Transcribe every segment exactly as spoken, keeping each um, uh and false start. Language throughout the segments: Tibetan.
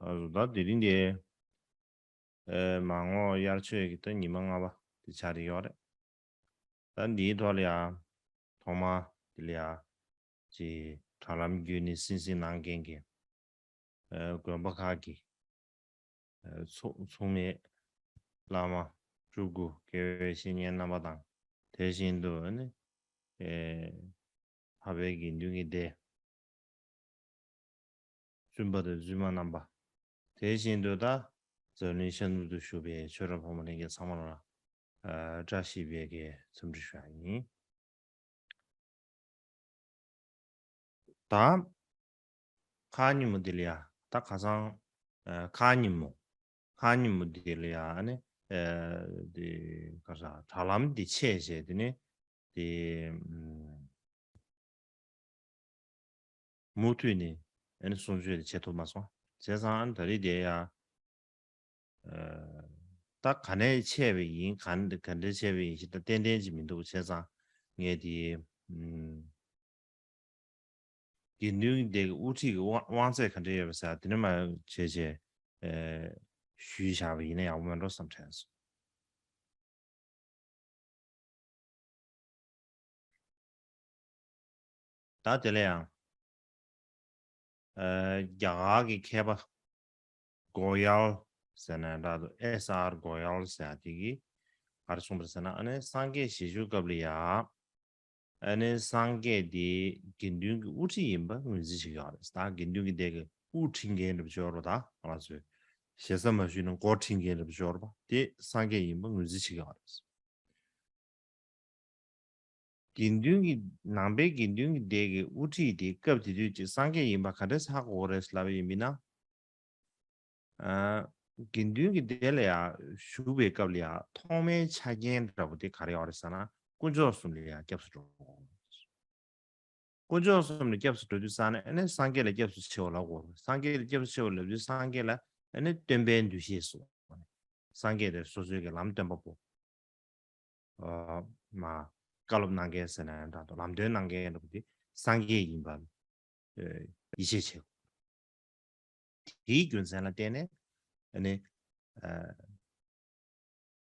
ཨ་ད་དེ་རིང་དེ་ཨེ་མར་ངོ་དབྱར་ཆོས་ཀྱི་ད་ཉི་མ་ལྔ་པ་དེ་ཆགས་ཀྱི་ཡོད་རེད། ད་འདིའི་ཐོག་ལ་ཡང་ཐོག་མ་དེ་ལ་ཡང་ཅིག་དྲ་ལམ་བརྒྱུད་ནས་གསན་གཟིགས་གནང་མཁན་གྱི་ཨེ་དགོན་པ་ཁག་གི་ཨེ་ཚོགས་ཚོགས་མི་བླ་མ་སྤྲུལ་སྐུ་དགེ་བའི་བཤེས་གཉེན་རྣམ་པ་དང་། དེ་བཞིན་དུ་ཨ་ནི་ཨེ་འཕགས་པའི་དགེ་འདུན་གྱི་སྡེ་བཙུན་པ་དང་བཙུན་མ་རྣམ་པ། དེ་བཞིན་དུ་ད་འཛམ་གླིང་ཤར་ནུབ་ཏུ་བཞུགས་པའི་ཆོས་གྲོགས་ཕོ་མོ་ལྷན་རྒྱས་ཚང་མ་ལ་ཨ་བཀྲ་ཤིས་པའི་གི་འཚམས་འདྲི་ཞུ་ཡ་ཡིན། ད་ཁ་ཉིན་མོ་འདི་ལ་ཡ་ད་ཁ་སང་ཨ་ཁ་ཉིན་མོ་ཁ་ཉིན་མོ་འདི་ལ་ཡ་ཨ་ནི་ཨ་འདི་ག་ས་དྲ་ལམ་འདི་ཆད་བྱས་དེ་ནི་དེ་ཨམ་མུ་མཐུད་ནས་ཨ་ནི་གསུང་ཆོས་དེ་བྱེད་ཐུབ་མ་སོང་། བྱས་ཙང་ཨ་ནི་ད་རེས་དེ་ཡ་ཨ་ད་ག་ནས་ཆད་པ་ཡིན་ག་ག་འདྲས་ཆད་པ་ཡིན་ཞེས་ད་ཏན་ཏན་ཅིག་མི་འདུག། བྱས་ཙང་ངས་དེ་ཨམ་དགེ་འདུན་སྡེ་གི་དབུ་ཁྲིད་ཀྱི་དབང་དབང་ཚད་ག་འདྲས་ཡོད་པ་ཟེར་དེ་འདྲ་མ་བྱས་བྱས་ཨ་ཞུས་བཞག་པ་ཡིན་ན་ཡག་པོ་མེད་འགྲོ་བསམ་དྲན་སོང་། ད་དེ་ལ་ཡང་ཨ་རྒྱ་གར་གྱི་མཁས་པ་གོ་ཡལ་ཟེར་ན་འདྲ་འདུག། ཨེས་ཨར་གོ་ཡལ་ཟེར་ཡ་དེ་གིས་ག་རེ་གསུངས་པ་རེད་ཟེར་ན་ཨ་ནི་སངས་རྒྱས་ཞལ་བཞུགས་སྐབས་ལ་ཡ་ཨ་ནི་སངས་རྒྱས་དེ་དགེ་འདུན་གྱི་དབུ་ཁྲིད་ཡིན་པ་ངོས་འཛིན་བྱེད་ཀྱི་ཡོད་རེད། ད་དགེ་འདུན་གྱི་སྡེ་གི་དབུ་ཁྲིད་མཁན་འདྲ་པོ་ཅིག་ཡོད་རེད། ད་ང་ཚོས་ཞེ་ས་མ་ཞུས་ན་འགོ་ཁྲིད་མཁན་འདྲ་པོ་ཅིག་ཡོད་རེད་པ། དེ་སངས་རྒྱས་ཡིན་པ་ངོས་འཛིན་བྱེད་ཀྱི་ཡོད་རེད། དགེ་འདུན་གྱི་ནང་པའི་དགེ་འདུན་གྱི་སྡེ་གི་དབུ་ཁྲིད་དེ་སྐབས་དེ་དུས་ཀྱི་སངས་རྒྱས་ཡིན་པ་ག་འདྲས་ཧ་གོ་གི་རེད་ལབ་པ་ཡིན་པ་ཡིན་ན། ཨ་དགེ་འདུན་གྱི་སྡེ་ལ་ཡ་བཞུགས་པའི་སྐབས་ལ་ཡ་ཐོག་མའི་ཆ་རྐྱེན་འདྲ་པོ་དེ་ག་རེ་ཡོད་རེད་ཟེར་ན་དཀོན་མཆོག་གསུམ་ལ་ཡ་སྐྱབས་སུ་འགྲོ་དགོས། དཀོན་མཆོག་གསུམ་ལ་སྐྱབས་སུ་འགྲོ་དུས་ཙང་ནས་ཨ་ནི་སངས་རྒྱས་ལ་སྐྱབས་སུ་མཆིའོ་ལབ་དགོས། སངས་རྒྱས་ལ་སྐྱབས་སུ་མཆིའོ་ལབ་དུས་སངས་རྒྱས་ལ་ཨ་ནི་སྟོན་པའི་འདུ་ཤེས་སུ། སངས་རྒྱས་དེ་སོ་སོའི་གི་ལམ་སྟོན་པ་པོ། ཨ་མ་བཀའ་སློབ་གནང་མཁན་ཟེར་ན་ཡང་འདྲ་འདུག། ལམ་སྟོན་གནང་མཁན་འདྲ་པོ་དེ་སངས་རྒྱས་ཡིན་པ་ལ་ཡིད་ཆེས་བྱེད། དེའི་རྒྱུ་མཚན་ལ་བརྟེན་ནས་ཨ་ནི་ཨ་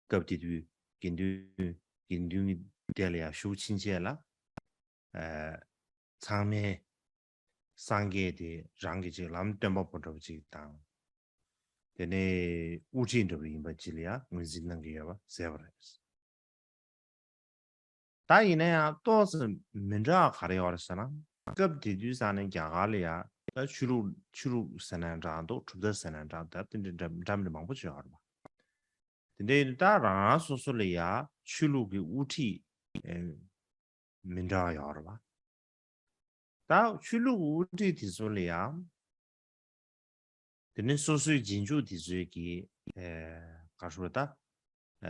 སྐབས་དེ་དུས་དགེ་འདུན་དགེ་འདུན་གྱི་སྡེ་ལ་ཡང་ཞུགས་ཕྱིན་ཆད་ལ་ཨ་ཚང་མས་སངས་རྒྱས་དེ་རང་གི་ཅིག་ལམ་སྟོན་པ་པོ་འདྲ་པོ་ཅིག་དང་། དེ་ནས་དབུ་ཁྲིད་འདྲ་པོ་ཡིན་པ་ཅིག་ལ་ཡང་ངོས་འཛིན་གནང་གི་ཡོད་པ་གསལ་པོ་རེད། ད་ཡིན་ན་ཡང་ཏོག་ཙམ་མི་འདྲ་བ་ག་རེ་ཡོད་རེད་ཟེར་ན། སྐབས་དེ་དུས་ཙང་ནས་རྒྱ་གར་ལ་ཡ་ད་ཆོས་ལུགས་ཆོས་ལུགས་ཟེར་ན་འདྲ་འདུག། གྲུབ་མཐའ་ཟེར་ན་འདྲ་འདུག། དེ་འདྲ་འདྲ་འདྲ་མི་འདྲ་མང་པོ་ཅིག་ཡོད་རེད་པ། དེ་འདྲ་ཡིན་དུས་ད་རང་རང་སོ་སོ་ལ་ཡ་ཆོས་ལུགས་ཀྱི་དབུ་ཁྲིད་ཨེ་མི་འདྲ་བ་ཡོད་རེད་པ། ད་ཆོས་ལུགས་དབུ་ཁྲིད་དེ་ཚོ་ལ་ཡང་། དེ་ནས་སོ་སོའི་རྗེས་འཇུག་དེ་ཚོའི་གི་ཨེ་ག་རེ་ཟེར་ད།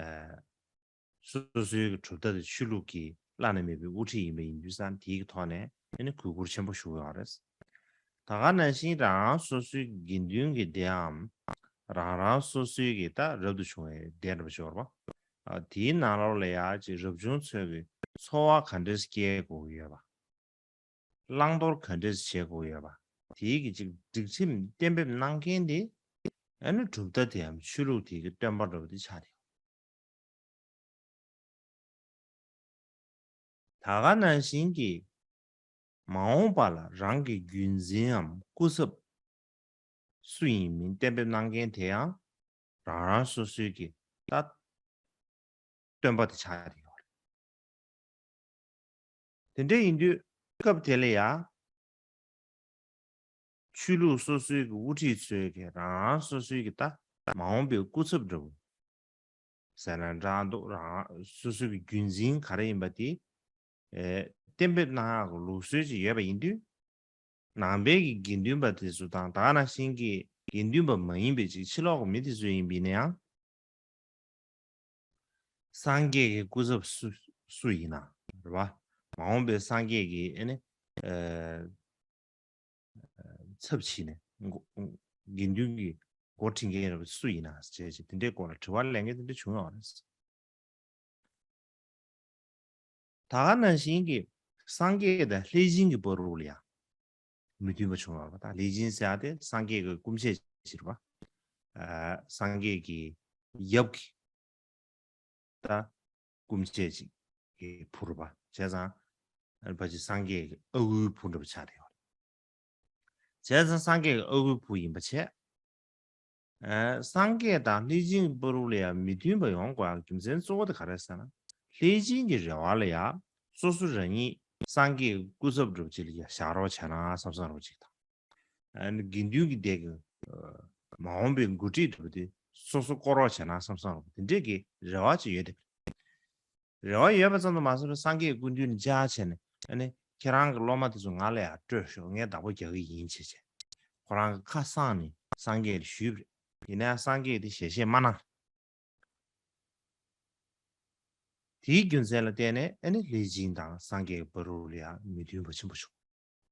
ཨེ་སོ་སོའི་གི་གྲུབ་མཐའ་དེ་ཆོས་ལུགས་ཀྱི་བླ་ན་མེད་པའི་དབུ་ཁྲིད་ཡིན་པ་ཡིན་དུས་ཙང་དེའི་གི་ཐོག་ནས་ཨེ་ནི་གུས་བཀུར་ཆེན་པོ་ཞུ་གི་ཡོད་རེད། ད་ག་ནང་བཞིན་རང་རང་སོ་སོའི་དགེ་འདུན་གྱི་སྡེའམ། རང་རང་སོ་སོའི་གི་ད་རབ་ཏུ་བྱུང་བའི་སྡེ་འདྲ་པོ་ཅིག་ཡོད་རེད་པ། ཨ་དེའི་ནང་ལོགས་ལ་ཡ་ཅིག་རབ་བྱུང་ཚོའི་གི་འཚོ་བ་ག་འདྲས་སྐྱེལ་དགོས་ཀྱི་ཡོད་པ། བླང་དོར་ག་འདྲས་བྱེད་དགོས་ཡོད་པ། དེའི་གི་ཅིག་སྒྲིག་ཁྲིམས་གཏན་འབེབས་གནང་མཁན་དེ་ཨ་ནི་གྲུབ་མཐའ་དེའམ་ཆོས་ལུགས་དེ་གི་སྟོན་པ་འདྲ་པོ་དེ་ཆགས་ཏེ། ད་ག་ནང་བཞིན་གྱི་མ་འོངས་པ་ལ་རང་གི་རྒྱུད་འཛིན་ནམ་སྐུ་ཚབ་སུ་ཡིན་མིན་གཏན་འབེབས་གནང་མཁན་དེ་ཡང་རང་རང་སོ་སོའི་གི་ད་སྟོན་པ་དེ་ཆགས་ཡོད་རེད། དེ་འདྲ་ཡིན་དུས་སྐབས་དེ་ལ་ཡ་ཆོས་ལུགས་སོ་སོའི་གི་དབུ་ཁྲིད་ཚོའི་གི་རང་རང་སོ་སོའི་གི་ད་མ་འོངས་པའི་སྐུ་ཚབ་འདྲ་པོ་ཟེར་ན་འདྲ་འདུག། རང་སོ་སོའི་གི་རྒྱུད་འཛིན་ག་རེ་ཡིན་པ་དེ་ཨེ་གཏན་འབེབས་གནང་ཡག་གི་ལུགས་སྲོལ་ཅིག་ཡོད་པ་ཡིན་དུས། ནང་པའི་གི་དགེ་འདུན་པ་དེ་ཚོ་དང་ད་ག་ནང་བཞིན་གྱི་དགེ་འདུན་པ་མ་ཡིན་པའི་ཅིག་ཕྱི་ལོགས་ཀྱི་མི་དེ་ཚོ་ཡིན་པ་ཡིན་ན་ཡང་། སངས་རྒྱས་ཀྱི་སྐུ་ཚབ་སུ་སུ་ཡིན་ན་རེད་བ། མ་འོངས་པའི་སངས་རྒྱས་ཀྱི་ཨེ་ནི་ཨ་ཚབ་བྱས་ནས་འགོ་དགེ་འདུན་གྱི་འགོ་ཁྲིད་མཁན་རེད་བ་སུ་ཡིན་ན་ཟེར་བྱས་དེ་འདྲའི་སྐོར་ལ་དྲི་བ་གླེང་མཁན་དེ་འདྲ་བྱུང་ཡོད་རེད། ད་ག་ནང་བཞིན་གྱི་སངས་རྒྱས་དང་ལྷས་སྦྱིན་གྱི་བར་དུ་ལ་ཡང་མི་མཐུན་པ་བྱུང་བ་དང་། ལྷས་སྦྱིན་ཟེར་ཡ་དེ་སངས་རྒྱས་ཀྱི་སྐུ་མཆེད་ ཅིག་རེད་པ། ཨ། སངས་རྒྱས་ཀྱི་ཡབ་ཀྱི་ད་སྐུ་མཆེད་ཅིག་གི་བུ་རེད་པ། བྱས་ཙང་ཨ་ནི་ཕལ་ཆེར་སངས་རྒྱས་ཀྱི་ཨ་ཁུའི་བུ་འདྲ་པོ་ཆགས་བསྡད་ཡོད་རེད། བྱས་ཙང་སངས་རྒྱས་ཀྱི་ཨ་ཁུའི་བུ་ཡིན་པ་བྱས། ཨ། སངས་རྒྱས་དང་ལྷས་བྱིན་གྱི་བར་དུ་ལ་ཡང་མི་མཐུན་པ་ཡོང་དགོས་ཡག་རྒྱུ་མཚན་གཙོ་བོ་དེ་ག་རེ་ཟེར་ན། ལྷས་བྱིན་གྱི་རེ་བ་ལ་ཡང་སོ་སོ་རང་ཉིད་སངས་རྒྱས་ཀྱི་སྐུ་ཚབ་འདྲ་པོ་ཅིག་ལ་ཡང་བཞག་རོགས་བྱས་ན་བསམ་བསམ་འདྲ་པོ་ཅིག་དང་། ཨ་ནི་དགེ་འདུན་གྱི་སྡེ་གི་མ་འོངས་པའི་འགོ་ཁྲིད་འདྲ་པོ་དེ་སོ་སོ་བསྐོ་རོགས་བྱས་ན་བསམ་བསམ་འདྲ་པོ་དེ་འདྲས་ཀྱི་རེ་བ་ཅིག་ཡོད་དེ། རེ་བ་ཡོད་པ་ཙམ་དུ་མ་ཟད་པར་སངས་རྒྱས་སྐུ་མདུན་ལ་མཇལ་བྱས་ནས། ཨ་ནི་ཁྱེད་རང་གི་སློབ་མ་དེ་ཚོ་ང་ལ་ཡང་སྤྲོད་ཤོག་ངས་བདག་པོ་རྒྱག་གི་ཡིན་བྱས་བྱས། ཁོ་རང་གི་ཁ་གསང་ནས་སངས་རྒྱས་ལ་ཞུས་པ་རེད། ཡིན་ན་ཡང་སངས་རྒྱས་དེ་ཞལ་བཞེས་མ་གནང་། དེའི་རྒྱུ་མཚན་ལ་བརྟེན་ནས་ཨ་ནི་ལྷས་བྱིན་དང་སངས་རྒྱས་ཀྱི་བར་དུ་ལ་ཡང་མི་མཐུན་པ་ཆེན་པོ་བྱུང་།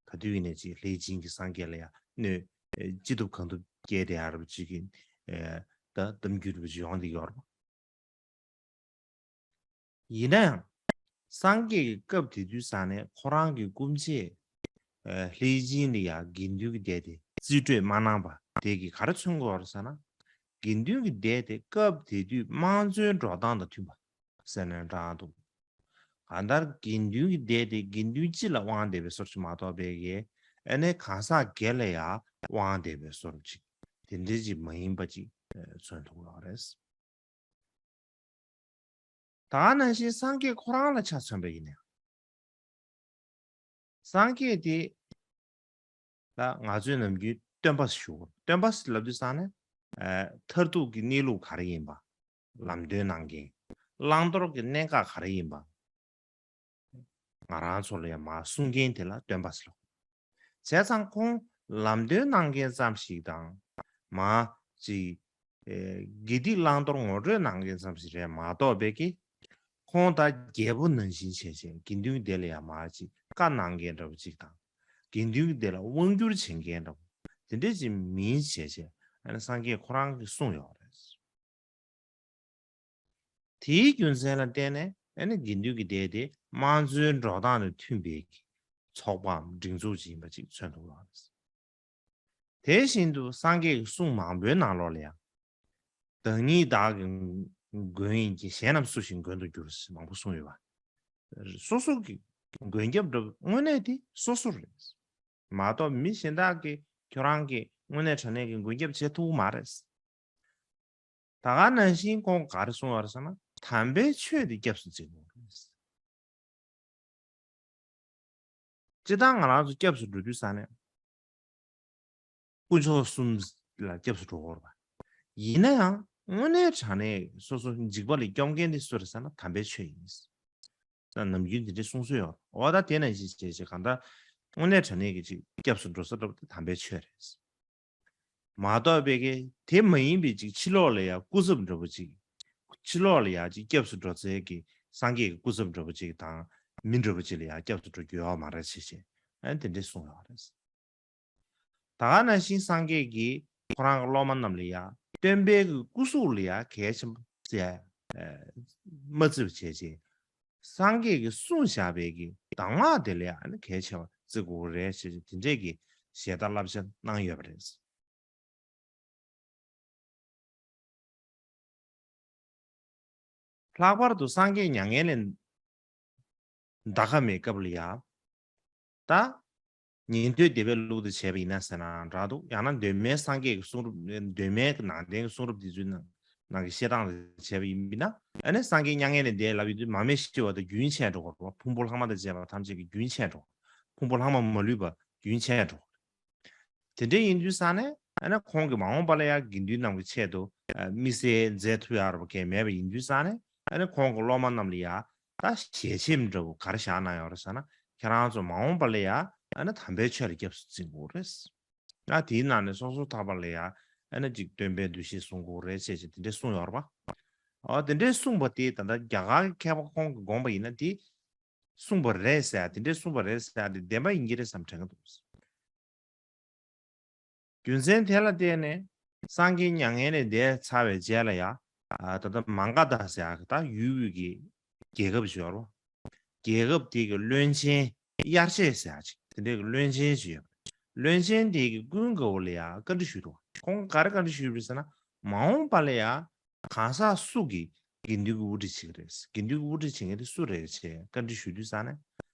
ག་དུས་ཡིན་ནའི་ཅིག་ལྷས་བྱིན་གྱིས་སངས་རྒྱས་ལ་ཡང་གནོད་ཅི་ཐུབ་གང་ཐུབ་བསྐྱལ་བསྡད་ཡག་འདྲ་པོ་ཅིག་གི། ཨ། ད་གཏམ་རྒྱུད་འདྲ་པོ་ཅིག་ཡོང་བསྡད་ཡོད་རེད་པ། ཡིན་ན་ཡང་། སངས་རྒྱས་ཀྱི་སྐབས་དེ་དུས་ཙང་ནས་ཁོ་རང་གི་སྐུ་མཆེད། ཨ། ལྷས་བྱིན་ལ་ཡང་དགེ་འདུན་གྱི་སྡེ་དེ་རྩིས་སྤྲོད་མ་གནང་པ་དེ་གིས་ག་རེ་མཚོན་གྱི་ཡོད་རེད་ཟེར་ན། དགེ་འདུན་གྱི་སྡེ་དེ་སྐབས་དེ་དུས་དམངས་གཙོའི་འགྲོ་སྟངས་དང་མཐུན་པ་ཟེར་ན་འདྲ་འདུག་གང་ལྟར་དགེ་འདུན་གྱི་སྡེ་དེ་དགེ་འདུན་སྤྱི་ལ་དབང་བསྡད་པའི་བཟོ་འདྲ་ཅིག་མ་གཏོགས་པའི་གི། ཨ་ནི་གང་ཟག་སྒེར་ལ་ཡང་དབང་བསྡད་པའི་བཟོ་འདྲ་ཅིག་དེ་འདྲ་ཅིག་མ་ཡིན་པ་ཅིག་མཚོན་ཐུབ་ཡོད་རེད། ད་ག་ནང་བཞིན་སངས་རྒྱས་ཁོ་རང་ལ་ཆ་མཚོན་པ་ཡིན་ན། སངས་རྒྱས་དེ་ལ་ང་ཚོས་ནམ་རྒྱུན་སྟོན་པ་ཞུ། སྟོན་པ་ལབ་དུས་ཙང་ནས། ཨ། མཐར་ཐུག་གི་གནས་ལུགས་ག་རེ་ཡིན་པ། ལམ་སྟོན་གནང་མཁན། བླང་དོར་གྱི་གནད་འགག་ག་རེ་ཡིན་པ། ང་རང་ཚོ་ལ་ཡང་མར་གསུང་མཁན་དེ་ལ་སྟོན་པ་ཟེར། བྱས་ཙང་ཁོང་ལམ་སྟོན་གནང་མཁན་ཙམ་ཞིག་དང་། མར་ཅིག་ཨེ། དགེ་སྡིག་བླང་དོར་ངོ་སྤྲོད་གནང་མཁན་ཙམ་ཞིག་རེད་མ་གཏོགས་པའི་གི། ཁོང་ད་རྒྱལ་པོ་ནང་བཞིན་བྱས་བྱས་དགེ་འདུན་སྡེ་ལ་ཡང་མར་ཅིག་བཀའ་གནང་མཁན་འདྲ་པོ་ཅིག་དང་། དགེ་འདུན་སྡེ་ལ་དབང་བསྒྱུར་བྱེད་མཁན་འདྲ་པོ་དེ་འདྲས་ཅིག་མིན་བྱས་བྱས། ཨ་ནི་སངས་རྒྱས་ཁོ་རང་གིས་གསུངས་ཡོད་རེད། དེའི་རྒྱུ་མཚན་ལ་བརྟེན་ནས་ཨ་ནི་དགེ་འདུན་གྱི་སྡེ་དེ་དམངས་གཙོའི་འགྲོ་སྟངས་དང་མཐུན་པའི་ཚོགས་པའམ་སྒྲིག་འཛུགས་ཅིག་ཡིན་པ་ཅིག་མཚོན་ཐུབ་ཡོད་རེད། དེ་བཞིན་དུ་སངས་རྒྱས་ཀྱི་གསུང་མང་པོའི་ནང་ལོགས་ལ་ཡང་། བདག་ཉིད་བདག་གི་མགོན་ཡིན་གྱི། གཞན་རྣམས་སུ་ཞིག་མགོན་དུ་འགྱུར་ཞེས་མང་པོ་གསུངས་ཡོད་པ། སོ་སོ་གི་མགོན་སྐྱབས་འདྲ་པོ་དངོས་གནས་དེ་སོ་སོ་རེད། མ་གཏོགས་མི་གཞན་དག་གིས་ཁྱོད་རང་གི་དངོས་གནས་དྲང་གནས་ཀྱི་མགོན་སྐྱབས་བྱེད་ཐུབ་ཀྱི་མ་རེད། ད་ག་ནང་བཞིན་ཁོང་གིས་ག་རེ་གསུངས་ཡོད་རེད་ཟེར་ན། དམ་པའི་ཆོས་དེ་སྐྱབས་སུ་འཛིན་དགོས་རེད། སྤྱིར་བཏང་ང་རང་ཚོ་སྐྱབས་སུ་འགྲོ་དུས་ཙང་ནས། དཀོན་མཆོག་གསུམ་ལ་སྐྱབས་སུ་འགྲོ་དགོས་རེད་པ། ཡིན་ན་ཡང་དངོས་གནས་དྲང་གནས་སོ་སོ་འཇིགས་པ་ལས་སྐྱོབ་མཁན་དེ་སུ་རེད་ཟེར་ན་དམ་པའི་ཆོས་ཡིན། ད་ནམ་རྒྱུན་དེ་འདྲའི་གསུང་སྲོལ་ཡོད། འོ་ད་དེ་ནང་བཞིན་བྱས་བྱས་གང་ལྟར་དངོས་གནས་དྲང་གནས་ཀྱི་ཅིག་སྐྱབས་སུ་འགྲོ་ས་འདྲ་པོ་དེ་དམ་པའི་ཆོས་རེད། མ་གཏོགས་པའི་གི་དེ་མ་ཡིན་པའི་ཅིག་ཕྱི་ལོགས་ལ་ཡང་སྐུ་ཚབ་འདྲ་པོ་ཅིག་ཕྱི་ལོགས་ལ་ཡང་ཅིག་སྐྱབས་སུ་འགྲོ་ཚད་ཀྱི་སངས་རྒྱས་ཀྱི་སྐུ་ཚབ་འདྲ་པོ་ཅིག་དང་མི་འདྲ་པོ་ཅིག་ལ་ཡང་སྐྱབས་སུ་འགྲོ་རྒྱུ་ཡོད་མ་རེད་ཅེས་བྱས། ཨ་ནི་དེ་འདྲས་གསུངས་ཡོད་རེད། ད་ག་ནང་བཞིན་སངས་རྒྱས་ཀྱིས་ཁོ་རང་གི་སློབ་མ་རྣམས་ལ་ཡང་སྟོན་པའི་གི་སྐུ་གཟུགས་ལ་ཡང་གལ་ཆེན་པོ་བརྩི་ཡ། ཨ། མ་བརྩི་བ་བྱས་བྱས། སངས་རྒྱས་ཀྱིས་གསུངས་བཞག་པའི་གི་གདམས་ངག་དེ་ལ་ཡང་ཨ་ནི་གལ་ཆེ་བ་བརྩི་དགོས་རེད་ཅེས་དེ་འདྲས་ཀྱི་ཞལ་ཏ་བསླབ་བྱ་གནང་ཡོད་པ་རེད། ལྷག་པར་དུ་སངས་རྒྱས་མྱ་ངན་ལས་འདའ་ཁ་མའི་སྐབས་ལ་ཡང་། ད་ཉན་ཐོས་སྡེ་པའི་ལུགས་དེ་བྱས་པ་ཡིན་ན་ཟེར་ན་འདྲ་འདུག་ཡང་ན་གདོད་མའི་སངས་རྒྱས་ཀྱི་གསུང་རབ། གདོད་མའི་ནང་བསྟན་གྱི་གསུང་རབ་དེ་ཚོའི་ནང་ནང་གི་བཤད་སྟངས་དེ་བྱས་པ་ཡིན་ན། ཨ་ནི་སངས་རྒྱས་མྱ་ངན་ལས་འདས་ལབ་ཡོང་དུས་མར་མེ་ཤི་བ་དང་རྒྱུན་ཆད་འགྲོ་གི་རེད་པ། ཕུང་པོ་ལྷག་མ་དང་བཅས་པ་ཐམས་ཅད་ཀྱི་རྒྱུན་ཆད་འགྲོ། ཕུང་པོ་ལྷག་མ་མ་ལུས་པ་རྒྱུན་ཆད་འགྲོ། དེ་འདྲ་ཡིན་དུས་ཙང་ནས་ཨ་ནི་ཁོང་གིས་མ་འོངས་པ་ལ་ཡང་དགེ་འདུན་རྣམས་ཀྱི་ཆེད་དུ་ཨ་དམིགས་བསལ་མཛད་ཐུབ་ཡག་རོགས་གང་མེད་པ་ཡིན་དུས་ཙང་ནས། ཨ་ནི་ཁོང་གི་སློབ་མ་རྣམས་ལ་ཡང་ད་ཞལ་ཆེམས་འདྲ་བོ་ག་རེ་བཞག་གནང་ཡོད་རེད་ཟེར་ན། ཁྱེད་རང་ཚོ་མ་འོངས་པ་ལ་ཡང་ཨ་ནི་དམ་པའི་ཆོས་ལ་སྐྱབས་སུ་འཛིན་དགོས་རེད། ཨ་དེའི་ནང་ནས་སོ་སོ་ཐར་པ་ལ་ཡང་ཨ་ནི་ཅིག་སྟོན་པའི་འདུ་ཤེས་བཟུང་དགོས་རེད་ཅེས་ཅིག་དེ་འདྲས་གསུངས་ཡོད་རེད་པ། ཨ་དེ་འདྲས་གསུངས་པ་དེ་ད་ལྟ་རྒྱ་གར་གྱི་མཁས་པ་ཁོང་གིས་དགོངས་པ་ཡིན་ན་དེ། གསུངས་པ་རེད་ཟེར་ཡ་དེ་འདྲས་གསུངས་པ་རེད་ཟེར་ཡ་དེ་བདེན་པ་ཡིན་གྱི་རེད་བསམ་དྲན་གྱི་འདུག་རྒྱུ་མཚན་དེ་ལ་བརྟེན་ནས་སངས་རྒྱས་མྱ་ངན་ལས་འདས་ཚར་བའི་རྗེས་ལ་ཡ། ཨ་ད་ལྟ་མ་ག་དྷ་ཟེར་ཡ་གི་ད་ཡུལ་དབུས་ཀྱི་རྒྱལ་ཁབ་ཅིག་ཡོད་རེད། རྒྱལ་ཁབ་དེ་གི་བློན་ཆེན་དབྱར་བྱེད་ཟེར་ཡ་ཅིག་དེ་འདྲས་ཀྱི་བློན་ཆེན་ཅིག་ཡོད། བློན་ཆེན་དེ་གིས་ཀུན་དགའ་བོ་ལ་ཡང་བཀའ་འདྲི་ཞུས་འདུག་ཁོང་ག་རེ་བཀའ་འདྲི་ཞུས་པ་རེད་ཟེར་ན། མ་འོངས་པ་ལ་ཡང་གང་ཟག་སུ་གིས་དགེ་འདུན་གྱི་དབུ་ཁྲིད་བྱེད་ཀྱི་རེད། དགེ་འདུན་གྱི་དབུ་ཁྲིད་བྱེད་མཁན་དེ་སུ་རེད་ཅེས་བཀའ་འདྲི་ཞུ་དུས་ཙང་ནས།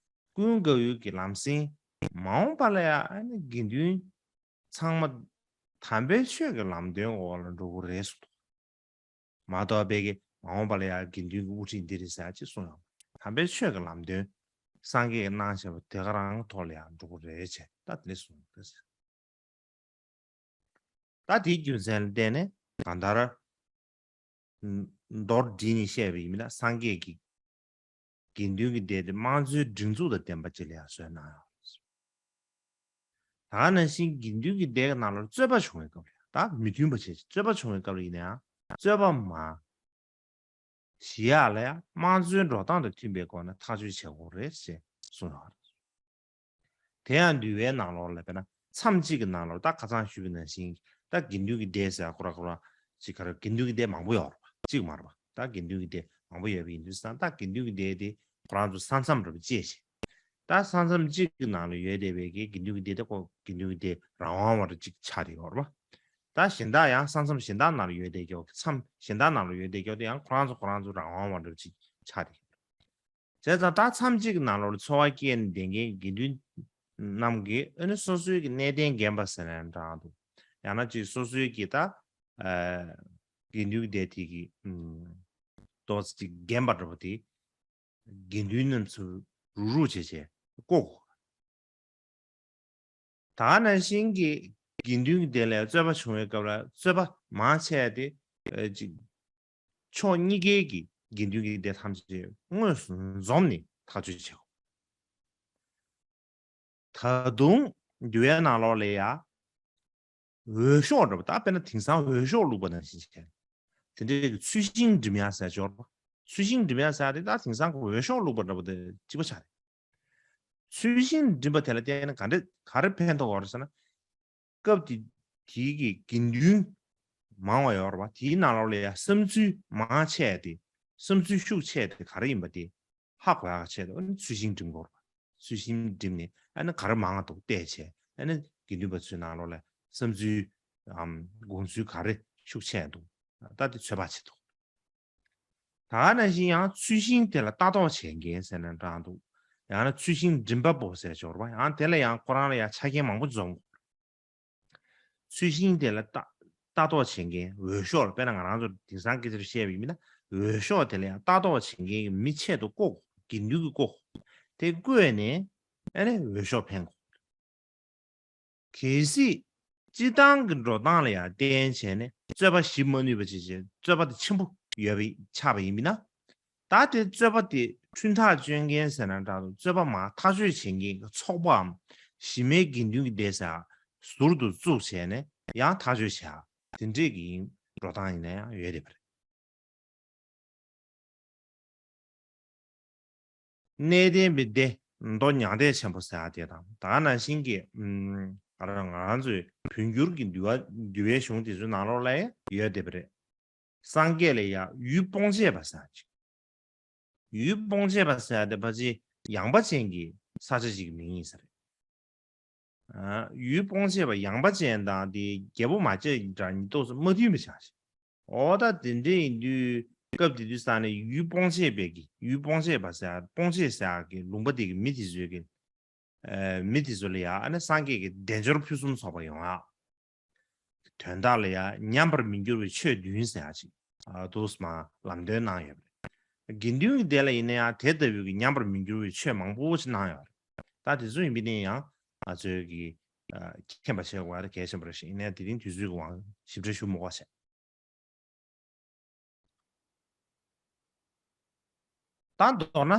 ཀུན་དགའ་བོ་གི་ལམ་སེང་མ་འོངས་པ་ལ་ཡང་ཨ་ནི་དགེ་འདུན་ཚང་མ་དམ་པའི་ཆོས་ཀྱི་ལམ་སྟོན་འོག་ལ་འགྲོ་གི་རེད་གསུངས་འདུག་མ་གཏོགས་པའི་གི་མ་འོངས་པ་ལ་ཡང་དགེ་འདུན་གྱི་དབུ་ཁྲིད་འདི་རེད་ཟེར་ཅིག་གསུངས་ཡོང་། དམ་པའི་ཆོས་ཀྱི་ལམ་སྟོན་སངས་རྒྱས་ཀྱིས་གནང་བཞག་པ་དེ་ག་རང་ཐོག་ལ་ཡང་འགྲོ་གི་རེད་ཅེས་ད་དེ་འདྲ་གསུངས་འདུག་ད་དེའི་རྒྱུ་མཚན་ལ་བརྟེན་ནས་གང་ལྟར་མདོར་བསྡུས་ནས་བཤད་པ་ཡིན་ན། སངས་རྒྱས་ཀྱིས་དགེ་འདུན་གྱི་སྡེ་དེ་དམངས་གཙོའི་སྒྲིག་འཛུགས་དང་ལྡན་པ་ཅིག་ལ་ཡང་བཟོས་གནང་ཡོད། ད་ག་ནང་བཞིན་དགེ་འདུན་གྱི་སྡེ་གི་ནང་ལོགས་རྩོད་པ་བྱུང་བའི་སྐབས་ལ་ད་མི་མཐུན་པ་བྱས། རྩོད་པ་བྱུང་བའི་སྐབས་ལ་ཡིན་ན་ཡང་རྩོད་པ་མ་ཞི་ཡག་ལ་ཡང་དམངས་གཙོའི་འགྲོ་སྟངས་དང་མཐུན་པའི་སྒོ་ནས་ཐག་གཅོད་བྱེད་དགོས་རེད་ཅེས་གསུངས་ཡོད་རེད། དེ་ཡང་འདུལ་བའི་ནང་ལོགས་ལ་དཔེར་ན་མཚམས་གཅིག་གི་ནང་ལོགས་ད་ཁ་སང་ཞུས་པ་ནང་བཞིན་ད་དགེ་འདུན་གྱི་སྡེ་ཟེར་ཁོ་ར་ཁོ་ར་ཅིག་ག་རེ་དགེ་འདུན་གྱི་སྡེ་མང་པོ་ཡོད་རེད་པ། གཅིག་མ་རེད་པ། ད་དགེ་འདུན་གྱི་སྡེ་མང་པོ་ཡོད་པ་ཡིན་དུས་ཙང་ད་དགེ་འདུན་གྱི་སྡེ་དེ་ཁོ་རང་ཚོ་ས་མཚམས་རེད་པ་བཅད་བྱས། ད་ས་མཚམས་གཅིག་གི་ནང་ལ་ཡོད་བསྡད་པའི་གི་དགེ་འདུན་གྱི་སྡེ་དེ་ཁོ་དགེ་འདུན་གྱི་སྡེ་རང་དབང་བ་རུ་གཅིག་ཆགས་བསྡད་ཡོད་རེད་པ། ད་གཞན་དག་ཡང་ས་མཚམས་གཞན་དག་ནང་ལ་ཡོད་བསྡད་ཀྱོག་མཚམས་གཞན་དག་ནང་ལ་ཡོད་བསྡད་ཀྱོག་དེ་ཡང་ཁོ་རང་ཚོ་ཁོ་རང་ཚོ་རང་དབང་བ་རུ་གཅིག་ཆགས་བསྡད་ཡོད། བྱས་ཙང་ད་མཚམས་གཅིག་གི་ནང་ལོགས་ལ་འཚོ་བ་སྐྱེལ་ནས་བསྡད་མཁན་དགེ་འདུན་རྣམས་ཀྱིས་ཨ་ནི་སོ་སོའི་གི་གནས་བརྟན་རྒན་པ་ཟེར་ནའང་འདྲ་འདུག་ཡང་ན་ཅིག་སོ་སོའི་གི་ད་ཨ་དགེ་འདུན་གྱི་སྡེ་དེ་གི་ཨུམ་ཏོག་ཙམ་ཅིག་རྒན་པ་འདྲ་པོ་དེ་དགེ་འདུན་རྣམས་ཚུར་རུག་རུག་བྱས་བྱས་བསྐོ་དགོས། ད་ག་ནང་བཞིན་གྱི་དགེ་འདུན་གྱི་སྡེ་ལ་རྩོད་པ་བྱུང་བའི་སྐབས་ལ་རྩོད་པ་མང་ཆེ་བ་དེ་ཨ་ཅིག་ཕྱོགས་གཉིས་ཀའི་གི་དགེ་འདུན་གྱི་སྡེ་ཐམས་ཅད་དངོས་སུ་འཛོམས་ནས་ཐག་གཅོད་བྱེད་དགོས། ད་དུང་འདུལ་བའི་ནང་ལོགས་ལ་ཡ་འོས་ཤོག་འདྲ་པོ་ད་དཔེར་ན་དེང་སང་འོས་ཤོག་བླུགས་པ་ནང་བཞིན་བྱས། དེ་འདྲའི་གི་ཚུལ་ཤིང་འགྲིམ་ཡག་ཟེར་ཡག་ཅིག་ཡོད་རེད་པ། ཚུལ་ཤིང་འགྲིམ་ཡག་ཟེར་ཡག་དེ་ད་དེང་སང་གི་འོས་ཤོག་བླུགས་པ་འདྲ་པོ་དེ་གཅིག་པ་ཆགས་རེད། ཚུལ་ཤིང་འགྲིམ་པ་དེ་ལ་བརྟེན་ནས་ག་འདྲ་ག་རེ་ཕན་ཐོགས་ཡོད་རེད་ཟེར་ན། སྐབས་དེ་དེའི་གི་དགེ་འདུན་མང་བ་ཡོད་རེད་པ། དེའི་ནང་ལོགས་ལ་ཡ་བསམ་ཚུལ་མང་ཆེ་བ་དེ་བསམ་ཚུལ་ཤུགས་ཆེ་བ་དེ་ག་རེ་ཡིན་པ་དེ་ཧ་གོ་ཡག་ཆེད་དུ་ཨ་ནི་ཚུལ་ཤིང་འགྲིམ་དགོས་རེད་པ། ཚུལ་ཤིང་འགྲིམ་ནས་ཨ་ནི་ག་རེ་མང་འདུག་བལྟས་བྱས་ཨ་ནི་དགེ་འདུན་པ་ཚོའི་ནང་ལོགས་ལ་བསམ་ཚུལ་འམ་དགོངས་ཚུལ་ག་རེ་ཤུགས་ཆེ་འདུག་ད་དེ་ཚོད་དཔག་བྱེད་དགོས། ད་ག་ནང་བཞིན་ཡང་ཚུལ་ཤིང་དེ་ལ་ལྟ་རྟོག་བྱེད་མཁན་ཟེར་ན་འདྲ་འདུག་ཡང་ན་ཚུལ་ཤིང་འགྲིམ་པ་པོ་ཟེར་ཡག་ཅིག་ཡོད་རེད་པ། ཡང་དེ་ལ་ཡང་ཁོ་རང་ལ་ཡང་ཆ་རྐྱེན་མང་པོ་འཛོམས་དགོས། ཚུལ་ཤིང་དེ་ལ་ལྟ་ལྟ་རྟོག་བྱེད་མཁན་འོས་ཤོག་ལ་དཔེར་ན་ང་རང་ཚོ་དེང་སང་སྐད་ཆ་བཤད་པ་ཡིན་ན་འོས་ཤོག་དེ་ལ་ཡང་ལྟ་རྟོག་བྱེད་མཁན་གྱི་མི་ཆེད་དུ་བསྐོ་དགོས། དགེ་འདུན་གྱིས་བསྐོ་དགོས། དེ་བསྐོས་ནས་ཨ་ནི་འོས་ཤོག་འཕེན་དགོས། གལ་སྲིད་སྤྱིར་བཏང་གི་འགྲོ་སྟངས་ལ་ཡང་བརྟེན་བྱས་ནས་རྩོད་པ་ཞི་མ་ནུས་པ་བྱས་བྱས་རྩོད་པ་དེ་ཆེན་པོ་ཡོད་པ་ཆགས་པ་ཡིན་པ་ཡིན་ན། ད་དེ་རྩོད་པ་དེ་འཁྲུན་ཐག་གཅོད་མཁན་ཟེར་ན་འདྲ་འདུག་རྩོད་པ་མར་ཐག་གཅོད་བྱེད་མཁན་གྱི་ཚོགས་པའམ་གཞི་མེད་དགེ་འདུན་གྱི་སྡེ་ཟེར་ཟུར་དུ་བཙུགས་བྱས་ནས་ཡང་ཐག་གཅོད་བྱེད་ཡག་དེ་འདྲས་ཀྱི་འགྲོ་སྟངས་ཡིན་ན་ཡང་ཡོད་བསྡད་པ་རེད། གནས་བརྟན་པའི་སྡེ་མདོ་མྱང་འདས་ཆེན་པོ་ཟེར་ཡག་དེ་དང་ད་ག་ནང་བཞིན་གྱི་ཨུམ་ང་རང་ང་རང་ཚོའི་བོད་འགྱུར་གྱི་འདུལ་བ་འདུལ་བའི་གཞུང་དེ་ཚོའི་ནང་ལོགས་ལ་ཡང་ཡོད་བསྡད་པ་རེད། སངས་རྒྱས་ལ་ཡང་ཡུལ་སྤོང་བྱེད་པ་ཟེར་ཡག་ཅིག་ཡུལ་སྤོང་བྱེད་པ་ཟེར་ཡག་དེ་ཕལ་ཆེར་ཡངས་པ་ཅན་གྱི་ས་ཆ་ཅིག་གི་མིང་ཡིན་ས་རེད། ཨ་ཡུལ་སྤོང་བྱེད་པ་ཡངས་པ་ཅན་དང་དེ་རྒྱལ་པོ་མ་བྱས་འདྲ་གཉིས་ཏོག་ཙམ་མ་མཐུན་པ་ཆགས་ཤིང་། འོ་ད་དེ་འདྲ་ཡིན་དུས་སྐབས་དེ་དུས་ས་ནས་ཡུལ་སྤོང་བྱེད་པའི་གི་ཡུལ་སྤོང་བྱེད་པ་ཟེར་ཡག་སྤོང་བྱེད་ཟེར་ཡག་གི་ལུང་པ་དེ་གི་མི་དེ་ཚོའི་གི་ཨ་མི་དེ་ཚོ་ལ་ཡང་ཨ་ནི་སངས་རྒྱས་ཀྱི་བདེ་འབྱོར་ཕུན་སུམ་ཚོགས་པ་ཡོང་ཡག་དོན་དག་ལ་ཡང་ཉམས་པར་མི་འགྱུར་བའི་ཆོས་བདུན་ཟེར་ཡག་ཅིག་ཨ་འདུག་སེ་མར་ལམ་སྟོན་གནང་ཡོད་པ་རེད། དགེ་འདུན་གྱི་སྡེ་ལ་ཡིན་ན་ཡང་དེ་ལྟ་བུའི་གི་ཉམས་པར་མི་འགྱུར་བའི་ཆོས་མང་པོ་ཞིག་གནང་ཡོད་རེད། ད་དེ་ཚོ་ཡིན་པ་ཡིན་ན་ཡང་ང་ཚོས་ཀྱི་ཨ་མཁྱེན་པ་བྱེད་དགོས་པ་དེ་གལ་ཆེན་པོ་རེད་ཤག་ཡིན་ན་ཡང་དེ་རིང་དུས་ཚོད་ཀྱི་དབང་གིས་ཞིབ་ཕྲ་ཞུ་མི་དགོས་ཤག་ད་མདོར་ན།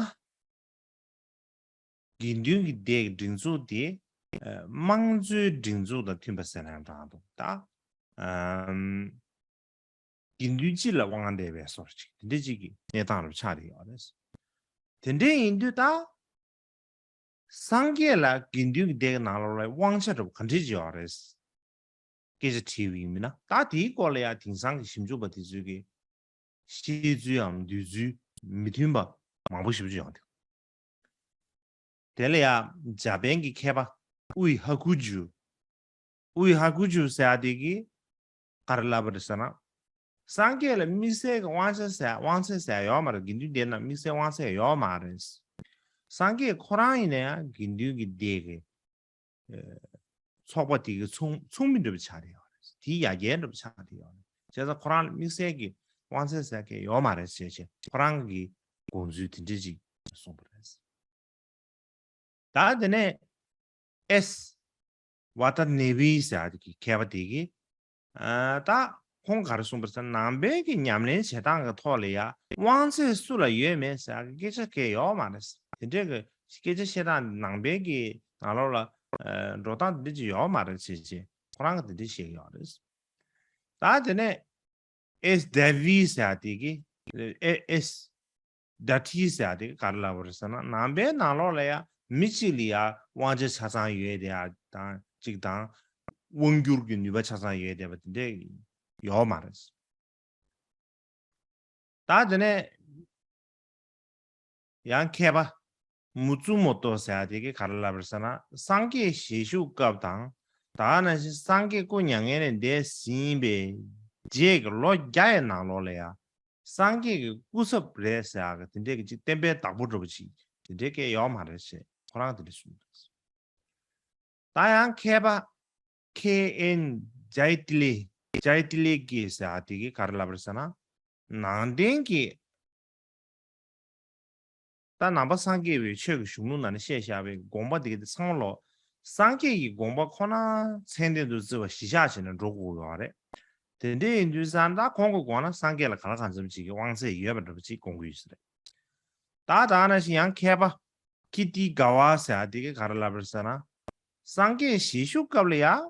དགེ་འདུན་གྱི་སྡེ་གི་སྒྲིག་འཛུགས་དེ་ཨ་དམངས་གཙོའི་སྒྲིག་འཛུགས་དང་མཐུན་པ་ཟེར་ན་འདྲ་འདུག་ད་ཨམ་དགེ་འདུན་སྤྱི་ལ་དབང་བསྡད་པའི་བཟོ་འདྲ་ཅིག་དེ་འདྲ་ཅིག་གི་གནས་སྟངས་རུ་ཆགས་བསྡད་ཡོད་རེད། དེ་འདྲ་ཡིན་དུས་ད་སངས་རྒྱས་ལ་དགེ་འདུན་གྱི་སྡེ་གི་ནང་ལོགས་ལ་དབང་ཆ་འདྲ་པོ་ག་འདྲ་ཅིག་ཡོད་རེད། སྐད་ཆ་དྲིས་པ་ཡིན་ན་ད་དེའི་སྐོར་ལ་ཡང་དེང་སང་གི་ཞིབ་འཇུག་པ་དེ་ཚོས་ཀྱི་བཤད་ཚུལ་འམ་འདོད་ཚུལ་མི་མཐུན་པ་མང་པོ་ཞིབ་འཇུག་ཡོང་འདུག་དེ་ལ་ཡང་འཇར་པན་གྱི་མཁས་པ་དབུས་ཧ་ཁུ་ཇུ་ ཨུ་ཡི་ཧ་གུ་ཇུ་ཟེར་ཡ་དེ་གིས་ག་རེ་ལབ་པ་རེད་ཟེར་ན། སངས་རྒྱས་ལ་དམིགས་བསལ་གྱི་དབང་ཆ་ཟེར་དབང་ཚད་ཟེར་ཡ་ཡོད་མ་རེད། དགེ་འདུན་སྡེ་ནང་དམིགས་བསལ་དབང་ཚད་ཡོད་མ་རེད། སངས་རྒྱས་ཁོ་རང་ཡིན་ན་ཡང་དགེ་འདུན་གྱི་སྡེ་གི་ཚོགས་པ་དེ་གི་ཚོགས་ཚོགས་མི་འདྲ་པོ་ཆགས་བསྡད་ཡོད་རེད། དེའི་ཡ་གྱལ་འདྲ་པོ་ཆགས་བསྡད་ཡོད་རེད། བྱས་ཙང་ཁོ་རང་ལ་དམིགས་བསལ་གྱི་དབང་ཚད་ཟེར་མཁན་ཡོད་མ་རེད་ཟེར་བྱས་ཁོ་རང་གི་དགོངས་ཚུལ་དེ་འདྲ་ཅིག་གསུངས་པ་རེད། ད་དེ་ནས་ཨེས་ཝ་ཏཱ་ནེ་བི་ཟེར་ཡ་གི་མཁས་པ་དེ་གིས་ཨ་ད་ཁོང་ག་རེ་གསུངས་པ་རེད་ཟེར་ན། ནང་པའི་གི་ཉམས་ལེན་བྱེད་སྟངས་ཀྱི་ཐོག་ལ་ཡ་དབང་ཚད་སུ་ལ་ཡོད་མེད་ཟེར་ཡ་གི་སྐད་ཆ་གང་ཡང་ཡོད་མ་རེད། དེ་འདྲའི་གི་སྐད་ཆ་བཤད་སྟངས་ནང་པའི་གི་ནང་ལོགས་ལ་ཨ་འགྲོ་སྟངས་དེ་འདྲ་ཅིག་ཡོད་མ་རེད་ཟེར་བྱས་ཁོ་རང་གིས་དེ་འདྲ་བཤད་ཀྱི་ཡོད་རེད། ད་དེ་ནས་ཨེས་དེ་བི་ཟེར་ཡ་དེ་གིས་ཨེ་ཨེས་དཱ་ཏི་ཟེར་ཡ་དེ་གིས་ག་རེ་ལབ་པ་རེད་ཟེར་ན། ནང་པའི་ནང་ལོགས་ལ་ཡ་མི་གཅིག་ལ་ཡ་དབང་ཆ་ཆ་ཚང་ཡོད་དེ་ཡ་དང་གཅིག་དང་དབང་བསྒྱུར་གྱི་ནུས་པ་ཆ་ཚང་ཡོད་བསྡད་པ་དེ་འདྲ་ཡོད་མ་རེད། ད་དེ་ནས་ཡང་མཁས་པ་མུ་ཙུ་མོ་ཏོ་ཟེར་ཡ་དེ་གིས་ག་རེ་ལབ་པ་རེད་ཟེར་ན། སངས་རྒྱས་ཞལ་བཞུགས་སྐབས་དང་ད་ག་ནང་བཞིན་སངས་རྒྱས་སྐུ་མྱ་ངན་ལས་འདས་ཟིན་པའི་རྗེས་ཀྱི་ལོ་བརྒྱ་ཡི་ནང་ལོགས་ལ་ཡ་སངས་རྒྱས་ཀྱི་སྐུ་ཚབ་རེད་ཟེར་ཡ་གི་དེ་འདྲའི་གི་ཅིག་བསྟན་པའི་བདག་པོ་འདྲ་པོ་ཅིག་དེ་འདྲའི་སྐད་ཡོད་མ་རེད་ཟེར་ཁོ་རང་དེ་འདྲ་གསུངས་འདུག། ད་ཡང་མཁས་པ་ཁེ་ཨེན་ཇའི་ཏི་ལེ་ཇའི་ཏི་ལེ་ཀི་ཟེར་ཡ་དེ་གིས་ག་རེ་ལབ་པ་རེད་ཟེར་ན། ནང་བསྟན་གྱི་ད་ནང་པ་སངས་རྒྱས་པའི་ཆོས་ཀྱི་གཞུང་ལུགས་ནང་ནས་བཤད་བཞག་པའི་དགོངས་པ་འདི་ག་དེ་ཚང་མ་ལོ། སངས་རྒྱས་ཀྱི་དགོངས་པ་ཁོ་ན་མཚན་ལྡན་དུ་བརྩི་བ་གཞི་བཞག་བྱས་ནས་འགྲོ་དགོས་ཡོད་རེད། དེ་འདྲ་ཡིན་དུས་ཙང་ད་ཁོང་གི་དགོངས་ན་སངས་རྒྱས་ལ་ག་ལ་གང་འཚམ་ཅིག་གི་དབང་ཚད་ཡོད་པ་འདྲ་པོ་ཅིག་དགོངས་ཀྱི་ཡོད་ས་རེད། ད་ད་ནང་བཞིན་ཡང་མཁས་པ་ཀི་ཏི་ག་བ་ཟེར་ཡ་དེ་གིས་ག་རེ་ལབ་པ་རེད་ཟེར་ན། སངས་རྒྱས་ཞལ་བཞུགས་སྐབས་ལ་ཡ་ཨ་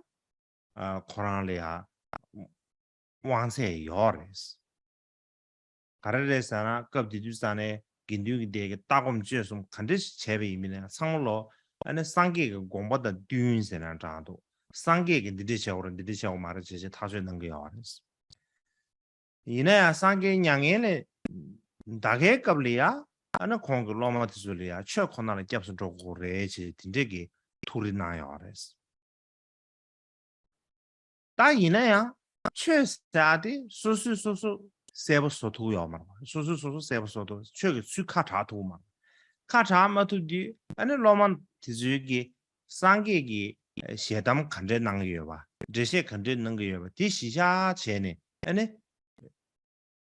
ཁོ་རང་ལ་ཡ་དབང་ཚད་ཡོད་རེད། ག་རེ་རེད་ཟེར་ན། སྐབས་དེ་དུས་ཙང་ནས་དགེ་འདུན་གྱི་སྡེ་གི་ལྟ་སྒོམ་སྤྱོད་གསུམ་ག་འདྲ་ཞིག་བྱས་པ་ཡིན་མིན་ཚང་མ་ལོ། ཨ་ནི་སངས་རྒྱས་ཀྱི་དགོངས་པ་དང་བསྟུན་ཟེར་ན་འདྲ་འདུག། སངས་རྒྱས་ཀྱིས་འདི་འདྲ་བྱེད་དགོས་རེད། འདི་འདྲ་བྱེད་དགོས་མ་རེད་བྱས་བྱས་ཐག་གཅོད་གནང་གི་ཡོད་རེད། ཡིན་ན་ཡང་སངས་རྒྱས་མྱ་ངན་ལས་འདའ་གའི་སྐབས་ལ་ཡ་ཨ་ནི་ཁོང་གི་སློབ་མ་དེ་ཚོ་ལ་ཡ་ཆོས་ཁོ་ན་ལ་སྐྱབས་སུ་འགྲོ་དགོས་རེད་ཅེས་དེ་འདྲས་ཀྱི་ཐུགས་རེ་གནང་ཡོད་རེད། ད་ཡིན་ན་ཡང་ཆོས་ཟེར་ཡ་དེ་སོ་སོས་སོ་སོ་གསལ་པོ་བཟོ་ཐུབ་ཡོད་མ་རེད། སོ་སོས་སོ་སོ་གསལ་པོ་བཟོ་ཐུབ། ཆོས་ཀྱི་ཚུལ་ཁ་གྲག་ཐུབ་མ་རེད། ཁ་གྲག་མ་ཐུབ་དུས་ཨ་ནི་སློབ་མ་དེ་ཚོའི་གི་སངས་རྒྱས་ཀྱིས་ཞལ་གདམས་ག་འདྲས་གནང་གི་ཡོད་པ། འགྲེལ་བཤད་ག་འདྲས་གནང་གི་ཡོད་པ་དེ་གཞི་བཞག་བྱས་ནས་ཨ་ནི་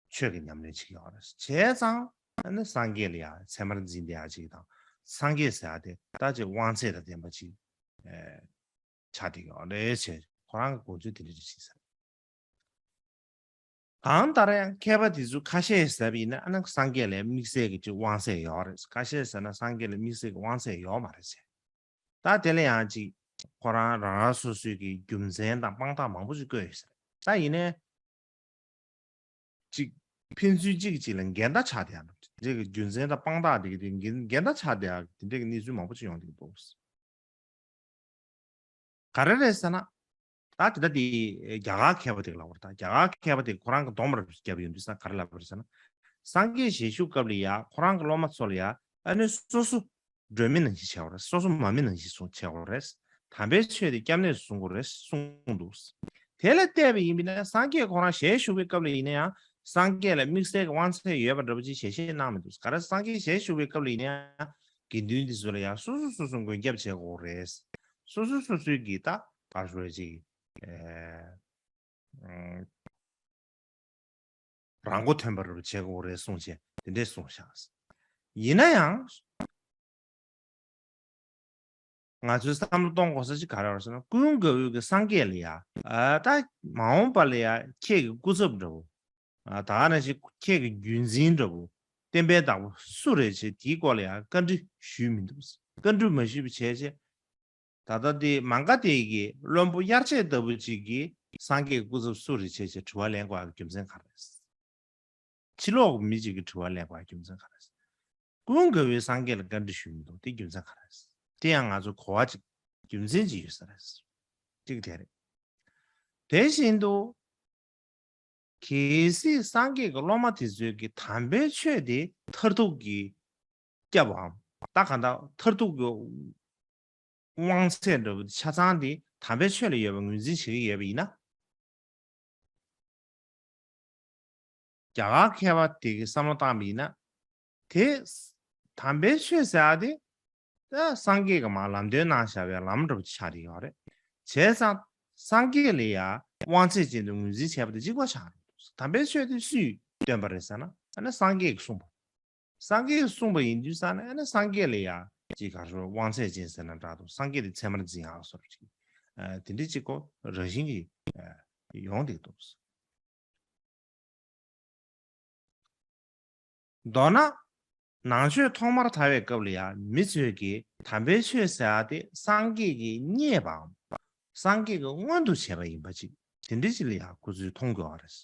ཆོས་ཀྱི་ཉམས་ལེན་བྱེད་ཀྱི་ཡོད་རེད། བྱས་ཙང་ཨ་ནི་སངས་རྒྱས་ལ་ཡང་ཚད་མར་འཛིན་བསྡད་ཡ་ཅིག་དང་། སངས་རྒྱས་ཟེར་ཡ་དེ་ད་ཅིག་དབང་ཚད་དང་ལྡན་པ་ཅིག་ཨེ་ཆགས་བསྡད་ཡོད་རེད་ཅེས་ཁོ་རང་གི་དགོངས་ཚུལ་དེ་འདྲ་ཅིག་བྱས་ཟེར། གང་ལྟར་ཡང་མཁས་པ་དེ་ཚོ་ཁ་ཤས་ཟེར་བ་ཡིན་ན་ཨ་ནི་སངས་རྒྱས་ལ་དམིགས་བསལ་གྱི་ཅིག་དབང་ཚད་ཡོད་རེད། ཁ་ཤས་ཟེར་ན་སངས་རྒྱས་ལ་དམིགས་བསལ་གྱི་དབང་ཚད་ཡོད་མ་རེད་ཟེར། ད་དེ་ལ་ཡང་ཅིག་ཁོ་རང་རང་རང་སོ་སོའི་གི་རྒྱུ་མཚན་དང་དཔང་རྟགས་མང་པོ་ཅིག་བཀོད་ཡོད་ས་རེད། ད་ཡིན་ནའི་ཅིག་ཕན་ཚུན་གཅིག་གཅིག་ལ་འགལ་ཟླ་ཆགས་བསྡད་ཡ་འདྲ། དེ་འདྲའི་གི་རྒྱུ་མཚན་དང་དཔང་རྟགས་དེ་གི་དེ་འགལ་འགལ་ཟླ་ཆགས་བསྡད་ཡ་དེ་འདྲའི་གི་གནས་ཚུལ་མང་པོ་ཅིག་ཡོང་བསྡད་ཀྱི་འདུག། ག་རེ་རེད་ཟེར་ན། ད་དེ་ད་དེ་རྒྱ་གར་མཁས་པ་དེ་གི་ལབ་པ་རེད། ད་རྒྱ་གར་མཁས་པ་དེ་ཁོ་རང་གི་སྡོམ་རབ་བརྒྱབ་ཡོང་དུས་ས་ག་རེ་ལབ་པ་རེད་ཟེར་ན། སངས་རྒྱས་ཞལ་བཞུགས་སྐབས་ལ་ཡ་ཁོ་རང་གི་སློབ་མ་ཚོ་ལ་ཡ་ཨ་ནི་སོ་སོ་སྒྲོལ་མ་ནང་བཞིན་བྱེད་དགོས་རེད། སོ་སོ་མ་རྨོས་ནང་བཞིན་བཟུང་བྱེད་དགོས་རེད། དམ་པའི་ཆོས་དེ་སྐྱབས་གནས་སུ་བཟུང་དགོས་རེད་གསུངས་འདུག། དེ་ལ་བལྟས་པ་ཡིན་པ་ན་སངས་རྒྱས་ཁོ་རང་ཞལ་བཞུགས་པའི་སྐབས་ལ་ཡིན་ན་ཡང་སངས་རྒྱས་ལ་དམིགས་བསལ་གྱི་དབང་ཚད་ཡོད་པ་འདྲ་པོ་ཅིག་ཞལ་བཞེས་གནང་མི་འདུག། ག་རེ་སངས་རྒྱས་ཞལ་བཞུགས་པའི་སྐབས་ལ་ཡིན་ན་ཡང་དགེ་འདུན་འདི་ཚོ་ལ་ཡང་སོ་སོ་སོ་སོ་མགོན་སྐྱབས་བྱེད་དགོས་རེད། སོ་སོ་སོ་སོའི་གི་ད་ག་རེ་ཞུ་རེད་ཅིག་ཨེ། རང་མགོ་ཐོན་པ་རུ་བྱེད་དགོས་རེད་གསུངས་བྱས་དེ་འདྲས་གསུངས་བཞག། ཡིན་ན་ཡང་ང་ཚོའི་བསམ་བློ་གཏོང་དགོས་ས་ཅིག་ག་རེ་རེད་ཟེར་ན། ཀུན་དགའ་བོའི་གི་སངས་རྒྱས་ལ་ཡ་ཨ་ད་མ་འོངས་པ་ལ་ཡ་ཁྱེད་ཀྱི་སྐུ་ཚབ་འདྲ་བོ། ཨ་ད་ག་ནང་བཞིན་ཁྱེད་ཀྱི་བརྒྱུད་འཛིན་འདྲ་བོ། བསྟན་པའི་བདག་པོ་སུ་རེད་ཅེས་དེའི་སྐོར་ལ་ཡང་བཀའ་འདྲི་ཞུས་མི་འདུག། བཀའ་འདྲི་མ་ཞུས་པ་བྱས་རྗེས། ད་ལྟ་དེ་མ་ག་དྷའི་གི་བློན་པོ་དབྱར་ཆད་ལྟ་བུ་ཅིག་གིས་སངས་རྒྱས་སྐུ་ཚབ་སུ་རེད་ཅེས་བྱས་དྲི་བ་ལེན་དགོས་པའི་རྒྱུ་མཚན་ག་རེ་རེད། ཕྱི་ལོགས་ཀྱི་མི་ཅིག་གིས་དྲི་བ་ལེན་དགོས་པའི་རྒྱུ་མཚན་ག་རེ་རེད། ཀུན་དགའ་བོས་སངས་རྒྱས་ལ་བཀའ་འདྲི་ཞུས་མི་འདུག། དེ་རྒྱུ་མཚན་ག་རེ་རེད། དེ་ཡང་ང་ཚོ་གོ་བ་ཅིག་རྒྱུ་མཚན་ཅིག་ཡོད་ས་རེད། གཅིག་དེ་རེད། དེ་བཞིན་དུ། གལ་སྲིད་སངས་རྒྱས་ཀྱི་སློབ་མ་དེ་ཚོས་ཀྱི་དམ་པའི་ཆོས་དེ་མཐར་ཐུག་གི་སྐྱབས་འམ། ད་གང་ལྟར་མཐར་ཐུག་གི་ དབང་ཚད་འདྲ་བོ་ཆ་ཚང་དེ་དམ་པའི་ཆོས་ལ་ཡོད་པ་ངོས་འཛིན་བྱེད་ཀྱི་ཡོད་པ་ཡིན་ན། རྒྱ་གར་མཁས་པ་དེ་གི་བསམ་བློ་བཏང་བ་ཡིན་ན། དེ་དམ་པའི་ཆོས་ཟེར་ཡ་དེ་ད་སངས་རྒྱས་ཀྱིས་མར་ལམ་སྟོན་གནང་བཞག་པའི་ལམ་འདྲ་བོ་ཆགས་ཀྱི་ཡོད་རེད། བྱས་ཙང་སངས་རྒྱས་ལ་ཡ་དབང་ཚད་ཅན་དུ་ངོས་འཛིན་བྱས་པ་དེ་གཅིག་པ་ཆགས་རེད། དམ་པའི་ཆོས་དེ་སུས་སྟོན་པ་རེད་ཟེར་ན། ཨ་ནི་སངས་རྒྱས་ཀྱིས་གསུངས་པ། སངས་རྒྱས་ཀྱིས་གསུངས་པ་ཡིན་དུས་ཙང་ནས་ཨ་ནི་སངས་རྒྱས་ལ་ཡ་ཅིག་ག་རེ་ཟེར། དབང་ཚད་ཅན་ཟེར་ན་འདྲ་འདུག་སངས་རྒྱས་དེ་ཚད་མར་འཛིན་ཡག་བཟོ་འདྲ་ཅིག་ཨ། དེ་འདྲ་ཅིག་གོ་རང་བཞིན་གྱིས་ཨ་ཡོང་བསྡད་འདུག་མདོར་ན། ནང་ཆོས་ཐོག་མར་དར་བའི་སྐབས་ལ་ཡང་མི་ཚོས་ཀྱིས་དམ་པའི་ཆོས་ཟེར་ཡ་དེ་སངས་རྒྱས་ཀྱིས་བརྙེས་པའམ། སངས་རྒྱས་ཀྱིས་མངོན་དུ་བྱས་པ་ཡིན་པ་ཅིག་དེ་འདྲ་ཅིག་ལ་ཡང་ཁོ་ཚོས་མཐོང་དགོས་པ་རེད།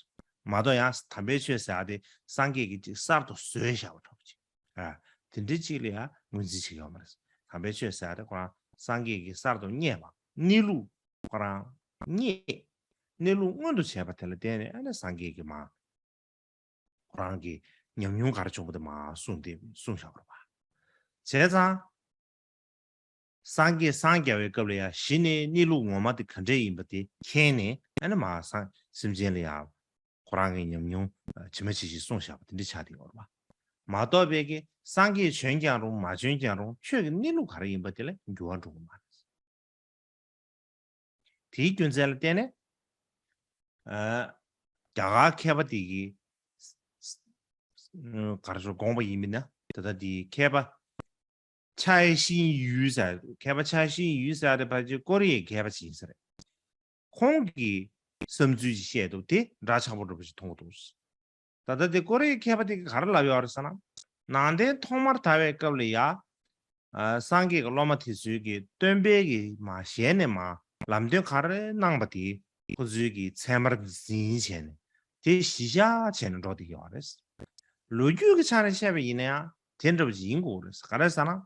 མ་གཏོགས་ཡང་དམ་པའི་ཆོས་ཟེར་ཡ་དེ་སངས་རྒྱས་ཀྱིས་ཅིག་གསར་དུ་བཟོས་བཞག་པ་འདྲ་པོ་ཅིག་ཨ། དེ་འདྲ་ཅིག་ལ་ཡང་ངོས་འཛིན་བྱེད་ཀྱི་ཡོད་མ་རེད། དམ་པའི་ཆོས་ཟེར་ཡ་དེ་ཁོ་རང་སངས་རྒྱས་ཀྱིས་གསར་དུ་བརྙེས་པ། གནས་ལུགས་ཁོ་རང་བརྙེས། གནས་ལུགས་མངོན་དུ་བྱས་པ་དེ་ལ་བརྟེན་ནས་ཨ་ནི་སངས་རྒྱས་ཀྱིས་མར་ཁོ་རང་གི་ཉམས་མྱོང་ག་རེ་བྱུང་བ་དེ་མར་གསུངས་ཏེ་གསུངས་བཞག་པ་རེད་པ། བྱས་ཙང་། སངས་རྒྱས་སངས་རྒྱ་བའི་སྐབས་ལ་ཡང་གཞི་ནས་གནས་ལུགས་ངོ་མ་དེ་ག་འདྲས་ཡིན་པ་དེ་མཁྱེན་ནས་ཨ་ནི་མར་སངས་སེམས་ཅན་ལ་ཡང་ཁོ་རང་གི་ཉམས་མྱོང་ཇི་མ་ཇི་བཞིན་གསུངས་བཞག་པ་དེ་འདྲ་ཆགས་བསྡད་ཡོད་རེད་པ། མ་གཏོགས་པའི་གི་སངས་རྒྱས་བྱོན་ཀྱང་རུང་མ་བྱོན་ཀྱང་རུང་ཆོས་ཀྱི་གནས་ལུགས་ག་རེ་ཡིན་པ་དེ་ལ་འགྱུར་བ་འགྲོ་གི་མ་རེད། དེའི་རྒྱུ་མཚན་ལ་བརྟེན་ནས། ཨ། རྒྱ་གར་མཁས་པ་དེ་གིས། ག་རེ་ཟེར་དགོངས་པ་ཡིན་མིན་ན་ད་ལྟ་དེའི་མཁས་པ། ཆའེ་ཤིན་ཡུས་ཟེར། མཁས་པ་ཆའེ་ཤིན་ཡུས་ཟེར་དེ་ཕལ་ཆེར་ཀོ་རི་ཡའི་མཁས་པ་ཅིག་ཡིན་ས་རེད། ཁོང་གིས་བསམ་ཚུལ་ཅིག་བཤད་འདུག་དེ་འདྲ་ཆགས་པོ་འདྲ་པོ་ཞིག་མཐོང་གི་འདུག་ད་ལྟ་དེ་ཀོ་རི་ཡའི་མཁས་པ་དེ་གིས་ག་རེ་ལབ་ཡོད་རེད་ཟེར་ན། ནང་བསྟན་ཐོག་མར་དར་བའི་སྐབས་ལ་ཡ། ཨ། སངས་རྒྱས་ཀྱི་སློབ་མ་དེ་ཚོས་ཀྱིས་སྟོན་པའི་གི་མར་ཞལ་ནས་མར་ལམ་སྟོན་ག་རེ་གནང་པ་དེ་ཁོ་ཚོས་ཀྱིས་ཚད་མར་འཛིན་བྱས་ནས་དེ་གཞི་བཞག་བྱས་ནས་འགྲོ་བསྡད་ཀྱི་ཡོད་རེད། ལོ་རྒྱུས་ཀྱི་ཆ་ནས་བཤད་པ་ཡིན་ན་ཡང་དེ་འདྲ་པོ་ཅིག་ཡིན་དགོས་རེད། ག་རེ་ཟེར་ན།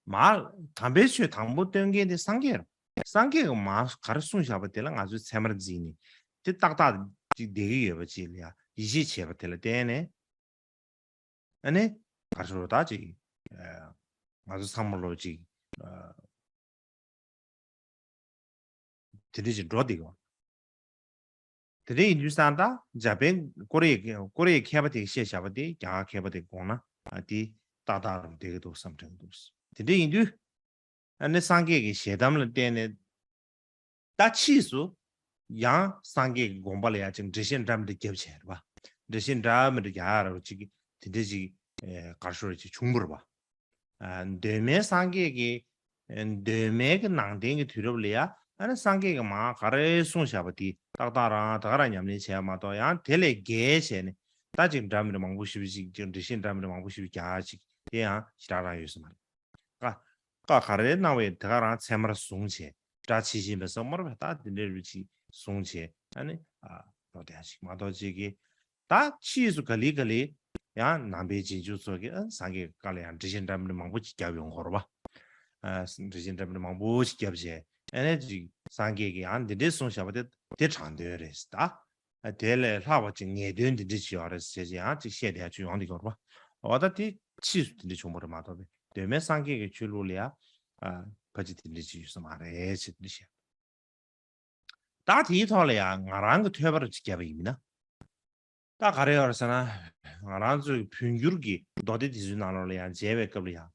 མར་དམ་པའི་ཆོས་དང་པོ་སྟོན་མཁན་དེ་སངས་རྒྱས་རེད། སངས་རྒྱས་ཀྱིས་མར་ག་རེ་གསུངས་བཞག་པ་དེ་ལ་ང་ཚོས་ཚད་མར་འཛིན་ནས་དེ་ཏག་ཏག་ཅིག་བསྡད་ཀྱི་ཡོད་པ་ཅིག་ལ་ཡ་ཡིད་ཆེས་བྱས་པ་དེ་ལ་བརྟེན་ནས། ཨ་ནི་ག་རེ་ཟེར་ད་ཅིག་ཨ། ང་ཚོ་ཚང་མ་ལོ་ཅིག་ཨ། དེ་འདྲ་ཅིག་འགྲོ་བསྡད་ཀྱི་ཡོད། དེ་འདྲ་ཡིན་དུས་ཙང་ད་འཇར་པན་ཀོ་རི་ཡའི་ཀོ་རི་ཡའི་མཁས་པ་དེས་བཤད་བཞག་པ་དེ་རྒྱ་གར་མཁས་པ་དེས་དགོངས་ན་ཨ་དེ་ཏག་ཏག་རུ་བསྡད་ཀྱི་འདུག་བསམ་དྲན་གྱི་འདུག་དེ་འདྲ་ཡིན་དུས་ཨ་ནི་སངས་རྒྱས་ཀྱི་ཞལ་གདམས་ལ་བརྟེན་ནས་ད་ཕྱིས་སུ་ཡང་སངས་རྒྱས་ཀྱི་དགོངས་པ་ལ་ཡང་ཅིག་འགྲེལ་བཤད་འདྲ་མི་འདྲ་བརྒྱབ་བྱས་རེད་པ། འགྲེལ་བཤད་འདྲ་མི་འདྲ་རྒྱག་ཡ་ར་བ་ཅིག་དེ་འདྲ་ཅིག་ཨེ་ག་རེ་ཟེར་ཅིག་བྱུང་བ་རེད་པ། ཨ། གདོད་མའི་སངས་རྒྱས་ཀྱི་ཨེ་གདོད་མའི་གི་ནང་བསྟན་གྱི་དུས་རབས་ལ་ཡ་ཨ་ནི་སངས་རྒྱས་ཀྱིས་མར་ག་རེ་གསུངས་བཞག་པ་དེ་ཏག་ཏག་རང་ད་ག་རང་ཉམས་ལེན་བྱས་མ་གཏོགས་ཡང་དེ་ལས་བརྒལ་བྱས་ནས་ད་ཅིག་འདྲ་མི་འདྲ་མང་པོ་ཞེ་པོ་ཅིག་ཅིག་འགྲེལ་བཤད་འདྲ་མི་འདྲ་མང་པོ་ཞེ་པོ་རྒྱག་ཡ་ཅིག་དེ་ཡང་ཞེ་དྲག་རང་ཡོད་ས་མ་རེད། བཀའ་བཀའ་ག་རེ་གནང་བའི་དེ་ག་རང་ཚད་མར་བཟུང་བྱས་སྒྲ་ཇི་བཞིན་པའི་བསམ་པར་བས་ད་དེ་འདྲའི་རིགས་ཅིག་བཟུང་བྱས་ཨ་ནི་ཨ་འགྲོ་བསྡད་ཡ་ཅིག་མ་གཏོགས་ཅིག་གིས་ད་ཕྱིས་སུ་ག་ལེ་ག་ལེ་ཡང་ནང་པའི་རྗེས་འཇུག་ཚོ་གིས་ཨ་སངས་རྒྱས་ཀྱི་བཀའ་ལ་ཡང་འགྲེལ་བཤད་འདྲ་མི་འདྲ་མང་པོ་ཅིག་བརྒྱབ་ཡོང་གི་ཡོད་རེད་པ། ཨ་འགྲེལ་བཤད་འདྲ་མི་འདྲ་མང་པོ་ཅིག་བརྒྱབ་བྱས་ཨ་ནི་ཅིག་སངས་རྒྱས་ཀྱིས་ཡང་འདི་འདྲས་གསུངས་བཞག་པ་དེ་དེ་དྲང་དོན་རེད་ད། དེ་ལས་ལྷག་པ་ཅིག་ངེས་དོན་འདི་འདྲ་ཅིག་ཡོད་རེད་ཟེར་ཅིག་ཡང་ཅིག་བཤད་བསྡད་ཡ་ཅིག་ཡོང་བསྡད་ཀྱི་ཡོད་རེད་པ། འོ་ད་དེ་ཕྱིས་སུ་དེ་འདྲ་བྱུང་བ་རེད་མ་གཏོགས་པས་གདོད་མའི་སངས་རྒྱས་ཀྱི་ཆོས་ལུགས་ལ་ཡ་ཨ་ཕལ་ཆེར་དེ་འདྲ་ཅིག་ཡོད་ས་མ་རེད་ཅེས་དེ་འདྲ་བཤད། ད་དེའི་ཐོག་ལ་ཡ་ང་རང་གི་ཐོས་པ་རུ་ཅིག་བརྒྱབ་པ་ཡིན་ན། ད་ག་རེ་ཡོད་རེད་ཟེར་ན། ང་རང་ཚོའི་བོད་འགྱུར་གྱི་མདོ་སྡེ་དེ་ཚོའི་ནང་ལོགས་ལ་ཡང་མཇལ་བའི་སྐབས་ལ་ཡང་།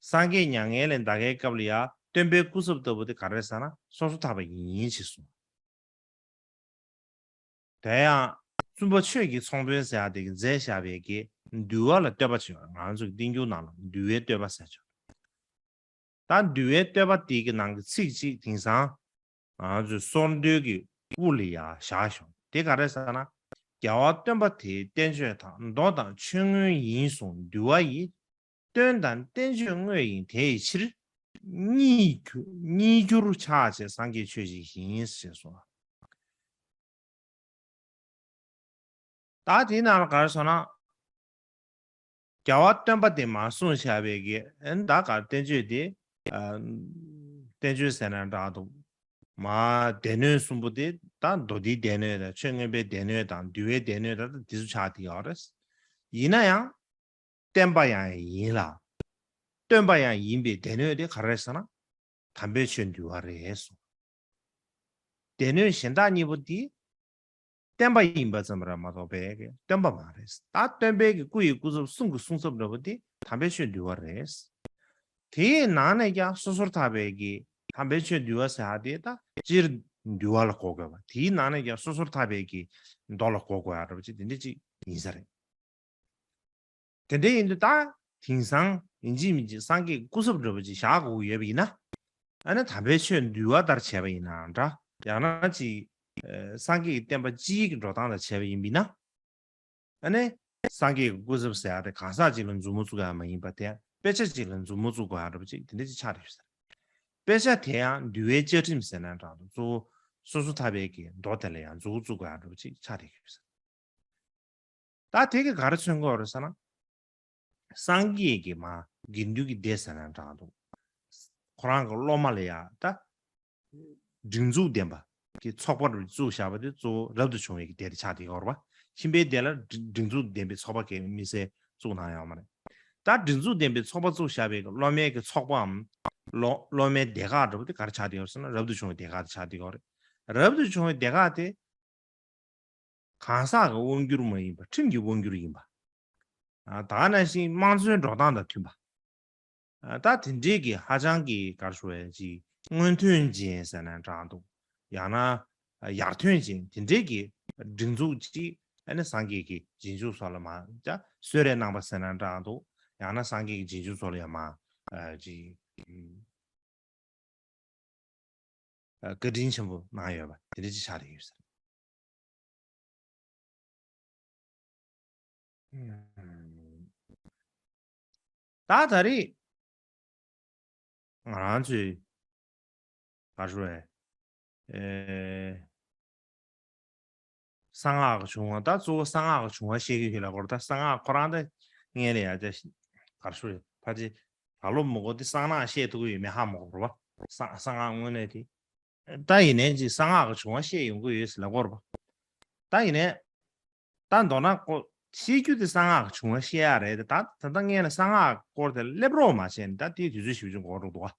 སངས་རྒྱས་མྱ་ངན་ལས་འདའ་མཁན་སྐབས་ལ་ཡང་སྟོན་པའི་སྐུ་ཚབ་ལྟ་བུ་དེ་ག་རེ་རེད་ཟེར་ན་སོ་སོ་ཐར་པ་ཡིན་ཞེས་གསུངས། དེ་ཡང་བཙུན་པ་ཆོས་ཀྱི་ཚོང་དཔོན་ཟེར་ཡག་དེ་གིས་མཛད་བཞག་པའི་གི་འདུལ་བ་ལ་བསྟོད་པ་བྱས་པ། ང་ཚོ་གི་བསྟན་འགྱུར་ནང་ལ་འདུལ་བའི་བསྟོད་པ་ཟེར་བྱས། ད་འདུལ་བའི་བསྟོད་པ་དེ་གི་ནང་གི་ཚིག་གཅིག་དེང་སང་ང་ཚོའི་སོར་འདོན་གྱི་དབུ་ལ་ཡ་བཞག་བྱུང་། དེ་ག་རེ་ཟེར་ན། རྒྱལ་བ་སྟོན་པ་དེའི་བསྟན་བཅོས་དང་མདོ་དང་ཆོས་མངོན་ཡིན་གསུངས། འདུལ་བ་ཡི། སྟོན་དང་བསྟན་བཅོས་དངོས་ཡིན་དེ་ཡི་ཕྱིར། གཉིས་གྱུར་གཉིས་གྱུར་ཕྱག་བྱས་སངས་རྒྱས་ཆོས་ཅན་ཡིན་ཞེས་གསུངས། ད་དེའི་ནང་ལ་ག་རེ་ཟེར་ན། རྒྱལ་བ་སྟོན་པ་དེས་མར་གསུངས་བཞག་པའི་གི་ཨ་ནི་ད་ག་བསྟན་བཅོས་དེ། ཨ་བསྟན་བཅོས་ཟེར་ན་འདྲ་འདུག་མར་སྡེ་སྣོད་གསུམ་པོ་དེ་ད་མདོ་སྡེའི་སྡེ་སྣོད་དང་ཆོས་མངོན་པའི་སྡེ་སྣོད་དང་འདུལ་བའི་སྡེ་སྣོད་དང་དེ་ཚོ་ཆགས་བསྡད་ཡོད་རེད། ཡིན་ན་ཡང་། བསྟན་པ་ཡང་ཡིན་ལ། སྟོན་པ་ཡང་ཡིན་པའི་སྡེ་སྣོད་དེ་ག་རེ་རེད་ཟེར་ན། དམ་པའི་ཆོས་འདུལ་བ་རེད་གསུངས། སྡེ་སྣོད་གཞན་དག་གཉིས་པོ་དེ་བསྟན་པ་ཡིན་པ་ཙམ་རེད་མ་གཏོགས་པའི་སྟོན་པ་མ་རེད། ད་སྟོན་པའི་གི་སྐུ་ཡི་སྐུ་ཚབ་གསུང་གི་གསུང་ཚབ་འདྲ་པོ་དེ་དམ་པའི་ཆོས་འདུལ་བ་རེད། དེའི་ནང་ནས་ཀྱང་སོ་སོར་ཐར་པའི་གི་དམ་པའི་ཆོས་འདུལ་བ་ཟེར་ཡ་དེ་ད་སྤྱིར་འདུལ་བ་ལ་གོ་དགོས་པ། དེའི་ནང་ནས་ཀྱང་སོ་སོར་ཐར་པའི་གི་མདོ་ལ་གོ་དགོས་ཡ་འདྲ་པོ་ཅིག་དེ་འདྲ་ཅིག་ཡིན་ས་རེད། དེ་འདྲ་ཡིན་དུས་ད་དེང་སང་ཡིན་གཅིག་མིན་གཅིག་སངས་རྒྱས་ཀྱི་སྐུ་ཚབ་འདྲ་པོ་ཅིག་བཞག་དགོས་ཀྱི་ཡོད་པ་ཡིན་ན། ཨ་ནི་དམ་པའི་ཆོས་འདུལ་བ་ལྟར་བྱས་པ་ཡིན་ནའང་འདྲ། ཡང་ན་ཅིག་ཨ་སངས་རྒྱས་ཀྱི་བསྟན་པ་སྤྱིའི་གི་འགྲོ་སྟངས་ལྟར་བྱས་པ་ཡིན་པ་ཡིན་ན། ཨ་ནི་སངས་རྒྱས་ཀྱི་སྐུ་ཚབ་ཟེར་ཡ་དེ་གང་ཟག་ཅིག་ལ་མཛུབ་མོ་བཙུགས་ཡ་མ་ཡིན་པ་དེ་དཔེ་ཆ་ཅིག་ལ་མཛུབ་མོ་བཙུགས་དགོས་ཡ་འདྲ་པོ་ཅིག་དེ་འདྲ་ཅིག་ཆགས་བསྡད་ཡོད་ས་རེད། དཔེ་ཆ་དེ་ཡང་འདུལ་བའི་བཅའ་ཁྲིམས་ཟེར་ན་འདྲ་འདུག་གཙོ་བོ་སོ་སོ་ཐར་པའི་གི་མདོ་དེ་ལ་ཡང་མཛུབ་མོ་བཙུགས་དགོས་ཡ་འདྲ་པོ་ཅིག་ཆགས་བསྡད་ཡོད་ས་རེད། ད་དེ་གིས་ག་རེ་མཚོན་གྱི་ཡོད་རེད་ཟེར་ན། སངས་རྒྱས་ཀྱི་མ་དགེ་འདུན་གྱི་སྡེ་ཟེར་ན་འདྲ་འདུག་ཁོ་རང་གི་སློབ་མ་ལ་ཡ་ད་སྒྲིག་འཛུགས་ལྡན་པ་གི་ཚོགས་པ་རུ་བཙུགས་བཞག་པ་དེ་གཙོ་བོ་རབ་ཏུ་བྱུང་བའི་གི་སྡེ་དེ་ཆགས་བསྡད་ཡོད་རེད་པ། ཁྱིམ་པའི་སྡེ་ལ་སྒྲིག་སྒྲིག་འཛུགས་ལྡན་པའི་ཚོགས་པ་གི་མི་སེར་བཙུགས་གནང་ཡོད་མ་རེད། ད་སྒྲིག་འཛུགས་ལྡན་པའི་ཚོགས་པ་བཙུགས་བཞག་པའི་གི་སློབ་མའི་གི་ཚོགས་པའམ་སློབ་སློབ་མའི་སྡེ་ཁག་འདྲ་པོ་དེ་ག་རེ་ཆགས་བསྡད་ཡོད་ཟེར་ན་རབ་ཏུ་བྱུང་བའི་སྡེ་ཁག་དེ་ཆགས་བསྡད་ཡོད་རེད། རབ་ཏུ་བྱུང་བའི་སྡེ་ཁག་དེ། གང་ཟག་གི་དབང་སྒྱུར་མ་ཡིན་པ་ཁྲིམས་ཀྱི་དབང་སྒྱུར་ཡིན་པ། ཨ་ད་ག་ནང་བཞིན་དམངས་གཙོའི་འགྲོ་སྟངས་དང་མཐུན་པ། ཨ་ད་དེ་འདྲའི་གི་ཧ་ཅང་གི་ག་རེ་ཞུ་དགོས་རེད། ཅིག་སྔོན་ཐོན་ཅན་ཟེར་ན་འདྲ་འདུག་ཡང་ན་ཡར་ཐོན་ཅན་དེ་འདྲའི་གི་སྒྲིག་འཛུགས་ཅིག་ཨ་ནི་སངས་རྒྱས་ཀྱི་རྗེས་འཇུག་ཚོ་ལ་མར་ཅིག་གསོལ་རས་གནང་བ་ཟེར་ན་འདྲ་འདུག་ཡང་ན་སངས་རྒྱས་ཀྱི་རྗེས་འཇུག་ཚོ་ལ་ཡང་མར་ཨ་ཅིག་ཨ་བཀའ་དྲིན་ཆེན་པོ་གནང་ཡོད་པ་དེ་འདྲ་ཅིག་ཆགས་བསྡད་ཡོད་ས་རེད། ད་ད་རེས་ང་རང་ཚོའི་ག་རེ་ཞུ་དགོས་རེད། ཨེ། གསང་སྔགས་ཀྱི་བྱུང་བ། ད་གཙོ་བོ་གསང་སྔགས་ཀྱི་བྱུང་བ་བཤད་ཀྱི་ཡོད་ལབ་ཀྱི་ཡོད་རེད། ད་གསང་སྔགས་ཁོ་རང་ད་སྔོན་ལ་ཡ་ཅིག་ག་རེ་ཞུ་དགོས་རེད། ཕལ་ཆེར་ད་ལོ་མི་གོ་དེ་གསང་སྔགས་བཤད་ཐུབ་ཀྱི་ཡོད་མེད་ཧ་མ་གོ་རེད་པ། གསང་གསང་སྔགས་དངོས་གནས་དེ། ད་ཡིན་ནའི་ཅིག་གསང་སྔགས་ཀྱི་བྱུང་བ་བཤད་ཡོང་གི་ཡོད་ཟེར་ལབ་ཀྱི་ཡོད་རེད་པ། ད་ཡིན་ནའི། ད་མདོར་ན་ཀོ་བཤད་རྒྱུ་དེ་གསང་སྔགས་ཀྱི་བྱུང་བ་བཤད་ཡ་རེད་དེ། ད་ད་ལྟ་སྔོན་ལ་གསང་སྔགས་སྐོར་དེ་སླེབས་རོགས་མ་བྱས་ནས་ད་དེའི་དུས་ཚོད་ཞེ་པོ་ཅིག་འགོར་འགྲོ་འདུག་བ།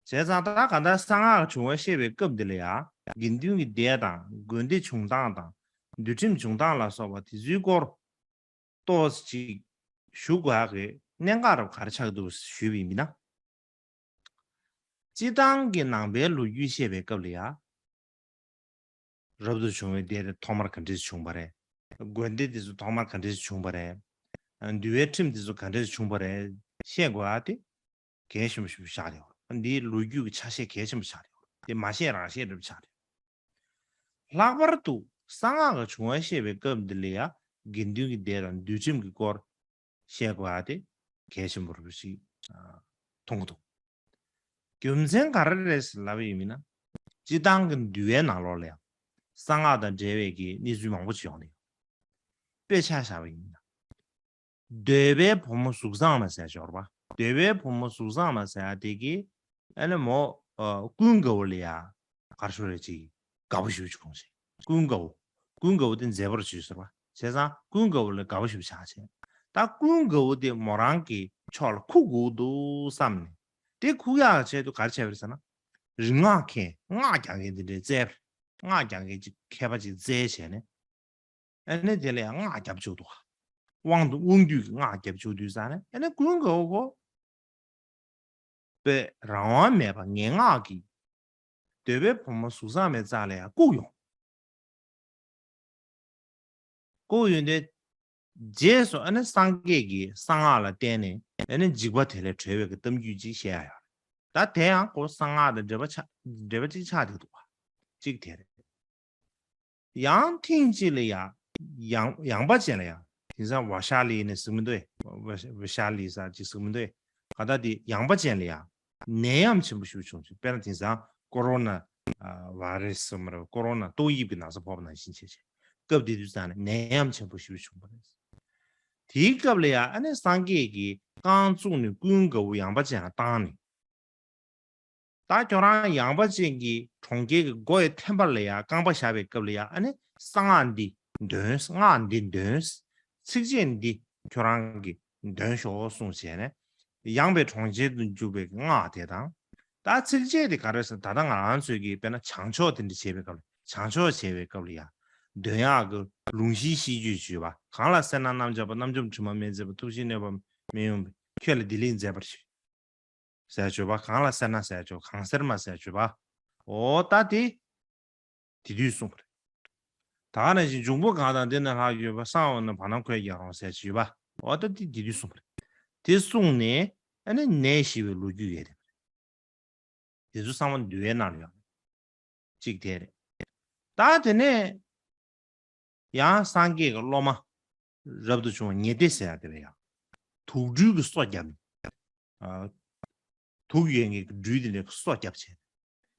བྱས་ཙང་ད་གང་ལྟར་གསང་སྔགས་བྱུང་བ་བཤད་པའི་སྐབས་འདི་ལ་ཡང་དགེ་འདུན་གྱི་སྡེ་དང་དགོན་སྡེ་བྱུང་སྟངས་དང་འདུལ་ཁྲིམས་བྱུང་སྟངས་ལ་སོགས་པ་དེ་ཚོའི་སྐོར་ཏོག་ཙམ་ཅིག་ཞུ་དགོས་ཡག་གི་གནད་འགག་རབ་ག་རེ་ཆགས་འདུག་ཞུས་པ་ཡིན་ན། སྤྱིར་བཏང་གི་ནང་པའི་ལོ་རྒྱུས་བཤད་པའི་སྐབས་ལ་ཡང་། རབ་ཏུ་བྱུང་བའི་སྡེ་དེ་ཐོག་མར་ག་འདྲས་བྱུང་བ་རེད། དགོན་སྡེ་དེ་ཚོ་ཐོག་མར་ག་འདྲས་བྱུང་བ་རེད། འདུལ་བའི་ཁྲིམས་དེ་ཚོ་ག་འདྲས་བྱུང་བ་རེད། བཤད་དགོས་ཨ་དེ། གལ་ཆེན་པོ་ཞིག་ཆགས་ཡོད། འདིའི་ལོ་རྒྱུས་ཀྱི་ཆ་ཤས་གལ་ཆེན་པོ་ཆགས་ཡོད། དེ་མ་བཤད་རང་བཤད་འདྲ་པོ་ཆགས་ཡོད། ལྷག་པར་དུ་གསང་སྔགས་ཀྱི་བྱུང་བ་བཤད་པའི་སྐབས་འདི་ལ་ཡང་དགེ་འདུན་གྱི་སྡེ་དང་འདུལ་ཁྲིམས་ཀྱི་སྐོར་བཤད་དགོས་ཨ་དེ་གལ་ཆེན་པོ་རེད་ཞེས་མཐོང་གི་འདུག་རྒྱུ་མཚན་ག་རེ་རེད་ལབ་པ་ཡིན་ན། སྤྱིར་བཏང་གི་འདུལ་བའི་ནང་ལོགས་ལ་ཡང་གསང་སྔགས་དང་འབྲེལ་བའི་གི་གནས་ཚུལ་མང་པོ་ཅིག་ཡོང་གི་ཡོད། དཔེ་ཆ་བཞག་པ་ཡིན་ན། འདོད་པའི་བུ་མོ་གཟུགས་བཟང་མ་ཟེར་ཡ་ཅིག་ཡོད་རེད་པ། འདོད་པའི་བུ་མོ་གཟུགས་བཟང་མ་ཟེར་ཡ་དེ་གིས་ཨ་ནི་མོ་ཨ་ཀུན་དགའ་བོ་ལ་ཡ་ག་རེ་ཞུ་རེད་ཅིག་དགའ་པོ་ཞེ་པོ་ཅིག་བྱུང་ཞིང་། ཀུན་དགའ་བོ། ཀུན་དགའ་བོ་དེ་མཛེས་པར་བྱས་ཟེར་བ། བྱས་ཙང་ཀུན་དགའ་བོ་ལ་དགའ་པོ་ཞེ་པོ་ཆགས་བྱས། ད་ཀུན་དགའ་བོ་དེ་མོ་རང་གི་ཕྱོགས་ལ་ཁུག་དགོས་འདུག་བསམ་ནས། དེ་ཁུག་ཡག་ཆེད་དུ་ག་རེ་བྱས་པ་རེད་ཟེར་ན། རིག་སྔགས་མཁན་སྔགས་རྒྱག་མཁན་དེ་འདྲའི་བཙལ། སྔགས་རྒྱག་མཁན་ཅིག་མཁས་པ་ཅིག་བཙལ་བྱས་ནས། ཨ་ནི་དེ་ལ་ཡང་སྔགས་བརྒྱབ་བཅུག་འདུག་དབང་དུ་དབང་སྡུད་ཀྱི་སྔགས་བརྒྱབ་བཅུག་དུས་ཙང་ནས་ཨ་ནི་ཀུན་དགའ་བོ་ཁོ། དཔེ་རང་དབང་མེད་པ་ངན་སྔགས་ཀྱིས། འདོད་པའི་བུ་མོ་གཟུགས་བཟང་མའི་རྩ་ལ་ཡང་བཀུག་ཡོང་། བཀུག་ཡོང་དུས། རྗེས་སུ་ཨ་ནི་སངས་རྒྱས་ཀྱིས་གསང་སྔགས་ལ་བརྟེན་ནས་ཨ་ནི་འཇིགས་པ་དེ་ལས་གྲོལ་བའི་གི་གཏམ་རྒྱུད་ཅིག་བཤད་ཡ་ཡོད་རེད། ད་དེ་ཡང་ཁོ་གསང་སྔགས་དང་འབྲེལ་བ་ཆགས་འབྲེལ་བ་ཅིག་ཆགས་བསྡད་འདུག་བ། གཅིག་དེ་རེད། ཡང་ཐེངས་གཅིག་ལ་ཡང་ཡངས་ཡངས་པ་ཅན་ལ་ཡང་དེང་སང་ཝ་ཤ་ལི་ནས་ཟེར་གྱི་མི་འདུག་ཝ་ཤ་ལི་ཟེར་ཅིག་ཟེར་གྱི་མི་འདུག་ག་ད་དེ་ཡངས་པ་ཅན་ལ་ཡང་ནད་ཡམས་ཆེན་པོ་ཞིག་བྱུང་ཞིང་། དཔེར་ན་དེང་སང་ཀོ་རོ་ན་ཝ་རེ་སི་ཟེར་གྱི་མི་རེད། ཀོ་རོ་ན་ཏོག་དབྱིབས་ཀྱི་ན་ཚ་ཕོག་པ་ནང་བཞིན་བྱས་བྱས། སྐབས་དེ་དུས་ཙང་ནས་ནད་ཡམས་ཆེན་པོ་ཞིག་བྱུང་བ་རེད། དེའི་སྐབས་ལ་ཡང་ཨ་ནི་སངས་རྒྱས་ཀྱིས་རྐང་བཙུགས་ནས་ཀུན་དགའ་བོ་ཡངས་པ་ཅན་ལ་བཏང་ནས། ད་ཁྱོད་རང་ཡངས་པ་ཅན་གྱི་གྲོང་ཁྱེར་གྱི་སྒོ་ཡི་ཐེམ་པ་ལ་ཡང་རྐང་པ་བཞག་པའི་སྐབས་ལ་ཡང་ཨ་ནི་གསང་སྔགས་འདི་འདོན། སྔགས་འདི་འདོན། ཚིགས་བཅད་འདི་ཁྱོད་རང་གིས་འདོན་ཤོག་གསུངས་བྱས་ནས། ཡངས་པའི་གྲོང་ཁྱེར་དུ་འཇུག་པའི་སྔགས་དེ་དང་། ད་ཚིགས་བཅད་དེ་ག་རེ་ཟེར། ད་ལྟ་ང་རང་ཚོས་ཀྱིས་དཔེར་ན་བྱང་ཕྱོགས་དེ་འདྲ་བྱེད་པའི་སྐབས་ལ། བྱང་ཕྱོགས་བྱེད་པའི་སྐབས་ལ་ཡང་འདོན་ཡག་གི་ལུང་གཞིའི་ཤིས་བརྗོད་ཅེས་པ། གང་ལ་སེར་སྣ་རྣམ་བྱང་པོ། རྣམ་འཇོམས་དྲི་མ་མེད་མཛད་པ། ཐུགས་རྗེས་གནོད་པ་མི་ཡོང་བའི། ཁྱོད་ལ་བདེ་ལེགས་མཛད་པར་ཤོག་ཟེར་བརྗོད་པ། གང་ལ་སེར་སྣ་ཟེར་བརྗོད། གང་སེར་མ་ཟེར་བརྗོད་པ། འོ་ད་དེ་དེ་དུས་གསུངས་པ་རེད། ད་ག་ནང་བཞིན་འབྱུང་པོ་གང་དང་། འདི་ན་ལྷག་ཡོད་པ། གསང་བ་ན་བར་སྣང་འཁོད་ཀྱང་རུང་ཟེར་བརྗོད་པ། འོ་ད་དེ་དེ་དུས་གསུངས་པ་རེད། དེ་གསུངས་ནས་ཨ་ནི་ནད་ཞི་བའི་ལོ་རྒྱུས་ཡོད་རེད། དེ་ཚོ་ཚང་མ་འདུལ་བའི་ནང་ལ་ཡོད། གཅིག་དེ་རེད། ད་དེ་ནས་ཡང་སངས་རྒྱས་ཀྱི་སློབ་མ་རབ་ཏུ་བྱུང་བ་ཉེ་སྡེ་ཟེར་ཡ་དེ་ལ་ཡང་དུག་སྦྲུལ་གྱི་སོ་བརྒྱབ་ནས། ཨ། དུག་ཡོད་མཁན་གྱི་སྦྲུལ་དེ་འདྲའི་སོ་བརྒྱབ་བྱས།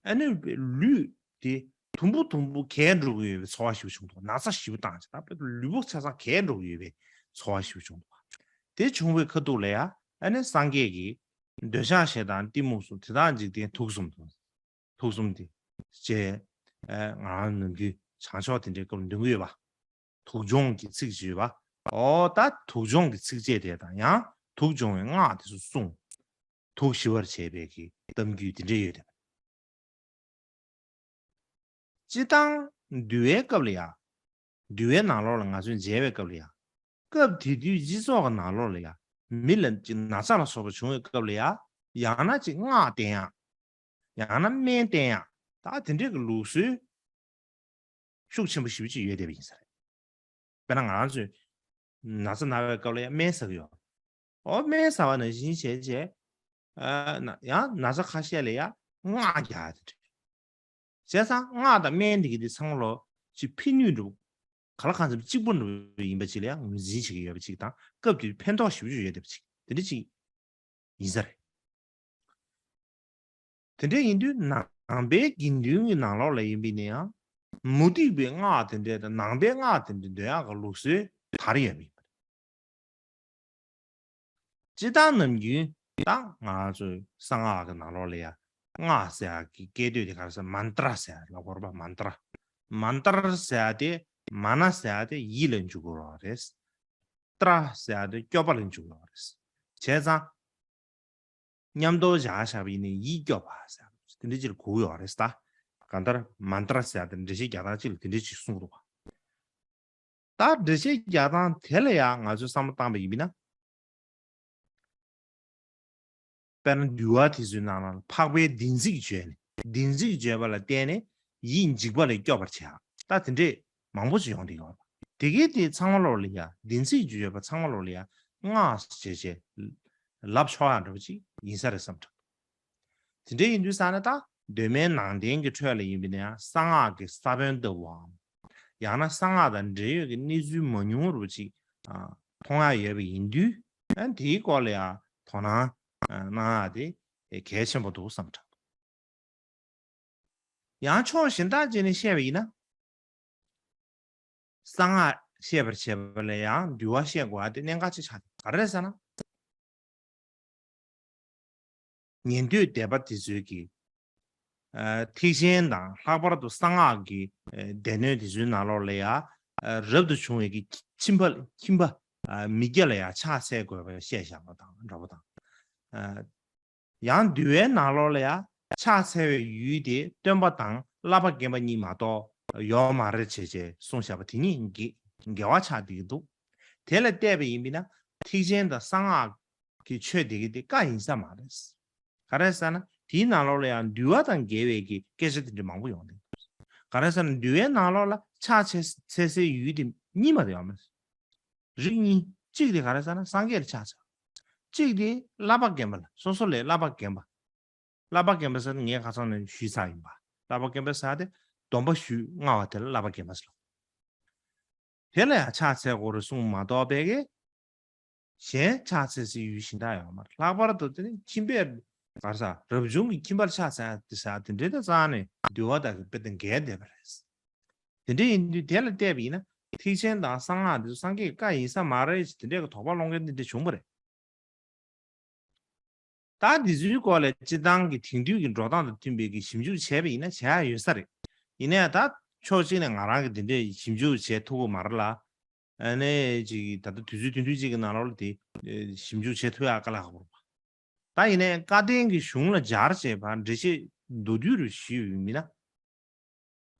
ཨ་ནི་ལུས་དེ་དུམ་བུ་དུམ་བུ་གས་འགྲོ་གི་ཡོད་པའི་ཚོར་བ་ཞིག་བྱུང་འདུག་ན་ཚ་ཞེ་པོ་བཏང་བྱས། ད་དཔེ་ལུས་པོ་ཆ་ཚང་གས་འགྲོ་གི་ཡོད་པའི་ཚོར་བ་ཞིག་བྱུང་འདུག་དེ་བྱུང་བའི་ཁ་ཐུག་ལ་ཡང་ཨ་ནི་སངས་རྒྱས་ཀྱིས་འདོད་ཆགས་ཞེ་སྡང་གཏི་མུག་གསུམ། དེ་དག་འཇིག་རྟེན་དུག་གསུམ་དུ། དུག་གསུམ་དེ་བཅས། ཨ། ང་རང་ནམ་རྒྱུན་བྱང་ཕྱོགས་དེ་འདྲའི་སྐབས་འདོན་གྱི་ཡོད་པ། དུག་སྦྱོང་གི་ཚིགས་བཅད་པ། འོ་ད་དུག་སྦྱོང་གི་ཚིགས་བཅད་དེ་དང་ཡང་དུག་སྦྱོང་བའི་སྔགས་དེ་ཚོ་གསུངས། དུག་ཞི་བར་བྱེད་པའི་གི་གཏམ་རྒྱུད་དེ་འདྲ་ཡོད་རེད། སྤྱིར་བཏང་འདུལ་བའི་སྐབས་ལ་ཡང་། འདུལ་བའི་ནང་ལོགས་ལ་ང་ཚོས་མཇལ་བའི་སྐབས་ལ་ཡང་། སྐབས་དེ་དུས་སྤྱི་ཚོགས་ཀྱི་ནང་ལོགས་ལ་ཡང་མི་ལ་ཅིག་ན་ཚ་ལ་སོགས་པ་བྱུང་བའི་སྐབས་ལ་ཡང་། ཡང་ན་ཅིག་སྔགས་བསྟན་ཡག་ཡང་ན་སྨན་བསྟེན་ཡག་ད་དེ་འདྲའི་གི་ལུགས་སྲོལ་ཤུགས་ཆེན་པོ་ཞེ་པོ་ཅིག་ཡོད་བསྡད་པ་ཡིན་ས་རེད། དཔེར་ན་ང་རང་ཚོས་ན་ཚ་ན་བའི་སྐབས་ལ་ཡང་སྨན་ཟ་གི་ཡོད། ཨོ་སྨན་ཟ་བ་ནང་བཞིན་བྱས་བྱས། ཨ་ན་ཡང་ན་ཚ་ཁ་ཤས་ལ་ཡང་སྔགས་རྒྱག་ཡག་དེ་འདྲ། བྱས་ཙང་སྔགས་དང་སྨན་འདི་གི་འདི་ཚང་མ་ལོ་ཅིག་ཕན་ནུས་འདྲ་པོ། ག་ལ་གང་འཚམ་གཅིག་པོ་འདྲ་པོ་ཡིན་པ་ཅིག་ལ་ཡང་ངོས་འཛིན་བྱེད་ཀྱི་ཡོད་པ་ཅིག་དང་། སྐབས་དེ་ཕན་ཐོགས་ཞེ་པོ་ཅིག་ཡོད་བསྡད་པ་ཅིག་དེ་འདྲ་ཅིག་ཡིན་ས་རེད། དེ་འདྲ་ཡིན་དུས་ནང་པའི་དགེ་འདུན་གྱི་ནང་ལོགས་ལ་ཡིན་པ་ཡིན་ན་ཡང་། མུ་སྟེགས་པའི་སྔགས་དེ་འདྲ་དང་ནང་པའི་སྔགས་དེ་འདྲ་འདོན་ཡག་གི་ལུགས་སྲོལ་དར་ཡོད་པ་ཡིན་པ་རེད། སྤྱིར་བཏང་ནམ་རྒྱུན་ད་ང་ཚོའི་གསང་སྔགས་ཀྱི་ནང་ལོགས་ལ་ཡང་སྔགས་ཟེར་ཡག་གི་སྐད་དོད་དེ་ག་རེ་ཟེར། མན་ཏྲ་ཟེར་ཡག་ལབ་ཀྱི་ཡོད་རེད་པ། མན་ཏྲ། མན་ཏྲ་ཟེར་ཡག་དེ། མ་ན་ཟེར་ཡག་དེ་ཡིད་ལ་འཇུག་གི་ཡོད་རེད། ཏྲ་ཟེར་ཡག་དེ་སྐྱོབ་པ་ལ་འཇུག་གི་ཡོད་རེད། བྱས་ཙང་། མཉམ་དུ་བཞག་བཞག་པ་ཡིན་ན་ཡིད་སྐྱོབ་པ་ཟེར་ཡག་དེ་འདྲ་ཅིག་ལ་གོ་གི་ཡོད་རེད་ད། གང་ལྟར་མན་ཏྲ་ཟེར་ཡག་དེ་འགྲེལ་བཤད་རྒྱག་སྟངས་གཅིག་ལ་དེ་འདྲ་ཅིག་གསུངས་འདུག་པ། ད་འགྲེལ་བཤད་རྒྱག་སྟངས་དེ་ལ་ཡང་ང་ཚོས་བསམ་བློ་བཏང་པ་ཡིན་ན། དཔེར་ན་འདུལ་བ་དེ་ཚོའི་ནང་ལ་འཕགས་པའི་བདེན་ཚིག་བརྗོད་ནས། བདེན་ཚིག་བརྗོད་པ་ལ་བརྟེན་ནས་ཡིད་འཇིགས་པ་ལས་སྐྱོབ་པར་བྱེད་ཡག་ད་དེ་འདྲས་མང་པོ་ཞིག་ཡོང་བསྡད་ཡོད་རེད། དེ་གའི་དེ་ཚང་མ་ལོགས་ལ་ཡང་། བདེན་ཚིག་བརྗོད་པ་ཚང་མ་ལོགས་ལ་ཡང་སྔགས་བྱས་བྱས་ལབ་ཆོག་ཡག་འདྲ་པོ་ཅིག་ཡིན་ས་རེད་བསམ་དྲགས། དེ་འདྲ་ཡིན་དུས་ཙ་ན་ད་གདོད་མའི་ནང་བསྟན་གྱི་ཁྲོད་ལ་ཡིན་པ་ཡིན་ན་ཡང་གསང་སྔགས་ཀྱི་ས་བོན་ལྟ་བུའམ། ཡང་ན་གསང་སྔགས་དང་འབྲེལ་ཡོད་ཀྱི་གནས་ཚུལ་མང་ཉུང་རུ་ཅིག་ཨ་མཐོང་ཡག་ཡོད་པ་ཡིན་དུས། ཨ་དེའི་སྐོར་ལ་ཡང་དོ་སྣང་ཨ་གནང་ཡག་དེ་གལ་ཆེན་པོ་འདུག་བསམ་དྲགས། ཡང་ཕྱོགས་གཞན་དག་ཅིག་ནས་བཤད་པ་ཡིན་ན། གསང་སྔགས་བཤད་པར་བྱེད་པ་ལ་ཡང་འདུལ་བ་བཤད་དགོས་པ་དེ་གནད་འགག་ཅིག་ཆགས་འདུག་ག་རེ་ཟེར་ན། ཉན་ཐོས་སྡེ་པ་དེ་ཚོའི་གི་ཨ་ཐེག་ཆེན་དང་། ལྷག་པར་དུ་གསང་སྔགས་ཀྱི་ཨ་སྡེ་སྣོད་དེ་ཚོའི་ནང་ལོགས་ལ་ཡང་ཨ་རབ་ཏུ་བྱུང་བའི་གི་ཁྱིམ་པ། ཁྱིམ་པ་ཨ་མི་སྐྱ་ལ་ཡང་ཕྱག་འཚལ་དགོས་པ་བཤད་བཞག་པ་དང་འདྲ་པོ་དང་། ཨ་ཡང་འདུལ་བའི་ནང་ལོགས་ལ་ཡང་ཕྱག་འཚལ་བའི་ཡུལ་དེ་སྟོན་པ་དང་བསླབ་པ་རྒན་པ་གཉིས་མ་གཏོགས་ཡོད་མ་རེད་བྱས་བྱས་གསུངས་བཞག་པ་དེ་གཉིས་འགལ་འགལ་བ་ཆགས་བསྡད་ཀྱི་འདུག་དེ་ལ་བལྟས་པ་ཡིན་པ་ན་ཐེག་ཆེན་དང་གསང་སྔགས་ཀྱི་ཆོས་དེ་གི་དེ་བཀའ་ཡིན་ས་མ་རེད། ག་རེ་ཟེར་ན་དེའི་ནང་ལོགས་ལ་ཡང་འདུལ་བ་དང་འགལ་བའི་གི་སྐད་ཆ་དེ་འདྲ་མང་པོ་ཡོང་གི་འདུག་ག་རེ་ཟེར་ན་འདུལ་བའི་ནང་ལོགས་ལ་ཕྱག་འཚལ་འཚལ་སའི་ཡུལ་དེ་གཉིས་མ་གཏོགས་ཡོད་མ་རེད། རིགས་གཉིས། གཅིག་དེ་ག་རེ་ཟེར་ན་སངས་རྒྱས་ལ་ཕྱག་འཚལ། གཅིག་དེ་བསླབ་པ་རྒན་པ་ལ། སོ་སོ་ལས་བསླབ་པ་རྒན་པ། བསླབ་པ་རྒན་པ་ཟེར་ན་ངས་ཁ་སང་ནས་ཞུས་ཚར་ཡིན་པ། བསླབ་པ་རྒན་པ་ཟེར་དེ་སྡོམ་པ་ཞུས་མངགས་པ་དེ་ལ་བསླབ་པ་རྒན་པ་ཟེར་ལ། དེ་ལ་ཡང་ཕྱག་འཚལ་དགོས་རེད་གསུངས་མ་གཏོགས་པའི་གི་གཞན་ཕྱག་འཚལ་སའི་ཡུལ་གཞན་དག་ཡོད་མ་རེད། ལྷག་པར་དུ་དེ་ནི་ཁྱིམ་པས་ག་རེ་ཟེར། རབ་བྱུང་གི་ཁྱིམ་པར་ཕྱག་འཚལ་དེ་ཟེར་དེ་འདྲའི་དེ་རྩ་ནས་འདུལ་བ་དང་གི་དཔེ་དང་འགལ་བསྡད་པ་རེད། དེ་འདྲ་ཡིན་དུས་དེ་ལ་བལྟས་པ་ཡིན་ན་ཐེག་ཆེན་དང་གསང་སྔགས་འདི་ཚོ་སངས་རྒྱས་ཀྱི་བཀའ་ཡིན་ས་མ་རེད་ཅེས་དེ་འདྲའི་གི་དོགས་པ་སློང་མཁན་དེ་འདྲ་བྱུང་བ་རེད། ད་འདི་ཚོའི་སྐོར་ལ་སྤྱིར་བཏང་གི་དེང་དུས་ཀྱི་འགྲོ་སྟངས་དང་མཐུན་པའི་གི་ཞིབ་འཇུག་བྱས་པ་ཡིན་ན་བྱ་ཡག་ཡོད་ས་རེད། ཡིན་ན་ཡང་ད་ཕྱོགས་གཅིག་ནས་ང་རང་གི་དེ་འདྲའི་ཞིབ་འཇུག་བྱེད་ཐུབ་ཀྱི་མ་རེད་ལ། ཨ་ནི་ཅིག་ད་ལྟ་དུས་ཚོད་ཐུང་ཐུང་ཅིག་གི་ནང་ལོགས་ལ་དེ་ཞིབ་འཇུག་བྱེད་ཐུབ་ཡག་དཀའ་ལས་ཁག་པོ་རེད་པ། ད་ཡིན་ནའི་བཀའ་བསྟན་གྱི་གཞུང་ལ་སྦྱར་བྱས་པ་འགྲེལ་བཤད་མདོར་བསྡུས་རུ་ཞུས་ཡོད་མིན་ན།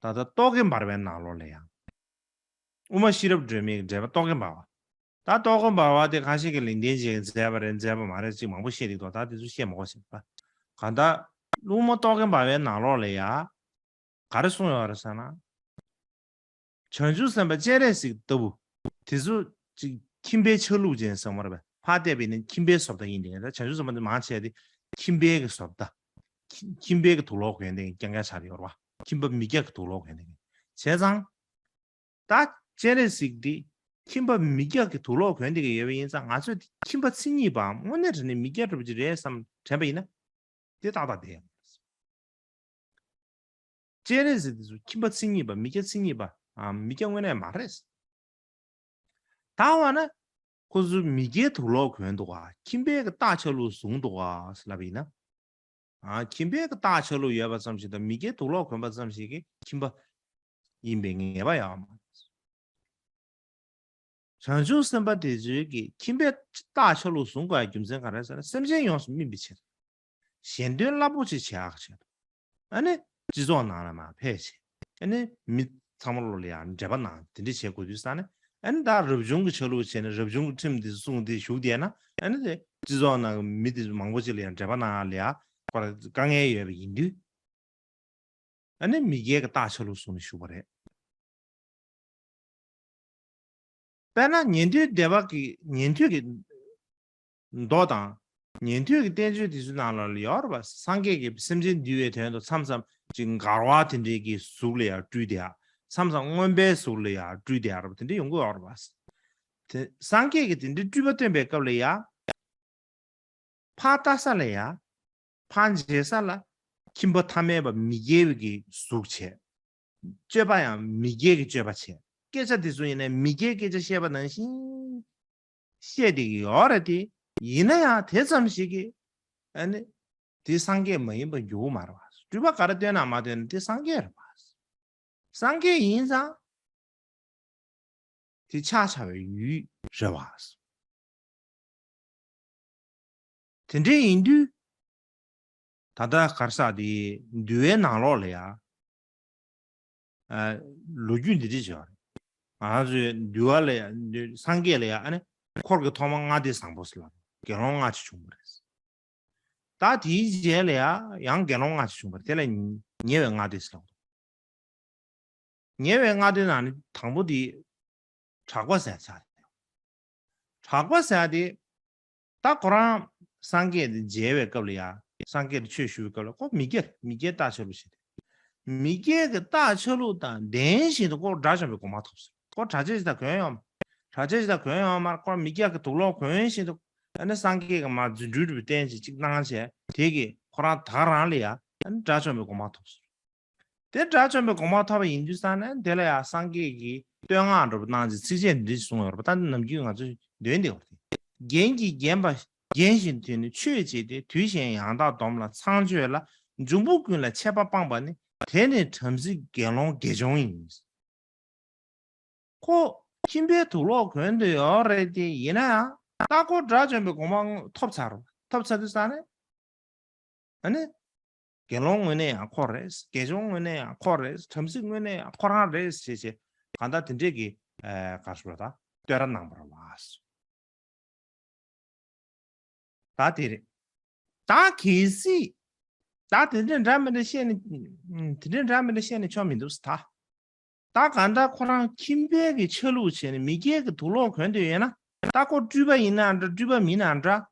ད་ལྟ་རྟོག་གེ་འབར་བའི་ནང་ལོགས་ལ་ཡང་། དབུ་མ་ཤེས་རབ་སྒྲོན་མེའི་འགྲེལ་པ་རྟོག་གེ་འབར་བ། ད་རྟོག་གེ་འབར་བ་དེ་ཁ་ཤས་ཀྱིས་ལེགས་ལྡན་འབྱེད་མཛད་པ་རེད་མཛད་པ་མ་རེད་ཅིག་མང་པོ་བཤད་འདུག་ད་དེ་ཚོ་བཤད་མ་དགོས་ཟེར་བ། གང་ལྟར་དབུ་མ་རྟོག་གེ་འབར་བའི་ནང་ལོགས་ལ་ཡང་། ག་རེ་གསུངས་ཡོད་རེད་ཟེར་ན། བྱང་ཆུབ་སེམས་དཔའ་སྤྱན་རས་གཟིགས་ལྟ་བུ། དེ་ཚོ་ཅིག་ཁྱིམ་པའི་ཆ་ལུགས་ཅན་ཟེར་མ་རེད་པས། ཕར་བལྟས་པས་ནི་ཁྱིམ་པའི་བཟོ་ལྟ་ཡིན་ཏེ། ད་བྱང་ཆུབ་སེམས་དཔའ་འདི་མང་ཆེ་བ་དེ་ཁྱིམ་པའི་གི་བཟོ་ལྟ། ཁྱི- ཁྱིམ་པའི་གི་དུག་ལོག་གོན་ཏེ་རྐྱང་རྐྱང་ཆགས་ཡོད་རེད་བ། ཁྱིམ་པ་མི་སྐྱ་གི་དུག་ལོག་གོན་ཏེ། བྱས་ཙང་། ད་སྤྱན་རས་གཟིགས་འདི་ཁྱིམ་པ་མི་སྐྱ་གི་དུག་ལོག་གོན་ཏེ་གི་ཡོད་པ་ཡིན་ཙང་ང་ཚོས་དེ་ཁྱིམ་པ་མཚན་ཉིད་པའམ་དངོས་གནས་དྲང་གནས་མི་སྐྱ་འདྲ་པོ་ཅིག་རེད་བསམ་དྲན་པ་ཡིན་ན། དེ་ཏག་ཏག་བསྡད་ཡོང་། སྤྱན་རས་གཟིགས་དེ་ཚོ་ཁྱིམ་པ་མཚན་ཉིད་པ་མི་སྐྱ་མཚན་ཉིད་པ་ཨ་མི་སྐྱ་དངོས་གནས་མ་རེད། ད་བ་ན། ཁོ་ཚོ་མི་སྐྱའི་དུག་ལོག་གོན་འདུག་ག་ཁྱིམ་པའི་གི་རྟ་ཆ་ལུགས་བཟུང་འདུག་ག་ལབ་ཡིན་ན། ཨ་ཁྱིམ་པའི་གི་རྟ་ཆ་ལུགས་ཡོད་པ་ཙམ་ཞིག་དང་མི་སྐྱའི་དུག་ལོག་གོན་པ་ཙམ་ཞིག་གིས་ཁྱིམ་པ་ཡིན་པའི་ངེས་པ་ཡོད་མ་རེད། བྱང་ཆུབ་སེམས་དཔའ་དེ་ཚོའི་གི་ཁྱིམ་པའི་རྟ་ཆ་ལུགས་བཟུང་དགོས་ཡ་རྒྱུ་མཚན་ག་རེ་ཟེར་ན་སེམས་ཅན་ཡོངས་སུ་སྨིན་པའི་ཕྱིར། གཞན་དོན་རླབས་པོ་ཆེ་བྱེད་ཡག་ཆེད་དུ། ཨ་ནི་སྤྱི་ཚོགས་ནང་ལ་མར་ཕེབས་བྱས། ཨ་ནི་མི་ཚང་མ་ལོ་ལ་ཡང་འབྲེལ་པ་གནང་དེ་འདྲ་བྱེད་དགོས་དུས་ས་ནས། ཨ་ནི་ད་རབ་བྱུང་གི་ཆ་ལུགས་བྱས་ནས་རབ་བྱུང་གི་ཁྲིམས་དེ་སྲུང་དེ་བཞུགས་བསྡད་ན། ཨ་ནི་དེ་སྤྱི་ཚོགས་ནང་གི་མི་དེ་མང་པོ་ཅིག་ལ་ཡང་འབྲེལ་པ་གནང་ཡག་ལ་ཡང་ཁོ་ར་དཀའ་ངལ་ཡོད་པ་ཡིན་དུས། ཨ་ནི་མི་སྐྱའི་གི་རྟ་ཆ་ལུགས་བཟུང་ནས་བཞུགས་པ་རེད། དཔེར་ན་ཉན་ཐོས་སྡེ་པ་གི་ཉན་ཐོས་ཀྱི་མདོ་དང་། ཉན་ཐོས་ཀྱི་བསྟན་བཅོས་དེ་ཚོའི་ནང་ལ་ཡོད་རེད་པ། སངས་རྒྱས་ཀྱིས་སེམས་ཅན་འདུལ་བའི་དོན་དུ་མཚམས་མཚམས་ཅིག་མགར་བ་དེ་འདྲའི་གི་གཟུགས་ལ་ཡང་སྤྲུལ་ཏེ་ཡ། མཚམས་མཚམས་རྔོན་པའི་གཟུགས་ལ་ཡང་སྤྲུལ་ཏེ་ཡ་རེད་པ། དེ་འདྲ་ཡོང་གི་ཡོད་རེད་པ། དེ་སངས་རྒྱས་ཀྱིས་དེ་འདྲའི་སྤྲུལ་པ་སྟོན་པའི་སྐབས་ལ་ཡ། ཕར་ལྟ་ས་ལ་ཡ། ཕར་མཇལ་ས་ལ་ཁྱིམ་པ་ཐ་མལ་པ་མི་སྐྱའི་གི་གཟུགས་བྱས། སྤྱོད་པ་ཡང་མི་སྐྱའི་གི་སྤྱོད་པ་བྱས། སྐད་ཆ་དེ་ཚོ་ཡིན་ནའི་མི་སྐྱའི་སྐད་ཆ་བཤད་པ་ནང་བཞིན་བཤད་བསྡད་ཀྱི་ཡོད་རེད་དེ། ཡིན་ན་ཡང་དེ་ཙམ་ཞིག་གིས་ཨ་ནི་དེ་སངས་རྒྱས་མ་ཡིན་པ་འགྱུར་བ་མ་རེད་པ། སྤྲུལ་པ་ག་རེ་སྟོན་ན་མ་སྟོན་ན་དེ་སངས་རྒྱས་རེད་པ། སངས་རྒྱས་ཡིན་ཙང་། དེ་ཕྱག་བྱ་བའི་ཡུལ་རེད་བ། དེ་འདྲ་ཡིན་དུས། ད་ལྟ་གར་ས་དེ་འདུལ་བའི་ནང་ལོགས་ལ་ཡ། ཨ། ལོ་རྒྱུས་འདི་འདྲ་བྱས་པ་རེད། ང་ཚོའི་འདུལ་བ་ལ་ཡ་སངས་རྒྱས་ལ་ཡ་ཨ་ནི་འཁོར་གྱི་ཐོག་མ་ལྔ་སྡེ་བཟང་པོ་ཟེར་ལབ། དགེ་སློང་ལྔ་ཅིག་བྱུང་བ་རེད། ད་དེའི་རྗེས་ལ་ཡ་ཡང་དགེ་སློང་ལྔ་ཅིག་བྱུང་བ་རེད། དེ་ལ་ཉེ་བའི་ལྔ་སྡེ་ཟེར་ལབ། ཉེ་བའི་ལྔ་སྡེ་ནང་ནས་དང་པོ་དེ་གྲགས་པ་ཟེར་ཆགས་ཏེ། གྲགས་པ་ཟེར་དེ་ད་ཁོ་རང་སངས་རྒྱས་དེ་མཇལ་བའི་སྐབས་ལ་ཡ། སངས་རྒྱས་དེ་ཆོས་ཞུ་བའི་སྐབས་ལ་ཁོ་མི་སྐྱ་མི་སྐྱའི་རྟ་ཆ་ལུགས་བྱས་ཏེ། མི་སྐྱའི་གི་རྟ་ཆ་ལུགས་དང་ལྡན་བཞིན་དུ་ཁོ་དགྲ་བཅོམ་པའི་གོ་འཕང་ཐོབ་ཟེར། ཁོ་གྲྭ་ཆས་ཅིག་ད་གོན་ཡོད་མ། གྲྭ་ཆས་ཅིག་ད་གོན་ཡོད་མ། ཁོ་མི་སྐྱ་གི་དུག་ལོག་གོན་བཞིན་དུ། ཨ་ནི་སངས་རྒྱས་ཀྱི་མར་རྫུ་འཕྲུལ་རེ་བསྟན་བྱས་ཅིག་གནང་བྱས་དེ་གི་ཁོ་རང་ད་ག་རང་ལ་ཡ་ཨ་ནི་དགྲ་བཅོམ་པའི་གོ་འཕང་ཐོབ་ཟེར། དེ་དགྲ་བཅོམ་པའི་གོ་འཕང་ཐོབ་པ་ཡིན་དུས་ཙང་ནས་དེ་ལ་ཡང་སངས་རྒྱས་ཀྱིས་བསྟོད་བསྔགས་འདྲ་པོ་གནང་རྗེས་ཚིགས་བཅད་འདི་འདྲ་གསུངས་ཡོད་རེད་པ། ད་ནམ་རྒྱུན་ང་ཚོས་འདོན་བསྡད་ཡོད་རེད། རྒྱན་གྱིས་བརྒྱན་པ་བརྒྱན་བཞིན་དུ་ནི་ཆོས་བྱེད་དེ། དུས་གཞན་ཡང་དག་སྡོམ་ལ་ཚངས་སྤྱོད་ལ། འབྱུང་པོ་ཀུན་ལ་ཆད་པ་སྤངས་པ་ནི། དེ་ནི་བྲམ་ཟེ་དགེ་སློང་དགེ་སྦྱོང་ཡིན། ཁོ་ཁྱིམ་པའི་དུག་ལོག་གོན་དུ་ཡོད་རེད་དེ། ཡིན་ན་ཡང་ད་ཁོ་དགྲ་བཅོམ་པའི་གོ་འཕང་ཐོབ་ཚར་རོ། ཐོབ་ཚར་དུས་ཙང་ནས། ཨ་ནི། དགེ་སློང་དངོས་གནས་ཡང་ཁོ་རེད། དགེ་སྦྱོང་དངོས་གནས་ཡང་ཁོ་རེད། བྲམ་ཟེ་དངོས་གནས་ཡང་ཁོ་རང་རེད་ཅེས་བྱས། གང་ལྟར་དེ་འདྲས་ཀྱི་ཨ་ག་རེ་ཞུ་དགོས་རེད། ད་བསྟོད་ར་གནང་བ་རེད་བ། ད་དེ་རེད། ད་གལ་སྲིད། ད་དེ་འདྲས་འདྲ་མི་འདྲ་བཤད་ནས། དེ་འདྲས་འདྲ་མི་འདྲ་བཤད་ནས་ཆོག་མི་འདུག་ཟེར་ད། ད་གང་ལྟར་ཁོ་རང་ཁྱིམ་པའི་གི་ཆ་ལུགས་བྱས་ནས་མི་སྐྱའི་གི་དུག་ལོག་གོན་དུ་ཡོད་ན། ད་ཁོ་སྤྲུལ་པ་ཡིན་ན་འདྲ་སྤྲུལ་པ་མིན་ན་འདྲ།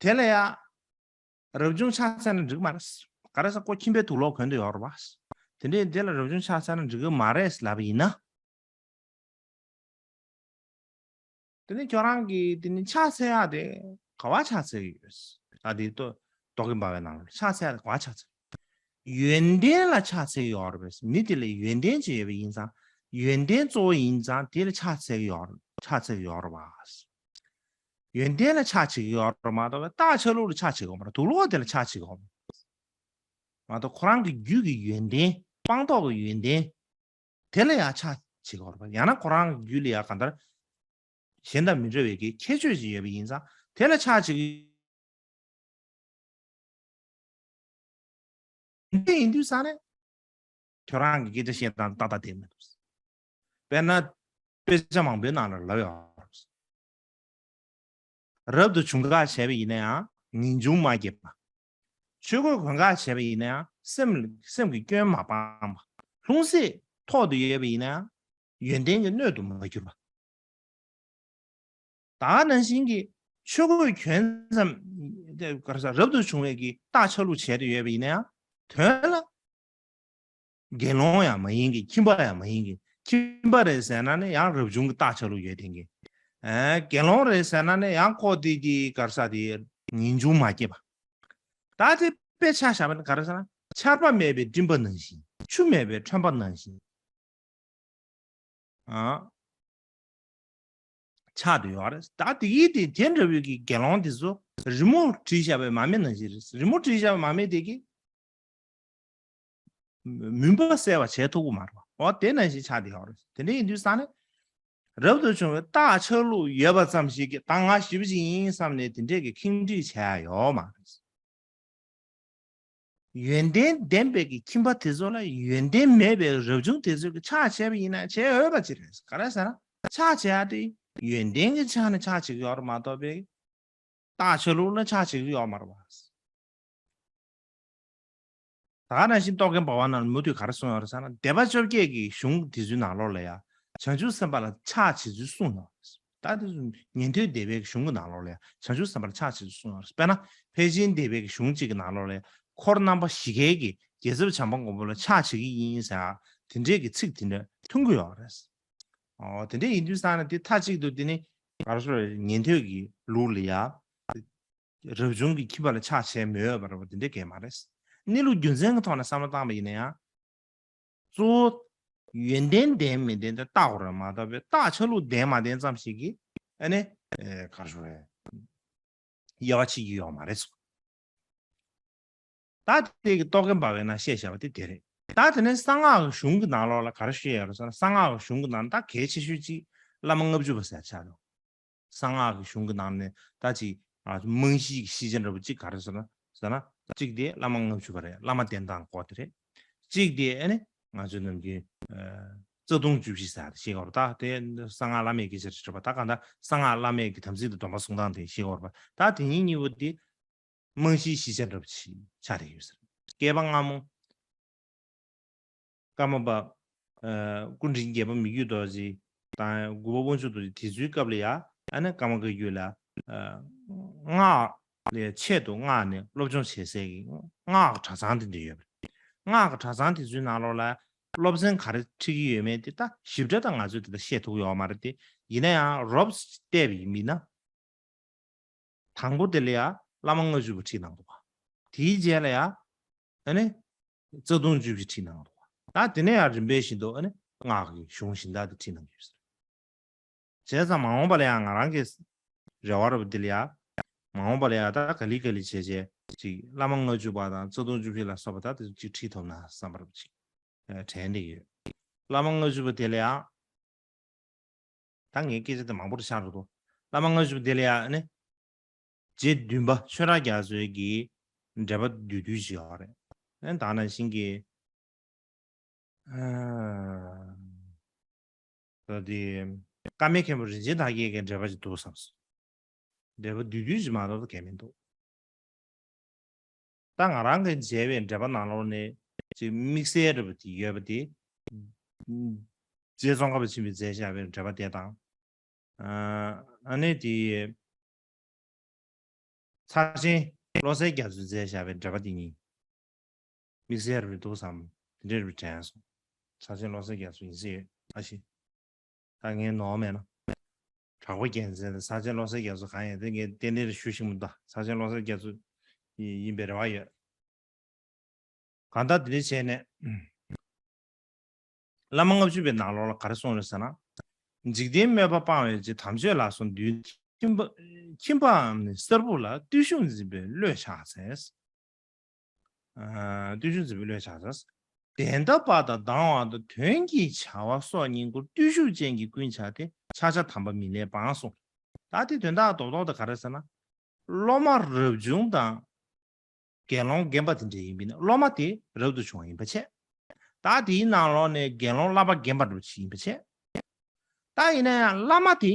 དེ་ལ་ཡ། རབ་བྱུང་ཕྱག་འཚལ་ན་འགྲིག་མ་རེད། ག་རེ་ཟེར་ཁོ་ཁྱིམ་པའི་དུག་ལོག་གོན་དུ་ཡོད་རེད་པ། དེ་འདྲས་དེ་ལ་རབ་བྱུང་ཕྱག་འཚལ་ན་འགྲིག་གི་མ་རེད་ལབ་པ་ཡིན་ན། དེ་ནི་ཁྱོད་རང་གིས་དེ་ནི་ཕྱག་འཚལ་ཡག་དེ་ག་བ་ཕྱག་འཚལ་གི་ཡོད། ད་དེ་ལྟོ་རྟོག་གེ་འབར་བའི་ནང་ལ་ཕྱག་འཚལ་ཡག་དེ་ག་བ་ཕྱག་འཚལ། ཡོན་ཏན་ལ་ཕྱག་འཚལ་གི་ཡོད་རེད་པས། མི་དེ་ལ་ཡོན་ཏན་ཅིག་ཡོད་པ་ཡིན་ཙང་། ཡོན་ཏན་གཙོ་བོ་ཡིན་ཙང་དེ་ལ་ཕྱག་འཚལ་གི་ཡོད་རེད། ཕྱག་འཚལ་གི་ཡོད་རེད་པ། ཡོན་ཏན་ལ་ཕྱག་བྱེད་ཀྱི་ཡོད་རེད་མ་གཏོགས་རྟ་ཆ་ལུགས་ལ་ཕྱག་བྱེད་ཀྱི་ཡོད་མ་རེད། དུག་ལོག་དེ་ལ་ཕྱག་བྱེད་ཀྱི་ཡོད་མ་རེད། མ་གཏོགས་ཁོ་རང་གི་རྒྱུད་ཀྱི་ཡོན་ཏན་སྤངས་རྟོགས་ཀྱི་ཡོན་ཏན་དེ་ལ་ཡང་ཕྱག་བྱེད་ཀྱི་ཡོད་རེད་པ། ཡང་ན་ཁོ་རང་གི་རྒྱུད་ལ་ཡང་གང་ལྟར་གཞན་དང་མི་འདྲ་བའི་གི་ཁྱད་ཆོས་ཅིག་ཡོད་པ་ཡིན་ཙང་དེ་ལ་ཕྱག་བྱེད་ཀྱི་ འདྲ་ཡིན་དུས་ཙང་ནས་ཁྱོད་རང་གི་སྐད་ཆ་བཤད་སྟངས་ཏག་ཏག་བསྡད་མི་འདུག་དཔེར་ན་དཔེ་ཆ་མང་པོའི་ནང་ལ་ལབ་ཡོད། རབ་ཏུ་བྱུང་བཀའ་བྱས་པ་ཡིན་ན་ཡང་ངེས་འབྱུང་མ་སྐྱེས་པ། ཆོས་གོས་གོན་བཀའ་བྱས་པ་ཡིན་ན་ཡང་སེམས་སེམས་ཀྱི་སྐྱོན་མ་སྤངས་པ། ལྷུང་བཟེད་ཐོག་ཏུ་ཡོད་པ་ཡིན་ན་ཡང་ཡོན་ཏན་གྱི་སྣོད་དུ་མ་གྱུར་པ། ད་ནང་བཞིན་གྱི་ཆོས་གོས་གྱོན་ཙམ་ག་རེ་ཟེར་རབ་ཏུ་བྱུང་བའི་གི་རྟགས་ཆ་ལུགས་བྱས་ཏེ་ཡོད་པ་ཡིན་ན་ཡང་དོན་ལ་དགེ་སློང་ཡང་མ་ཡིན་གྱི་ཁྱིམ་པ་ཡང་མ་ཡིན་གྱི་ཁྱིམ་པ་རེད་ཟེར་ན་ནི་ཡང་རབ་བྱུང་གི་རྟགས་ཆ་ལུགས་ཡོད་དེ་གི་ཨ་དགེ་སློང་རེད་ཟེར་ན་ནི་ཡང་ཁོ་དེ་གི་ག་རེ་ཟེར་དེ་ངེས་འབྱུང་མ་སྐྱེས་པ། ད་དེ་དཔེ་ཆ་བཞག་པ་ནི་ག་རེ་ཟེར་ན་ཆར་པ་མེད་པའི་སྤྲིན་པ་ནང་བཞིན་ཆུ་མེད་པའི་ཁྲོན་པ་ནང་བཞིན། ཨ། ཆགས་བསྡད་ཡོད་རེད། ད་དེ་གི་དེ་དེ་འདྲ་བོའི་གི་དགེ་སློང་དེ་ཚོ་རི་མོ་བྲིས་བཞག་པའི་མ་སྨད་ནང་བཞིན་རེད། རི་མོ་བྲིས་བཞག་པའི་མ་སྨད་དེ་གི་མུན་པ་སེལ་བ་བྱེད་ཐུབ་ཀྱི་མ་རེད་པ། འོ་དེ་ནང་བཞིན་ཆགས་བསྡད་ཡོད་རེད། དེ་འདྲ་ཡིན་དུས་ཙང་ནས་རབ་ཏུ་བྱུང་བའི་རྟགས་ཆ་ལུགས་ཡོད་པ་ཙམ་ཞིག་གིས་ད་ང་ཞེ་པོ་ཅིག་ཡིན་བསམ་ནས་དེ་འདྲས་ཀྱི་ཁེངས་དྲེགས་བྱས་ཡ་ཡོད་མ་རེད། ཡོན་ཏན་ལྡན་པའི་གི་ཁྱིམ་པ་དེ་ཚོ་ལ་ཡོན་ཏན་མེད་པའི་རབ་བྱུང་དེ་ཚོས་གི་ཕྱག་བྱས་པ་ཡིན་ན་བྱས་འོས་པ་ཅིག་རེད། ག་རེ་ཟེར་ན་ཕྱག་བྱས་ཏེ་ཡོན་ཏན་གྱི་ཆ་ནས་ཕྱག་བྱེད་ཀྱི་ཡོད་རེད་མ་གཏོགས་པའི་རྟགས་ཆ་ལུགས་ལ་ཕྱག་བྱེད་ཀྱི་ཡོད་མ་རེད་པ། ད་ག་ནང་བཞིན་རྟོག་གེ་འབར་བ་ནང་མུ་མཐུད་ག་རེ་གསུངས་ཡོད་རེད་ཟེར་ན་སྡེ་པ་བཅོ་བརྒྱད་ཀྱི་གཞུང་དེ་ཚོའི་ནང་ལོགས་ལ་ཡ་བྱང་ཆུབ་སེམས་དཔའ་ལ་ཕྱག་བྱེད་ཚུལ་གསུངས་ཡོད་རེད། ད་དེ་ཚོ་ཉན་ཐོས་སྡེ་པའི་གཞུང་གི་ནང་ལོགས་ལ་ཡང་བྱང་ཆུབ་སེམས་དཔའ་ལ་ཕྱག་བྱེད་ཚུལ་གསུངས་ཡོད་རེད། དཔེར་ན་ཕལ་ཆེན་སྡེ་པའི་གཞུང་གཅིག་གི་ནང་ལོགས་ལ་ཡང་འཁོར་རྣམ་པ་བཞི་ཀའི་གི་རྒྱལ་ཚབ་བྱམས་པ་མགོན་པོ་ལ་ཕྱག་བྱེད་ཀྱི་ཡིན་ཟེར་དེ་འདྲའི་གི་ཚིག་དེ་འདྲ་ཐོན་གྱི་ཡོད་རེད། ཨོ་དེ་འདྲ་ཡིན་དུས་ཙང་ནས་དེ་མཐའ་གཅིག་ཏུ་དེ་ནི་ག་རེ་ཟེར་ཉན་ཐོས་ཀྱི་ལུགས་ལ་ཡ་རབ་བྱུང་གི་ཁྱིམ་པ་ལ་ཕྱག་བྱེད་མི་འོས་པ་རེད་པ། དེ་འདྲ་གས་མ་རེད། གནས་ལུགས་རྒྱུ་མཚན་གྱི་ཐོག་ནས་བསམ་བློ་བཏང་པ་ཡིན་ན་ཡང་གཙོ་བོ་ཡོན་ཏན་ལྡན་མི་ལྡན་དེ་བལྟ་དགོས་རེད་མ་གཏོགས་པའི་རྟགས་ཆ་ལུགས་ལྡན་མ་ལྡན་ཙམ་ཞིག་གིས་ཨ་ནི་ཨེ་ག་རེ་ཟེར་དབྱེ་བ་ཕྱེ་རྒྱུ་ཡོད་མ་རེད་སོ། ད་དེ་གི་རྟོག་གེ་འབར་བའི་ནང་བཤད་བཞག་པ་དེ་དེ་རེད། ད་དེ་ནས་གསང་སྔགས་ཀྱི་གཞུང་གི་ནང་ལོགས་ལ་ག་རེ་བཤད་ཡོད་རེད་ཟེར་ན་གསང་སྔགས་ཀྱི་གཞུང་གི་ནང་ད་གལ་ཆེ་ཤོས་གཅིག་བླ་མ་ལྔ་བཅུ་པ་ཟེར་ཆགས་འདུག་གསང་སྔགས་ཀྱི་གཞུང་གི་ནང་ནས་ད་ཅིག་ཨ་རྨང་གཞི་ཤེས་བྱ་འདྲ་པོ་གཅིག་ག་རེ་ཟེར་ན་ཟེར་ན་གཅིག་དེ་བླ་མ་ལྔ་བཅུ་པ་རེད། བླ་མ་བསྟེན་སྟངས་སྐོར་དེ་རེད། གཅིག་དེ་ཨ་ནི་ང་ཚོ་ནམ་རྒྱུན་ཨ་རྩ་ལྟུང་བཅུ་བཞི་ཟེར་ཡ་དེ་ཤེས་དགོས་རེད། ད་དེ་གསང་སྔགས་བླ་མེད་ཀྱི་ཆེད་དུ་གྲུབ་པ་ད་གང་ལྟར་གསང་སྔགས་བླ་མེད་ཀྱི་དམ་ཚིག་དང་སྡོམ་པ་སྲུང་སྟངས་དེ་ཤེས་དགོས་རེད་པ། ད་དེ་གཉིས་གཉིས་པོ་དེ་རྨང་གཞིའི་གཞི་ཆ་འདྲ་པོ་ཆགས་བསྡད་ཡོད་ཟེར། བསྐལ་པ་སྔ་མོ། ཀརྨ་པ། ཨ་སྐུ་ཕྲེང་བརྒྱད་པ་མི་བསྐྱོད་རྡོ་རྗེ་དང་དགུ་པ་དབང་ཕྱུག་རྡོ་རྗེ་དེ་ཚོའི་སྐབས་ལ་ཡ་ཨ་ནི་ཀརྨ་བཀའ་བརྒྱུད་ལ་ཨ་སྔགས་ལས་ཆེད་དུ་མངགས་ནས་སློབ་སྦྱོང་བྱེད་སའི་གི་སྔགས་ཀྱི་གྲྭ་ཚང་དེ་འདྲ་ཡོད་པ་རེད། སྔགས་ཀྱི་གྲྭ་ཚང་དེ་ཚོའི་ནང་ལོགས་ལ་སློབ་ཚན་ག་རེ་ཁྲིད་ཀྱི་ཡོད་མེད་དེ་ད་ཞིབ་ཕྲ་ད་ང་ཚོས་དེ་ལྟར་བཤད་ཐུབ་ཀྱི་ཡོད་མ་རེད་དེ། ཡིན་ན་ཡང་རོབ་ཙམ་བལྟས་པ་ཡིན་ན། དང་པོ་དེ་ལ་ཡ་བླ་མ་ལྔ་བཅུ་པ་ཁྲིད་གནང་འདུག་པ། དེའི་རྗེས་ལ་ཡ་ཨ་ནི་རྩ་ལྟུང་བཅུ་བཞི་ཁྲིད་གནང་འདུག་པ། ད་དེ་ནས་ཡ་རིམ་པས་བཞིན་དུ་ཨ་ནི་སྔགས་ཀྱི་གཞུང་གཞན་དག་དེ་ཁྲིད་གནང་གི་ཡོད་ཟེར། བྱས་ཙང་མ་འོངས་པ་ལ་ཡང་ང་རང་གི་རེ་བ་རེད་པ། འདི་ལ་ཡ་མ་འོངས་པ་ལ་ཡ་ད་ག་ལེ་ག་ལེ་བྱས་བྱས་ཅིག་བླ་མ་ལྔ་བཅུ་པ་དང་རྩ་ལྟུང་བཅུ་བཞི་ལ་སོགས་པ་ད་དེ་ཚོ་ཅིག་ཁྲིད་ཐུབ་ན་བསམ་པ་རེད་པ། ཅིག་དྲན་བསྡད་ཀྱི་ཡོད། བླ་མ་ལྔ་བཅུ་པ་དེ་ལ་ཡ། ད་ངའི་སྐད་ཆ་དེ་མང་པོ་རེ་ཤར་འགྲོ་འདུག་བླ་མ་ལྔ་བཅུ་པ་དེ་ལ་ཡ་ཨ་ནི། རྗེ་བདུན་པ་ཆོས་གྲགས་རྒྱ་མཚོའི་གི་འགྲེལ་པ་བསྡུས་བསྡུས་ཅིག་ཡོད་རེད། ཨ་ནི་ད་ནང་བཞིན་གྱི། ཨ་ད་དེ་ཀརྨའི་མཁན་པོ་རིན་ཆེན་དར་རྒྱས་ཀྱི་འགྲེལ་པ་ཅིག་འདུག་བསམ་སོང་། འགྲེལ་པ་བསྡུས་བསྡུས་ཅིག་མ་གཏོགས་གང་མི་འདུག་ད་ང་རང་གིས་མཇལ་བའི་འགྲེལ་པ་ནང་ལོགས་ནས་ཅིག་དམིགས་བསལ་འདྲ་པོ་དེ་ཡོད་པ་དེ། རྗེ་ཙོང་ཁ་པ་ཆེན་པོས་མཛད་བཞག་པའི་འགྲེལ་པ་དེ་དང་། ཨ་ནི་དེ་ཚར་ཆེན་བློ་གསལ་རྒྱ་མཚོས་མཛད་བཞག་པའི་འགྲེལ་པ་དེ་གཉིས་དམིགས་བསལ་རེད་འདུག་བསམ་དེ་འདྲ་རེད་དྲན་སོང་། ཚར་ཆེན་བློ་གསལ་རྒྱ་མཚོ་ཡིན་སྲིད་ཡོད་ཨ་ཤི། ད་ངས་ནོར་མེད་ན། དྲག་པོ་རྒྱལ་མཚན་དང་ཚར་ཆེན་བློ་གསལ་རྒྱ་མཚོ་གང་ཡིན་དེ་ངས་གཏན་གཏན་རེ་ཞུ་ཤེས་མི་འདུག་ཚར་ཆེན་བློ་གསལ་རྒྱ་མཚོ་ཡིན་པའི་རེ་བ་ཡོད། གང་ལྟར་དེ་འདྲ་བྱས་ནས། བླ་མ་ལྔ་བཅུ་པའི་ནང་ལོགས་ལ་ག་རེ་གསུངས་རེད་ཟེར་ན། འཇིག་རྟེན་དམོད་པ་སྤང་བའི་ཕྱིར་དམ་ཆོས་ལ་སོགས་འདུལ། ཁྱིམ་པ་ཁྱིམ་པའམ་ནི་གསར་བུ་ལ་བརྟུལ་ཞུགས་འཛིན་པའི་བློས་ཆགས་ཚེ། ཨ་བརྟུལ་ཞུགས་འཛིན་པའི་བློས་ཆགས་ཚེ། དོན་དམ་པ་དང་སྡང་བ་དང་དོན་གྱི་བྱ་བ་སོགས་ཉིད་སྐུར་བརྟུལ་ཞུགས་ཅན་གྱི་ཀུན་བྱ་སྟེ་ཕྱག་རྒྱ་དམ་པ་མིན་ལས་སྤངས་གསུངས། ད་དེ་དོན་དག་རྡོག་རྡོག་དེ་ག་རེ་ཟེར་ན། སློབ་མ་རབ་བྱུང་དང་ དགེ་སློང་རྒན་པ་དེ་འདྲ་ཡིན་པས་ན་སློབ་མ་དེ་རབ་ཏུ་བྱུང་བ་ཡིན་པ་བྱས། ད་དེའི་ནང་ལོགས་ནས་དགེ་སློང་བསླབ་པ་རྒན་པ་འདྲ་པོ་ཞིག་ཡིན་པ་བྱས། ད་ཡིན་ན་ཡང་བླ་མ་དེ་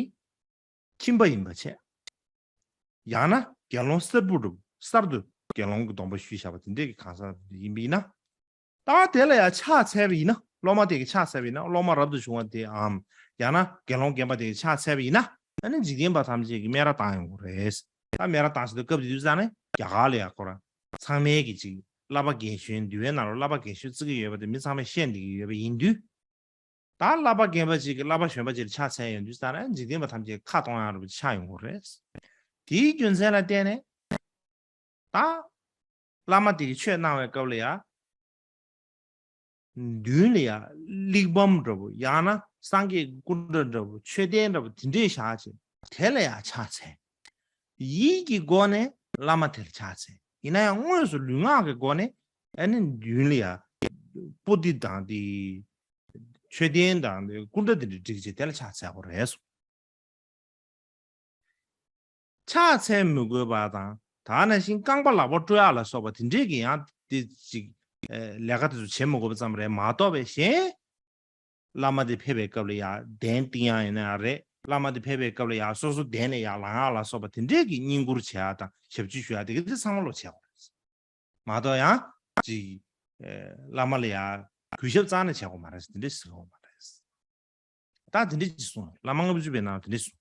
ཁྱིམ་པ་ཡིན་པ་བྱས། ཡང་ན་དགེ་སློང་གསར་བུ་འདྲ་པོ་གསར་དུ་དགེ་སློང་གི་སྡོམ་པ་ཞུས་བཞག་པ་དེ་འདྲས་ཀྱི་གང་ཟག་ཡིན་པ་ཡིན་ན། ད་དེ་ལ་ཡང་ཕྱག་འཚལ་བ་ཡིན་ན། སློབ་མ་དེ་གིས་ཕྱག་འཚལ་བ་ཡིན་ན། སློབ་མ་རབ་ཏུ་བྱུང་བ་དེའམ། ཡང་ན་དགེ་སློང་རྒན་པ་དེ་གིས་ཕྱག་འཚལ་བ་ཡིན་ན། ཨ་ནི་འཇིག་རྟེན་པ་ཐམས་ཅད་ཀྱིས་སྨད་ར་བཏང་ཡོང་གི་རེད། ད་སྨད་ར་བཏང་ཟེར་དུས་སྐབས་དེ་དུས་ཙང་ནས་རྒྱ་གར་ལ་ཡང་ཁོ་རང་ཚང་མས་ཀྱི་ཅིག་བསླབ་པ་རྒན་གཞོན། འདུལ་བའི་ནང་ལ་བསླབ་པ་རྒན་གཞོན་བརྩི་གི་ཡོད་པ་དེ་མི་ཚང་མས་ཤེས་བསྡད་ཀྱི་ཡོད་པ་ཡིན་དུས། ད་བསླབ་པ་རྒན་པ་ཅིག་གིས་བསླབ་པ་གཞོན་པ་ཅིག་ལ་ཕྱག་འཚལ་ཡོང་དུས་ཙང་ནས་འཇིག་རྟེན་པ་ཐམས་ཅད་ཁ་གཏོང་ཡག་འདྲ་པོ་ཅིག་ཆགས་ཡོང་གི་རེད། དེའི་རྒྱུ་མཚན་ལ་བརྟེན་ནས། ད་བླ་མ་དེ་གིས་ཆོས་གནང་བའི་སྐབས་ལ་ཡང་། མདུན་ལ་ཡང་གླེགས་བམ་འདྲ་པོ། ཡང་ན་སངས་རྒྱས་ཀྱི་སྐུ་འདྲ་འདྲ་པོ། མཆོད་རྟེན་འདྲ་པོ་དེ་འདྲས་བཞག་བྱས། དེ་ལ་ཡང་ཕྱག་འཚལ། ཡིད་ཀྱི་སྒོ་ནས་བླ་མ་དེ་ལ་ཕྱག་འཚལ། ཡིན་ན་ཡང་དངོས་སུ་ལུས་ངག་གི་སྒོ་ནས་ཨ་ནི་མདུན་ལ་ཡང་པོ་ཏི་དང་དེ། མཆོད་རྟེན་དང་དེ་སྐུ་འདྲ་དེ་འདྲ་བསྒྲིགས་བྱས་དེ་ལ་ཕྱག་འཚལ་དགོས་རེད་གསུངས། ཕྱག་འཚལ་མི་དགོས་པ་དང་། ད་ནང་བཞིན་རྐང་པ་ལག་པ་བཀྲུ་ཡག་ལ་སོགས་པ་དེ་འདྲས་ཀྱི་ཡང་དེ་ཅིག་ཨེ། ལས་ཀ་དེ་ཚོ་བྱེད་མི་དགོས་པ་ཙམ་རེད་མ་གཏོགས་པའི་གཞན། བླ་མ་དེ་ཕེབས་པའི་སྐབས་ལ་ཡང་གདན་བཏིང་ཡག་ཡིན་ན་ཡང་རེད། བླ་མ་དེ་ཕེབས་པའི་སྐབས་ལ་ཡང་སོ་སོ་གདན་ནས་ཡར་ལངས་ཡག་ལ་སོགས་པ་དེ་འདྲས་ཀྱི་བསྙེན་བཀུར་བྱེད་ཡག་དང་ཞབས་ཕྱི་ཞུ་ཡག་དེ་ག་དེ་ཚང་མ་ལོ་བྱེད་དགོས་རེད། མ་གཏོགས་ཡང་ཅིག་ཨེ། བླ་མ་ལ་ཡང་གུས་ཞབས་རྩ་ནས་བྱེད་དགོས་མ་རེད། དེ་འདྲས་ཟེར་དགོས་མ་རེད། ད་དེ་འདྲས་ཅིག་གསུངས། བླ་མ་ལྔ་བཅུ་པའི་ནང་དེ་འདྲས་གསུངས།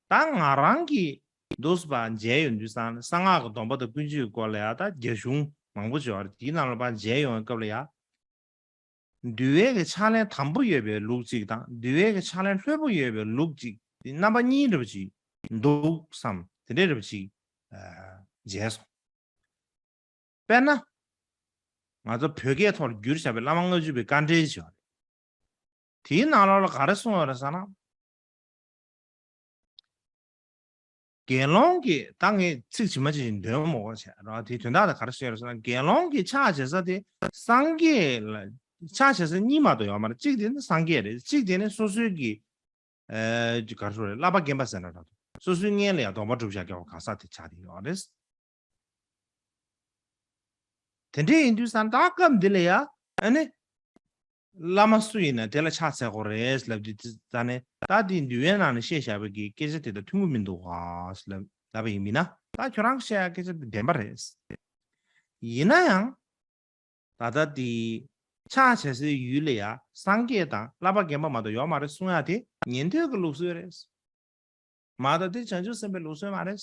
ད་ང་རང་གིས་འདུག་སེ་ཕར་མཇལ་ཡོང་དུས་ཙང་གསང་སྔགས་ཀྱི་སྡོམ་པ་དང་ཀུན་སྤྱོད་ཀྱི་སྐོར་ལ་ཡང་ད་རྒྱ་གཞུང་མང་པོ་ཅིག་ཡོད་རེད། དེའི་ནང་ལ་ཕར་མཇལ་ཡོང་བའི་སྐབས་ལ་ཡང་། འདུལ་བའི་གི་ཕྱག་ལེན་དམ་པོ་ཡོད་པའི་ལུགས་གཅིག་དང་། འདུལ་བའི་གི་ཕྱག་ལེན་ལྷོད་པོ་ཡོད་པའི་ལུགས་གཅིག་དེ་རྣམ་པ་གཉིས་འདྲ་པོ་ཅིག་འདུག་བསམ། དེ་འདྲའི་འདྲ་པོ་ཅིག་ཨ། མཇལ་སོང་། དཔེར་ན། ང་ཚོ་བོད་སྐད་ཐོག་ལ་བསྒྱུར་བཞག་པའི་བླ་མ་ལྔ་བཅུ་པའི་དཀའ་འགྲེལ་ཅིག་ཡོད་རེད། དེའི་ནང་ལོགས་ལ་ག་རེ་གསུངས་ཡོད་རེད་ཟེར་ན། དགེ་སློང་གིས། ད་ངས་ཚིག་ཇི་མ་ཇི་བཞིན་འདོན་མོ་བྱས་ར། དེའི་དོན་དག་དེ་ག་རེ་ཟེར་ཡོད་རེད་ཟེར་ན། དགེ་སློང་གིས་ཕྱག་བྱེད་ས་དེ་སངས་རྒྱས་ལ་ཕྱག་བྱེད་ས་གཉིས་མ་གཏོགས་ཡོད་མ་རེད། གཅིག་དེ་ནི་སངས་རྒྱས་རེད། གཅིག་དེ་ནི་སོ་སོའི་གི། ཨ། ག་རེ་ཟེར་རེད། བསླབ་པ་རྒན་པ་ཟེར་ན་འདྲ་འདུག་སོ་སོའི་སྔོན་ལ་ཡང་སྡོམ་པ་སྒྲུབ་བཞག་མཁན་གང་ཟག་དེ་ཆགས་བསྡད་ཡོད་རེད། དེ་འདྲ་ཡིན་དུས་ཙང་ད་སྐབས་འདི་ལ་ཡ་ཨ་ནི། བླ་མ་སུ་ཡིན་ན་དེ་ལ་ཕྱག་འཚལ་དགོས་རེད་ལབ་དུས་ཙང་ནས། ད་དེ་འདུལ་བའི་ནང་ནས་བཤད་བཞག་པའི་གི་སྐད་ཆ་དེ་དང་མཐུན་གྱི་མི་འདུག་ག་ལབ་ལབ་པ་ཡིན་མིན་ན། ད་ཁྱོད་རང་བཤད་ཡག་སྐད་ཆ་དེ་བདེན་པ་རེད། ཡིན་ན་ཡང་། ད་ལྟ་དེ་ཕྱག་བྱེད་སའི་ཡུལ་ལ་ཡ་སངས་རྒྱས་དང་བསླབ་པ་རྒན་པ་མ་གཏོགས་ཡོད་མ་རེད་གསུང་ཡག་དེ་ཉན་ཐོས་ཀྱི་ལུགས་སྲོལ་རེད། མ་གཏོགས་དེ་བྱང་ཆུབ་སེམས་དཔའི་ལུགས་སྲོལ་མ་རེད།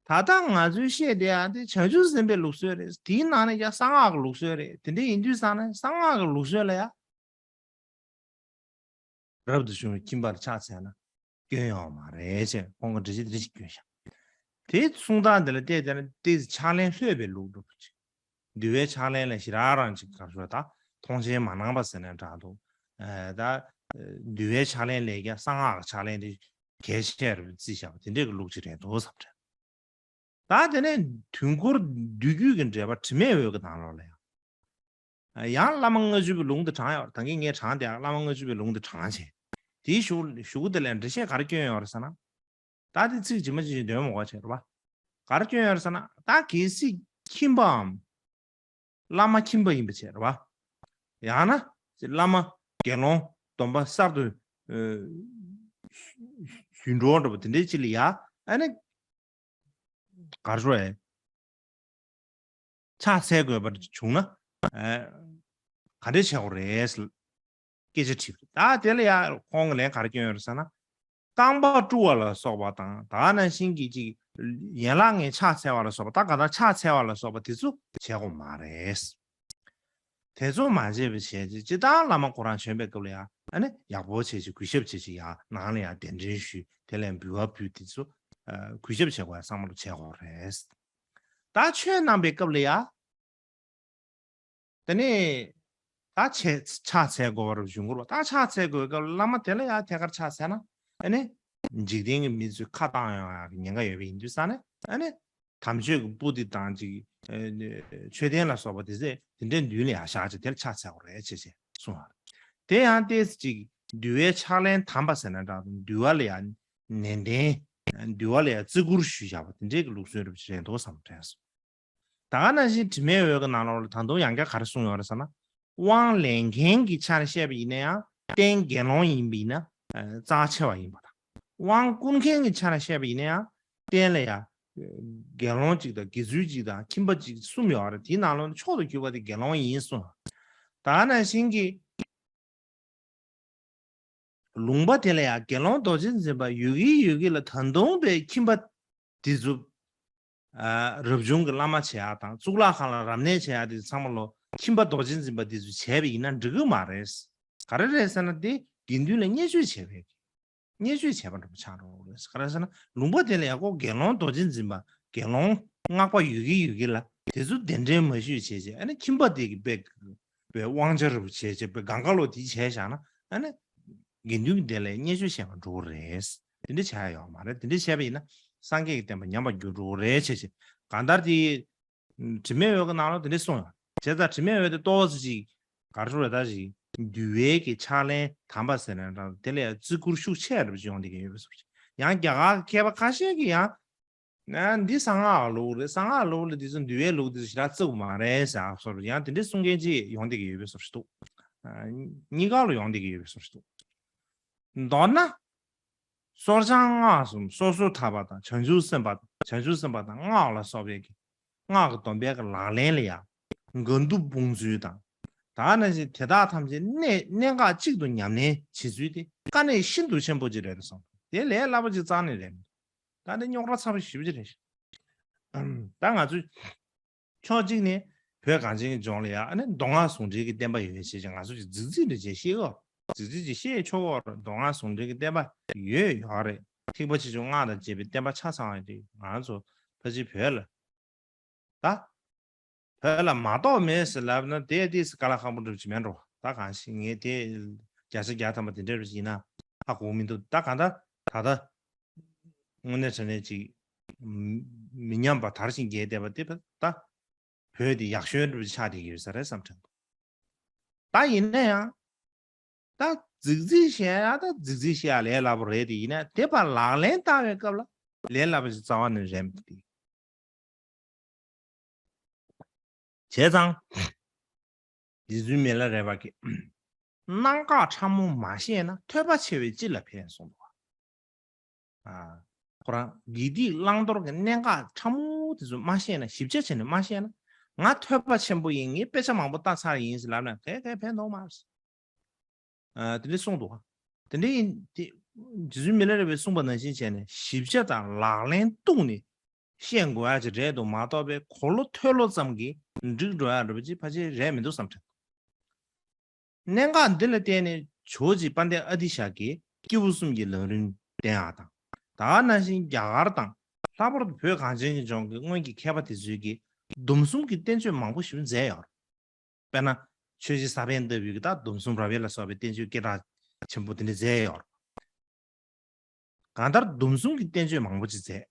ད་ལྟ་ང་ཚོའི་བཤད་བསྡད་ཡག་དེ་བྱང་ཆུབ་སེམས་དཔའི་ལུགས་སྲོལ་རེད། དེའི་ནང་ནས་ཀྱང་གསང་སྔགས་ཀྱི་ལུགས་སྲོལ་རེད། དེ་འདྲ་ཡིན་དུས་ཙང་ནས་གསང་སྔགས་ཀྱི་ལུགས་སྲོལ་ལ་ཡ། རབ་ཏུ་བྱུང་བའི་ཁྱིམ་པ་ལ་ཕྱག་འཚལ་ན་སྐྱོན་ཡོད་མ་རེད་ཅེས་ཁོང་གིས་འགྲེལ་བཤད་འདི་འདྲ་ཞིག་བསྐྱོན་ཤག་དེའི་གསུང་སྟངས་དེ་ལ་བལྟས་བསྡད་ན་ཏོག་ཙམ་ཕྱག་ལེན་ལྷོད་པའི་ལུགས་འདྲ་པོ་ཅིག་འདུལ་བའི་ཕྱག་ལེན་ལ་ཞེ་དྲག་རང་ཅིག་ག་རེ་ཟེར། ད་མཐོང་ཆེན་མ་གནང་བ་ཟེར་ན་འདྲ་འདུག་ཨ། ད་འདུལ་བའི་ཕྱག་ལེན་ལས་ཀྱང་གསང་སྔགས་ཀྱི་ཕྱག་ལེན་དེ་གལ་ཆེ་རུ་བརྩིས་བཞག་པ་དེ་འདྲའི་གི་ལུགས་ཅིག་རེད་འདུག་བསམ་དྲན། ད་དེ་ནས་དུས་འཁོར་བསྡུས་རྒྱུད་ཀྱི་འགྲེལ་པ་དྲི་མེད་འོད་ཀྱི་ནང་ལོགས་ལ་ཡང་། ཡང་བླ་མ་ལྔ་བཅུ་པའི་ལུང་དེ་དྲངས་ཡོད་རེད། ད་གིན་ངས་དྲངས་བསྡད་ཡག་བླ་མ་ལྔ་བཅུ་པའི་ལུང་དེ་དྲངས་བྱས། དེའི་གཞུག་གཞུག་དེ་ལ་འགྲེལ་བཤད་ག་རེ་བསྐྱོན་ཡོད་རེད་ཟེར་ན། ད་དེ་ཚིག་ཇི་མ་ཇི་བཞིན་འདོན་མ་དགོས་བྱས་རེད་པ། ག་རེ་བསྐྱོན་ཡོད་རེད་ཟེར་ན། ད་གལ་སྲིད་ཁྱིམ་པའམ། བླ་མ་ཁྱིམ་པ་ཡིན་པ་བྱས་རེད་པ། ཡང་ན་བླ་མ་དགེ་སློང་སྡོམ་པ་གསར་དུ་ཨ་ཞུ་འགྲོ་འགྲོ་བ་དེ་འདྲའི་ཅིག་ལ་ཡ། ཨ་ནི་ག་རེ་ཟེར། ཕྱག་འཚལ་དགོས་པ་བྱུང་ན་ཨ་ག་འདྲས་བྱེད་དགོས་རེད། སྐད་ཆ་དྲིས་པ་རེད། ད་དེ་ལ་ཡ་ཁོང་གིས་ལན་ག་རེ་བསྐྱོན་ཡོད་རེད་ཟེར་ན། རྐང་པ་བཀྲུ་བ་ལ་སོགས་པ་དང་། ད་ནང་བཞིན་གྱི་ཅིག་ཡན་ལག་ལྔའི་ཕྱག་འཚལ་བ་ལ་སོགས་པ། ད་ག་ད་ཕྱག་འཚལ་བ་ལ་སོགས་པ་དེ་ཚོ་བྱེད་དགོས་མ་རེད། དེ་ཚོ་མ་བྱས་པ་བྱས་ཅིག་སྤྱིར་བཏང་བླ་མ་ཁོ་རང་བྱོན་པའི་སྐབས་ལ་ཡང་ཨ་ནི་ཡག་པོ་བྱས་ཅིག་གུས་ཞབས་བྱས་ཅིག་ཡར་ནང་ལ་ཡར་གདན་འདྲེན་ཞུས། དེ་ལ་འབུལ་བ་ཕུལ། དེ་ཚོ་ཨ་གུས་ཞབས་བྱེད་དགོས་ཡ་བསམ་བློ་བྱེད་དགོས་རེད། ད་ཆོས་གནང་པའི་སྐབས་ལ་ཡ། དེ་ནས་ད་ཆེ་ཕྱག་འཚལ་དགོས་པ་རུ་བྱུང་དགོས་པ། ད་ཕྱག་འཚལ་དགོས་པའི་སྐབས་ལ་བླ་མ་དེ་ལ་ཡང་ཐད་ཀར་ཕྱག་འཚལ་ན་ཨ་ནི་འཇིག་རྟེན་གྱི་མི་ཚོས་ཁ་བཏང་ཡོང་ཡག་གི་ཉེན་ཁ་ཡོད་པ་ཡིན་དུས་ཙང་ནས། ཨ་ནི་དམ་ཆོས་ཀྱི་པོ་ཏི་དང་ཅིག་ཨ་ནི་མཆོད་རྟེན་ལ་སོགས་པ་དེ་ཚོ་དེ་འདྲའི་མདུན་ལ་ཡང་བཞག་ཅིག་དེ་ལ་ཕྱག་འཚལ་དགོས་རེད་ཅེས་ཅེས་གསུངས་པ་རེད། དེ་ཡང་ཏོག་ཙམ་ཅིག་འདུལ་བའི་ཕྱག་ལེན་དམ་པ་ཟེར་ན་འདྲ་འདུག་འདུལ་བ་ལ་ཡང་ནན་ཏན་ འདུལ་བ་ལ་ཡང་བརྩི་བཀུར་ཞུས་བཞག་པ་དེ་འདྲའི་གི་ལུགས་སྲོལ་རེད་པ་ཅིག་རེད་འདུག་བསམ་དྲན་སོང་། ད་ག་ནང་བཞིན་དྲི་མེད་འོད་ཀྱི་ནང་ལོགས་ལ་ད་དུང་ཡང་བསྐྱར་ག་རེ་གསུངས་ཡོད་རེད་ཟེར་ན། དབང་ལེན་མཁན་གྱི་ཆ་ནས་བཤད་པ་ཡིན་ན་ཡང་རྟེན་དགེ་སློང་ཡིན་པ་ཡིན་ན་རྩ་ཆེ་བ་ཡིན་པ་དང་། དབང་བསྐུར་མཁན་གྱི་ཆ་ནས་བཤད་པ་ཡིན་ན་ཡང་རྟེན་ལ་ཡང་དགེ་སློང་གཅིག་དང་དགེ་ཚུལ་གཅིག་དང་ཁྱིམ་པ་གཅིག་གསུམ་ཡོད་རེད། དེའི་ནང་ལོགས་ནས་མཆོག་ཏུ་གྱུར་པ་དེ་དགེ་སློང་ཡིན་གསུངས། ད་ག་ནང་བཞིན་གྱི། ལུང་པ་དེ་ལ་ཡང་དགེ་སློང་རྡོ་རྗེ་འཛིན་པ་ཡོད་ཀྱི་ཡོད་ཀྱི་ལ་ད་དུང་པའི་ཁྱིམ་པ་དེ་ཚོ་ཨ་རབ་བྱུང་གི་བླ་མ་བྱེད་ཡག་དང་གཙུག་ལག་ཁང་ལ་རབ་གནས་བྱེད་ཡག་དེ་ཚང་མ་ལོ་ཁྱིམ་པ་རྡོ་རྗེ་འཛིན་པ་དེ་ཚོས་བྱས་པ་ཡིན་ན་འགྲིག་གི་མ་རེད། ག་རེ་རེད་ཟེར་ན་དེ་དགེ་འདུན་ལ་བརྙས་བཅོས་བྱས་པའི་བརྙས་བཅོས་བྱས་པ་འདྲ་པོ་ཆགས་འགྲོ་གི་རེད། ག་རེ་ཟེར་ན་ལུང་པ་དེ་ལ་ཡང་ཁོ་དགེ་སློང་རྡོ་རྗེ་འཛིན་པ་དགེ་སློང་སྔགས་པ་ཡོད་ཀྱི་ཡོད་ཀྱི་ལ་དེ་ཚོ་གདན་འདྲེན་མ་ཞུས་བྱས་བྱས་ཨ་ནི་ཁྱིམ་པ་དེ་གི་དཔེ་པའི་དབང་ཆ་རུ་བྱས་བྱས་པའི་གང་ག་ལོ་དེ་བྱས་བཞག་ན་ཨ་ནི་དགེ་འདུན་གྱི་སྡེ་ལ་བརྙས་བཅོས་བྱས་པ་འགྲོ་གི་རེད། དེ་འདྲ་བྱ་ཡ་ཡོད་མ་རེད། དེ་འདྲ་བྱས་པ་ཡིན་ན་སངས་རྒྱས་ཀྱི་བསྟན་པ་ཉམས་པར་འགྱུར་འགྲོ་གི་རེད་བྱས་བྱས་གང་ལྟར་དེ་དྲི་མེད་འོད་ཀྱི་ནང་ལོགས་དེ་འདྲ་གསུངས་ཡོད། བྱས་ཙང་དྲི་མེད་འོད་དེ་ཏོག་ཙམ་ཅིག་ག་རེ་ཟེར་ད་ཅིག་འདུལ་བའི་གི་ཕྱག་ལེན་དམ་པ་ཟེར་ན་འདྲ་དེ་ལ་ཡང་བརྩི་བཀུར་ཤུགས་ཆེ་རབ་ཅིག་ཡོང་བསྡད་ཀྱི་ཡོད་པའི་བཟོ་ཞིག་ཡང་རྒྱ་གར་མཁས་པ་ཁ་ཤས་ཀྱིས་ཡང་ན་འདི་གསང་སྔགས་ལུགས་རེད། གསང་སྔགས་ལུགས་ལ་འདི་ཚོ་འདུལ་བའི་ལུགས་འདི་ཚོ་ཞེ་དྲག་བརྩི་དགོས་མ་རེད་ཟེར་ཡག་བཟོ་འདྲ་ཡང་དེ་འདྲའི་གསུང་མཁན་ཅིག་ཡོང་བསྡད་ཀྱི་ཡོད་པའི་བཟོ་ཞིག་འདུག་གཉིས་ཀ་ལ་ཡོང་བསྡད་ཀྱི་ཡོད་པའི་བཟོ་ཞིག་འདུག་མདོར་ན། སོར་བྱང་སྔགས་གསུམ་སོ་སོར་ཐར་པ་དང་བྱང་ཆུབ་སེམས་དཔའ་དང་བྱང་ཆུབ་སེམས་དཔའ་དང་སྔགས་ལ་སོགས་པའི་གི་སྔགས་ཀྱི་སྡོམ་པའི་གི་ལག་ལེན་ལ་ཡང་དགའ་སྡུག་སྤོང་ཚུལ་དང་། ད་ནང་བཞིན་དེ་དག་ཐམས་ཅད་གནས་གནད་འགག་གཅིག་ཏུ་ཉམས་ལེན་བྱེད་ཚུལ་དེ་དཀའ་གནད་ཤིན་ཏུ་ཆེན་པོ་ཅིག་རེད་བསམ། དེ་ལས་སླ་པོ་ཅིག་རྩ་ནས་རེད་མི་འདུག་ད་འདི་རྙོག་དྲ་ཚ་པོ་ཞེ་པོ་ཅིག་རེད། ད་ང་ཚོས། ཕྱོགས་གཅིག་ནས་བོད་གངས་ཅན་གྱི་ལྗོངས་ལ་ཡང་ཨ་ནི་མདོ་སྔགས་ཟུང་འབྲེལ་གྱི་བསྟན་པ་ཡོད་ཅེས་ཀྱི་ང་ཚོ་ཀྱི་རྫིག་རྫིག་འདྲ་ཅིག་བཤད་གོ་རྫིག་རྫིག་ཅིག་བཤད་ཆོག་གོ་མདོ་སྔགས་ཟུང་འབྲེལ་གྱི་བསྟན་པ་ཡོད་ཡོད་རེད། ཐེག་པ་ཆེ་ཆུང་སྔགས་དང་བཅས་པའི་བསྟན་པ་ཆ་ཚང་བ་དེ་ང་ཚོ་ཕལ་ཆེར་བོད་ལ་ད་བོད་ལ་མ་གཏོགས་མེད་ཟེར་ལབ་ན་དེ་ཏིས་དཀའ་ལས་ཁག་པོ་འགྲུབ་ཀྱི་མེད་འགྲོ། ད་གང་ཞིག་ངས་དེ་བརྒྱ་ཆ་བརྒྱ་ཐམ་པ་དེ་འདྲ་རུ་ཡིན་ན་ཧ་གོ་མི་འདུག་ད་གང་ལྟར་ད་ལྟ་དངོས་གནས་དྲང་གནས་ཅིག་མི་མི་ཉམས་པ་དར་ཞིང་རྒྱས་བསྡད་པ་དེ་ད། བོད་དེ་ཡག་ཤོས་འདྲ་པོ་ཆགས་བསྡད་ཀྱི་ཡོད་ས་རེད་བསམ་དྲན་འདུག་ད་ཡིན་ན་ཡང་། ད་རྫིག་རྫིག་བཤད་ཡ་ད་རྫིག་རྫིག་བཤད་ཡ་ལས་སླ་པོ་རེད་དེ་ཡིན་ན་དེ་ཕར་ལག་ལེན་བསྟར་བའི་སྐབས་ལ་ལས་སླ་པོ་ཞིག་རྩ་བ་ནས་རེད་མི་འདུག་བྱས་ཙང་། རྗེ་བཙུན་མི་ལ་རས་པ་གིས། གནད་འགག་ཕྲ་མོ་མ་ཤེས་ན་ཐོས་པ་ཆེ་བས་ཅི་ལ་ཕན་གསུངས་འདུག་ཨ། ཁོ་རང་དགེ་སྡིག་བླང་དོར་གྱི་གནད་འགག་ཕྲ་མོ་དེ་ཚོ་མ་ཤེས་ན་ཞིབ་ཆ་བྱས་ནས་མ་ཤེས་ན་ང་ཐོས་པ་ཆེན་པོ་ཡིན། ངས་དཔེ་ཆ་མང་པོ་ལྟ་ཚར་ཡིན་ཟེར་ལབ་ན་གས་གས་ཕན་ཐོགས་མ་རེད། ཨ། དེ་འདྲ་གསུངས་འདུག་དེ་འདྲ་ཡིན་དེ། རྗེ་བཙུན་མི་ལ་རས་པས་གསུངས་པ་ནང་བཞིན་བྱས་ནས་ཞིབ་ཆ་དང་ལག་ལེན་གཏུགས་ནས་ཤེས་དགོས་ཡ་ཅིག་རེད་འདུག་མ་གཏོགས་པའི་གོ་ལོ་ཐོས་ལོ་ཙམ་གྱིས་འགྲིག་འགྲོ་ཡ་འདྲ་པོ་ཅིག་ཕལ་ཆེར་རེད་མི་འདུག་བསམ་དྲན། གནད་འགག་འདི་ལ་བརྟེན་ནས་ཇོ་བོ་རྗེ་དཔལ་ལྡན་ཨ་ཏི་ཤ་གིས་སྐྱེས་བུ་གསུམ་གྱི་ལམ་རིམ་བསྟན་ཡག་དང་། ད་ག་ནང་བཞིན་རྒྱ་གར་དང་ལྷག་པར་དུ་བོད་གངས་ཅན་གྱི་ལྗོངས་ཀྱི་སྔོན་གྱི་མཁས་པ་དེ་ཚོས་ཀྱིས་སྡོམ་གསུམ་གྱི་བསྟན་བཅོས་མང་པོ་ཞིག་མཛད་ཡོད་རེད། དཔེར་ན། ཆོས་རྗེ་ས་པཎ་ལྟ་བུའི་གི་ད་སྡོམ་གསུམ་རབ་དབྱེ་ལ་སོགས་པའི་བསྟན་བཅོས་སྐད་གྲགས་ཆེན་པོ་དེ་འདྲ་མཛད་ཡོད་རེད། གང་ལྟར་སྡོམ་གསུམ་གྱི་བསྟན་བཅོས་མང་པོ་ཅིག་མཛད།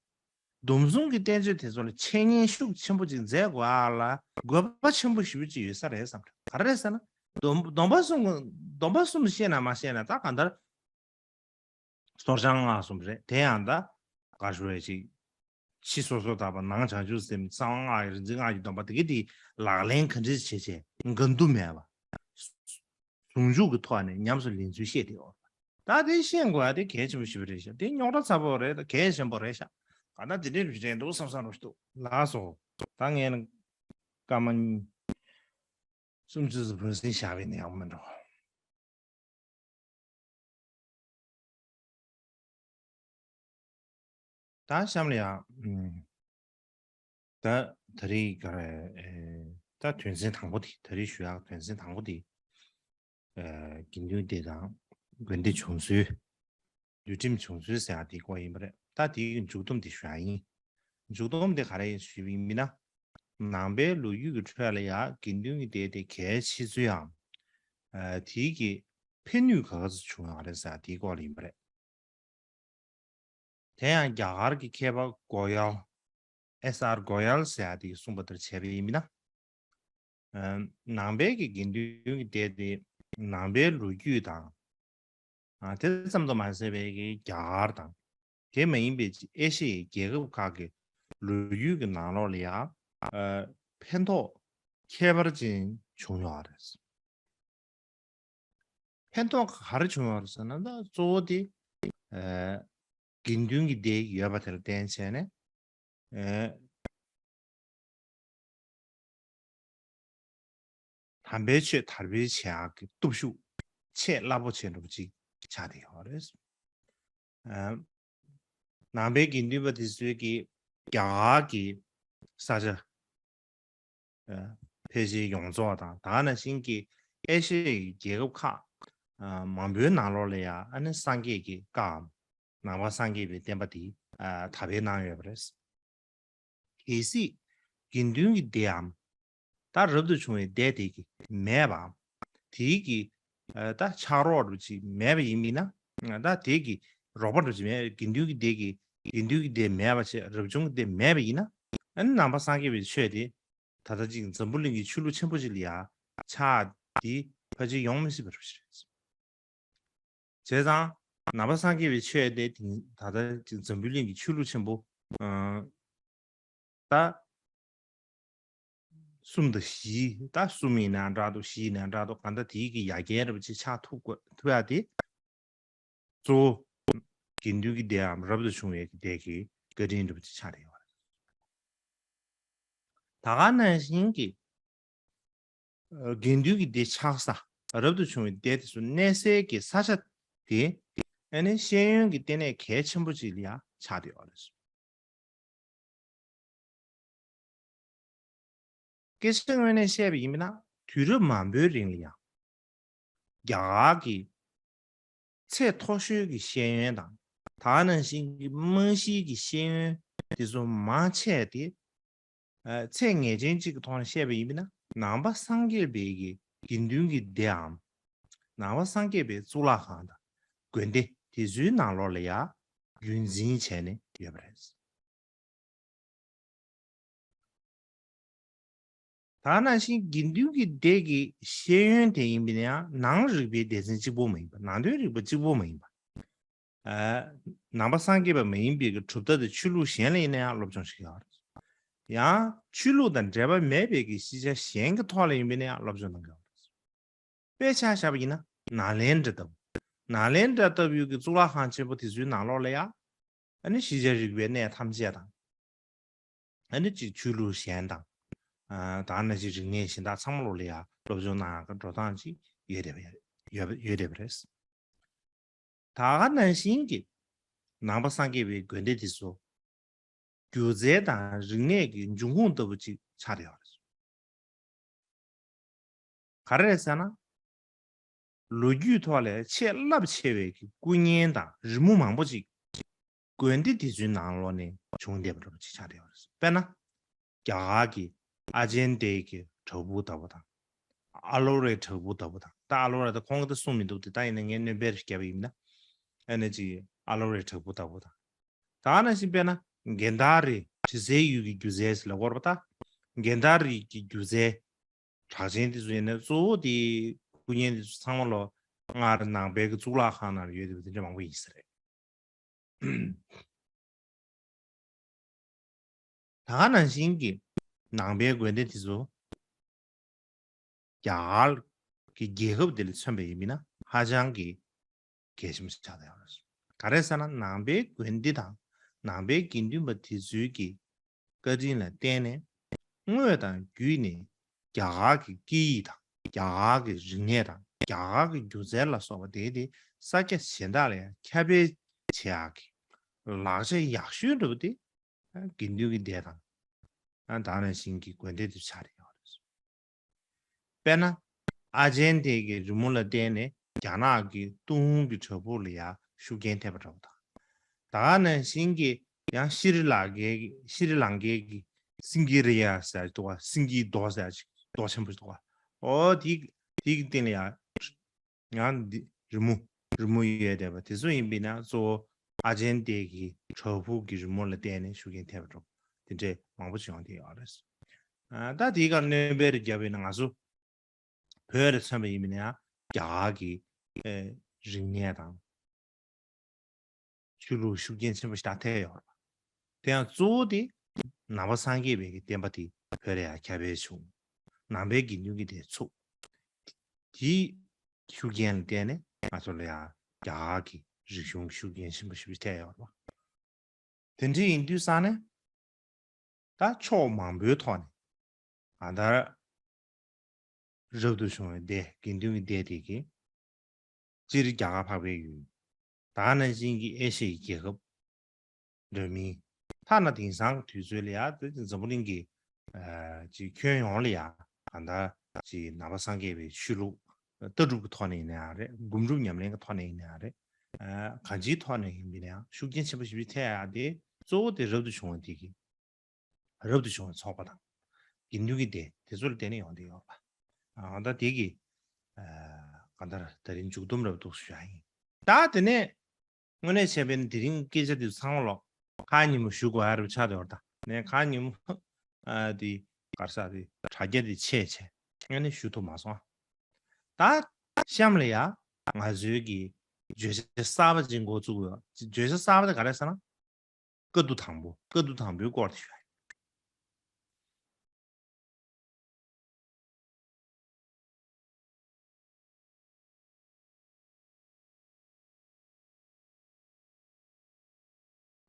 སྡོམ་གསུམ་གྱི་བསྟན་བཅོས་དེ་ཚོ་ལ་འཆད་ཉན་ཤུགས་ཆེན་པོ་ཅིག་མཛད་དགོས་ཨ་ལ་དགོས་པ་ཆེན་པོ་ཞེ་པོ་ཅིག་ཡོད་ས་རེད་བསམ། ག་རེ་རེད་ཟེར་ན། སྡོམ་སྡོམ་པ་གསུམ་སྡོམ་པ་གསུམ་ཤེས་ན་མ་ཤེས་ན་ད་གང་ལྟར། སོར་བྱང་སྔགས་གསུམ་རེད། དེ་ཡང་ད་ག་ཞུ་བའི་ཅིག་ཕྱི་སོ་སོར་ཐར་པ་ནང་བྱང་ཆུབ་སེམས་གསང་བ་སྔགས་ཀྱི་རིག་འཛིན་སྔགས་ཀྱི་སྡོམ་པ་དེ་གའི་དེ་ལག་ལེན་ག་འདྲས་བྱེད་བྱེད་འགལ་འདུ་མེད་པ། ཟུང་འཇུག་གི་ཐོག་ནས་ཉམས་སུ་ལེན་ཚུལ་བཤད་དེ་ཡོད། ད་དེ་ཤེས་དགོས་ཡ་དེ་གལ་ཆེན་པོ་ཞིག་རེད་ཤག་དེ་རྙོག་དྲ་ཚ་པོ་རེད། ད་གལ་ཆེན་པོ་རེད་ཤག་ག་ད་དེ་འདྲས་རེད་འདུག་བསམ་བསམ་རོ་ཞིག་འདུག་ལགས་སོ། ད་ངས་ནི་སྐར་མ་གཉིས་སུམ་ཅུ་ཙམ་བོད་ཟིན་བཞག་པས་ནི་ཡག་པོ་མིན་འགྲོ། ད་གཤམ་ལ་ཡང་། ཨུམ། ད་ད་རེས་ག་རེ། ཨེ། ད་དོན་ཚན་དང་པོ་དེ་ད་རེས་ཞུ་ཡག་དོན་ཚན་དང་པོ་དེ། ཨེ། དགེ་འདུན་སྡེ་དང་དགོན་སྡེ་བྱུང་ཚུལ། འདུལ་ཁྲིམས་བྱུང་ཚུལ་ཟེར་ཡག་དེའི་སྐོར་ཡིན་པ་རེད། ད་དེའི་མཇུག་སྡོམ་དེ་ཞུ་ཡག་ཡིན། མཇུག་སྡོམ་དེ་ག་རེ་ཞུས་པ་ཡིན་ན། ནང་པའི་ལོ་རྒྱུས་ཀྱི་ཁྲོད་ལ་ཡང་དགེ་འདུན་གྱི་སྡེ་དེ་གལ་ཆེ་ཚུལ་ཡང་། ཨ། དེའི་གི་ཕན་ནུས་ག་ག་ཚོད་བྱུང་ཡོད་རེད་ཟེར་དེའི་སྐོར་ལ་ཡིན་པ་རེད། དེ་ཡང་རྒྱ་གར་གྱི་མཁས་པ་གོ་ཡལ། ཨེས་ཨར་གོ་ཡལ་ཟེར་ཡ་དེ་གིས་གསུངས་པ་ལྟར་བྱས་པ་ཡིན་ན། ཨ། ནང་པའི་གི་དགེ་འདུན་གྱི་སྡེ་དེ་ནང་པའི་ལོ་རྒྱུས་དང་། ཨ། དེ་ཙམ་དུ་མ་ཟད་པའི་གི་རྒྱ་གར་དང་། དེ་མ་ཡིན་པའི་ཨེ་ཤི་ཡའི་རྒྱལ་ཁབ་ཁག་གི་ལོ་རྒྱུས་ཀྱི་ནང་ལོགས་ལ་ཡང་ཕན་ཐོགས་ཁྱད་པར་ཅན་བྱུང་ཡོད་རེད། ཕན་ཐོགས་ག་རེ་བྱུང་ཡོད་རེད་ཟེར་ན། ད་གཙོ་བོ་དེ་དགེ་འདུན་གྱི་སྡེ་ཡོད་པ་དེ་ལ་བརྟེན་བྱས་ནས། དམ་པའི་ཆོས་དར་སྤེལ་བྱེད་ཡག་གི་སྟོབས་ཤུགས་ཆེས་རླབས་པོ་ཆེ་འདྲ་པོ་ཅིག་ཆགས་བསྡད་ཡོད་རེད། ནང་པའི་དགེ་འདུན་པ་དེ་ཚོས་ཀྱི་རྒྱ་གར་གྱི་ས་ཆ་ཕལ་ཆེར་ཡོངས་རྫོགས་དང་། ད་ག་ནང་བཞིན་གྱི་ཨེ་ཤི་ཡའི་རྒྱལ་ཁབ་ཁག་མང་པོའི་ནང་ལོགས་ལ་ཡང་ཨ་ནི་སངས་རྒྱས་ཀྱི་བཀའམ་ནང་པ་སངས་རྒྱས་པའི་བསྟན་པ་དེ་དར་སྤེལ་གནང་ཡོད་པ་རེད། གལ་སྲིད་དགེ་འདུན་གྱི་སྡེའམ་ད་རབ་ཏུ་བྱུང་བའི་སྡེ་དེ་གི་མེད་པའམ་དེའི་གི་ད་ཕྱག་རོགས་འདྲ་ཅིག་མེད་པ་ཡིན་མིན་ན། ད་དེ་གི་རོགས་པ་འདྲ་ཅིག་མེད། དགེ་འདུན་གྱི་སྡེ་གི་དགེ་འདུན་གྱི་སྡེ་མེད་པ་བྱས། རབ་བྱུང་གི་སྡེ་མེད་པ་ཡིན་ན། ཨ་ནི་ནང་པ་སངས་རྒྱས་པའི་ཆོས་དེ་ད་ལྟ་ཅིག་འཛམ་བུ་གླིང་གི་ཆོས་ལུགས་ཆེན་པོ་ཅིག་ལ་ཡང་ཆགས་དེ་ཕལ་ཆེར་ཡོང་མི་སྲིད་པ་རེད། བྱས་ཙང་ནང་པ་སངས་རྒྱས་པའི་ཆོས་དེ་ད་ལྟ་ཅིག་འཛམ་བུ་གླིང་གི་ཆོས་ལུགས་ཆེན་པོ་ད་གསུམ་དང་བཞི། ད་གསུམ་ཡིན་ན་འདྲ་འདུག་བཞི་ཡིན་ན་འདྲ་འདུག་གང་ལྟར་དེའི་གི་ཡ་གྱལ་འདྲ་པོ་ཅིག་ཆགས་ཐུབ་དགོས། ཐུབ་ཡ་དེ་གཙོ་བོ་དགེ་འདུན་གྱི་སྡེའམ་རབ་ཏུ་བྱུང་བའི་གི་སྡེ་གི་བཀའ་དྲིན་འདྲ་པོ་ཅིག་ཆགས་བསྡད་ཡོད་རེད། ད་ག་ནང་བཞིན་གྱི་དགེ་འདུན་གྱི་སྡེ་ཆགས་ས། རབ་ཏུ་བྱུང་བའི་སྡེ་དེ་ཚོ་གནས་སའི་གི་ས་ཆ་དེ་ཨ་ནི་ཤེས་ཡོན་གྱི་ལྟེ་གནས་གལ་ཆེན་པོ་ཅིག་ལ་ཡང་ཆགས་བསྡད་ཡོད་རེད། སྐད་ཆ་དངོས་གནས་བཤད་པ་ཡིན་ན། དུས་རབས་མང་པོའི་རིང་ལ་ཡང་རྒྱ་གར་གྱི་ཚད་མཐོ་ཤོས་ཀྱི་ཤེས་ཡོན་དང་། ད་ག་ནང་བཞིན་གྱི་རྨང་གཞིའི་གི་ཤེས་ཡོན་དེ་ཚོ་མང་ཆེ་དེ་ཚད་ངེས་ཅན་གཅིག་གི་ཐོག་ནས་བཤད་པ་ཡིན་ན། ནང་པ་སངས་རྒྱས་པའི་གི་དགེ་འདུན་གྱི་སྡེའམ་ནང་པ་སངས་རྒྱས་པའི་གཙུག་ལག་ཁང་དང་དགོན་སྡེ་དེ་ཚོའི་ནང་ལོགས་ལ་ཡང་རྒྱུན་འཛིན་བྱས་ནས་ཡོད་པ་རེད། ད་ག་ནང་བཞིན་དགེ་འདུན་གྱི་སྡེ་གི་ཤེས་ཡོན་དེ་ཡིན་པ་ཡིན་ན་ཡང་ནང་རིག་པའི་སྡེ་ཚན་གཅིག་པོ་མ་ཡིན་པ། ནང་དོན་རིག་པ་གཅིག་པོ་མ་ཡིན་པ། ཨ། ནང་པ་སངས་རྒྱས་པ་མ་ཡིན་པའི་གི་གྲུབ་མཐའ་དང་ཆོས་ལུགས་གཞན་ལ་ཡིན་ན་ཡང་སློབ་སྦྱོང་བྱེད་ཀྱི་ཡོད་རེད། ཡང་ཆོས་ལུགས་དང་འབྲེལ་བ་མེད་པའི་གི་ཤེས་བྱ་གཞན་གྱི་ཐོག་ལ་ཡིན་པ་ཡིན་ན་ཡང་སློབ་སྦྱོང་གནང་གི་ཡོད་རེད། དཔེ་ཆ་བཞག་པ་ཡིན་ན་ནཱ་ལེནྡྲ་ལྟ་བུ། ནཱ་ལེནྡྲ་ལྟ་བུའི་གི་གཙུག་ལག་ཁང་ཆེན་པོ་དེ་ཚོའི་ནང་ལོགས་ལ་ཡང་ཨ་ནི་ཤེས་བྱ་རིག་པའི་གནས་ཐམས་ཅད་དང་། ཨ་ནི་ཅིག་ཆོས་ལུགས་གཞན་དང་། ཨ། ད་ག་ནང་བཞིན་རིག་གནས་གཞན་དག་ཚང་མ་ལོགས་ལ་ཡང་སློབ་སྦྱོང་གནང་ཡག་གི་འགྲོ་སྟངས་ཅིག་ཡོད་བསྡད་པ་ཡོད་ཡོད་བསྡད་པ་རེད། ད་ག་ནང་བཞིན་གྱི་ནང་པ་སངས་རྒྱས་པའི་དགོན་སྡེ་དེ་ཚོ་སྒྱུ་རྩལ་དང་རིག་གནས་ཀྱི་འབྱུང་ཁུངས་ལྟ་བུ་ཅིག་ཆགས་བསྡད་ཡོད་རེད། ག་རེ་རེད་ཟེར་ན། ལོ་རྒྱུས་ཐོག་ལ་ཆེས་རླབས་ཆེ་བའི་གི་སྐུ་བརྙན་དང་རི་མོ་མང་པོ་ཅིག་དགོན་སྡེ་དེ་ཚོའི་ནང་ལོགས་ནས་བྱུང་བསྡད་པ་འདྲ་པོ་ཅིག་ཆགས་བསྡད་ཡོད་རེད། དཔེར་ན། རྒྱ་གར་གྱི་ཨ་ཇན་ཏའི་གི་བྲག་ཕུག་ལྟ་བུ་དང་། ཨ་ལོ་རའི་བྲག་ཕུག་ལྟ་བུ་དང་། ད་ཨ་ལོ་ར་ད་ཁོང་གིས་ད་གསུངས་མི་འདུག་དེ་ད་ཡིན་ན་ངས་སྣོན་པ་རེ་བརྒྱབ་པ་ཡིན་ན། ཨ་ནི་ཅིག་ཨ་ལོ་རའི་བྲག་ཕུག་ལྟ་བུ་དང་། ད་ག་ནང་བཞིན་དཔེར་ན་གན་དྷ་རའི་དྲི་ཟའི་ཡུལ་གྱི་སྒྱུ་རྩལ་ཟེར་ལབ་ཀྱི་ཡོད་རེད་པ། ད་གན་དྷ་རའི་གི་སྒྱུ་རྩལ་གྲགས་ཅན་དེ་ཚོ་ཡིན་ན་གཙོ་བོ་དེ་སྐུ་བརྙན་དེ་ཚོ་ཚང་མ་ལོ་སྔར་ནང་པའི་གི་གཙུག་ལག་ཁང་ནང་ལ་ཡོད་བསྡད་པ་དེ་འདྲ་མང་པོ་ཡིན་ས་རེད། ད་ག་ནང་བཞིན་གྱི་ནང་པའི་དགོན་སྡེ་དེ་ཚོ་རྒྱ་གར་གྱི་རྒྱལ་ཁབ་དེ་ལ་མཚོན་པ་ཡིན་ན་ཧ་ཅང་གི་གལ་ཆེན་པོ་ཆགས་བསྡད་ཡོད་རེད། ག་རེ་ཟེར་ན་ནང་པའི་དགོན་སྡེ་དང་ནང་པའི་དགེ་འདུན་པ་དེ་ཚོའི་གི་བཀའ་དྲིན་ལ་བརྟེན་ནས་དངོས་དང་བརྒྱུད་ནས་རྒྱ་གར་གྱི་སྐད་ཡིག་དང་རྒྱ་གར་གྱི་རིག་གནས་དང་རྒྱ་གར་གྱི་སྒྱུ་རྩལ་ལ་སོགས་པ་དེ་དེ་ས་ཆ་གཞན་དག་ལ་ཡང་ཁྱབ་སྤེལ་བྱེད་ཡག་གི་ལག་ཆ་ཡག་ཤོས་འདྲ་པོ་དེ་དགེ་འདུན་གྱི་སྡེ་དང་། ཨ། ད་ག་ནང་བཞིན་གྱི་དགོན་སྡེ་དེ་ཆགས་བསྡད་ཡོད་རེད། དཔེར་ན། ཨ་ཇན་ཏའི་གི་རི་མོ་ལ་བརྟེན་ནས་རྒྱ་ནག་གི་ཏུན་ཧོང་གི་བྲག་ཕུག་ལ་ཡང་ཤུགས་རྐྱེན་ཐེབས་པ་འདྲ་པོ་དང་། ད་ག་ནང་བཞིན་གྱི་ཡང་ཤྲི་ལང་ཀའི་གི་ཤྲི་ལང་ཀའི་གི་སིང་གི་རི་ཡ་ཟེར་ཡག་འདུག་པ། སིང་གི་རྡོ་ཟེར་ཡག་ཅིག་རྡོ་ཆེན་པོ་ཞིག་འདུག་པ། ཨོ་དེ་དེ་གི་སྟེང་ལ་ཡང་ཡང་འདི་རི་མོ་རི་མོ་ཡོད་བསྡད་པ་དེ་ཚོ་ཡིན་པ་ཡིན་ན་གཙོ་བོ་ཨ་ཇན་ཏའི་གི་བྲག་ཕུག་གི་རི་མོ་ལ་བརྟེན་ནས་ཤུགས་རྐྱེན་ཐེབས་པ་འདྲ་པོ་དེ་འདྲས་མང་པོ་ཞིག་ཡོང་བསྡད་ཡོད་རེད། ཨ། ད་དེའི་སྒང་སྣོན་པ་རེ་བརྒྱབ་པ་ཡིན་ན་ང་ཚོ་བོད་ལ་མཚོན་པ་ཡིན་པ་ཡིན་ན་ཡང་རྒྱ་གར་གྱི་ཨེ་རིག་གནས་དང་། ཆོས་ལུགས་ཤུགས་རྐྱེན་ཆེན་པོ་ཞིག་ད་ཐེབས་ཡོད་རེད་པ། དེ་ཡང་གཙོ་བོ་དེ་ནང་པ་སངས་རྒྱས་པའི་གི་བསྟན་པ་དེ་བོད་ལ་ཡང་ཁྱབ་སྤེལ་བྱུང་། ནང་པའི་དགེ་འདུན་གྱི་སྡེ་ཚུགས། དེའི་ཤུགས་རྐྱེན་ལ་བརྟེན་ནས་ང་ཚོ་ལ་ཡང་རྒྱ་གར་གྱི་རིག་གཞུང་གི་ཤུགས་རྐྱེན་ཆེན་པོ་ཞིག་ཐེབས་ཡོད་རེད་པ། དེ་འདྲ་ཡིན་དུས་ཙང་ནས་ད་ཕྱོགས་མང་པོའི་ཐོག་ནས་གང་ལྟར་རབ་ཏུ་བྱུང་བའི་སྡེ། དགེ་འདུན་གྱི་སྡེ་དེ་གིས་སྤྱིར་རྒྱ་གར་འཕགས་པའི་ཡུལ། ད་ནང་བཞིན་གྱི་ཨེ་ཤི་ཡའི་རྒྱལ་ཁབ་འདྲ་མིན། ཐ་ན་དེང་སང་གི་དུས་ཚོད་ལ་ཡང་དེ་འཛམ་བུ་གླིང་གི་ཨ་ཅིག་ཁྱོན་ཡོངས་ལ་ཡང་གང་ལྟར་ཅིག་ནང་པ་སངས་རྒྱས་པའི་ཆོས་ལུགས་ལྟ་གྲུབ་ཀྱི་ཐོག་ནས་ཡིན་ན་ཡང་རེད། སྒོམ་སྒྲུབ་ཉམས་ལེན་གྱི་ཐོག་ནས་ཡིན་ན་ཡང་རེད། ཨ་གང་ཅིའི་ཐོག་ནས་ཡིན་པ་ཡིན་ན་ཡང་ཤུགས་རྐྱེན་ཆེན་པོ་ཞིག་ཐེབས་ཡག་དེ་གཙོ་བོ་དེ་རབ་ཏུ་བྱུང་བ་དེ་གིས། རབ་ཏུ་བྱུང་བའི་ཚོགས་པ་དང་། དགེ་འདུན་གྱི་སྡེ་དེ་ཚོ་ལ་བརྟེན་ནས་ཡོང་བསྡད་ཡོད་པ། ཨ་ད་དེ་གི་ཨ་གང་ལྟར་ད་རིང་མཇུག་སྡོམ་རབ་ཏུ་ཞུ་ཡ་ཡིན། ད་དེ་ནས་དངོས་གནས་བྱས་པའི་དེ་རིང་སྐད་ཆ་དེ་ཚང་མ་ལོག་ཁ་ཉིན་མོ་ཞུ་དགོས་ཡ་རུ་ཆགས་བསྡད་ཡོད་རེད། ད་ནས་ཁ་ཉིན་མོ་ཨ་དེ་གར་ས་དེ་དྲ་རྒྱ་དེ་ཆད་བྱས་དངོས་གནས་ཞུ་ཐུབ་མ་སོང་ཨ། ད་གཤམ་ལ་ཡ་ང་ཚོའི་གི་བརྗོད་བྱ་གསར་པ་ཅིག་འགོ་བཙུགས་ཡོད། བརྗོད་བྱ་གསར་པ་དེ་ག་རེ་ཟེར་ན། བཀའ་བསྡུ་དང་པོ། བཀའ་བསྡུ་དང་པོའི་སྐོར་དེ་ཞུ་ཡ་ཡིན།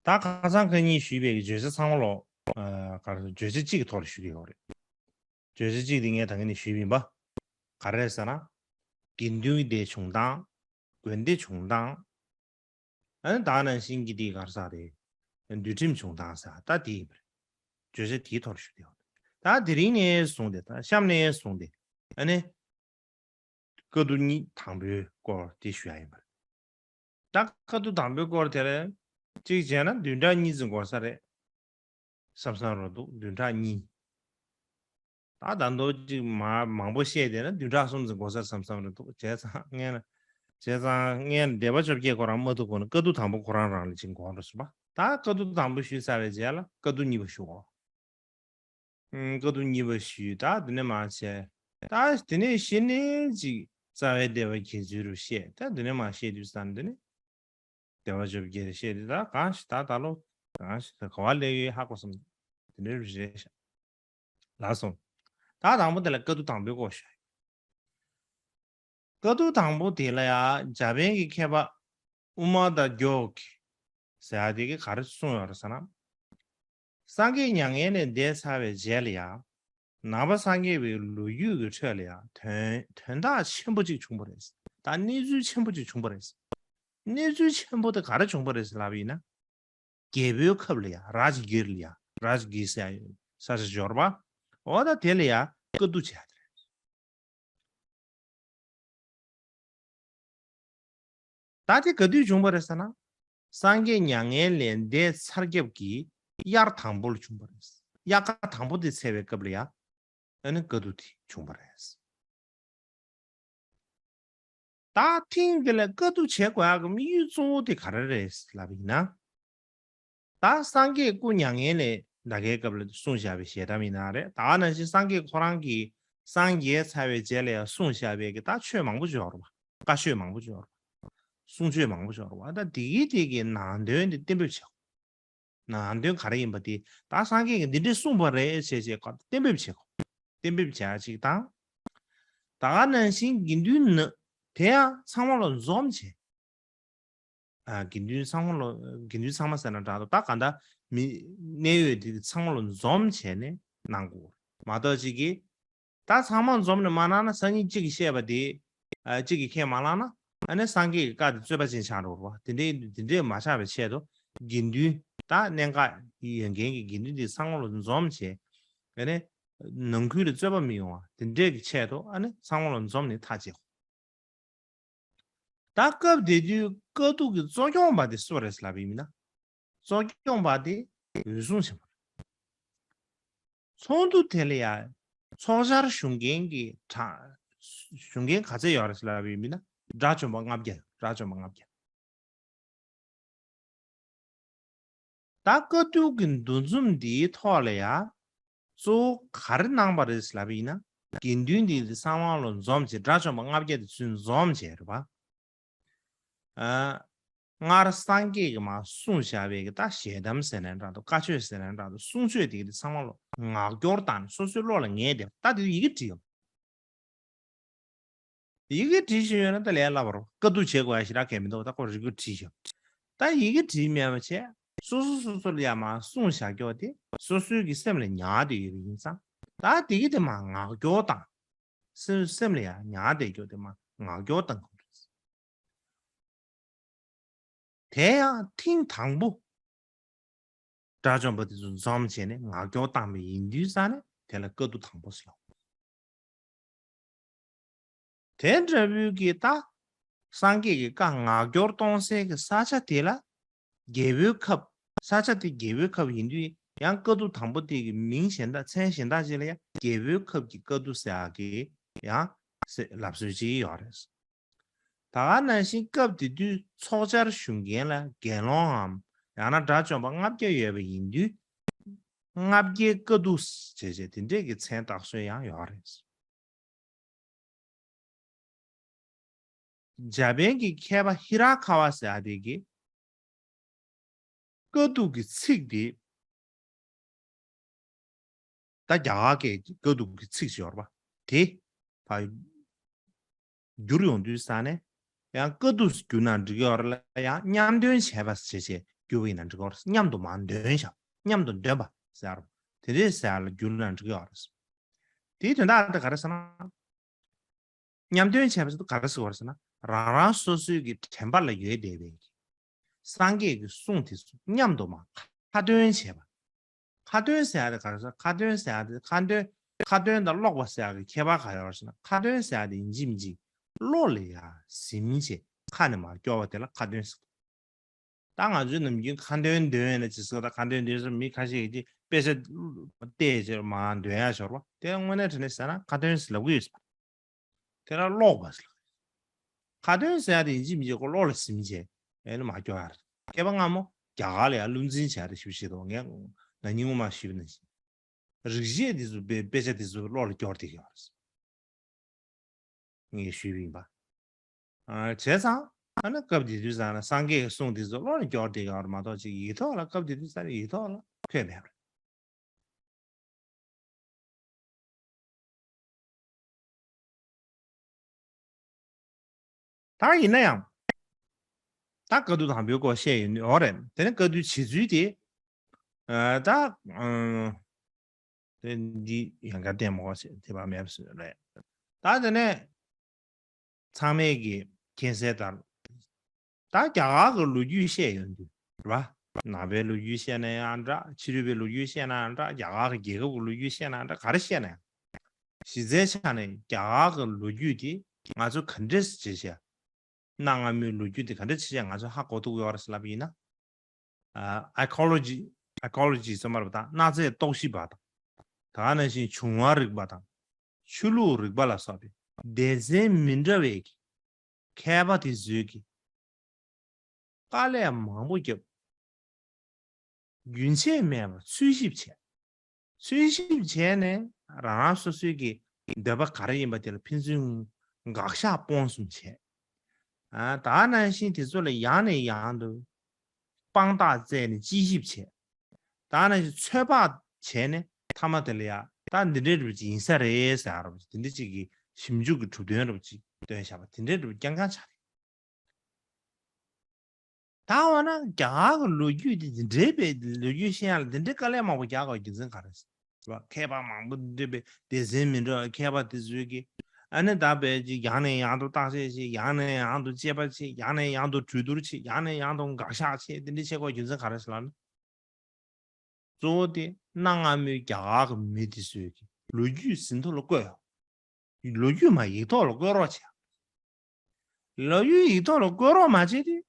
ད་ཁ་སང་ཁ་ཉིན་ཞུས་པའི་བརྗོད་བྱ་ཚང་མ་ལོག་ཨ་ག་རེ་ཟེར། བརྗོད་བྱ་གཅིག་གི་ཐོག་ལ་ཞུ་གི་ཡོད་རེད། བརྗོད་བྱ་གཅིག་དེ་ངས་ད་གིན་ནས་ཞུས་པ་ཡིན་པ། ག་རེ་ཟེར་ན། དགེ་འདུན་གྱི་སྡེ་བྱུང་སྟངས། དགོན་སྡེ་བྱུང་སྟངས། ཨ་ནི་ད་ནང་བཞིན་གྱི་དེ་ག་རེ་ཟེར་རེད། འདུལ་ཁྲིམས་བྱུང་སྟངས་ཟེར་ད་དེ་ཡིན་པ་རེད། བརྗོད་བྱ་དེའི་ཐོག་ལ་ཞུ་གི་ཡོད་རེད། ད་དེ་རིང་ནས་བཟུང་སྟེ། ད་གཤམ་ནས་བཟུང་སྟེ་ཨ་ནི། བཀའ་བསྡུ་གཉིས་དང་པོའི་སྐོར་དེ་ཞུ་ཡ་ཡིན་པ་རེད། ད་བཀའ་བསྡུ་དང་པོའི་སྐོར་དེ་ལ་གཅིག་བྱས་ན་བདུན་ཕྲག་གཉིས་ཙམ་འགོར་ས་རེད་བསམ་བསམ་རེད་འདུག་བདུན་ཕྲག་གཉིས། ད་ད་མདོ་གཅིག་མ་མང་པོ་བཤད་བསྡད་ན་བདུན་ཕྲག་གསུམ་ཙམ་འགོར་ས་བསམ་བསམ་རེད་འདུག་བྱས་ཙང་སྔོན་ལ། བྱས་ཙང་སྔོན་ལ་སྡེ་པ་བཅོ་བརྒྱད་ཁོ་རང་མ་ཐུག་གོང་ནས་བཀའ་བསྡུ་དང་པོ་ཁོ་རང་རང་ལ་ཅིག་འགོར་འགྲོ་སྲིད་པ། ད་བཀའ་བསྡུ་དང་པོ་ཞུས་ཚར་བའི་རྗེས་ལ་བཀའ་བསྡུ་གཉིས་པ་ཞུ་འོ། ཨུམ། བཀའ་བསྡུ་གཉིས་པ་ཞུས། ད་དེ་ནས་མར་བྱས། ད་དེ་ནས་གཞི་ནས་ཅིག་རྩ་བའི་སྡེ་པ་དགེ་ཚུལ་རུ་བཤད། ད་དེ་ནས་མར་བཤད་དུས་ཙམ་དེ་ནས་སྡེ་པ་བཅོ་བརྒྱད་རུ་བཤད་དུས། ད་གང་ཞིག་ད་ད་ལོ་གང་ཞིག་ད་ག་བ་སླེབས་ཡོད་ཧ་གོ་སོང་། དེ་འདྲ་རུ་རེད་ཤག་ལགས་སོ། ད་དང་པོ་དེ་ལ་བཀའ་བསྡུ་དང་པོའི་སྐོར་ཞུ། བཀའ་བསྡུ་དང་པོ་དེ་ལ་ཡང་འཇར་པན་གྱི་མཁས་པ་དབུ་མ་དང་རྒྱོག་ཟེར་ཡ་དེ་གིས་ག་རེ་གསུངས་ཡོད་རེད་ཟེར་ན། སངས་རྒྱས་མྱ་ངན་ལས་འདས་ཚར་བའི་རྗེས་ལ་ཡང་། ནང་པ་སངས་རྒྱས་པའི་ལོ་རྒྱུས་ཀྱི་ཁྲོད་ལ་ཡང་དོན་དོན་དག་ཆེན་པོ་གཅིག་བྱུང་བ་རེད། ད་གནས་ཚུལ་ཆེན་པོ་གཅིག་བྱུང་བ་རེད། གནས་ཚུལ་ཆེན་པོ་དེ་ག་རེ་བྱུང་བ་རེད་ལབ་པ་ཡིན་ན། རྒྱལ་པོའི་ཁབ་ལ་ཡང་རཱཇ་གིར་ལ་ཡང་། རཱཇ་གིར་ཟེར་ཡ་ཡོད་ས་ཆ་འབྱོར་བ། འོ་ད་དེ་ལ་ཡང་བཀའ་བསྡུ་བྱས་ཏེ། ད་དེ་ག་དུས་བྱུང་བ་རེད་ཟེར་ན། སངས་རྒྱས་མྱ་ངན་ལས་འདས་ཚར་རྒྱབ་ཀྱི་དབྱར་དང་པོ་ལ་བྱུང་བ་རེད། དབྱར་ཁ་དང་པོ་དེ་ཚེས་པའི་སྐབས་ལ་ཡང་། ཨ་ནི་བཀའ་བསྡུ་དེ་བྱུང་བ་རེད། ད་ཐེངས་འདི་ལ་བཀའ་བསྡུ་བྱེད་དགོས་ཡག་གི་དམིགས་ཡུལ་གཙོ་བོ་དེ་ག་རེ་རེད་ལབ་པ་ཡིན་ན། ད་སངས་རྒྱས་སྐུ་མྱ་ངན་ལས་འདའ་གའི་སྐབས་ལ་གསུངས་བཞག་པའི་ཞལ་གདམས་ཡིན་ན་རེད། ད་ག་ནང་བཞིན་སངས་རྒྱས་ཁོ་རང་གིས་སངས་རྒྱས་ཚར་བའི་རྗེས་ལ་ཡང་གསུངས་བཞག་པའི་གི་ད་ཆོས་མང་པོ་ཅིག་ཡོད་རེད་པ། བཀའ་ཆོས་མང་པོ་ཅིག་ཡོད་རེད་པ། གསུང་ཆོས་མང་པོ་ཅིག་ཡོད་རེད་པ། ད་དེ་གི་དེ་གི་ནང་དོན་དེ་གཏན་འབེབས་བྱེད་དགོས། ནང་དོན་ག་རེ་ཡིན་པ་དེ། ད་སངས་རྒྱས་ཀྱིས་འདི་འདྲས་གསུངས་པ་རེད་ཅེས་བྱས་གཏན་འབེབས་བྱེད་དགོས། གཏན་འབེབས་བྱ་ཡ་ཅིག་དང་། ད་ག་ནང་བཞིན་དགེ་འདུན་ནི་དེ་ཡང་ཚང་མ་ལ་འཛོམས་བྱས། ཨ་དགེ་འདུན་ཚང་མ་ལ། དགེ་འདུན་ཚང་མ་ཟེར་ན་འདྲ་འདུག་ད་ག་འདྲ་མི་གནད་ཡོད་དེ་ཚང་མ་ལ་འཛོམས་བྱས་ནས་གནང་དགོས། མ་གཏོགས་ཅིག་གིས། ད་ཚང་མ་འཛོམས་ནས་མ་གནང་ན་སང་ཉིན་གཅིག་གིས་བཤད་པ་དེ། ཨ་གཅིག་གིས་ཁས་མ་བླངས་ན། ཨ་ནི་སངས་རྒྱས་ཀྱི་བཀའ་དེ་རྩོད་པ་ཅན་ཆགས་འགྲོ་བ། དེ་འདྲའི་དེ་འདྲས་མ་ཆགས་པའི་ཆེད་དུ། དགེ་འདུན་ད་གནད་འགག་ཡོད་མཁན་གྱི་དགེ་འདུན་དེ་ཚང་མ་ལ་འཛོམས་བྱས། ཨ་ནི་ནང་ཁུལ་ལ་རྩོད་པ་མི་ཡོང་བ་དེ་འདྲས་ཀྱི་ཆེད་དུ། ཨ་ནི་ཚང་མ་ལ་འཛོམས་ནས་ཐག་བཅད་དགོས། ད་སྐབས་དེ་དུས་བཀའ་བསྡུ་གི་གཙོ་སྐྱོང་པ་དེ་སུ་རེད་ལབ་པ་ཡིན་ན། གཙོ་སྐྱོང་པ་དེ་འོད་སྲུང་ཆེན་པོ་རེད། ཚོགས་འདུ་དེ་ལ་ཡང་ཚོགས་བཅར་ཞུ་མཁན་གྱི་གྲངས། ཞུ་མཁན་ག་ཚད་ཡོད་རེད་ལབ་པ་ཡིན་ན། དགྲ་བཅོམ་པ་ལྔ་བརྒྱ། དགྲ་བཅོམ་པ་ལྔ་བརྒྱ། ད་བཀའ་བསྡུ་གི་འདུ་འཛོམས་འདིའི་ཐོག་ལ་ཡང་གཙོ་བོ་ག་རེ་གནང་བ་རེད་ལབ་པ་ཡིན་ན། དགེ་འདུན་འདི་ཚང་མ་ལ་འཛོམས་བྱས། དགྲ་བཅོམ་པ་ལྔ་བརྒྱ་དེ་ཚུར་འཛོམས་བྱས་རེད་པ། ཨ་ སྔར་སངས་རྒྱས་ཀྱིས་མར་གསུངས་བཞག་པའི་གི་ད་ཞལ་གདམས་ཟེར་ན་འདྲ་འདུག་བཀའ་ཆོས་ཟེར་ན་འདྲ་འདུག་གསུང་ཆོས་དེ་གི་དེ་ཚང་མ་ལོ་ངག་སྐྱོར་བཏང་ནས་སོ་སོའི་བློ་ལ་ངེས་བསྡད་པ་ད་དེ་ཡི་གེ་བྲིས་ཡོང་། ཡི་གེ་བྲིས་བཞིན་ཡོད་ན་ད་ལས་སླ་བ་རེད། དཀའ་སྡུག་བྱེད་དགོས་ཡ་ཞེ་དྲག་གལ་མི་འདུག་ད་ཁོ་རིག་པ་བྲིས་ཤོག་ད་ཡི་གེ་བྲིས་མེད་པ་བྱས་སོ་སོ་སོ་སོ་ལ་ཡ་མར་གསུངས་བཞག་རྒྱུ་དེ་སོ་སོའི་གི་སེམས་ལ་ཉར་བསྡད་ཡོད་པ་ཡིན་ཙང་ད་དེ་གི་དེ་མར་ངག་སྐྱོར་བཏང་། སེམས་སེམས་ལ་ཡ་ཉར་བསྡད་རྒྱུ་དེ་མར་ངག་སྐྱོར་བཏང་དགོས་རེད། དེ་ཡང་ཐེངས་དང་པོ་དགྲ་བཅོམ་པ་དེ་ཚོ་འཛོམས་བྱས་ནས་ངག་སྐྱོར་བཏང་བ་ཡིན་དུས་ཙང་ནས་དེ་ལ་དཀའ་སྡུག་དང་པོ་ཟེར་ལ། དེ་འདྲ་བོའི་གི་ད་སངས་རྒྱས་ཀྱི་བཀའ་ངག་སྐྱོར་གཏོང་སའི་གི་ས་ཆ་དེ་ལ་རྒྱལ་པོའི་ཁབ། ས་ཆ་དེ་རྒྱལ་པོའི་ཁབ་ཡིན་དུས་ཡང་དཀའ་སྡུག་དང་པོ་དེ་གི་མིང་གཞན་དག་མཚན་གཞན་དག་ཅིག་ལ་ཡང་རྒྱལ་པོའི་ཁབ་ཀྱི་དཀའ་སྡུག་ཟེར་ཡག་གི་ཡང་ཟེར་ལབ་སྲོལ་ཅིག་ཡོད་རེད། ད་ག་ནང་བཞིན་སྐབས་དེ་དུས་ཚོགས་བཅར་ཞུ་མཁན་ལ་དགེ་སློང་ངམ་ཡང་ན་དགྲ་བཅོམ་པ་ལྔ་བརྒྱ་ཡོད་པ་ཡིན་དུས། ལྔ་བརྒྱའི་དཀའ་སྡུག་ཅེས་བྱས་དེ་འདྲས་ཀྱི་མཚན་བཏགས་སྲོལ་ཡང་ཡོད་རེད། འཇར་པན་གྱི་མཁས་པ་ཧི་ར་ཁ་བ་ཟེར་ཡ་དེ་གིས་དཀའ་སྡུག་གི་ཚིག་དེ། ད་རྒྱ་གར་སྐད་ཀྱི་དཀའ་སྡུག་གི་ཚིག་ཅིག་ཡོད་རེད་པ། དེ་ཕར་བསྒྱུར་ཡོང་དུས་ཙང་ནས་ཡང་དཀའ་སྡུག་བསྒྱུར་ན་འགྲིག་གི་ཡོད་རེད་ལ་ཡང་མཉམ་འདོན་བྱས་པ་ཞེས་བྱས་བསྒྱུར་བ་ཡིན་ན་འགྲིག་གི་ཡོད་རེད། མཉམ་དུ་མར་འདོན་བཞག་མཉམ་དུ་འདོན་པ་ཟེར་ཡ་རེད། དེ་འདྲས་ཟེར་ཡ་ལ་བསྒྱུར་ན་འགྲིག་གི་ཡོད་རེད། དེའི་དོན་དག་དེ་ག་རེ་ཟེར་ན། མཉམ་འདོན་བྱས་པ་ཟེར་དུས་ག་རེ་ཟེར་བ་རེད་ཟེར་ན། རང་རང་སོ་སོའི་གི་དྲན་པ་ལ་ཡོད་བསྡད་པའི་གི་སངས་རྒྱས་ཀྱི་གསུང་དེ་ཚོ་མཉམ་དུ་མར་ཁ་འདོན་བྱས་པ། ཁ་འདོན་ཟེར་ཡ་དེ་ག་རེ་ཟེར། ཁ་འདོན་ཟེར་ཡ་དེ་ཁ་འདོན། ཁ་འདོན་དང་ཀློག་པ་ཟེར་ཡ་གི་ཁྱད་པར་ག་རེ་ཡོད་རེད་ཟེར་ན། ཁ་འདོན་ཟེར་ཡ་དེ་ཡིན་གཅིག་མིན་གཅིག་བློ་ལ་ཡ་ཟིན་བྱས་ཁ་ནས་མར་སྐྱོར་བ་དེ་ལ་ཁ་འདོན་ཟེར། ད་ང་ཚོའི་ནམ་རྒྱུན་ཁ་འདོན་འདོན་ཡོད་ན་ཅི་ཟེར། ད་ཁ་འདོན་འདོན་ཟེར་མི་ཁ་ཤས་ཀྱིས་དཔེ་ཆ་བལྟས་བྱས་མར་འདོན་ཡ་ཤོར་བ་དེ་དངོས་གནས་དྲང་གནས་ཟེར་ན་ཁ་འདོན་ཟེར་ལབ་ཀྱི་ཡོད་ཟེར། དེ་ལ་ཀློག་པ་ཟེར་ལབ། ཁ་འདོན་ཟེར་ཡ་དེ་ཡིན་གཅིག་མིན་གཅིག་ཁོ་བློ་ལ་ཟིན་བྱས་ཨེ་ནི་མར་སྐྱོར་ཡ་རེད། མཁས་པ་སྔ་མོ་རྒྱ་གར་ལ་ཡ་བློ་འཛིན་བྱས་ཏེ་ཞིབ་ཞིབ་དུ་ངས་ན་ནིང་སྔོན་མ་ཞུས་པ་ནང་བཞིན། རིག་བྱེད་འདི་ཚོ་དཔེ་དཔེ་ཆ་འདི་ཚོ་བློ་ལ་སྐྱོར་བསྡད་ཀྱི་ཡོད་རེད། ངས་ཞུས་པ་ཡིན་པ། ཨ། བྱས་ཙང་ཨ་ནི་སྐབས་དེ་དུས་ཙང་ལ་སངས་རྒྱས་ཀྱི་གསུང་འདི་ཚོ་བློ་ལ་སྐྱོར་བསྡད་ཀྱི་ཡོད་རེད་མ་གཏོགས་ཅིག་ཡིག་ཐོག་ལ་སྐབས་དེ་དུས་ཙང་ལ་ཡིག་ཐོག་ལ་འཁོད་མེད་པ་རེད། ད་ཡིན་ན་ཡང་། ད་བཀའ་བསྡུ་དང་པོའི་སྐོར་བཤད་ཡོད་ནི་འོ་རེད། དེ་ནས་བཀའ་བསྡུ་བྱེད་ཚུལ་དེ། ཨ། ད། ཨ། དེ་འདི་ཡང་བཀའ་བསྟན་མོ་ཞེས་དེ་བ་མེད་པ་ཞིག་རེད། ད་དེ་ནས་ཚང་མས་ཀྱི་མཁྱེན་གསལ་ལྟར། ད་རྒྱ་གར་གྱི་ལོ་རྒྱུས་བཤད་ཡོང་དུས་རེད་པ། ནང་པའི་ལོ་རྒྱུས་བཤད་ན་ཡང་འདྲ། ཕྱི་རོལ་པའི་ལོ་རྒྱུས་བཤད་ན་ཡང་འདྲ། རྒྱ་གར་གྱི་རྒྱལ་ཁབ་ཀྱི་ལོ་རྒྱུས་བཤད་ན་ཡང་འདྲ། ག་རེ་བཤད་ན་ཡང་། གཞི་རྩའི་ཆ་ནས་རྒྱ་གར་གྱི་ལོ་རྒྱུས་དེ་ང་ཚོ་ག་འདྲས་བྱས་བྱས། གནའ་སྔ་མོའི་ལོ་རྒྱུས་དེ་ག་འདྲས་བྱས་བྱས་ང་ཚོ་ཧ་གོ་ཐུབ་ཡོད་རེད་ཟེར་ལབ་པ་ཡིན་ན། ཨ། ཨེ་ཀོ་ལོ་ཇི། ཨེ་ཀོ་ལོ་ཇི་ཟེར་མ་རེད་པ། ད་གནའ་རྫས་རྟོག་ཞིབ་པ་དང་། ད་ག་ནང་བཞིན་བྱུང་བ་རིག་པ་དང་། ཆོས་ལུགས་རིག་པ་ལ་སོགས་པའི་སྡེ་ཚན་མི་འདྲ་བའི་མཁས་པ་དེ་ཚོས་ཀྱི་དཀའ་ལས་མང་པོ་བརྒྱབ། རྒྱུན་ཆད་མེད་པར་འཚོལ་ཞིབ་བྱས། འཚོལ་ཞིབ་བྱས་ནས་རང་རང་སོ་སོའི་གི་འདོད་པ་ག་རེ་ཡིན་པ་དེ་ལ་ཕན་ཚུན་དགག་བཞག་སྤོང་གསུམ་བྱས། ཨ། ད་ག་ནང་བཞིན་དེ་ཚོ་ལ་ཡང་ནས་ཡང་དུ་དཔང་རྟགས་བཙལ་ནས་དཔྱད་ཞིབ་བྱས། ད་ག་ནང་བཞིན་ཚོད་དཔག་བྱས་ནས་མཐའ་མ་དེ་ལ་ཡ་ད་འདི་འདྲའི་རུ་ཅིག་ཡིན་ས་རེད་ཟེར་ཡ་རུ་ཅིག་དེ་འདྲ་ཅིག་གི་ཞིབ་འཇུག་གི་གྲུབ་དོན་རུ་ཅིག་བཏོན་བཞག་པ་དེ་འདྲའི་རུ་རྐྱང་རྐྱང་ཆགས་རེད། ད་འོ་ན་རྒྱ་གར་གྱི་ལོ་རྒྱུས་དེ་འདི་འདྲའི་བའི་ལོ་རྒྱུས་ཤེས་ཡ་ལ་འདི་འདྲའི་དཀའ་ལས་མང་པོ་རྒྱག་དགོས་རྒྱུ་མཚན་ག་རེ་ཟེར་བ། མཁས་པ་མང་པོ་འདི་འདྲའི་བའི་སྡེ་ཚན་མི་འདྲ་བ་མཁས་པ་དེ་ཚོས་ཀྱི་ཨ་ནི་ད་བས་ཀྱི་ཡང་ནས་ཡང་དུ་བརྟག་དཔྱད་བྱེད། ཡང་ནས་ཡང་དུ་དཔྱད་པ་བྱེད། ཡང་ནས་ཡང་དུ་གྲོས་བསྡུར་བྱེད། ཡང་ནས་ཡང་དུ་དགག་བཞག་བྱེད། འདི་འདྲ་བྱེད་དགོས་རྒྱུ་མཚན་ག་རེ་ཟེར་ལབ་ན། གཙོ་བོ་དེ་གནའ་སྔ་མོའི་རྒྱ་གར་གྱི་མི་དེ་ཚོས་ཀྱི་ལོ་རྒྱུས་ཟིན་ཐོ་ལ་བཀོད། ལོ་རྒྱུས་མ་ཡིག་ཐོག་ལ་བཀོད་རོགས་བྱས། ལོ་རྒྱུས་ཡིག་ཐོག་ལ་བཀོད་རོགས་མ་བྱས་དུས།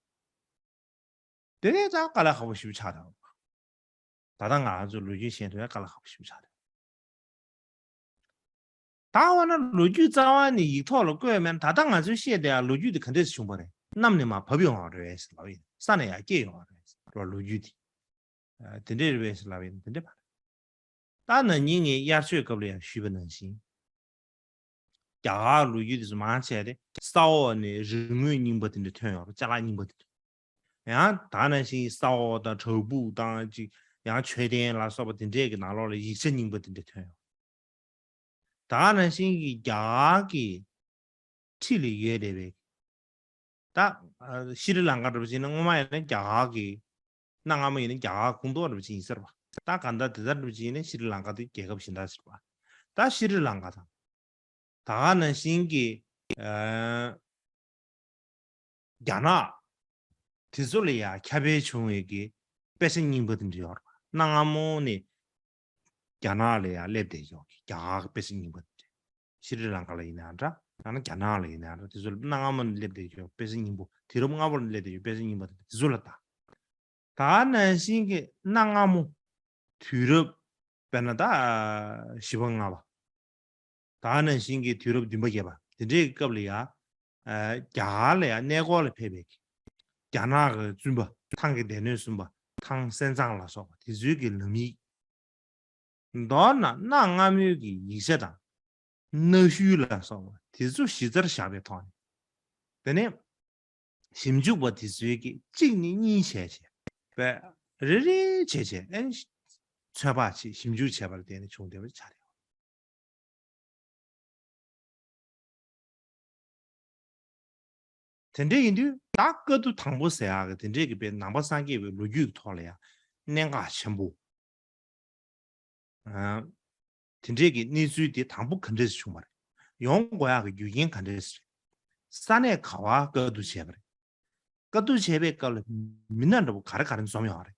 དེ་ནས་ད་དཀའ་ལས་ཁག་པོ་ཞེ་པོ་ཆགས་འདུག་ད་ལྟ་ང་ཚོ་ལོ་རྒྱུས་ཤེས་ཐུབ་ཡ་དཀའ་ལས་ཁག་པོ་ཞེ་པོ་ཆགས་འདུག་ད་འོ་ན་ལོ་རྒྱུས་རྩ་བ་ནས་ཡིག་ཐོག་ལ་བཀོད་མེད་ན། ད་ལྟ་ང་ཚོས་བཤད་བསྡད་ཡ་ལོ་རྒྱུས་དེ་ག་འདྲས་བྱུང་བ་རེད། གནམ་ནས་མར་བབས་ཡོང་བ་རེད་ཟེར་ལབ་ཡིན། ས་ནས་ཡར་སྐྱེས་ཡོང་བ་རེད་ཟེར་ལོ་རྒྱུས་དེ། ཨ། དེ་འདྲས་རེད་པས་ཟེར་ལབ་ཡིན། དེ་འདྲས་མ་རེད། ད་ན་ནིང་ངས་དབྱར་ཆོས་སྐབས་ལ་ཡང་ཞུས་པ་ནང་བཞིན། རྒྱ་གར་ལོ་རྒྱུས་དེ་ཚོ་མང་ཆེ་དེ་ས་འོག་ནས་རིག་དངོས་རྙིང་པ་དེ་འདྲ་ཐོན་ཡོང་རེད། ཅ་ལག་རྙིང་པ་དེ་ཚོ། ཡང་ད་ནང་བཞིན་ས་འོག་དང་བྲག་ཕུག་དང་ཅིག་ཡང་མཆོད་རྟེན་ལ་སོགས་པ་དེ་འདྲས་ཀྱི་ནང་ལོགས་ལ་ཡིག་ཆ་རྙིང་པ་དེ་འདྲས་ཐོན་ཡོང་། ད་ནང་བཞིན་གྱི་རྒྱ་གར་གྱི་ཁྲི་ལ་ཡོད་བསྡད་པའི། ད་ཨ་ཤྲི་ལང་ཀ་འདྲ་པོ་ཅིག་ཡིན་ན་སྔོན་མ་ཡིན་ན་རྒྱ་གར་གྱི་གནའ་སྔ་མོ་ཡིན་ན་རྒྱ་གར་ཁོངས་གཏོགས་འདྲ་པོ་ཅིག་ཡིན་ཟེར་བ། ད་གང་ལྟར་དེ་ལྟར་འདྲ་པོ་ཅིག་ཡིན་ན་ཤྲི་ལང་ཀ་དེ་རྒྱལ་ཁབ་གཞན་དག་ཟེར་བ། ད་ཤྲི་ལང་ཀ་དང་། ད་ག་ནང་བཞིན་གྱི་ཨ་རྒྱ་ནག་དེ་ཚོ་ལ་ཡང་ཁྱབ་སྤེལ་བྱུང་བའི་གི་དཔེ་ཆ་རྙིང་པ་དེ་འདྲ་ཡོད་རེད་པ། གནའ་སྔ་མོ་ནས་རྒྱ་ནག་ལ་ཡང་སླེབས་བསྡད་ཡོད་གི་རྒྱ་གར་གི་དཔེ་ཆ་རྙིང་པ་དེ་འདྲ། ཤྲི་ལང་ཀ་ལ་ཡིན་ན་འདྲ། ཡང་ན་རྒྱ་ནག་ལ་ཡིན་ན་འདྲ། དེ་ཚོ་ལ་གནའ་སྔ་མོ་ནས་སླེབས་བསྡད་ཡོད་དཔེ་ཆ་རྙིང་པོ། དུས་རབས་སྔ་པོ་ལ་སླེབས་བསྡད་ཡོད་དཔེ་ཆ་རྙིང་པ་དེ་འདྲ། དེ་ཚོ་ལ་ལྟ། ད་ནང་བཞིན་གྱི་གནའ་སྔ་མོ་དུས་རབས་དཔེར་ན་ད་བཞི་པ་ལྔ་པ། ད་ནང་བཞིན་གྱི་དུས་རབས་བདུན་པ་བརྒྱད་པ་དེ་འདྲའི་སྐབས་ལ་ཡ། ཨ་རྒྱ་གར་ལ་ཡ་གནས་སྐོར་ལ་ཕེབས་པའི་རྒྱ་ནག་གི་བཙུན་པ་ཐང་གི་སྡེ་སྣོད་གསུམ་པ་ཐང་སན་ཙང་ལ་སོགས་པ་དེ་ཚོའི་གི་ལམ་ཡིག་མདོར་ན་གནའ་སྔ་མོའི་གི་ཡིག་ཆ་དང་གནའ་ཤུལ་ལ་སོགས་པ་དེ་ཚོ་གཞི་རྩར་བཞག་པའི་ཐོག་ནས། དེ་ནས་ཞིབ་འཇུག་པ་དེ་ཚོའི་གི་གཅིག་ནས་གཉིས་བྱས་བྱས་པས་རེ་རེ་བྱས་བྱས་ཨ་ནི་ཚོད་དཔག་བྱས་ཞིབ་འཇུག་བྱས་པར་བརྟེན་ནས་བྱུང་བསྡད་པ་ཆགས་ཡོད། དེ་འདྲ་ཡིན་དུས་ད་བཀའ་བསྡུ་དང་པོ་ཟེར་ཡག་གི་དེ་འདྲས་ཀྱི་དཔེ་ནང་པ་སངས་རྒྱས་པའི་ལོ་རྒྱུས་ཀྱི་ཐོག་ལ་ཡང་གནད་འགག་ཆེན་པོ། ཨ་དེ་འདྲས་ཀྱི་གནས་ཚུལ་དེ་དང་པོ་ག་འདྲས་སེ་བྱུང་བ་རེད། ཡོང་དགོས་ཡག་གི་རྒྱུ་རྐྱེན་ག་འདྲས་སེ་རེད། ས་གནས་ག་བར་བཀའ་བསྡུ་བྱས་པ་རེད། བཀའ་བསྡུ་བྱས་པའི་སྐབས་ལ་མི་སྣ་འདྲ་པོ་ག་རེ་ག་རེ་འཛོམས་ཡོད་རེད།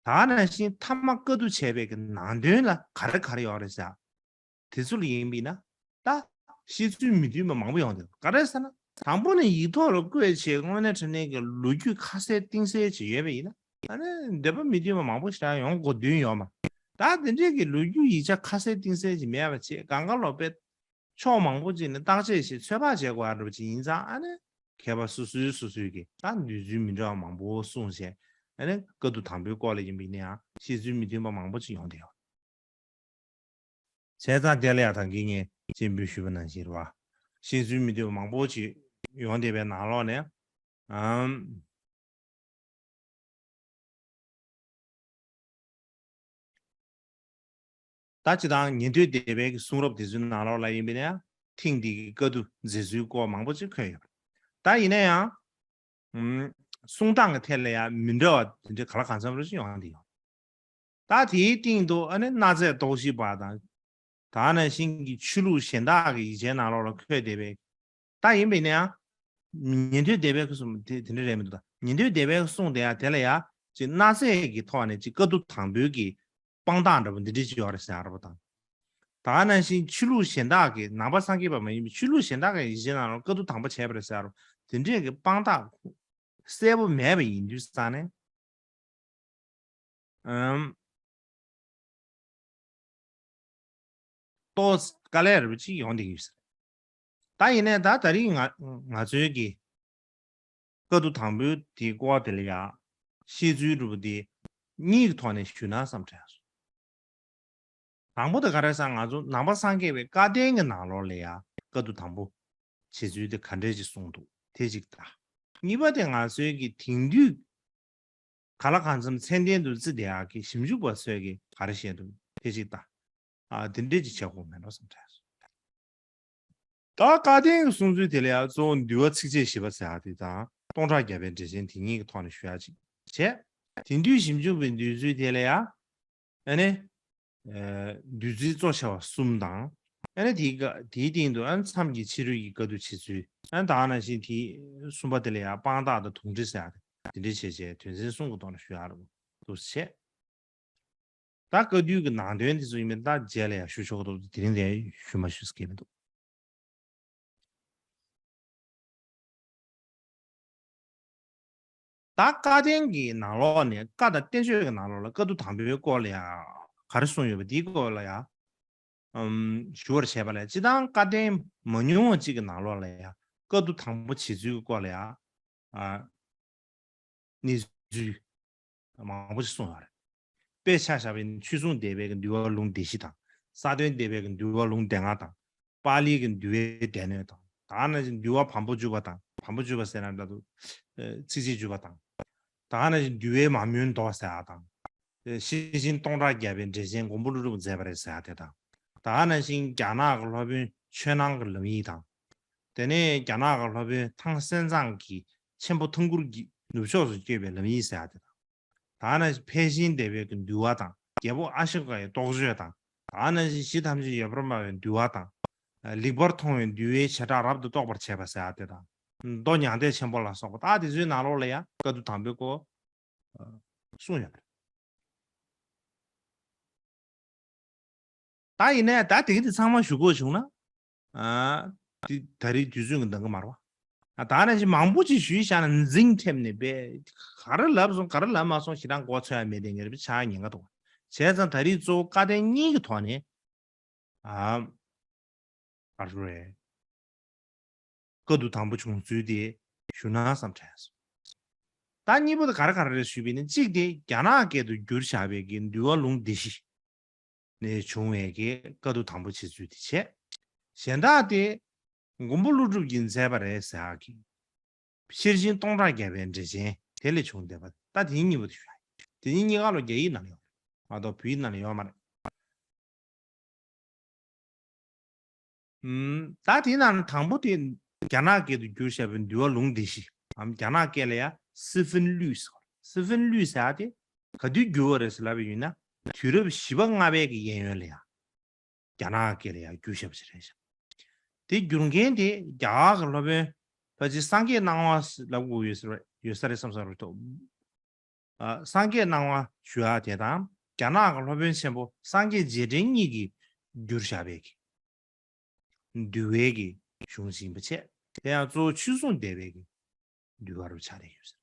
ད་ནང་བཞིན་མཐའ་མ་བཀའ་བསྡུ་བྱས་པའི་གི་ནང་དོན་ལ་ག་རེ་ག་རེ་ཡོད་རེད་ཟེར། དེ་ཚོ་ལ་ཡིན་པས་ན་ད་ཤེས་ཚུལ་མི་མཐུན་པ་མང་པོ་ཡོང་འདུག་ག་རེ་ཟེར་ན་དང་པོ་ནས་ཡིག་ཐོག་ལ་བཀོད་བྱས་དངོས་གནས་དྲང་གནས་ཀྱི་ལོ་རྒྱུས་ཁ་གསལ་གཏིང་གསལ་ཅིག་ཡོད་པ་ཡིན་ན་ཨ་ནི་འདོད་པ་མི་མཐུན་པ་མང་པོ་ཞིག་ཡོང་དགོས་དོན་ཡོད་མ། ད་དེ་འདྲས་ཀྱི་ལོ་རྒྱུས་ཡིག་ཆ་ཁ་གསལ་གཏིང་གསལ་ཅིག་མེད་པ་བྱས་གང་ག་ལོག་པའི་ཕྱོགས་མང་པོ་ཅིག་ནས་བརྟག་དཔྱད་བྱས་ཚོད་དཔག་བྱེད་དགོས་ཡ་འདྲ་པོ་ཅིག་ཡིན་ཙང་ཨ་ནི་མཁས་པ་སོ་སོའི་སོ་སོའི་གི་ད་འདོད་ཚུལ་མི་འདྲ་བ་མང་པོ་གསུངས་བྱས་ཨ་ནི་བཀའ་བསྡུ་དང་པོའི་སྐོར་ལ་ཡིན་པ་ཡིན་ན་ཡང་ཤེས་ཚུལ་མི་མཐུན་པ་མང་པོ་ཅིག་ཡོང་བསྡད་ཡོད། བྱས་ཙང་དེ་ལ་ཡང་ད་གིན་ངས་སྤྱན་འབུལ་ཞུས་པ་ནང་བཞིན་རེད་བ། ཤེས་ཚུལ་མི་མཐུན་པ་མང་པོ་ཅིག་ཡོང་བསྡད་པའི་ནང་ལོགས་ནས་ཨམ། ད་སྤྱིར་བཏང་ཉན་ཐོས་སྡེ་པའི་གི་གསུང་རབ་དེ་ཚོའི་ནང་ལོགས་ལ་ཡིན་པས་ན་ཐེངས་འདི་གི་བཀའ་བསྡུ་མཛད་ཚུལ་སྐོར་མང་པོ་ཅིག་འཁོད་ཡོད། ད་ཡིན་ན་ཡང་ཨམ། གསུང་སྟངས་ཀྱི་ཐད་ལ་ཡང་མི་འདྲ་བ་དེ་འདྲའི་ག་ལ་གང་འཚམ་རེ་ཞིག་ཡོང་གི་ཡོད། ད་དེའི་སྟེང་དུ་ཨ་ནི་གནའ་རྫས་རྟོག་ཞིབ་པ་དང་། ད་ནང་བཞིན་གྱི་ཆོས་ལུགས་གཞན་དག་གི་ཡིག་ཆའི་ནང་ལོགས་ལ་འཁོད་བསྡད་པའི། ད་ཡིན་པས་ན་ཡང་། ཉན་ཐོས་སྡེ་པའི་ཁུ་སུམ་དེ་དེ་འདྲ་རེད་མི་འདུག་ད་ཉན་ཐོས་སྡེ་པའི་གསུང་དེ་ཡང་དེ་ལ་ཡང་ཅིག་གནའ་རྫས་ཀྱི་ཐོག་ནས་ཅིག་བཀའ་བསྡུ་དང་པོའི་གི་དཔང་རྟགས་འདྲ་པོ་འདི་འདྲ་ཅིག་ཡོད་རེད་ཟེར་ཡ་འདྲ་པོ་དང་། ད་ནང་བཞིན་ཆོས་ལུགས་གཞན་དག་གི་ནང་པ་སངས་རྒྱས་པ་མ་ཡིན་པའི་ཆོས་ལུགས་གཞན་དག་གི་ཡིག་ཆའི་ནང་ལ་བཀའ་བསྡུ་དང་པོ་བྱས་པ་རེད་ཟེར་ཡ་འདྲ་པོ་དེ་འདྲས་ཀྱི་དཔང་རྟགས་གསལ་པོ་མེད་པ་ཡིན་དུས་ཙང་ནས། ཨམ། ཏོག་དཀའ་ལས་རུ་ཅིག་ཡོང་བསྡད་ཡོད་ཟེར། ད་ཡིན་ནའི་ད་ད་རིང་ང་ང་ཚོའི་གི་བཀའ་བསྡུ་དང་པོའི་དེའི་སྐོར་དེ་ལ་ཡ་བཤད་ཚུལ་འདྲ་པོ་དེ་གཉིས་ཀྱི་ཐོག་ནས་ཞུས་ན་བསམ་དྲན་སོང་། དང་པོ་དེ་ག་རེ་ཟེར་ང་ཚོ་ནང་པ་སངས་རྒྱས་པའི་བཀའ་བསྟན་གྱི་ནང་ལོགས་ལ་ཡ་བཀའ་བསྡུ་དང་པོ་བྱེད་ཚུལ་དེ་ག་འདྲས་ཅིག་གསུངས་འདུག་དེ་གཅིག་ད། གཉིས་པ་དེ་ང་ཚོའི་གི་དེང་དུས་ག་ལ་གང་འཚམ་ཚད་ལྡན་དུ་བརྩི་བསྡད་ཡག་གི་ཞིབ་འཇུག་པ་ཚོས་ཀྱི་ག་རེ་བཤད་འདུག་དེ་གཅིག་དང་། ཨ་དེ་འདྲས་ཀྱི་བྱེད་དགོས་མེད་འགྲོ་བསམ་དྲན་སོང་། ད་བཀའ་བསྟན་གྱི་གསུང་ཚུལ་དེ་ལ་ཡང་གཙོ་བོ་འདུལ་བ་ཚིགས་བཅད་བཞི་པ་ཟེར་ཡག་དེ་དང་སྟོང་ཕྲག་བརྒྱ་པའི་འགྲེལ་ཆེན་དེ་གཉིས་ཀྱི་ཐོག་ནས་ཞུ་ཡག་ཅིག་བྱས། དེང་དུས་ཞིབ་འཇུག་པའི་འདོད་ཚུལ་དེ་ལ་ཡང་ཨ་ནི། ཨ་བདུད་རྩི་གཙོ་ཆེ་བ་གསུམ་དང་། ཨ་ནི་དེའི་ག་དེའི་སྟེང་དུ་ཨ་ནི་མཚམས་ཀྱི་ཕྱི་རོལ་གྱི་བཀའ་བསྡུ་བྱེད་ཚུལ། ཨ་ནི་ད་ག་ནང་བཞིན་དེའི་གསུམ་པ་དེ་ལ་ཡང་དཔང་རྟགས་དང་དོགས་འདྲི་ཟེར་ཡག་དེ་འདྲ་བྱས་བྱས་དོན་ཚན་གསུམ་གྱི་ཐོག་ནས་ཞུ་ཡག་རེད་འདུག་བྱས། ད་བཀའ་བསྡུ་གི་ནང་དོན་དེ་ཚོ་ཡིན་མིན་ད་རྗེས་ལ་ཡང་ཞུ་ཆོག་གི་འདུག་དེ་རིང་དེ་ཞུ་མ་ཞུ་ཟེར་གྱི་མི་འདུག་ད་བཀའ་བསྟན་གྱི་ནང་ལོགས་ནས་བཀའ་དང་བསྟན་བཅོས་ཀྱི་ནང་ལོགས་ལ་བཀའ་བསྡུ་དང་པོའི་སྐོར་ལ་ཡང་ག་རེ་གསུངས་ཡོད་པ་འདིའི་སྐོར་ལ་ཡང་ཨམ་ཞུ་བར་བྱས་པ་ལས་སྤྱིར་བཏང་བཀའ་བསྟན་མ་ཉུང་བ་གཅིག་གི་ནང་ལོགས་ལ་ཡང་བཀའ་བསྡུ་དང་པོ་བྱེད་ཚུལ་གྱི་སྐོར་ལ་ཡང་ཨ། གནས་ཚུལ་མང་པོ་ཞིག་གསུངས་ཡོད་རེད། དཔེར་ཆ་བཞག་པ་ཡིན་ན་ཆོས་སྲུང་སྡེ་པའི་གི་འདུལ་བ་ལུང་སྡེ་བཞི་དང་། ས་སྟོན་སྡེ་པའི་གི་འདུལ་བ་ལུང་སྡེ་ལྔ་དང་། པཱ་ལིའི་གི་འདུལ་བའི་སྡེ་སྣོད་དང་། ད་ནང་བཞིན་འདུལ་བ་བམ་པོ་བཅུ་པ་དང་། བམ་པོ་བཅུ་པ་ཟེར་ན་འདྲ་འདུག་ཚིགས་བཅད་བཅུ་པ་དང་ ད་ག་ནང་བཞིན་འདུལ་བའི་མ་མོའི་མདོ་ཟེར་ཡ་དང་། ཤེར་ཕྱིན་སྟོང་ཕྲག་བརྒྱ་པའི་འགྲེལ་ཆེན་མགོན་པོ་ཀླུ་སྒྲུབ་མཛད་པ་རེད་ཟེར་ཡ་དེ་དང་། ད་ག་ནང་བཞིན་རྒྱ་ནག་གི་སློབ་དཔོན་ཆོས་སྣང་གི་ལམ་ཡིག་དང་། དེ་ནས་རྒྱ་ནག་གི་སློབ་དཔོན་ཐང་སན་ཙང་གིས་ཆེན་པོ་ཐང་གུར་གྱི་ནུབ་ཕྱོགས་སུ་བསྐྱོད་པའི་ལམ་ཡིག་ཟེར་ཡ་དེ་དང་། ད་ནི་ཕལ་ཆེན་སྡེ་པའི་གི་འདུལ་བ་དང་རྒྱལ་པོ་ཨ་ཤོ་ཀ་ཡི་རྟོགས་བརྗོད་དང་། ད་ནི་གཞི་ཐམས་ཅད་ཡོད་པར་སྨྲ་བའི་འདུལ་བ་དང་། ལེགས་པར་མཐོང་བའི་འདུལ་བའི་བྱེ་བྲག་རབ་ཏུ་རྟོགས་པར་བྱེད་པ་ཟེར་ཡ་དེ་དང་། མདོ་མྱང་འདས་ཆེན་པོ་ལ་སོགས་པ་ད་དེ་ཚོའི་ནང་ལོགས་ལ་ཡང་བཀའ་བསྡུ་དང་པོའི་སྐོར་གསུངས་ཡོད་པ་རེད། ད་ཡིན་ནའི་ད་དེ་གི་དེ་ཚང་མ་ཞུ་དགོས་བྱུང་ན། ཨ། དེ་ད་རེས་དུས་ཚོད་ཀྱི་འདང་གི་མ་རེད་བ། ཨ། ད་ནང་བཞིན་མང་པོ་ཅིག་ཞུས་བཞག་ན་འཛིང་ཐེབས་ནས་པས། ག་རེ་ལབ་སོང་ག་རེ་ལབ་མ་སོང་ཞེ་དྲག་མགོ་ཚོས་ཡ་མེད་དེ་ངེས་པ་ཆགས་ཉེན་ཁ་འདུག་བྱས་ཙང་ད་རེས་གཙོ་བོ་བཀའ་བསྟན་གཉིས་ཀྱི་ཐོག་ནས། ཨ། ག་རེ་རེད། བཀའ་བསྡུ་དང་པོ་བྱུང་ཚུལ་དེ་ཞུ་ན་བསམ་དྲན་སོང་། ད་གཉིས་པོ་དེ་ག་རེ་ག་རེ་རེད་ཞུས་པ་ཡིན་ན། གཅིག་དེ་རྒྱ་ནག་སྐད་དུ་བསྒྱུར་བཞག་པའི་གི་འདུལ་བ་ལུང་སྡེ་བཞི་ནས་བྱུང་བའི་གི་བཀའ་བསྡུ་དང་པོ་བྱེད་ཚུལ་དེ་བྱས། གཞན་དག་དེ་མགོན་པོ་ཀླུ་སྒྲུབ་ཀྱིས་མཛད་པ་རེད་ཟེར་ཡག་གི་ཤེར་ཕྱིན་སྟོང་ཕྲག་བརྒྱ་པའི་འགྲེལ་ཆེན་དེ་ལས་བྱུང་བསྡད་པ། ད་དེ་གཉིས་པོ་དེ་ཞུ་ཡག་དེ་གཉིས་གཉིས་ཀ་ལོ་རྒྱ་ཡིག་ནང་ལ་ཡོད་རེད། མ་གཏོགས་བོད་ཡིག་ནང་ལ་ཡོད་མ་རེད། ཨུམ། ད་དེའི་ནང་ནས་དང་པོ་དེ་རྒྱ་ནག་སྐད་དུ་བསྒྱུར་བཞག་པའི་འདུལ་བ་ལུང་སྡེ་བཞི་འམ། རྒྱ་ནག་སྐད་ལ་ཡང་སི་ཧྥིན་ལུས་ཟེར་བ། སི་ཧྥིན་ལུས་ཟེར་ཡག་དེ་ག་དུས་བསྒྱུར་བ་རེད་ཟེར་ལབ་པ་ཡིན་ན། དུས་རབས་བཞི་པ་ལྔ་པའི་གི་གཡས་གཡོན་ལ་ཡང་རྒྱ་ནག་སྐད་ལ་ཡང་བསྒྱུར་བཞག་པ་ཞིག་རེད་ཤག་དེ་བསྒྱུར་མཁན་དེ་རྒྱ་གར་གྱི་སློབ་དཔོན་ཕལ་ཆེར་སངས་རྒྱས་སྣང་བ་ལབ་དགོས་ཡོད་ས་རེད། ཡོད་ས་རེད་བསམ་ས་རེད་དོ། ཨ། སངས་རྒྱས་སྣང་བ་ཞུ་ཡག་དེ་དང་རྒྱ་ནག་གི་སློབ་དཔོན་ཆེན་པོ་སངས་རྒྱས་རྗེས་དྲན་གཉིས་ཀྱིས་བསྒྱུར་བཞག་པའི་གི་འདུལ་བའི་གི་གཞུང་ཞིག་ཡིན་པ་བྱས། དེ་ཡང་གཙོ་བོ་ཆོས་སྲུང་སྡེ་པའི་གི་འདུལ་བ་རུ་ཆགས་བསྡད་ཡོད་ཟེར།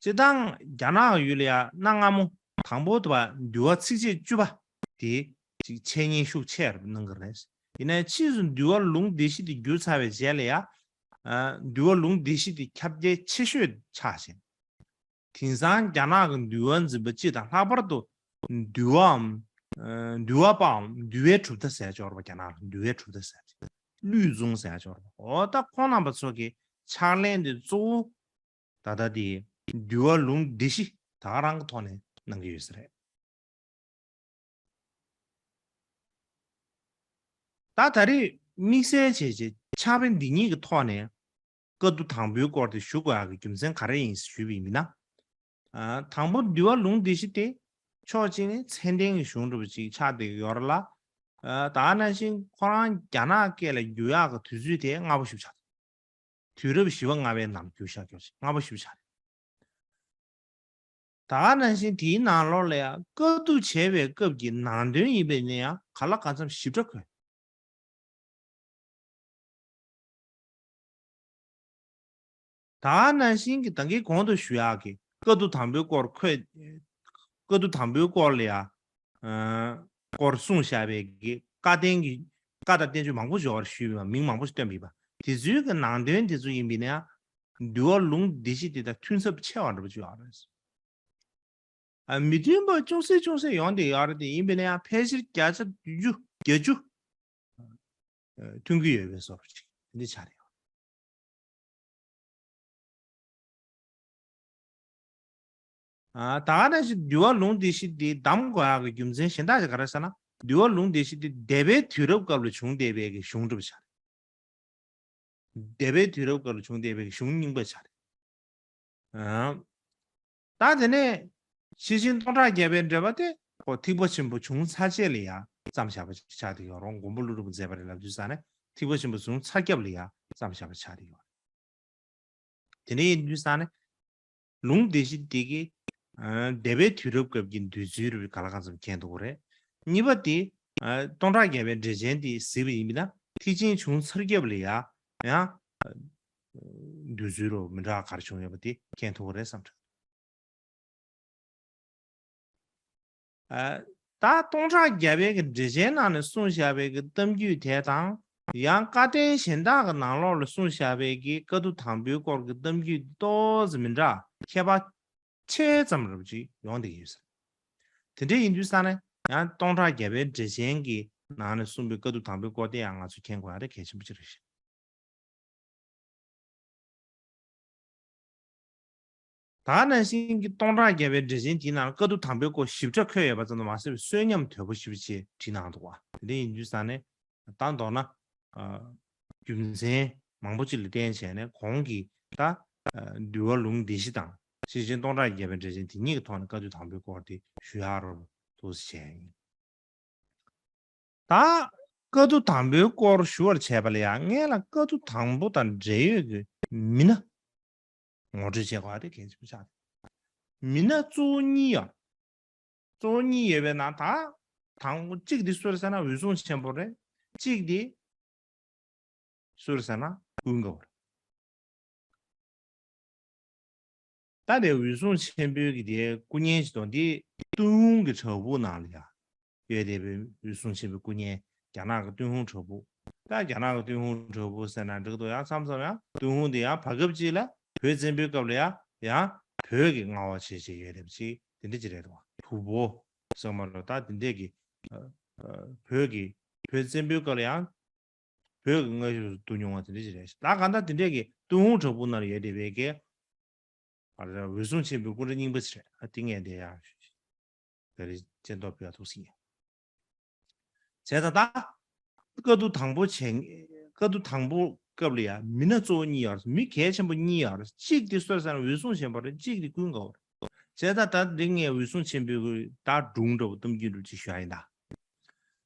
སྤྱིར་བཏང་རྒྱ་ནག་གི་ཡུལ་ལ་ཡང་གནའ་སྔ་མོ་དང་པོ་དུ་བ་འདུལ་བ་ཚིགས་བཅད་བཅུ་པ་དེ་ཅིག་འཆད་ཉན་ཤུགས་ཆེ་རུ་གནང་གི་རེད། ཡིན་ནའི་ཕྱིས་སུ་འདུལ་བ་ལུང་སྡེ་བཞི་དེ་བསྒྱུར་ཚར་བའི་རྗེས་ལ་ཡང་། ཨ། འདུལ་བ་ལུང་སྡེ་བཞི་དེ་ཁྱབ་རྒྱ་ཆེ་ཤོས་ཆགས་ཤིང་། དེང་སང་རྒྱ་ནག་གི་འདུལ་བ་འཛིན་པ་སྤྱི་དང་ལྷག་པར་དུ་འདུལ་བའམ། ཨ། འདུལ་བ་པའམ་འདུལ་བའི་གྲུབ་མཐའ་ཟེར་ཡག་ཅིག་ཡོད་རེད་པ། རྒྱ་ནག་ལ་འདུལ་བའི་གྲུབ་མཐའ་ཟེར་ཡག་ཅིག་ལུས་ཙུང་ཟེར་ཡག་ཅིག་ཡོད་རེད་པ། འོ་ད་ཁོང་རྣམ་པ་ཚོ་གི་ཕྱག་ལེན་དེ་གཙོ་བོ་ད་ལྟ་དེ་འདུལ་བ་ལུང་སྡེ་བཞི་ད་ག་རང་གི་ཐོག་ནས་གནང་གི་ཡོད་ས་རེད། ད་ད་རེས་དམིགས་བསལ་བྱས་བྱས་ཕྱག་དཔེ་འདི་ཉིད་ཀྱི་ཐོག་ནས་བཀའ་བསྡུ་དང་པོའི་སྐོར་དེ་ཞུ་དགོས་ཡག་གི་རྒྱུ་མཚན་ག་རེ་ཡིན་ཞུས་པ་ཡིན་ན། ཨ། དང་པོ་འདུལ་བ་ལུང་སྡེ་བཞི་དེ་ཕྱོགས་གཅིག་ནས་ཚད་ལྡན་གྱི་གཞུང་འདྲ་པོ་ཅིག་ཆགས་བསྡད་ཡོད་རེད་ལ། ཨ། ད་ག་ནང་བཞིན་ཁོ་རང་རྒྱ་ནག་སྐད་ལ་བསྒྱུར་ཡག་གི་དུས་ཚོད་དེ་སྔ་པོ་ཞེ་པོ་ཆགས། དུས་རབས་བཞི་པ་ལྔ་པའི་ནང་བསྒྱུར་བཞག་ཡག་ཅིག་སྔ་པོ་ཞེ་པོ་ཆགས་རེད། ད་ག་ནང་བཞིན་དེའི་ནང་ལོགས་ལ་ཡང་བཀའ་བསྡུ་བྱས་པའི་སྐབས་ཀྱི་ནང་དོན་ཡིན་པས་ན་ཡང་གང་ལ་གང་འཚམ་ཞིབ་ཕྲ་དགོས། ད་ག་ནང་བཞིན་གྱི་ད་གིན་གོང་དུ་ཞུ་ཡག་གི་བཀའ་བསྡུ་དང་པོའི་སྐོར་ཁོས། བཀའ་བསྡུ་དང་པོའི་སྐོར་ལ་ཡང་། ཨ། སྐོར་གསུངས་བཞག་པའི་གི་བཀའ་བསྟན་གྱི་བཀའ་དང་བསྟན་བཅོས་མང་པོ་ཞིག་ཡོད་པ་ཞུས་པ། མིང་མང་པོ་ཞིག་བཏོན་པ་ཡིན་པ། དེ་ཚོའི་གི་ནང་དོན་དེ་ཚོ་ཡིན་པས་ན་ཡང་འདུལ་བ་ལུང་སྡེ་བཞི་དེ་དང་མཐུན་ཚབས་ཆེ་བ་འདྲ་པོ་ཅིག་ཡོད་རེད། ཨ། མི་མཐུན་པ་ཅུང་ཟད་ཅུང་ཟད་ཡོང་བསྡད་ཡོད་རེད་དེ། ཡིན་པས་ན་ཡང་ཕལ་ཆེར་བརྒྱ་ཆ་བདུན་ཅུ་བརྒྱད་ཅུ་མཐུན་གྱི་ཡོད་པའི་བཟོ་འདྲ་ཅིག་དེ་འདྲ་ཆགས་རེད། ཨ། ད་ག་ནང་བཞིན་འདུལ་བ་ལུང་སྡེ་བཞི་འདི་གདམ་དགོས་ཡག་གི་རྒྱུ་མཚན་གཞན་དག་ཅིག་ག་རེ་ཟེར་ན། འདུལ་བ་ལུང་སྡེ་བཞི་འདི་སྡེ་པའི་དུས་རབས་སྐབས་ལ་བྱུང་བསྡད་པའི་གི་གཞུང་འདྲ་པོ་ཆགས་རེད། སྡེ་པའི་དུས་རབས་སྐབས་ལ་བྱུང་བསྡད་པའི་གཞུང་རྙིང་པ་ཆགས་རེད། ཨང་། ད་དེ་ནས་ཤེར་ཕྱིན་སྟོང་ཕྲག་བརྒྱ་པའི་འགྲེལ་པ་དེ་ཁོ་ཐེག་པ་ཆེན་པོ་བྱུང་ཚར་རྗེས་ལ་ཡང་བརྩམས་བཞག་པ་ཆགས་བསྡད་ཡོད་རུང་། མགོན་པོ་ཀླུ་སྒྲུབ་མཛད་པ་རེད་ལབ་དུས་ཙ་ནས་ཐེག་པ་ཆེན་པོ་བྱུང་ཚར་སྐབས་ལ་ཡང་བརྩམས་བཞག་པ་ཆགས་བསྡད་ཡོད། དེ་འདྲ་ཡིན་དུས་ཙ་ནས་ལུང་སྡེ་བཞི་འདི་གི་ཨ་སྡེ་པའི་དུས་རབས་སྐབས་ཀྱི་འདུལ་ཚུལ་རུ་ག་ལ་གང་འཚམ་མཁྱེན་ཐུབ་ཀྱི་རེད། གཉིས་པ་དེ་ཨ་སྟོང་ཕྲག་བརྒྱ་པའི་འགྲེལ་ཆེན་འདི་གཟིགས་པ་ཡིན་པ་ན་ཐེག་ཆེན་བྱུང་ཚར་སྐབས་ལ་ཡང་ཡང་འདུལ་ཚུལ་རུ་མི་འདྲ་ག་རེ་བྱུང་ཡོད་པ་དེ་མཁྱེན་ཐུབ་ཀྱི་རེད་བསམ་དྲན། ཨ་ད་སྟོང་ཕྲག་བརྒྱ་པའི་གི་འགྲེལ་ཆེན་ནང་ནས་གསུངས་བཞག་པའི་གི་གཏམ་རྒྱུད་དེ་དང་། ཡང་བཀའ་བསྟན་གཞན་དག་གི་ནང་ལོགས་ལ་གསུངས་བཞག་པའི་གི་བཀའ་བསྡུ་དང་པོའི་སྐོར་གྱི་གཏམ་རྒྱུད་ཏོག་ཙམ་མི་འདྲ་ཁྱད་པར་ཆེ་ཙམ་རབ་ཅིག་ཡོང་བསྡད་ཀྱི་ཡོད་ས་རེད། དེ་འདྲ་ཡིན་དུས་ཙ་ནས་ཡང་སྟོང་ཕྲག་བརྒྱ་པའི་འགྲེལ་ཆེན་གྱི་ནང་ནས་གསུངས་པའི་བཀའ་བསྡུ་དང་པོའི་སྐོར་དེ་ཡང་ང་ཚོས་མཁྱེན་དགོས་ཡ་དེ་གལ་ཆེན་པོ་ཅིག་རེད་ཤག་ད་ནང་བཞིན་གྱི་སྟོང་ཕྲག་བརྒྱ་པའི་འགྲེལ་ཆེན་དེའི་ནང་བཀའ་བསྡུ་དང་པོའི་སྐོར་ཞིབ་ཕྲ་འཁོད་ཡོད་པ་ཙམ་དུ་མ་ཟད་པའི་གསོན་ཉམས་དོད་པོ་ཞེ་པོ་ཅིག་བྲིས་གནང་འདུག་བ། དེ་འདྲ་ཡིན་དུས་ཙང་ནས་ད་མདོར་ན། ཨ། རྒྱུ་མཚན་མང་པོ་ཅིག་ལ་བརྟེན་བྱས་ནས་གོང་གི་ད། ཨ། འདུལ་བ་ལུང་སྡེ་བཞི་དང་ཤེར་ཕྱིན་སྟོང་ཕྲག་བརྒྱ་པའི་འགྲེལ་ཆེན་དེ་གཉིས་ཀྱི་ཐོག་ནས་བཀའ་བསྡུ་དང་པོའི་སྐོར་དེ་ཞུ་ཡག་རོབ་ཏུ་བྱས་ཡིན། ད་བཀའ་བསྡུ་དང་པོའི་སྐོར་ཞུ་བར་བྱས་པ་ལ་ཡང་སྔོན་ལ་བཀའ་བསྡུ་དང་པོ་དང་འབྲེལ་ཡོད་ཀྱི་མི་སྣ་ངོ་སྤྲོད་བྱེད་དགོས་པ་དེ་གལ་ཆེན་པོ་ཆགས་འདུག་མི་སྣ་གཙོ་བོ་གཉིས་ཡོད། གཙོ་བོ་གཉིས་ཡོད་པའི་ནང་ད་དང་པོ་གཅིག་དེ་སུ་རེད་ཟེར་ན་འོད་སྲུང་ཆེན་པོ་རེད། གཅིག་དེ་སུ་རེད་ཟེར་ན་ཀུན་དགའ་བོ་རེད། ད་དེ་འོད་སྲུང་ཆེན་པོའི་གི་དེ་སྐུ་བརྙན་ཞིག་དང་དེ་ཏུན་ཧོང་གི་བྲག་ཕུག་ནང་ལ་ཡ་ཡོད་བསྡད་པའི་འོད་སྲུང་ཆེན་པོའི་སྐུ་བརྙན་རྒྱ་ནག་གི་ཏུན་ཧོང་བྲག་ཕུག་ད་རྒྱ་ནག་གི་ཏུན་ཧོང་བྲག་ཕུག་ཟེར་ན་འགྲིག་འདུག་ཡང་མཚམས་མཚམས་ཡང་ཏུན་ཧོང་དེ་ཡང་བར་སྐབས་ཅིག་ལ་བོད་བཙན་པོའི་སྐབས་ལ་ཡ་ཡང་བོད་ཀྱི་མངའ་འོག་བྱས་བྱས་ཡོད་རེད་པ་ཅིག་དེ་འདྲ་ཅིག་རེད་འདུག་ཕུ་བོ་ཟེར་མ་རེད། ད་དེ་འདྲས་ཀྱི་ཨ་ཨ་བོད་ཀྱི་བོད་བཙན་པོའི་སྐབས་ལ་ཡང་བོད་ཀྱི་མངའ་ཤོག་ཏུ་མྱོང་བ་དེ་འདྲ་ཅིག་རེད། ད་གང་ལྟར་དེ་འདྲས་ཀྱི་ཏུན་ཧོང་བྲག་ཕུག་ནང་ལ་ཡོད་བསྡད་པའི་གི་ཨ་ར་འོད་སྲུང་ཆེན་པོའི་སྐུ་འདྲ་རྙིང་པ་ཞིག་རེད། ཨ་ཏིང་ངེ་འདི་ཡང་བོད་རིགས་སྤྱི་ཚོགས་པའི་ཐུགས་སྲིད་ཡིན། བྱས་ཙང་ད་བཀའ་བསྡུ་དང་པོ་བྱས་བཀའ་བསྡུ་དང་པོ་སྐབས་ལ་ཡང་མི་སྣ་གཙོ་བོ་གཉིས་ཡོད་རེད། མི་གལ་ཆེན་པོ་གཉིས་ཡོད་རེད། གཅིག་དེ་སུ་རེད་ཟེར་ན་འོད་སྲུང་ཆེན་པོ་རེད། གཅིག་དེ་ཀུན་དགའ་བོ་རེད། བྱས་ཙང་ད་འདི་ངས་འོད་སྲུང་ཆེན་པོའི་ད་སྒྲུང་འདྲ་བོ་གཏམ་རྒྱུད་འདྲ་བོ་ཅིག་ཞུ་ཡ་ཡིན་ད།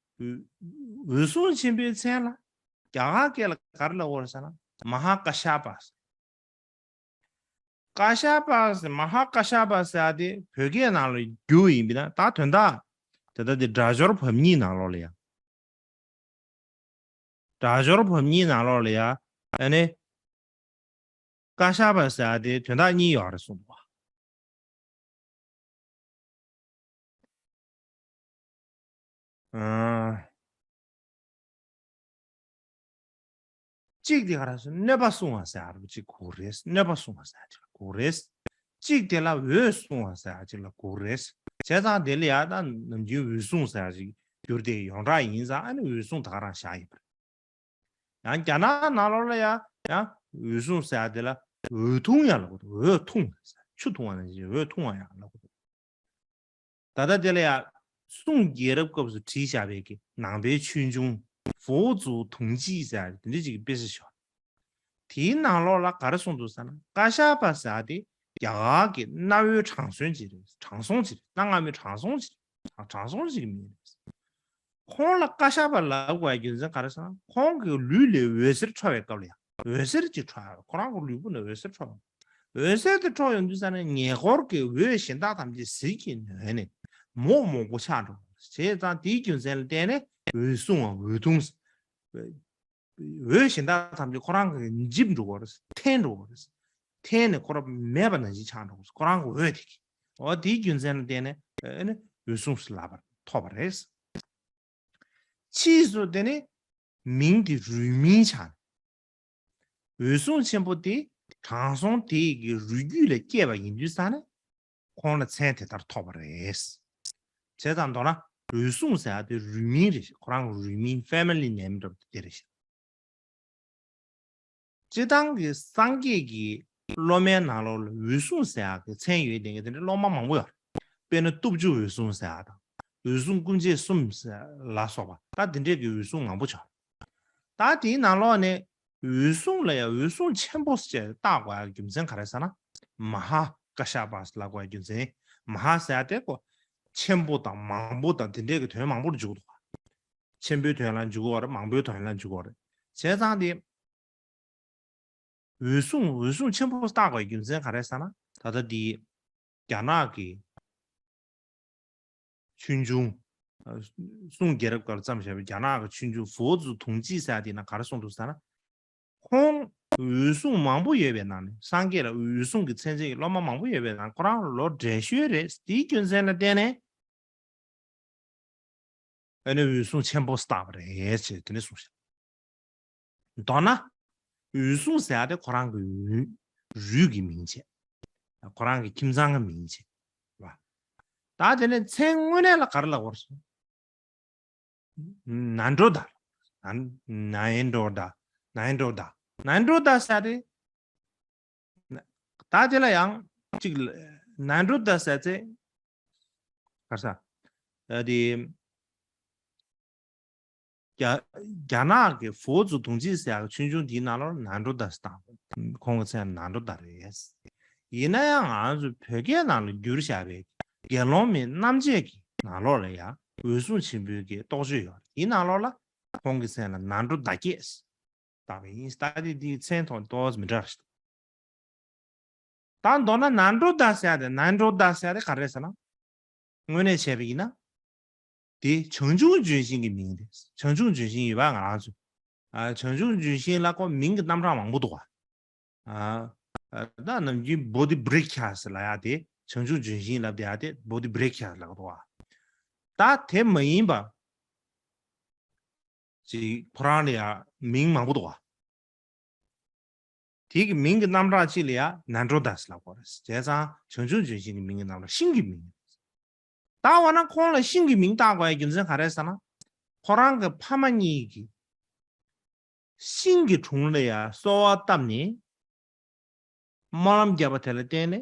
འོད་སྲུང་ཆེན་པོའི་མཚན་ལ་རྒྱ་གར་སྐད་ལ་ག་རེ་ལབ་དགོས་རེད་ཟེར་ན་མ་ཧཱ་ཀ་ཤ་པ། ཀ་ཤ་པ་ཟེར་མ་ཧཱ་ཀ་ཤ་པ་ཟེར་ཡ་དེ་བོད་སྐད་ནང་ལ་བསྒྱུར་བ་ཡིན་པ་ན་ད་དོན་དག་དེ་ལྟ་དེ་སྒྲ་སྦྱོར་བམ་གཉིས་ནང་ལོགས་ལ་ཡ། སྒྲ་སྦྱོར་བམ་གཉིས་ནང་ལོགས་ལ་ཡ་ཨ་ནི་ཀ་ཤ་པ་ཟེར་ཡ་དེ་དོན་དག་གཉིས་ཡོད་རེད་གསུངས་འདུག་བ། ཨ། གཅིག་དེ་ག་རེ་ཟེར་གནོད་པ་སྲུང་བ་ཟེར་ཡ་རུ་གཅིག་གོ་རེད། གནོད་པ་སྲུང་བ་ཟེར་ཡ་གཅིག་ལ་གོ་རེད། གཅིག་དེ་ལ་འོད་སྲུང་བ་ཟེར་ཡ་གཅིག་ལ་གོ་རེད། བྱས་ཙང་དེ་ལ་ཡ་ད་ནམ་རྒྱུན་འོད་སྲུང་ཟེར་ཡ་གཅིག་གྱུར་ཏེ་ཡོངས་གྲགས་ཡིན་ཙང་ཨ་ནི་འོད་སྲུང་ད་ག་རང་བཞག་ཡིན་པ་རེད། ཡང་རྒྱ་ནག་ནང་ལོགས་ལ་ཡ་ཡང་འོད་སྲུང་ཟེར་ཡ་དེ་ལ་འོད་འཐུང་ཡ་ལ་གོ་འོད་འཐུང་ཟེར་ཆུ་འཐུང་བ་ནང་བཞིན་འོད་འཐུང་བ་ཡ་ལ་གོ་ད་ལྟ་དེ་ལ་ཡང་། སུང་རྒྱལ་རབས་སྐབས་སུ་བྲིས་བཞག་པའི་གི་ནང་པའི་ཆོས་འབྱུང་佛祖同济ཟེར་དེ་འདྲ་ཅིག་གི་དཔེ་ཆ་ཞིག་ཡོད། དེའི་ནང་ལོགས་ལ་ག་རེ་གསུངས་འདུག་ཟེར་ན་ཀ་ཤ་པ་ཟེར་དེ་རྒྱ་གར་གྱི་གནའ་བོའི་དྲང་སྲོང་ཅིག་རེད། དྲང་སྲོང་ཅིག་རེད། གནའ་སྔ་མོའི་དྲང་སྲོང་ཅིག་རེད། དྲང་སྲོང་ཅིག་གི་མིང་རེད། ཁོང་ལ་ཀ་ཤ་པ་ལབ་དགོས་པའི་རྒྱུ་མཚན་ག་རེ་ཟེར་ན་ཁོང་གི་ལུས་ལས་འོད་ཟེར་འཕྲོ་བའི་སྐབས་ལ་ཡང་འོད་ཟེར་གྱི་འཕྲོ་ཡང་ཁོ་རང་གི་ལུས་པོ་ནས་འོད་ཟེར་འཕྲོ་ཡང་འོད་ཟེར་དེ་འཕྲོ་ཡོང་དུས་ཙ་ན་ཉེ་འཁོར་གྱི་འོད་གཞན་དག་ཐམས་ཅད་ཟིལ་གྱིས་ནོན་ནས་མོག་མོག་པོ་ཆགས་འགྲོ་བ་བྱས་ཙང་དེའི་རྒྱུ་མཚན་ལ་བརྟེན་ནས་འོད་སྲུང་བ་འོད་ཐུང་། འོད་གཞན་དག་ཐམས་ཅད་ཁོ་རང་གི་འཇིབ་འགྲོ་བ་རེད། འཐེན་འགྲོ་བ་རེད། འཐེན་ནས་ཁོ་རང་མེད་པ་ནང་བཞིན་ཆགས་འགྲོ་བ་རེད། ཁོ་རང་གི་འོད་དེ་གིས་འོ་དེའི་རྒྱུ་མཚན་ལ་བརྟེན་ནས་ཨ་ནི་འོད་སྲུང་ཟེར་ལབ་པ་ཐོབ་པ་རེད། ཕྱིས་སུ་དེ་ནི་མིང་དེ་རུས་མིང་ཆགས། འོད་སྲུང་ཆེན་པོ་དེ་དྲང་སྲོང་དེ་ཡི་གི་རུས་རྒྱུད་ལས་སྐྱེས་པ་ཡིན་དུས་ཙང་ནས་ཁོང་ལ་མཚན་དེ་ལྟར་ཐོབ་པ་རེད། བྱས་ཙང་མདོར་ན་འོད་སྲུང་ཟེར་ཡ་དེ་རུས་མིང་རེད། ཁོ་རང་གི་རུས་མིང་family name་འདྲ་པོ་དེ་རེད་ཤག་སྤྱིར་བཏང་གི་སངས་རྒྱས་ཀྱི་སློབ་མའི་ནང་ལོགས་ལ་འོད་སྲུང་ཟེར་ཡག་གི་མཚན་ཡོད་བསྡད་མཁན་དེ་འདྲ་སློབ་མ་མང་པོ་ཡོད་རེད། དཔེར་ན་སྟོབས་བཅུ་འོད་སྲུང་ཟེར་ཡག་དང་། འོད་སྲུང་སྐུ་མཆེད་གསུམ་ཟེར་ལ་སོགས་པ་ད་དེ་འདྲས་ཀྱི་འོད་སྲུང་མང་པོ་ཡོད་རེད། ད་དེའི་ནང་ལོགས་ནས་འོད་སྲུང་ལ་ཡང་འོད་སྲུང་ཆེན་པོ་ཞེས་བཏགས་དགོས་ཡག་རྒྱུ་མཚན་ག་རེ་ཟེར་ན། མ་ཧཱ་ཀ་ཤ་པ་ལབ་དགོས་ཡག་རྒྱུ་མཚན། མ་ཧཱ་ཟེར་ཡག་དེ་ཀོ་ཆེན་པོ་དང་མང་པོ་དང་དེ་འདྲས་ཀྱི་དོན་མང་པོར་འཇུག་འདུག་ཆེན་པོའི་དོན་ལ་འཇུག་གི་ཡོད་རེད། མང་པོའི་དོན་ལ་འཇུག་གི་ཡོད་རེད། བྱས་ཙང་དེ། འོད་སྲུང་འོད་སྲུང་ཆེན་པོ་བཏགས་པའི་རྒྱུ་མཚན་ག་རེ་ཟེར་ན། ད་ལྟ་འདི་རྒྱ་ནག་གི་ཆོས་འབྱུང་། སུང་རྒྱལ་རབས་སྐབས་ལ་བརྩམས་བཞག་པའི་རྒྱ་ནག་གི་ཆོས་འབྱུང་佛祖同济ཟེར་ཡ་དེ་ན་ག་རེ་གསུངས་འདུག་ཟེར་ན། ཁོང་འོད་སྲུང་མང་པོ་ཡོད་པའི་ནང་ནས་སངས་རྒྱས་ལ་འོད་སྲུང་གི་མཚན་བྱེད་ཀྱི་སློབ་མ་མང་པོ་ཡོད་པའི་ནང་ཁོ་རང་ལོ་བགྲེས་ཤོས་རེད། དེའི་རྒྱུ་མཚན་ལ་བརྟེན་ནས། ཨ་ནི་འོད་སྲུང་ཆེན་པོ་བཏགས་པ་རེད་ཅེས་དེ་ནས་གསུངས་ཤག་མདོར་ན། འོད་སྲུང་ཟེར་ཡ་དེ་ཁོ་རང་གི་རུས་རུས་ཀྱི་མིང་བྱས། ཁོ་རང་གི་ཁྱིམ་ཚང་གི་མིང་བྱས། ད་དེ་ནས་མཚན་དངོས་གནས་ལ་ག་རེ་ལབ་དགོས་རེད་ཟེར། ན་ན་ཡེན་དྲོ་དྷ། ན་ན་ཡེན་དྲོ་དྷ། ན་ཡེན་དྲོ་དྷ། ན་ཡེན་དྲོ་དྷ་ཟེར་ཡ་དེ། ད་དེ་ལ་ཡང་ གཅིག་ལ་ནན་ཏྲོ་ད་ཟེར་ཚེ་ག་རེ་ཟ། ཨ་དེ་རྒྱ་རྒྱ་ནག་གི་ཧྥུའོ་ཙུའུ་ཏུང་ཅི་ཟེར་ཡག་ཆུང་ཆུང་དེའི་ནང་ལོགས་ནན་ཏྲོ་ད་ཟེར་བཏང་། ཁོང་གི་མཚན་ནན་ཏྲོ་ད་རེད། ཡིན་ན་ཡང་ང་ཚོ་བོད་སྐད་ནང་ལ་བསྒྱུར་བཞག་པའི་དགེ་སློང་མའི་རྣམ་བཅད་ཀྱི་ནང་ལོགས་ལ་ཡང་འོད་སྲུང་ཆེན་པོའི་གི་རྟོགས་བརྗོད་ཡོད་རེད། དེའི་ནང་ལོགས་ལ་ཁོང་གི་མཚན་ལ་ནན་ཏྲོ་ད་སྐད་བཏགས་པ་ཡིན། ད་དེ་དེའི་མཚན་ཐོག་ཏོག་ཙམ་མི་འདྲ་རེད། ད་མདོར་ན་ནན་ཏྲོ་ད་ཟེར་ཡ་དེ་ནན་ཏྲོ་ད་ཟེར་ཡ་དེ་ག་རེ་རེད་ཟེར་ན། དངོས་གནས་བྱས་པ་ཡིན་ན། དེ་བྱང་ཆུབ་ལྗོན་ཤིང་གི་མིང་རེད། བྱང་ཆུབ་ལྗོན་ཤིང་ཡོད་པ་ང་རང་ཚོ། ཨ་བྱང་ཆུབ་ལྗོན་ཤིང་ལ་ཁོ་མིང་གི་རྣམ་གྲངས་མང་པོ་འདུག་བ། ཨ་ཨ་ད་ནམ་རྒྱུན་བོ་དྷི་བྷྲིཀ་ཁྱ་ཟེར་ལབ་ཡ་དེ་བྱང་ཆུབ་ལྗོན་ཤིང་ལབ་བསྡད་ཡ་དེ་བོ་དྷི་བྷྲིཀ་ཁྱ་ལབ་འདུག་བ། ད་དེ་མ་ཡིན་པ། ཅིག་ཁོ་རང་ལ་ཡ་མིང་མང་པོ་འདུག་བ། དེ་གི་མིང་གི་རྣམ་གྲངས་གཅིག་ལ་ཡ་ནན་ཏྲོ་ད་ཟེར་ལབ་དགོས་རེད། བྱས་ཙང་བྱང་ཆུབ་ལྗོན་ཤིང་གི་མིང་གི་རྣམ་གྲངས་ཤིང་གི་མིང་རེད། ད་འོ་ན་ཁོང་ལ་ཤིང་གི་མིང་བཏགས་དགོས་ཡ་རྒྱུ་མཚན་ག་རེ་ཟེར་ན། ཁོ་རང་གི་ཕ་མ་གཉིས་ཀྱིས་ཤིང་གི་དྲུང་ལ་ཡ་གསོལ་བ་བཏབ་ནས། སྨོན་ལམ་བརྒྱབ་པ་དེ་ལ་བརྟེན་ནས་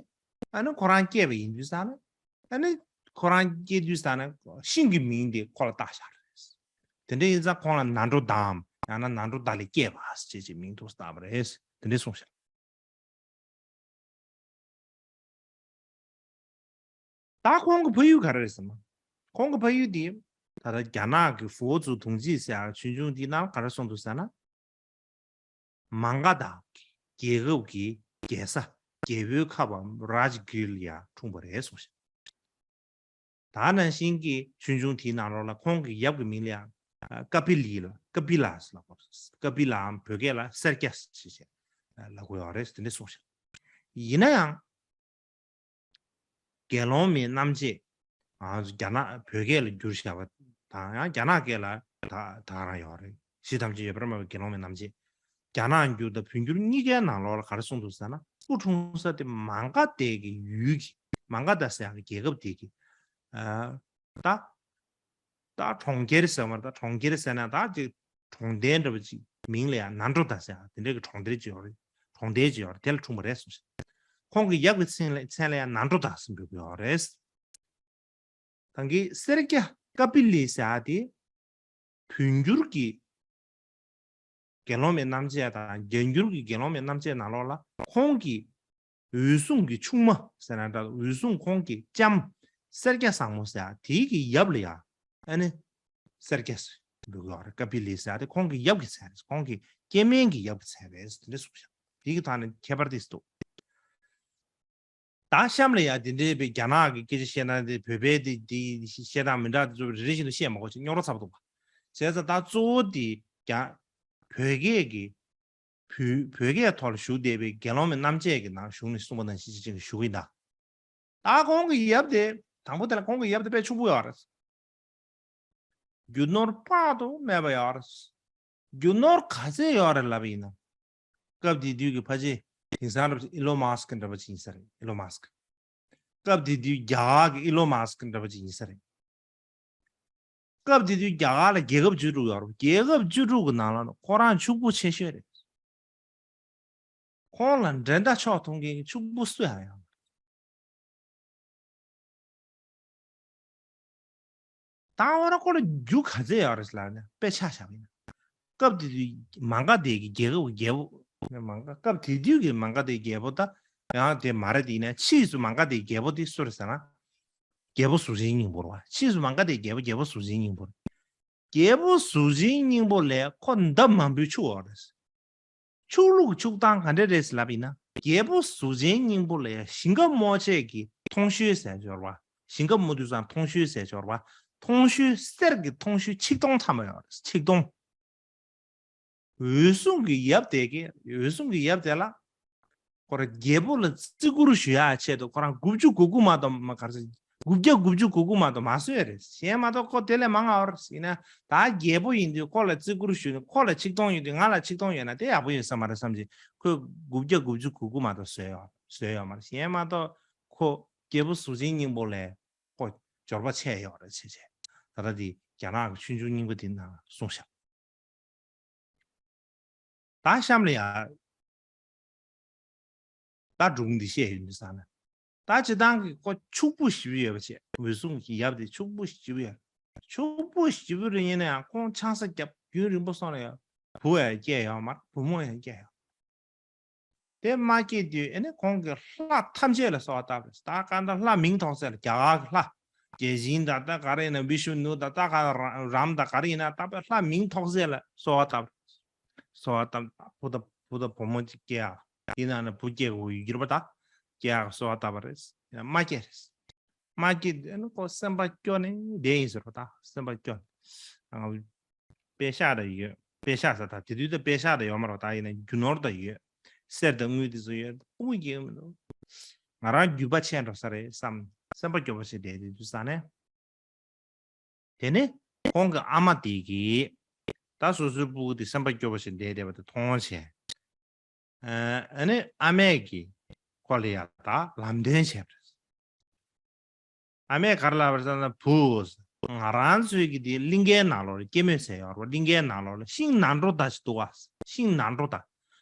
ཨ་ནི་ཁོ་རང་སྐྱེས་པ་ཡིན་དུས་ཙང་ནས། ཨ་ནི་ཁོ་རང་སྐྱེས་དུས་ཙང་ནས་ཤིང་གི་མིང་དེ་ཁོ་ལ་བཏགས་བཞག་རེད། དེ་འདྲ་ཡིན་ཙང་ཁོང་ལ་ནན་ཏྲོ་དམ་ཡང་ན་ནན་ཏྲོ་ད་ལས་སྐྱེས་པ་ཞེས་ཀྱི་མིང་དུ་བཏགས་པ་རེད། དེ་འདྲ་གསུངས་བཞག་ད་ཁོང་གི་ཕ་ཡུལ་ག་རེ་རེད་ཟེར་ན། ཁོང་གི་ཕ་ཡུལ་དེ་ད་ལྟ་རྒྱ་ནག་གི་ཧྥུའོ་ཙུའུ་ཏུང་ཅི་ཟེར་ཡག་ཆུང་ཆུང་དེའི་ནང་ག་རེ་གསུངས་འདུག་ཟེར་ན། མང་ག་དང་རྒྱལ་ཁབ་ཀྱི་རྒྱལ་ས་རྒྱལ་པོའི་ཁབ་བམ་རཱཇ་གིར་ལ་ཡང་འཁྲུངས་པ་རེད་གསུངས་ཤིང་། ད་ནང་བཞིན་གྱི་ཆུང་ཆུང་དེའི་ནང་ལོགས་ལ་ཁོང་གི་ཡབ་ཀྱི་མིང་ལ་ཡང་ཀ་པི་ལི་ལ་ཀ་པི་ལ་ཟེར་ལབ་དགོས། ཀ་པི་ལའམ་བོད་སྐད་ལ་སེར་སྐྱ་ཞེས་ལབ་དགོས་ཡོད་རེད། དེ་འདྲ་གསུངས་ཤིང་། ཡིན་ན་ཡང་། དགེ་སློང་མའི་རྣམ་བཅད། ང་ཚོ་རྒྱ་ནག་བོད་སྐད་ལ་བསྒྱུར་བཞག་པ་དང་ཡང་རྒྱ་ནག་སྐད་ལ་ད་ད་རང་ཡོད་རེད། གཞི་ཐམས་ཅད་ཡོད་པར་སྨྲ་བའི་དགེ་སློང་མའི་རྣམ་བཅད། རྒྱ་ནག་འགྱུར་དང་བོད་འགྱུར་གཉིས་ཀའི་ནང་ལོགས་ལ་ག་རེ་གསུངས་འདུག་ཟེར་ན། སྐུ་འཁྲུངས་ས་དེ་མང་ག་དེ་གི་ཡུལ་གྱི་མང་ག་ད་ཟེར་ཡག་གི་རྒྱལ་ཁབ་དེ་གི་ཨ་ད་ད་གྲོང་ཁྱེར་ཟེར་བ་ད་གྲོང་ཁྱེར་ཟེར་ན་ད་ཅིག་གྲོང་རྡལ་འདྲ་པོ་ཅིག་མིང་ལ་ཡང་ནན་ཏྲོ་ད་ཟེར་ཡག་དེ་འདྲའི་གི་གྲོང་རྡལ་ཅིག་ཡོད་རེད། གྲོང་རྡལ་ཅིག་ཡོད་རེད། དེ་ལ་འཁྲུངས་པ་རེད་གསུངས་ཤིང་། ཁོང་གི་ཡབ་ཀྱི་མཚན་ལ་མཚན་ལ་ཡང་ནན་ཏྲོ་ད་ཟེར་འབོད་ཀྱི་ཡོད་རེད། ད་གིན་སེར་སྐྱ་ཀ་པི་ལི་ཟེར་ཡག་དེ་བོད་འགྱུར་གྱི་དགེ་སློང་མའི་རྣམ་བཅད་དང་རྒྱ་འགྱུར་གྱི་དགེ་སློང་མའི་རྣམ་བཅད་ནང་ལོགས་ལ་ཁོང་གི་འོད་སྲུང་གི་ཆུང་མ་ཟེར་ན་འདྲ། འོད་སྲུང་ཁོང་གི་ལྕམ་སེར་སྐྱ་བཟང་མོ་ཟེར་ཡག་དེའི་གི་ཡབ་ལ་ཡང་ཨ་ནི་སེར་སྐྱ་ཟེར་འབོད་ཀྱི་ཡོད་རེད། ཀ་པི་ལི་ཟེར་ཡག་དེ་ཁོང་གི་ཡབ་ཀྱི་མཚན་རེད། ཁོང་གི་སྐྱེ་དམན་གྱི་ཡབ་ཀྱི་མཚན་རེད། དེ་འདྲ་གསུངས་ཤག་དེའི་གི་ཐོག་ནས་ཁྱད་པར་དེ་འདུག་ད་གཤམ་ལ་ཡང་དེ་འདྲའི་བའི་རྒྱ་ནག་གི་སྐད་ཆ་བཤད་ན་དེ་བོད་པའི་དེ་དེ་བཤད་སྟངས་མི་འདྲ་དེ་ཚོ་རེ་རེ་བཞིན་དུ་བཤད་མ་དགོས་ཅིག་རྙོག་དྲ་ཚ་པོ་འདུག་པ། བྱས་ཙང་ད་གཙོ་བོ་དེ་རྒྱ་བོད་སྐད་ཀྱི་བོད་བོད་སྐད་ཐོག་ལ་བཞུགས་བསྡད་པའི་དགེ་སློང་མའི་རྣམ་བཅད་ཀྱི་ནང་གཞུང་ནས་གསུངས་པ་ནང་བཞིན་ཅིག་ཅིག་ཞུ་གི་ཡིན་ད། ད་ཁོང་གི་ཡབ་དེ་དང་པོ་དེ་ལ་ཁོང་གི་ཡབ་དེ་དཔེ་ཕྱུག་པོ་ཡོད་རེད། རྒྱུ་ནོར་དཔག་ཏུ་མེད་པ་ཡོད་རེད། རྒྱུ་ནོར་ག་ཚད་ཡོད་རེད་ལབ་པ་ཡིན་ན། སྐབས་དེ་དུས་ཀྱི་ཕལ་ཆེར་དེང་སང་འདྲ་པོ་ཅིག་ཨི་ལོན་མཱ་སི་ཀི་འདྲ་པོ་ཅིག་ཡིན་ས་རེད། ཨི་ལོན་མཱ་སི་ཀི། སྐབས་དེ་དུས་རྒྱ་གར་གྱི་ཨི་ལོན་མཱ་སི་ཀི་འདྲ་པོ་ཅིག་ཡིན་ས་རེད། སྐབས་དེ་དུས་རྒྱ་གར་ལ་རྒྱལ་ཁབ་བཅུ་དྲུག་ཡོད་རེད། རྒྱལ་ཁབ་བཅུ་དྲུག་གི་ནང་ལ་ཁོ་རང་ཕྱུག་པོ་ཆེ་ཤོས་རེད། ཁོང་ལ་འགྲན་ཟླ་ཕྱོགས་མཐོང་མཁན་གྱི་ཕྱུག་པོ་སུ་ཡང་ཡོད་མ་རེད། ད་འོ་ན་ཁོ་ལ་རྒྱུ་ག་ཚད་ཡོད་རེད་ལབ་ན་དཔེ་ཆ་བཞག་པ་ཡིན་ན། སྐབས་དེ་དུས་མང་ག་དེ་གི་རྒྱལ་ཁབ་རྒྱལ་པོ། མང་ག་སྐབས་དེ་དུས་ཀྱི་མང་ག་དེ་རྒྱལ་པོ་ད་ཡང་དེ་མ་རེད། དེ་ཡིན་ན་ཕྱིས་སུ་མང་ག་དེ་རྒྱལ་པོ་དེ་སུ་རེད་ཟེར་ན། རྒྱལ་པོ་གཟུགས་ཅན་སྙིང་པོ་རེད་བ། ཕྱིས་སུ་མང་ག་དེ་རྒྱལ་པོ་རྒྱལ་པོ་གཟུགས་ཅན་སྙིང་པོ་རེད། རྒྱལ་པོ་གཟུགས་ཅན་སྙིང་པོ་ལས་ཁོ་ལྡབ་མང་པོའི་ཕྱུག་པོ་རེད། ཕྱུག་ལུགས་ཕྱུག་སྟངས་ག་འདྲ་རེད་ཟེར་ལབ་ཡིན་ན། རྒྱལ་པོ་གཟུགས་ཅན་སྙིང་པོ་ལ་ཡང་ཞིང་ཁ་རྨོ་བྱེད་ཀྱི་མཐོང་གཤོལ་ཟེར་འབྱོར་བ། ཞིང་ཁ་རྨོ་དུས་ཙང་མཐོང་གཤོལ་ཟེར་འབྱོར་བ། མཐོང་གཤོལ་གསེར་གྱི་མཐོང་གཤོལ་ཆིག་སྟོང་ཐམ་པ་ཡོད་རེད། ཆིག་སྟོང་། འོད་སྲུང་གི་ཡབ་དེ་གི་འོད་སྲུང་གི་ཡབ་དེ་ལ། ཁོ་ར་རྒྱལ་པོ་ལ་བརྩི་བཀུར་ཞུ་ཡ་ཆེད་དུ་ཁོ་རང་དགུ་བཅུ་གོ་དགུ་མ་གཏོགས་མ་གར་སོང་། དགུ་བརྒྱ་དགུ་བཅུ་གོ་དགུ་མ་གཏོགས་མ་གསོས་རེད། གཞན་མ་གཏོགས་ཁོ་དེ་ལས་མང་ང་བར་ཡིན་ན་ད་རྒྱལ་པོ་ཡིན་དུས་ཁོ་ལ་བརྩི་བཀུར་ཞུས་ནས་ཁོ་ལ་ཆིག་སྟོང་ཡོད་དུས་ང་ལ་ཆིག་སྟོང་ཡོད་ན་དེ་ཡག་པོ་ཡོད་ས་མ་རེད་བསམ་གྱི་ཁོས་དགུ་བརྒྱ་དགུ་བཅུ་གོ་དགུ་མ་གཏོགས་བཟོས་ཡོད་བཟོས་ཡོད་མ་རེད། གཞན་མ་གཏོགས་ཁོ་རྒྱལ་པོ་གཟུགས་ཅན་སྙིང་པོ་ལས་ཁོ་འབྱོར་པ་ཆེ་ཡོད་རེད་ཆེ་ཆེ། ད་ལྟ་དེ་རྒྱ་ནག་གི་ཆུང་ཆུང་རྙིང་པ་དེ་ནང་གསུངས་ཤག་ད་གཤམ་ལ་ཡ། ད་སྒྲུང་འདི་བཤད་ཡོད་འདི་ས་ན། ད་སྤྱིར་བཏང་གི་ཁོ་ཕྱུག་པོ་ཞེ་པོ་ཡོད་པ་བྱས། འོད་སྲུང་གི་ཡབ་དེ་ཕྱུག་པོ་ཞེ་པོ་ཡོད། ཕྱུག་པོ་ཞེ་པོ་རེད། ཡིན་ན་ཡང་ཁོང་ཆང་ས་བརྒྱབ་རྒྱུན་རིང་པོ་སོང་ན་ཡང་བུ་ཡང་སྐྱེས་ཡོད་མ་རེད། བུ་མོ་ཡང་སྐྱེས་ཡོད། དེ་མ་སྐྱེས་དུས་ཨེ་ནི་ཁོང་གིས་ལྷ་ཐམས་ཅད་ལ་གསོལ་བ་བཏབ་རེད། ད་ག་འདྲ་ལྷ་མིང་ཐོགས་ཚད་ལ་རྒྱ་གར་གྱི་ལྷ། རྒྱལ་ཆེན་དང་། ད་ག་རེ་ཡིན་ན་བི་ཤུ་ནུ་དང་། ད་ག་ར་རམ་དང་། ག་རེ་ཡིན་ན་ད་པའི་ལྷ་མིང་ཐོགས་ཚད་ལ་གསོལ་བ་བཏབ། གསོལ་བ་བཏབ། བུ་དང་བུ་དང་བུ་མོ་གཅིག་སྐྱེ་ཡག་དེ་ནང་ནས་བུ་སྐྱེ་དགོས་ཡོད་གྱུར་པ་དང་། སྐྱེ་ཡག་གསོལ་བ་བཏབ་པ་རེད། ཡིན་ན་མ་སྐྱེས་རེད། མ་སྐྱེས་དུས་ཨ་ནི་ཁོ་སེམས་པ་སྐྱོ་ནས་བསྡད་ཡིན་ཟེར་བ། ད་སེམས་པ་སྐྱོ་ནས། དཔེ་ཤག་དང་ཡོད། དཔེ་ཤག་ཟེར། ད་དེ་དུས་ད་དཔེ་ཤག་དང་ཡོད་མ་རེད། ད་ཡིན་ན་རྒྱུ་ནོར་དང་ཡོད། གསེར་དང་དངུལ་དེ་ཚོ་ཡོད། ཕྲུ་གུ་སྐྱེ་གི་མི་འདུག་ང་རང་རྒྱུས་པ་ཆེ་འགྲོ་ས་རེད་བསམ། སེམས་པ་སྐྱོ་པོ་ཞིག་བསྡད་དེ་དུས་ས་ནས། དེ་ནས་ཁོང་གི་ཨ་མ་དེ་གིས་ད་སོ་སོའི་ཕྲུ་གུ་དེ་སེམས་པ་སྐྱོ་པོ་ཞིག་བསྡད་བསྡད་པ་དེ་མཐོང་བྱས། ཨ་ནི་ཨ་མས་ཀྱིས་ཁོ་ལ་ཡ་ད་ལམ་སྟོན་བྱས་པ་རེད། ཨ་མས་ག་རེ་ལབ་པ་རེད་ཟེར་ན། བུ། ང་རང་ཚོའི་གི་དེ་གླིང་གའི་ནང་ལོགས་ལ། སྐྱེད་མོས་ཚལ་ཡོད་རེད་པ། གླིང་གའི་ནང་ལོགས་ལ་ཤིང་ནང་གྲོ་དང་ཞིག་འདུག་ག་ཤིང་ནང་གྲོ་དང་།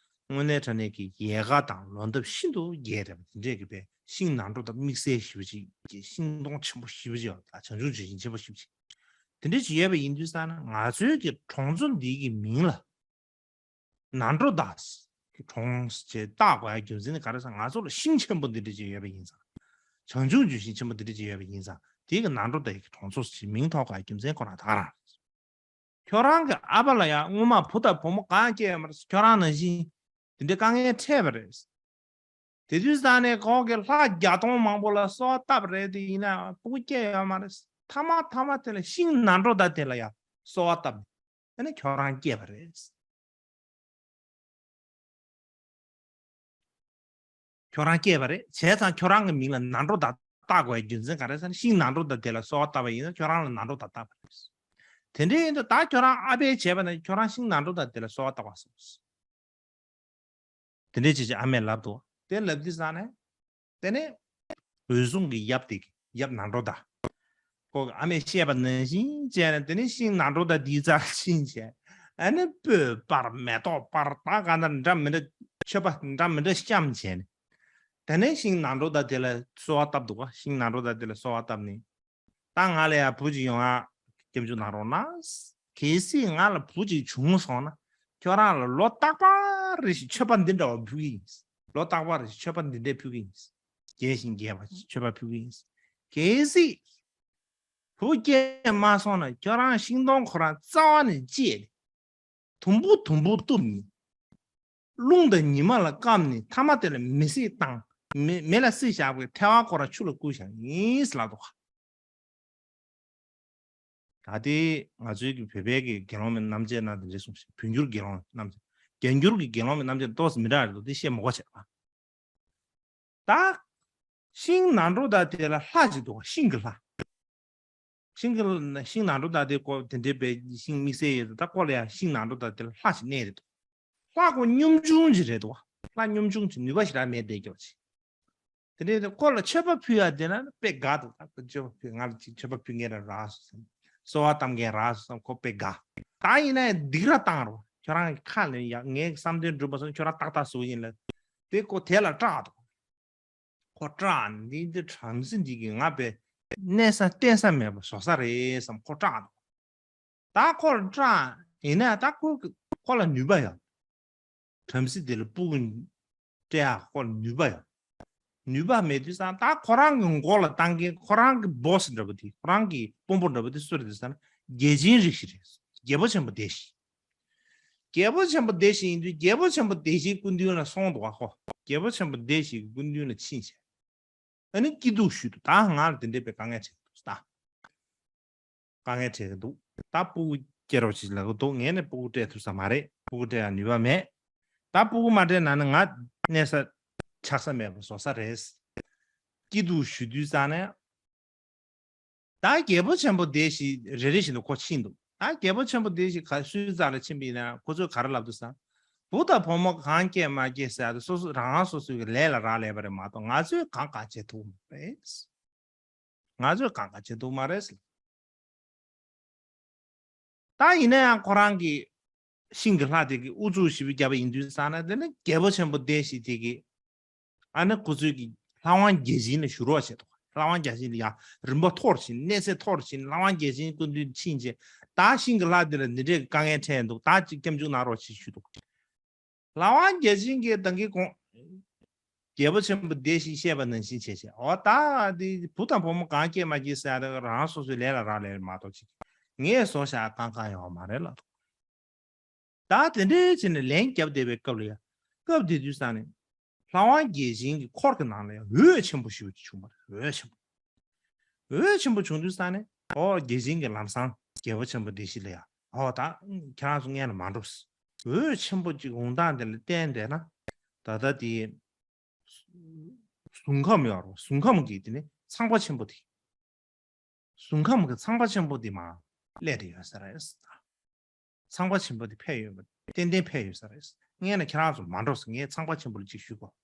དངོས་གནས་དྲང་གནས་ཀྱི་ཡལ་ག་དང་ལོ་འདབ་ཤིན་ཏུ་རྒྱས་རེད་པ། དེ་འདྲས་ཀྱི་པའི་ཤིང་ནང་གྲོ་དང་དམིགས་བསལ་ཞེ་པོ་ཅིག་གི་ཤིང་སྡོང་ཆེན་པོ་ཞེ་པོ་ཅིག་ཡོད་རེད། ད་བྱང་ཆུབ་ལྗོན་ཤིང་ཆེན་པོ་ཞེ་པོ་ཅིག་དེ་འདྲས་ཅིག་ཡོད་པ་ཡིན་དུས་ཙང་ན། ང་ཚོའི་གི་གྲོང་ཚོ་འདི་གི་མིང་ལ་ནང་གྲོ་དང་གྲོང་ཞེས་བཏགས་དགོས་ཡ་རྒྱུ་མཚན་ནི་ག་རེ་ཟེར། ང་ཚོ་ལ་ཤིང་ཆེན་པོ་འདི་འདྲ་ཅིག་ཡོད་པ་ཡིན་ཙང་། བྱང་ཆུབ་ལྗོན་ཤིང་ཆེན་པོ་འདི་འདྲ་ཅིག་ཡོད་པ་ཡིན་ཙང་། དེ་གི་ནང་གྲོ་དང་གྲོང་ཚོ་ཞེས་མིང་ཐོགས་དགོས་ཡ་རྒྱུ་མཚན་ཁོ་རང་ད་ག་རང་རེད། ཁྱོད་རང་གི་ཨ་ཕ་ལ་ཡང་སྔོན་མ་བུ་དང་བུ་མོ་གང་སྐྱེས་ཡོད་མ་རེད། ཁྱོད་རང་ནང་བཞིན་དེ་འདྲའི་དཀའ་ངལ་འཕྲད་པ་རེད། དེ་དུས་ཙང་ནས་ཁོང་གིས་ལྷ་བརྒྱ་སྟོང་མང་པོ་ལ་གསོལ་བ་བཏབ་པ་རེད། དེ་ཡིན་ན་ཕྲུ་གུ་སྐྱེས་ཡོད་མ་རེད། མཐའ་མ་མཐའ་མ་དེ་ལ་ཤིང་ནང་གྲོ་དང་དེ་ལ་ཡང་གསོལ་བ་བཏབ་ནས། ཨ་ནི་ཁྱོད་རང་སྐྱེས་པ་རེད། ཁྱོད་རང་སྐྱེས་པ་རེད། བྱས་ཙང་ཁྱོད་རང་གི་མིང་ལ་ནང་གྲོ་དང་བཏགས་དགོས་པའི་རྒྱུ་མཚན་ག་རེ་ཟེར་ན། ཤིང་ནང་གྲོ་དང་དེ་ལ་གསོལ་བ་བཏབ་པ་ཡིན་ན་ཁྱོད་རང་ལ་ནང་གྲོ་དང་བཏགས་པ་རེད། དེ་འདྲ་ཡིན་དུས་ད་ཁྱོད་རང་ཨ་ཕས་བྱས་པ་ན་ཁྱོད་རང་ཤིང་ནང་གྲོ་དང་དེ་ལ་གསོལ་བ་བཏབ་པ་སོང་། དེ་འདྲའི་ཅིག་ཅིག་ཨ་མས་ལབ་འདུག་དེ་ལབ་དུས་ཙང་ནས། དེ་ནས་འོད་སྲུང་གི་ཡབ་དེ་གི་ཡབ་ནང་གྲོ་དང་། ཁོ་གི་ཨ་མས་བཤད་པ་ནང་བཞིན་བྱས་ནས། དེ་ནས་ཤིང་ནང་གྲོ་དང་དེའི་རྩར་ཕྱིན་བྱས། ཨ་ནི་སྤོས་སྤར་མེ་ཏོག་སྤར། ད་ག་འདྲ་འདྲ་མི་འདྲ་མཆོད་པ་འདྲ་མི་འདྲ་བཤམས་བྱས་ནས། དེ་ནས་ཤིང་ནང་གྲོ་དང་དེ་ལ་གསོལ་བ་བཏབ་འདུག་ག་ཤིང་ནང་གྲོ་དང་དེ་ལ་གསོལ་བ་བཏབ་ནས། ད་ང་ལ་ཡང་བུ་གཅིག་ཡོང་ཡ་སྐྱབས་འཇུག་གནང་རོགས་གནང་། གལ་སྲིད་ང་ལ་བུ་གཅིག་བྱུང་སོང་ན། ཁྱོད་རང་ལ་ལོ་རྟག་པར་རེ་བཞིན་མཆོད་པ་འདི་འདྲ་བ་ཕུལ་གྱི་ཡིན། ལོ་རྟག་པར་རེ་བཞིན་མཆོད་པ་འདི་འདྲ་ཕུལ་གྱི་ཡིན། རྒྱས་ཤིང་རྒྱས་པ་མཆོད་པ་ཕུལ་གྱི་ཡིན། གལ་སྲིད་བུ་སྐྱེས་མ་སོང་ན། ཁྱོད་རང་ཤིང་སྡོང་ཁོ་རང་རྩ་བ་ནས་བཅད་ནས། དུམ་བུ་དུམ་བུ་གཏུབ་ནས། རླུང་དང་ཉི་མ་ལ་བསྐམས་ནས། མཐའ་མ་དེ་ལ་མེ་བསྲེགས་བཏང་། མེ་མེ་ལ་བསྲེགས་བཞག་པའི་ཐལ་བ་ཁོ་རང་ཆུ་ལ་བསྐུར་བཞག་ཡིན་ལབ་འདུག་ད་དེ་ང་ཚོའི་གི་བོད་པའི་གི་དགེ་སློང་མའི་རྣམ་འབྱེད་ནང་དེ་འདྲ་གསུངས་ཤིང་། བོད་འགྱུར་དགེ་སློང་རྣམ་འབྱེད། རྒྱ་འགྱུར་གི་དགེ་སློང་མའི་རྣམ་འབྱེད་ཏོག་ཙམ་མི་འདྲ་རེད་འདུག་དེ་བཤད་མི་དགོས་བྱས་པ། ད་ཤིང་ནང་གྲོ་དང་དེ་ལ་ལྷ་ཅིག་འདུག་ཤིང་གི་ལྷ། ཤིང་གི་ཤིང་ནང་གྲོ་དང་དེ་ཀོ་དེ་འདྲའི་བའི་ཤིང་དམིགས་བསལ་ཡོད་དུ། ད་ཀོ་ལ་ཡང་ཤིང་ནང་གྲོ་དང་དེ་ལ་ལྷ་ཞིག་གནས་རེད་འདུག་ལྷ་ཀོ་སྙོམས་ཆུང་ཅིག་རེད་འདུག་ལྷ་སྙོམས་ཆུང་ཅིག་ནུས་པ་ཞེ་དྲག་མེད་བསྡད་རྒྱུ་ཅིག་དེ་འདྲའི་དེ་ཀོ་ལ་མཆོད་པ་ཕུལ་ཡ་དེ་ན་དཔེ་དགའ་འདུག་ད་ཀོ་མཆོད་པ་ཕུལ། ང་ལ་ཅིག་མཆོད་པ་ཕུལ་མཁན་ར་རག་སོང་བསམ། གསོལ་བ་བཏབ་མཁན་རག་སོང་བསམ། ཁོ་དཔེ་དགའ། ད་ཡིན་ན་ཡང་སྡིགས་ར་བཏང་རོགས། ཁྱོད་རང་གི་ཁ་ལ་ཡ་ངའི་བསམ་དོན་འགྲུབ་པ་སོང་། ཁྱོད་རང་ཏག་ཏག་བཟོ་ཡིན་ལ། དེ་ཀོ་དེ་ལ་སྐྲག་འདུག་ཁོ་སྐྲག་འདི་འདི་བྲམ་ཟེ་འདི་གིས་ང་དཔེ་གནས་ས་བརྟེན་ས་མེད་པ་བཟོ་ས་རེད་བསམ་ཁོ་སྐྲག་འདུག་ད་ཁོ་ལ་སྐྲག་ཡིན་ན་ད་ཁོ་ཁོ་ལ་ནུས་པ་ཡོད། བྲམ་ཟེ་དེ་ལ་སྤུ་གུ་སྤྲད་ཡ་ཁོ་ལ་ནུས་པ་ཡོད། ནུས་པ་མེད་དུས་ཙང་ད་ཁོ་རང་གི་མགོ་ལ་བཏང་མཁན་ཁོ་རང་གི་སྦོ་སི་འདྲ་པོ་དེ། ཁོ་རང་གི་དཔོན་པོ་འདྲ་པོ་དེ་སུ་རེད་ཟེར་ན། རྒྱལ་ཆེན་རིགས་ཤིག་རེད། རྒྱལ་པོ་ཆེན་པོ་སྡེ་བཞི། རྒྱལ་པོ་ཆེན་པོ་སྡེ་བཞི་ཡིན་དུས་རྒྱལ་པོ་ཆེན་པོ་སྡེ་བཞིའི་སྐུ་མདུན་ལ་སོང་འདུག་ག་ཁོ། རྒྱལ་པོ་ཆེན་པོ་སྡེ་བཞིའི་སྐུ་མདུན་ལ་ཕྱིན་བྱས། ཨ་ནི་སྐྱིད་སྡུག་ཞུས་འདུག་ད་ང་ལ་དེ་འདྲའི་པའི་དཀའ་ངལ་འཕྲད་ཀྱི་འདུག་ད། དཀའ་ངལ་འཕྲད་ཀྱི་འདུག་ད་སྤུ་གུ་སྐྱེ་རོགས་བྱེད་ལབ་ཀྱི་འདུག་ངས་ནི་སྤུ་གུ་སྤྲད་ཐུབ་ས་མ་རེད། སྤུ་གུ་སྤྲད་ཡ་ནུས་པ་མེད། ད་སྤུ་གུ་མ་སྤྲད་ན་ནི་ང་གནས་ས་ཆགས་ས་མེད་པ་བཟོ་ས་རེད། སྐྱིད་སྡུག་ཞུ་དུས་ཙང་ནས། ད་རྒྱལ་པོ་ཆེན་པོ་སྡེ་བཞི་རེ་རེ་བཞིན་དུ་ཁོ་ཕྱིན་འདུག་ད་རྒྱལ་པོ་ཆེན་པོ་སྡེ་བཞི་ག་སུའི་རྩ་ལ་ཕྱིན་པ་ཡིན་ན་ཁོ་ཚོས་ག་རེ་ལབ་འདུག་ཟེར་ན། བུ་དང་བུ་མོ་གང་སྐྱེས་མ་སྐྱེས་ཟེར་ཡ་དེ་སོ་སོ་རང་རང་སོ་སོའི་གི་ལས་ལ་རག་ལས་པ་རེད་མ་གཏོགས་ང་ཚོས་གང་གང་བྱེད་ཐུབ་མ་རེད། ང་ཚོས་གང་གང་བྱེད་ཐུབ་མ་རེད་ཟེར། ད་ཡིན་ན་ཡང་ཁོ་རང་གི་ཤིང་གི་ལྷ་དེ་གིས་ཨུ་ཚུགས་ཞེ་པོ་བརྒྱབ་པ་ཡིན་དུས་ཙང་ན། དེ་ནི་རྒྱལ་པོ་ཆེན་པོ་སྡེ་བཞི་དེ་གིས་ཨ་ནི་ཁོ་ཚོའི་གི་ ལྷ་དབང་བརྒྱ་བྱིན་ལ་ཞུ་རོགས་བྱས་འདུག་ལྷ་དབང་བརྒྱ་བྱིན་ལ་ཡང་རིམ་པ་འཐོར་ཕྱིན། གནས་ཚད་འཐོར་ཕྱིན། ལྷ་དབང་བརྒྱ་བྱིན་སྐུ་མདུན་ཕྱིན་བྱས། ད་ཤིང་གི་ལྷ་འདི་ལ་འདི་འདྲའི་དཀའ་ངལ་འཕྲད་འདུག་ད་ཅིག་སྐྱབས་འཇུག་གནང་རོགས་ཞེས་ཞུས་འདུག་ལྷ་དབང་བརྒྱ་བྱིན་གྱིས་ད་གིན་གོང་རྒྱལ་པོ་ཆེན་པོ་བདེ་ཞིང་གཤེགས་པ་ནང་བཞིན་བྱས་བྱས། འོ་ད་འདི་བུ་དང་བུ་མོ་གང་སྐྱེས་མ་སྐྱེས་ཟེར་ཡ་ད་རང་སོ་སོའི་ལས་ལ་རག་ལས་མ་གཏོགས་ཅིག་ངས་བཟོ་བཞག་གང་གང་ཡོད་མ་རེད་ལབ་འདུག་ད་དེ་འདྲའི་བྱས་ནས་ལན་བརྒྱབ་བསྡད་པའི་སྐབས་ལ་ཡ། སྐབས་དེ་དུས་ཙང་ནས་ལྷ་དབང་བརྒྱ་བྱིན་གྱི་འཁོར་གྱི་ནང་ལ་ཡ་འོད་ཆེན་པོ་ཞིག་བྱུང་བ་རེད། འོད་ཆེན་པོ། འོད་ཆེན་པོ་བྱུང་དུས་ཙང་ནས་ཨོ་བརྒྱ་བྱིན་གྱིས་ལམ་སང་རྒྱལ་པོ་ཆེན་པོ་བདེ་གཤེགས་ལ་ཡ་ཨོ་ད་ཁྱེད་རང་ཚོ་སྔོན་ལ་མ་འགྲོ། འོད་ཆེན་པོ་གཅིག་འོང་སྟངས་དེ་ལ་བརྟེན་བསྡད་ན་ད་ལྟ་དེ་གཟུགས་ཁམས་ཡོད་རེད། གཟུགས་ཁམས་ཀྱི་དེ་ནི་ཚངས་པ་ཆེན་པོ་དེ། གཟུགས་ཁམས་ཀྱི་ཚངས་པ་ཆེན་པོ་འདི་མར་སླེབས་བསྡད་ཡོད་ས་རེད། ཚངས་པ་ཆེན་པོ་འདི་ཕེབས་ཡོད་པ་ཏན་ཏན་ཕེབས་ཡོད་ས་རེད། སྔོན་ལ་ཁྱེད་རང་ཚོ་མ་འགྲོ་ཟེར། ངས་ཚངས་པ་ཆེན་པོ་ལ་ཅིག་ཞུ་དགོས།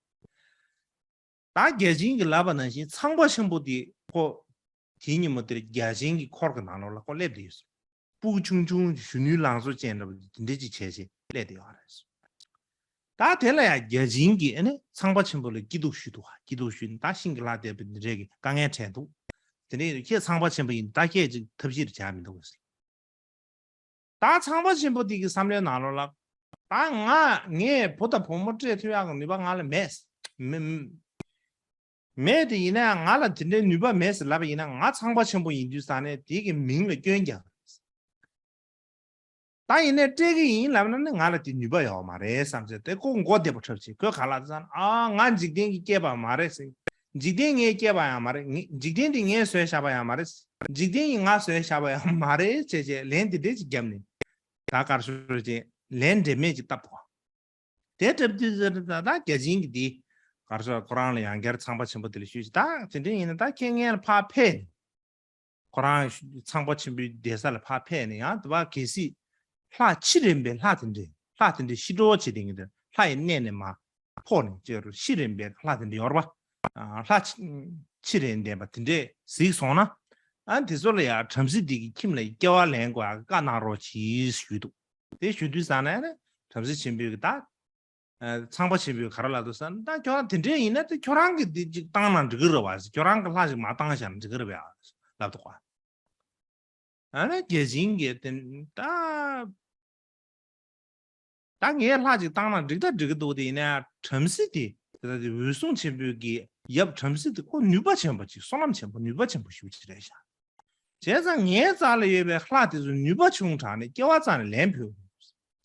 ད་བརྒྱ་བྱིན་གྱིས་ལབ་པ་ནང་བཞིན་ཚངས་པ་ཆེན་པོ་འདི་ཁོ་དེའི་ཉིན་མོ་དེར་བརྒྱ་བྱིན་གྱི་འཁོར་གྱི་ནང་ལོགས་ལ་ཁོ་སླེབས་བསྡད་ཡོད་ས་རེད། སྤུ་གུ་ཆུང་ཆུང་གཞོན་ནུའི་ལང་ཚོ་ཅན་འདྲ་པོ་དེ་འདྲ་ཅིག་བྱས་བྱས་སླེབས་བསྡད་ཡོད་རེད། ད་དེ་ལ་ཡང་བརྒྱ་བྱིན་གྱིས་ཨ་ནི་ཚངས་པ་ཆེན་པོ་ལ་སྐྱིད་སྡུག་ཞུས་འདུག་སྐྱིད་སྡུག་ཞུས་ནས་ད་ཤིང་གི་ལྷ་དེ་འདི་འདྲའི་གི་དཀའ་ངལ་འཕྲད་འདུག་དེ་ནས་ཁྱེད་ཚངས་པ་ཆེན་པོ་ཡིན། ད་ཁྱེད་ཅིག་ཐབས་ཤེས་རེ་བྱ་མི་འདུག་ཟེར། ད་ཚངས་པ་ཆེན་པོ་དེ་གི་བསམ་བློའི་ནང་ལོགས་ལ་ད་ང་ངས་བུ་དང་བུ་མོ་སྤྲད་ཐུབ་ཡག་གི་ནུས་པ་ང་ལ་མེད། མི་མེད་དེ་ཡིན་ན་ང་ལ་དེ་འདྲའི་ནུས་པ་མེད་ཟེར་ལབ་པ་ཡིན་ན་ང་ཚངས་པ་ཆེན་པོ་ཡིན་དུས་ཙང་ནས་དེ་གི་མིང་ལ་སྐྱོན་རྒྱག་ད་ཡིན་ནའི་སྤྲད་གི་ཡིན་ལབ་ན་ནི་ང་ལ་དེ་ནུས་པ་ཡོད་མ་རེད་བསམ་ཚེ་དེ་ཁོ་མགོ་བདེ་པོ་འཁྲབ་བྱེད། ཁོས་ག་ལ་ཟེར་ན་ཨ་ང་འཇིག་རྟེན་གྱི་སྐྱེས་པ་མ་རེད་ཟེར། འཇིག་རྟེན་ངའི་སྐྱེས་པ་ཡང་མ་རེད། ངས་འཇིག་རྟེན་འདི་ངས་བཟོས་བཞག་པ་ཡང་མ་རེད། འཇིག་རྟེན་ཡིན་ང་བཟོས་བཞག་པ་ཡང་མ་རེད་བྱས་བྱས་ལན་དེ་འདྲས་ཅིག་བརྒྱབ་ནས་ད་གར་ཤོར་བྱས་ལན་འབྲེལ་མེད་ཅིག་བཏབ་ཐོག་དེ་འཁྲབ་དུས་ཟེར་ད་ད་བརྒྱ་བྱིན་གྱི་འདི་གར་ཤོར་ཁོ་རང་ལ་ཡང་བསྐྱར་ཚངས་པ་ཆེན་པོ་དེ་ལ་ཞུས་ཤིག་ད་དེ་འདྲས་ཡིན་ན་ད་ཁྱེད་ངའི་ལ་ཕར་ཕེབས་ནས། ཁོ་རང་ཚངས་པ་ཆེན་པོའི་གདན་ས་ལ་ཕར་ཕེབས་ནས་ཡང་དེ་བ་གལ་སྲིད་ལྷ་ཕྱི་རིམ་པའི་ལྷ་དེ་འདྲས་ལྷ་དེ་འདྲས་ཤི་འགྲོ་བྱེད་དེ་ངེས་དེ་ལྷ་ཡི་གནས་ནས་མ་ཕོག་ནས་ཅེ་རུ་ཕྱི་རིམ་པའི་ལྷ་དེ་འདྲས་ཡོར་བ་ལྷ་ཕྱི་རིམ་ལྡན་པ་དེ་འདྲས་གཟིགས་སོང་ན་ཨ་དེ་ཚོ་ལ་ཡང་བྲམ་ཟེ་དེ་གི་ཁྱིམ་ལ་སྐྱེ་བ་ལེན་དགོས་ཡག་བཀའ་གནང་རོགས་གྱིས་ཞུས་འདུག་དེ་ཞུ་དུས་ཙང་ནས་བྲམ་ཟེ་ཆེན་པོས་ད། ཚངས་པ་ཆེན་པོས་ག་རེ་ལབ་འདུག་ཟེར་ན་ད་ཁྱོད་རང་དེ་འདྲས་ཡིན་ན་ད་ཁྱོད་རང་གི་འདི་ཅིག་བཏང་ན་འགྲིག་གི་རེད་བ། ཁྱོད་རང་གི་ལྷ་ཞིག་མ་བཏང་བཞག་ན་འགྲིག་གི་རེད་བ་ལབ་འདུག་ག་ཨ་ནི་བརྒྱ་བྱིན་གྱིས་དེ་ད་ད་ངའི་ལྷ་ཅིག་བཏང་ན་འགྲིག་ད་འགྲིག་གི་འདུག་དེ་ཡིན་ན་བྲམ་ཟེ་དེ་དེ་ད་དེ་འོད་སྲུང་ཆེན་པོའི་གི་ཡབ་བྲམ་ཟེ་དེ་ཁོ་ནུས་པ་ཆེན་པོ་ཅིག་བསོད་ནམས་ཆེན་པོ་ནུས་པ་ཆེན་པོ་ཞིག་ཅིག་རེད་ཤག་བྱས་ཙང་ངའི་རྩ་ལ་ཡོད་པའི་ལྷ་དེ་ཚོ་ནུས་པ་ཆུང་དྲགས་ནས་སྐྱེ་བ་རྩ་ནས་ལེན་ཕོད།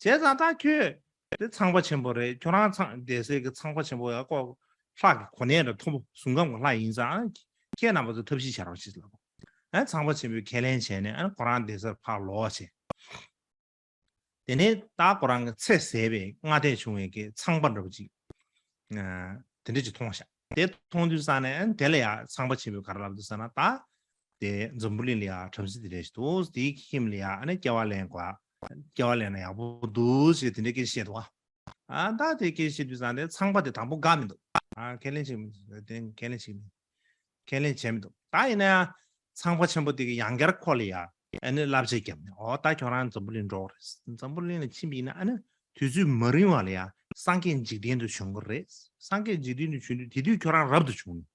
བྱས་ཙང་ད་ཁྱོད་དེ་ཚངས་པ་ཆེན་པོ་རེད། ཁྱོད་རང་ཚངས་སྡེ་སྲིད་ཀྱི་ཚངས་པ་ཆེན་པོ་ཡ་ཀོ་ལྷ་གི་གོ་གནས་རེད། མཐོན་པོ་གཟུགས་ཁམས་ཀྱི་ལྷ་ཡིན་ཙང་ཁྱེད་རྣམ་པ་ཚོ་ཐབས་ཤེས་བྱ་རོགས་ཞེས་ལབ། ཨ་ཚངས་པ་ཆེན་པོས་ཁས་ལེན་བྱས་ནས་ཨ་ཁོ་རང་སྡེ་སར་ཕར་ལོག་བྱས། དེ་ནས་ད་ཁོ་རང་གི་ཚེ་ཟད་པའི་སྔ་ལྟས་བྱུང་བའི་གི་ཚངས་པ་འདྲ་པོ་ཅིག་ཨ་དེ་འདྲ་ཅིག་མཐོང་ཤག་དེ་མཐོང་དུས་ཙང་ནས་ཨ་དེ་ལ་ཡ་ཚངས་པ་ཆེན་པོས་ག་རེ་ལབ་འདུག་ཟེར་ན་ད་དེ་འཛམ་བུ་གླིང་ལ་ཡ་བྲམ་ཟེ་དེ་འདྲ་ཞིག་འདུག་དེའི་ཁྱིམ་ལ་ཡ་ཨ་ནི་སྐྱེ་བ་ལེན་དགོས། སྐྱེ་བ་ལེན་ན་ཡག་པོ་འདུག་ཅེས་དེ་འདྲ་སྐད་ཆ་བཤད་འདུག་ཨ་ད་དེ་སྐད་ཆ་བཤད་དུས་ཙང་དེ་ཚངས་པ་དེ་དང་པོ་དགའ་མི་འདུག་ཨ་ཁས་ལེན་བྱེད་མི་འདུག་དེ་ཁས་ལེན་བྱེད་མི་འདུག་ཁས་ལེན་བྱས་མི་འདུག་ད་ཡིན་ན་ཡང་ཚངས་པ་ཆེན་པོ་དེ་གིས་ཡང་བསྐྱར་ཁོ་ལ་ཡ་ཨ་ནི་བསླབ་བྱ་བརྒྱབ་ནས་ཨོ་ད་ཁྱོད་རང་འཛམ་བུ་གླིང་འགྲོ་དགོས་རེད། འཛམ་བུ་གླིང་ལ་ཕྱིན་པ་ཡིན་ན་ཨ་ནི་དུས་ཚོད་མ་རིང་བ་ལ་ཡ་སངས་རྒྱས་འཇིག་རྟེན་དུ་བྱོན་དགོས་རེད། སངས་རྒྱས་འཇིག་རྟེན་དུ་བྱོན་དུས་དེ་དུས་ཁྱོད་རང་རབ་ཏུ་བྱུང་ནས་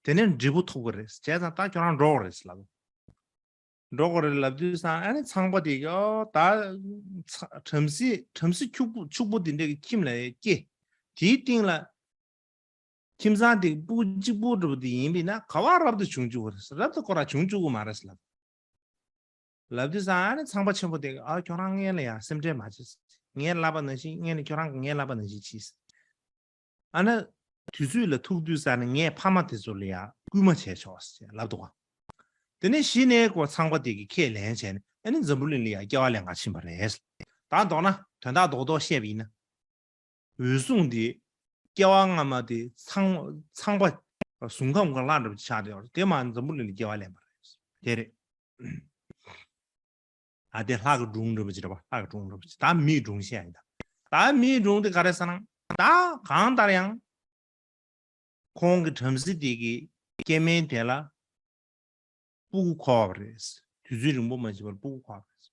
དེ་ནས་འབྲས་བུ་ཐོབ་དགོས་རེད། བྱས་ཙང་ད་ཁྱོད་རང་འགྲོ་དགོས་རེད་ལབ། འགྲོ་དགོས་རེད་ལབ་དུས་ཙང་ཨ་ནི་ཚངས་པ་དེ་གིས་ཨོ་ད་ཚ་བྲམ་ཟེ་བྲམ་ཟེ་ཕྱུག་པོ་ཕྱུག་པོ་དེ་འདྲ་གི་ཁྱིམ་ལ་སྐྱེ། དེའི་སྟེང་ལ་ཁྱིམ་ཚང་དེ་སྤུ་གུ་གཅིག་པོ་འདྲ་པོ་དེ་ཡིན་པས་ན་ག་བ་རབ་ཏུ་བྱུང་བཅུག་པ་རེད། རབ་ཏུ་ཁོ་རང་བྱུང་བཅུག་གི་མ་རེད་ལབ། ལབ་དུས་ཙང་ཨ་ནི་ཚངས་པ་ཆེན་པོ་དེ་གིས་ཨ་ཁྱོད་རང་སྔོན་ལ་ཡང་སེམས་ཁྲལ་མ་བྱེད། ངས་ལབ་པ་ནང་བཞིན་སྔོན་ལ་ཁྱོད་རང་གིས་ངས་ལབ་པ་ནང་བཞིན་གྱིས། ཨ་ནི་དུས་ཚོད་ལ་ཐུག་དུས་ཙང་ནས་ངས་ཕ་མ་དེ་ཚོ་ལ་ཡང་སྐུལ་མ་བྱས་ཆོག་ཟེར་ལབ་འདུག་ག་དེ་ནས་གཞི་ནས་ཁོ་ཚངས་པ་དེ་གིས་ཁས་ལེན་བྱས་ནས་ཨ་ནི་འཛམ་བུ་གླིང་ལ་ཡང་སྐྱེ་བ་ལེན་ག་ཕྱིན་པ་རེད། ད་མདོར་ན་དོན་དག་རྡོག་རྡོག་བཤད་པ་ཡིན་ན། འོད་སྲུང་དེ་སྐྱེ་བ་སྔ་མ་དེ་ཚངས་ཚངས་པ་གཟུགས་ཁམས་ཀྱི་ལྷ་འདྲ་པོ་ཆགས་བསྡད་པ་རེད། དེ་མར་འཛམ་བུ་གླིང་ལ་སྐྱེ་བ་ལེན་པ་རེད། དེ་རེད། ཨ་དེ་ལྷ་གི་སྒྲུང་འདྲ་པོ་ཅིག་རེད་པ། ལྷ་གི་སྒྲུང་འདྲ་པོ་ཅིག་ད་མིའི་སྒྲུང་བཤད་ཡིན་ད། ད་མིའི་སྒྲུང་དེ་ག་རེ་ཟེར་ན། ད་གང་ལྟར་ཡང་ཁོང་གི་བྲམ་ཟེ་དེ་གི་སྐྱེ་དམན་དེ་ལ་སྤུ་གུ་འཁོར་བ་རེད། དུས་ཚོད་རིང་པོ་མ་ཕྱིན་པར་སྤུ་གུ་འཁོར་བ་རེད།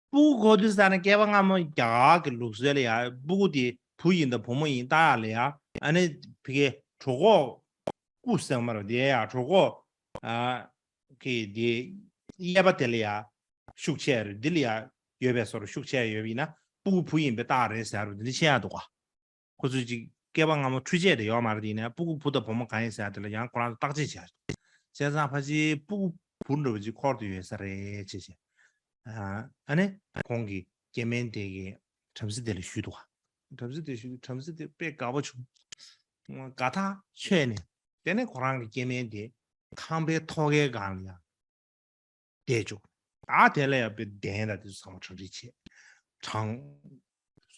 སྤུ་གུ་འཁོར་དུས་ཙ་ན་སྐྱེ་བ་སྔ་མ་རྒྱ་གར་གྱི་ལུགས་སྲོལ་ལ་ཡ་སྤུ་གུ་དེ་བུ་ཡིན་དང་བུ་མོ་ཡིན་ལྟ་ཡག་ལ་ཡ་ཨ་ནི་ཕ་གི་གྲོད་ཁོག་ སྤུ་ཟེར་མ་རེད་དེ་ཡ་གྲོད་ཁོག་ཨ་གི་དེ་གཡས་པ་དེ་ལ་ཡ་ཤུགས་ཆེ་རེད། འདི་ལ་ཡ་ཡོད་པའི་བཟོ་འདྲ་ཤུགས་ཆེ་ཡོད་པ་ཡིན་ན་སྤུ་གུ་བུ་ཡིན་པའི་རྟགས་རེད་ཟེར་རུ་འདི་འདྲ་བཤད་ཡ་འདུག་ག་ཁོ་ཚོས་ཅིག་སྐྱེས་པ་སྔ་མོ་འཕྲུལ་ཆས་དེ་ཡོད་མ་རེད་དེ་ཡིན་ན་སྤུ་གུ་བུ་དང་བུ་མོ་གང་ཡིན་ཟེར་ཡ་དེ་ལ་ཡང་ཁོ་རང་ཚོ་བརྟག་དཔྱད་བྱས་བྱས་ཙང་ཕལ་ཆེར་སྤུ་གུ་བུ་འདྲ་བོ་ཅིག་འཁོར་དུ་ཡོད་ས་རེད་ཅེས་བྱས། ཨ་ནི་ཁོང་གི་སྐྱེ་དམན་དེ་གི་བྲམ་ཟེ་དེ་ལ་ཞུས་འདུག་ག་བྲམ་ཟེ་དེ་ཞུས་བྲམ་ཟེ་དེ་དཔེ་དགའ་པོ་བྱུང་། དགའ་ཐག་ཆོད་ནས་དེ་ནས་ཁོ་རང་གི་སྐྱེ་དམན་དེ་ཁང་པའི་ཐོག་ཁའི་སྒང་ལ་ཡང་བསྡད་བཅུག་ད་དེ་ལ་ཡང་དཔེ་གདན་དང་དེ་ཚོ་ཚང་མ་གྲ་སྒྲིག་བྱས། གྲང་།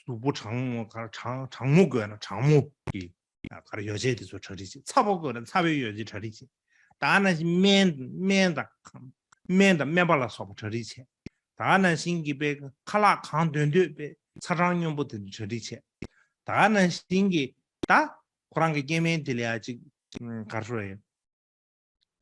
གཟུགས་པོ་གྲང་མོ་ག་གྲང་གྲང་མོ་དགོས་ན་གྲང་མོ་གི་ག་རེ་ཡོ་བྱད་དེ་ཚོ་གྲ་སྒྲིག་བྱས། ཚ་པོ་དགོས་ན་ཚ་བའི་ཡོ་བྱད་གྲ་སྒྲིག་བྱས། ད་ནང་བཞིན་སྨན་སྨན་དང་སྨན་དང་སྨན་པ་ལ་སོགས་པ་གྲ་སྒྲིག་བྱས། ད་ནང་བཞིན་གྱི་དཔེ་ཁ་ལག་གང་འདོད་འདོད་དཔེ་ཚ་གྲང་སྙོམས་པོ་དེ་འདྲ་གྲ་སྒྲིག་བྱས། ད་ནང་བཞིན་གྱི་ད་ཁོ་རང་གི་སྐྱེ་དམན་དེ་ལ་ཡ་ཅིག་ག་རེ་ཟེར་ཡོད།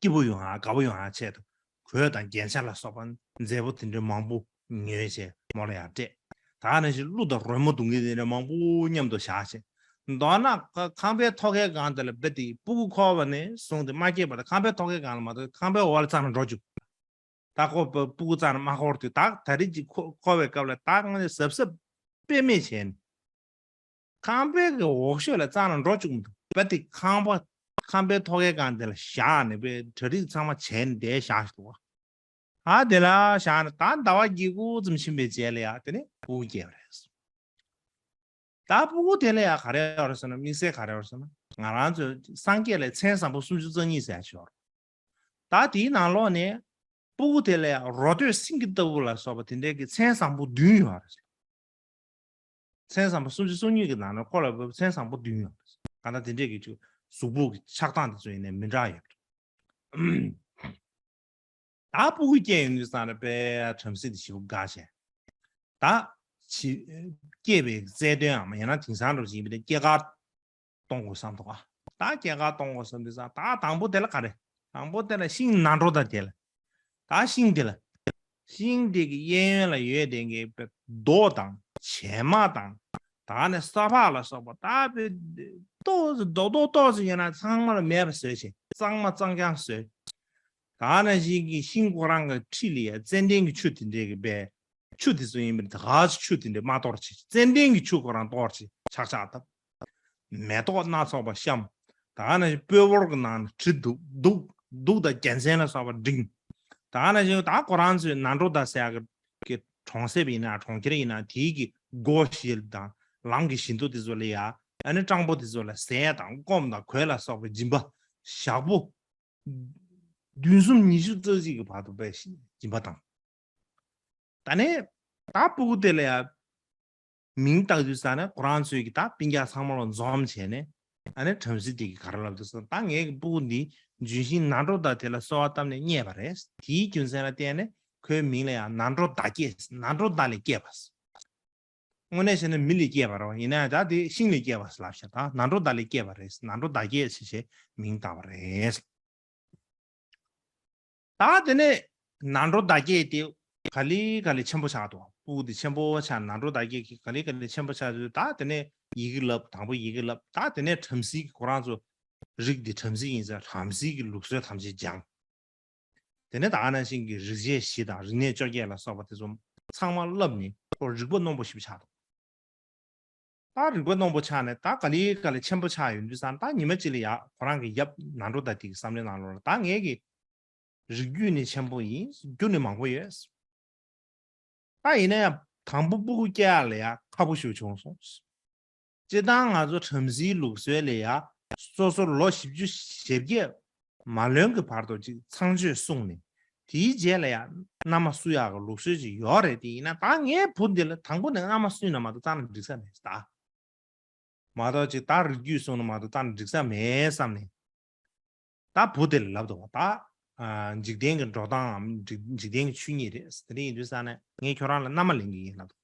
སྐྱིད་པོ་ཡོང་ཨ་དགའ་པོ་ཡོང་ཨ་ཆེད་དུ་གོས་དང་རྒྱན་ཆ་ལ་སོགས་པ་མཛེས་པོ་དེ་འདྲ་མང་པོ་ཉོས་བྱས་མོ་ལ་ཡང་སྤྲད། ད་ནང་བཞིན་གླུ་དང་རོལ་མོ་རྡུང་མཁན་དེ་འདྲ་མང་པོ་མཉམ་དུ་བཞག་བྱས། མདོར་ན་ཁ་ཁང་པའི་ཐོག་ཁའི་སྒང་དེ་ལ་རྦད་དེ་སྤུ་གུ་འཁོར་བ་ནས་བཟུང་སྟེ་མ་སྐྱེས་བར་དུ་ཁང་པའི་ཐོག་ཁའི་སྒང་ལ་མ་གཏོགས་ཁང་པའི་འོག་ལ་རྩ་ནས་འགྲོ་བཅུག་ད་ཁོ་སྤུ་གུ་རྩ་ནས་མ་འཁོར་དུས་ད་ད་རེས་ཀྱི་འཁོར་བའི་སྐབས་ལ་ད་ང་ནི་གཟབ་གཟབ་དཔེ་མེད་བྱས་ནས། ཁང་པའི་གི་འོག་ཤོད་ལ་རྩ་ནས་འགྲོ་བཅུག་མི་འདུག་རྦད་དེ་ཁང་པ་ཁང་པའི་ཐོག་ཁའི་སྒང་དེ་ལ་བཞག་ནས་དཔེ་གྲ་སྒྲིག་ཚང་མ་བྱས་ནས་བསྡད་བཞག་འདུག་ཨ་དེ་ལ་བཞག་ནས་ད་ཟླ་བ་གཅིག་གུ་ཙམ་ཕྱིན་པའི་རྗེས་ལ་ཡ་དེ་ནས་སྤུ་གུ་སྐྱེས་པ་རེད། ད་སྤུ་གུ་དེ་ལ་ཡ་ག་རེ་ཡོད་རེད་ཟེར་ན་དམིགས་བསལ་ག་རེ་ཡོད་རེད་ཟེར་ན་ང་རང་ཚོའི་སངས་རྒྱས་ལ་མཚན་བཟང་པོ་སུམ་ཅུ་རྩ་གཉིས་ཟེར་ཡ་ཅིག་ཡོད་རེད། ད་དེའི་ནང་ལོགས་ནས་སྤུ་གུ་དེ་ལ་ཡང་རོ་སྟོད་སེང་གེ་ལྟ་བུ་ལ་སོགས་པ་དེ་འདྲའི་གི་མཚན་བཟང་པོ་བདུན་ཡོད་རེད། མཚན་བཟང་པོ་སུམ་ཅུ་སོ་གཉིས་ཀྱི་ནང་ནས་ཁོ་ལ་བབ་མཚན་བཟང་པོ་བདུན་ཡོད་རེད། གང་ལྟར་དེ་འདྲའི་གི་ཅིག་གཟུགས་པོ་གི་ཆགས་སྟངས་དེ་ཚོ་ཡིན་ནའི་མི་འདྲ་ཡོད་རེད། ད་སྤུ་གུ་སྐྱེས་ཡོང་དུས་ཙང་ནས་དཔེ་བྲམ་ཟེ་དེ་ཞེ་པོ་དགའ་བྱས། ད་ཕྱི་སྐྱེས་པའི་རྩལ་འདོན་ཡང་ཡང་ན་དེང་སང་འདྲ་བཞིན་པའི་སྐྱེས་སྐར་གཏོང་དགོས་བསམ་འདུག་ག་ད་སྐྱེས་སྐར་གཏོང་དགོས་བསམ་དུས་ཙང་ད་དང་པོ་དེ་ལ་ག་རེ། དང་པོ་དེ་ལ་ཤིང་ནང་གྲོ་དང་དེ་ལ། ད་ཤིང་དེ་ལ། ཤིང་དེ་གི་གཡས་གཡོན་ལ་ཡོད་དེ་གི་རྡོ་དང་བྱེ་མ་དང་། ད་ནི་ས་ཕག་ལ་སོགས་པ་ད་དཔེ་ཏོག་ཙམ་རྡོག་རྡོག་ཏོག་ཙམ་ཡོད་ན་ཚང་མ་ལ་མེད་པ་བཟོས་བྱས་གཙང་མ་གཙང་རྐྱང་བཟོས། ད་ནང་བཞིན་གྱི་ཤིང་ཁོ་རང་གི་འཁྲིས་ལ་ཡ་ཙན་དན་གྱི་ཆུ་དེ་འདྲས་ཀྱི་པའི་ཆུ་དེ་ཚོ་ཡིན་པ་ད་ག་ཚོད་ཆུ་དེ་འདྲས་མ་གཏོར་བྱས་ཙན་དན་གྱི་ཆུ་ཁོ་རང་གཏོར་བྱས་ཆག་ཆག་བཏབ། མེ་ཏོག་སྣ་ཚོགས་པ་བཤམས། ད་ནང་བཞིན་སྤོས་ཕོར་གྱི་ནང་ནས་གྲི་གདུགས་གདུགས་གདུགས་དང་རྒྱལ་མཚན་ལ་སོགས་པ་བསྒྲེངས། ད་ནང་བཞིན་ད་ཁོ་རང་ཚོའི་ནང་གྲོ་དང་ཟེར་ཡག་གི་གྲོང་གསེབ་ཡིན་ན་གྲོང་ཁྱེར་ཡིན་ན་དེའི་གི་སྒོ་བཞི་དང་ལམ་གྱི་བཞི་མདོ་དེ་ཚོ་ལ་ཡ་ཨ་ནི་སྤྲང་པོ་དེ་ཚོ་ལ་ཟས་དང་སྐོམ་དང་གོས་ལ་སོགས་པའི་སྦྱིན་པ་ཞག་པོ་བདུན་གསུམ་ཉི་ཤུ་རྩ་གཅིག་གི་བར་དུ་པའི་སྦྱིན་པ་དང་། ད་ནས་ད་སྤུ་གུ་དེ་ལ་ཡ་མིང་བཏགས་དུས་ཙ་ནས་ཁོ་རང་ཚོས་ཀྱི་ད་སྤུན་ཀྱག་ཚང་མ་ལ་འཛོམས་བྱས་ནས་ཨ་ནི་བྲམ་ཟེ་དེ་གི་ག་རེ་ལབ་འདུག་ཟེར་ན་ད་ངའི་གི་སྤུ་གུ་འདི་ལྗོན་ཤིང་ནང་གྲོ་དང་དེ་ལ་གསོལ་བ་བཏབ་ནས་རྙེད་པ་རེད། དེའི་རྒྱུ་མཚན་ལ་བརྟེན་ནས་ཁོའི་མིང་ལ་ཡང་ནང་གྲོ་ཟླ་སྐྱེས་ནང་གྲོ་ཟླ་ལས་སྐྱེས་པ། དངོས་གནས་བྱས་ན་མི་ལས་སྐྱེས་པ་རེད་བ། ཡིན་ན་ཡང་ད་དེ་ཤིང་ལས་སྐྱེས་པ་ལབ་ཤག་ད་ནང་གྲོ་ཟླ་ལས་སྐྱེས་པ་རེད། ནང་གྲོ་ཟླ་སྐྱེས་ཞེས་བྱས་མིང་བཏགས་པ་རེད། ད་དེ་ནས་ནང་གྲོ་ཟླ་སྐྱེས་དེ་ག་ལེ་ག་ལེ་ཆེན་པོ་ཆགས་འདུག་སྤུ་གུ་དེ་ཆེན་པོ་ཆགས། ནང་གྲོ་ཟླ་སྐྱེས་ཀྱི་ག་ལེ་ག་ལེ་ཆེན་པོ་ཆགས་དུས་ད་དེ་ནས་ཡི་གེ་བསླབ། དང་པོ་ཡི་གེ་བསླབ། ད་དེ་ནས་བྲམ་ཟེ་གི་ཁོ་རང་ཚོ་རིགས་འདི་བྲམ་ཟེ་ཡིན་ཙང་བྲམ་ཟེ་གི་ལུགས་སྲོལ་ཐམས་ཅད་སྦྱངས། དེ་ནས་ད་ནང་བཞིན་གྱི་རིག་བྱེད་བཞི་དང་རིག་གནས་བཅོ་བརྒྱད་ལ་སོགས་པ་དེ་ཚོ་ཚང་མ་བསླབས་ནས་ཁོ་རིག་པ་རྣོན་པོ་ཞེ་པོ་ཆགས་འདུག་ད་རིག་པ་རྣོན་པོ་ཆགས་ནས་ད་ག་ལེ་ག་ལེ་ཆེན་པོ་ཆགས་ཡོང་དུས་ཙང་ད་ཉི་མ་གཅིག་ལ་ཡ་ཁོ་རང་གི་ཡབ་ནང་གྲོ་ཟླ་དེ་གི་བསམ་བློའི་ནང་ལོགས་ལ་ད་ངས་ཀྱི་རིགས་རྒྱུད་ནི་ཆེན་པོ་ཡིན། རྒྱུ་ནི་མང་པོ་ཡོད། ད་ཡིན་ན་ཡང་དང་པོ་སྤུ་གུ་སྐྱེ་ཡ་ལ་ཡ་ཁག་པོ་ཞིག་བྱུང་སོང་། སྤྱིར་བཏང་ང་ཚོ་བྲམ་ཟེའི་ལུགས་སྲོལ་ལ་ཡ་སོ་སོར་ལོ་བཞི་བཅུ་ཞེ་བརྒྱད་མ་ལོན་གྱི་བར་དུ་ཅིག་ཚངས་སྤྱོད་བསྲུངས་ནས་དེའི་རྗེས་ལ་ཡ་མནའ་མ་བསུ་ཡག་གི་ལུགས་སྲོལ་ཅིག་ཡོད་རེད། དེ་ཡིན་ན་ད་ངའི་བུ་འདི་ལ་དང་པོ་ནས་མནའ་མ་བསུས་ན་མ་གཏོགས་རྩ་ནས་འགྲིག་ས་མེད་ད། མ་གཏོགས་ཅིག་ད་རིགས་རྒྱུད་སྲུང་ན་མ་གཏོགས་རྩ་ནས་འགྲིག་ས་མེད་བསམ་ནས། ད་བུ་དེ་ལ་ལབ་འདུག་ད་ཨ་འཇིག་རྟེན་གྱི་འགྲོ་སྟངས་འམ་འཇིག་འཇིག་རྟེན་གྱི་ཆོས་ཉིད་རེད། དེ་འདྲ་ཡིན་དུས་ཙང་ནས་ངས་ཁྱོད་རང་ལ་མནའ་མ་ལེན་གྱི་ཡིན་ལབ་འདུག་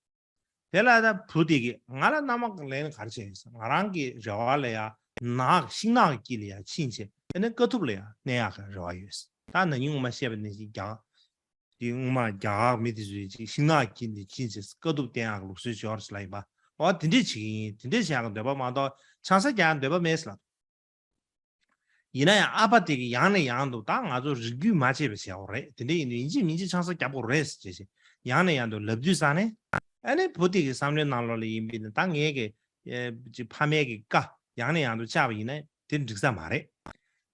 དེ་ལ་ད་བུ་དེ་གིས་ང་ལ་མནའ་མ་ལེན་ག་རེ་བྱས་ཡོད་ཟེར། ང་རང་གི་རེ་བ་ལ་ཡ་ནགས་ཤིང་ནགས་ཀྱི་དཀྱིལ་ལ་ཡ་ཕྱིན་བྱས་དེ་ནས་དཀའ་ཐུབ་ལ་ཡ་གནས་ཡག་གི་རེ་བ་ཡོད་ཟེར། ད་ན་ནིང་སྔོན་མ་བཤད་པ་ནང་བཞིན་རྒྱ་དེ་སྔོན་མ་རྒྱ་གར་མི་དེ་ཚོས་ཅིག་ཤིང་ནགས་དཀྱིལ་ནས་ཕྱིན་བྱས་དཀའ་ཐུབ་བསྟེན་ཡག་གི་ལུགས་སྲོལ་ཅིག་ཡོད་རེད་ཟེར་ལབ་ཡིན་པ། འོ་དེ་འདྲས་བྱེད་ཀྱི་ཡིན། དེ་འདྲས་བྱེད་ཡག་གི་འདོད་པ་མ་གཏོགས་ཆང་ས་རྒྱག་ཡག་འདོད་པ་མེད་ཟེར་ལབ། ཡིན་ན་ཡང་ཨ་ཕ་དེ་གི་ཡང་ནས་ཡང་དུ་ད་ང་ཚོ་རིགས་རྒྱུད་མ་ཆད་པ་བྱེད་དགོས་རེད། དེ་འདྲ་ཡིན་དུས་ཡིན་གཅིག་མིན་གཅིག་ཆང་ས་རྒྱག་དགོས་རེད་ཟེར་བྱས་ཡང་ནས་ཡང་དུ་ལབ་དུས་ཙང་ནས། ཨ་ནི་བུ་དེ་གི་བསམ་བློའི་ནང་ལོགས་ལ་ཡིན་པས་ན་ད་ངའི་གི་ཨེ་ཅིག་ཕ་མའི་གི་བཀའ་ཡང་ནས་ཡང་དུ་བཅག་པ་ཡིན་ན་དེ་འགྲིག་ས་མ་རེད།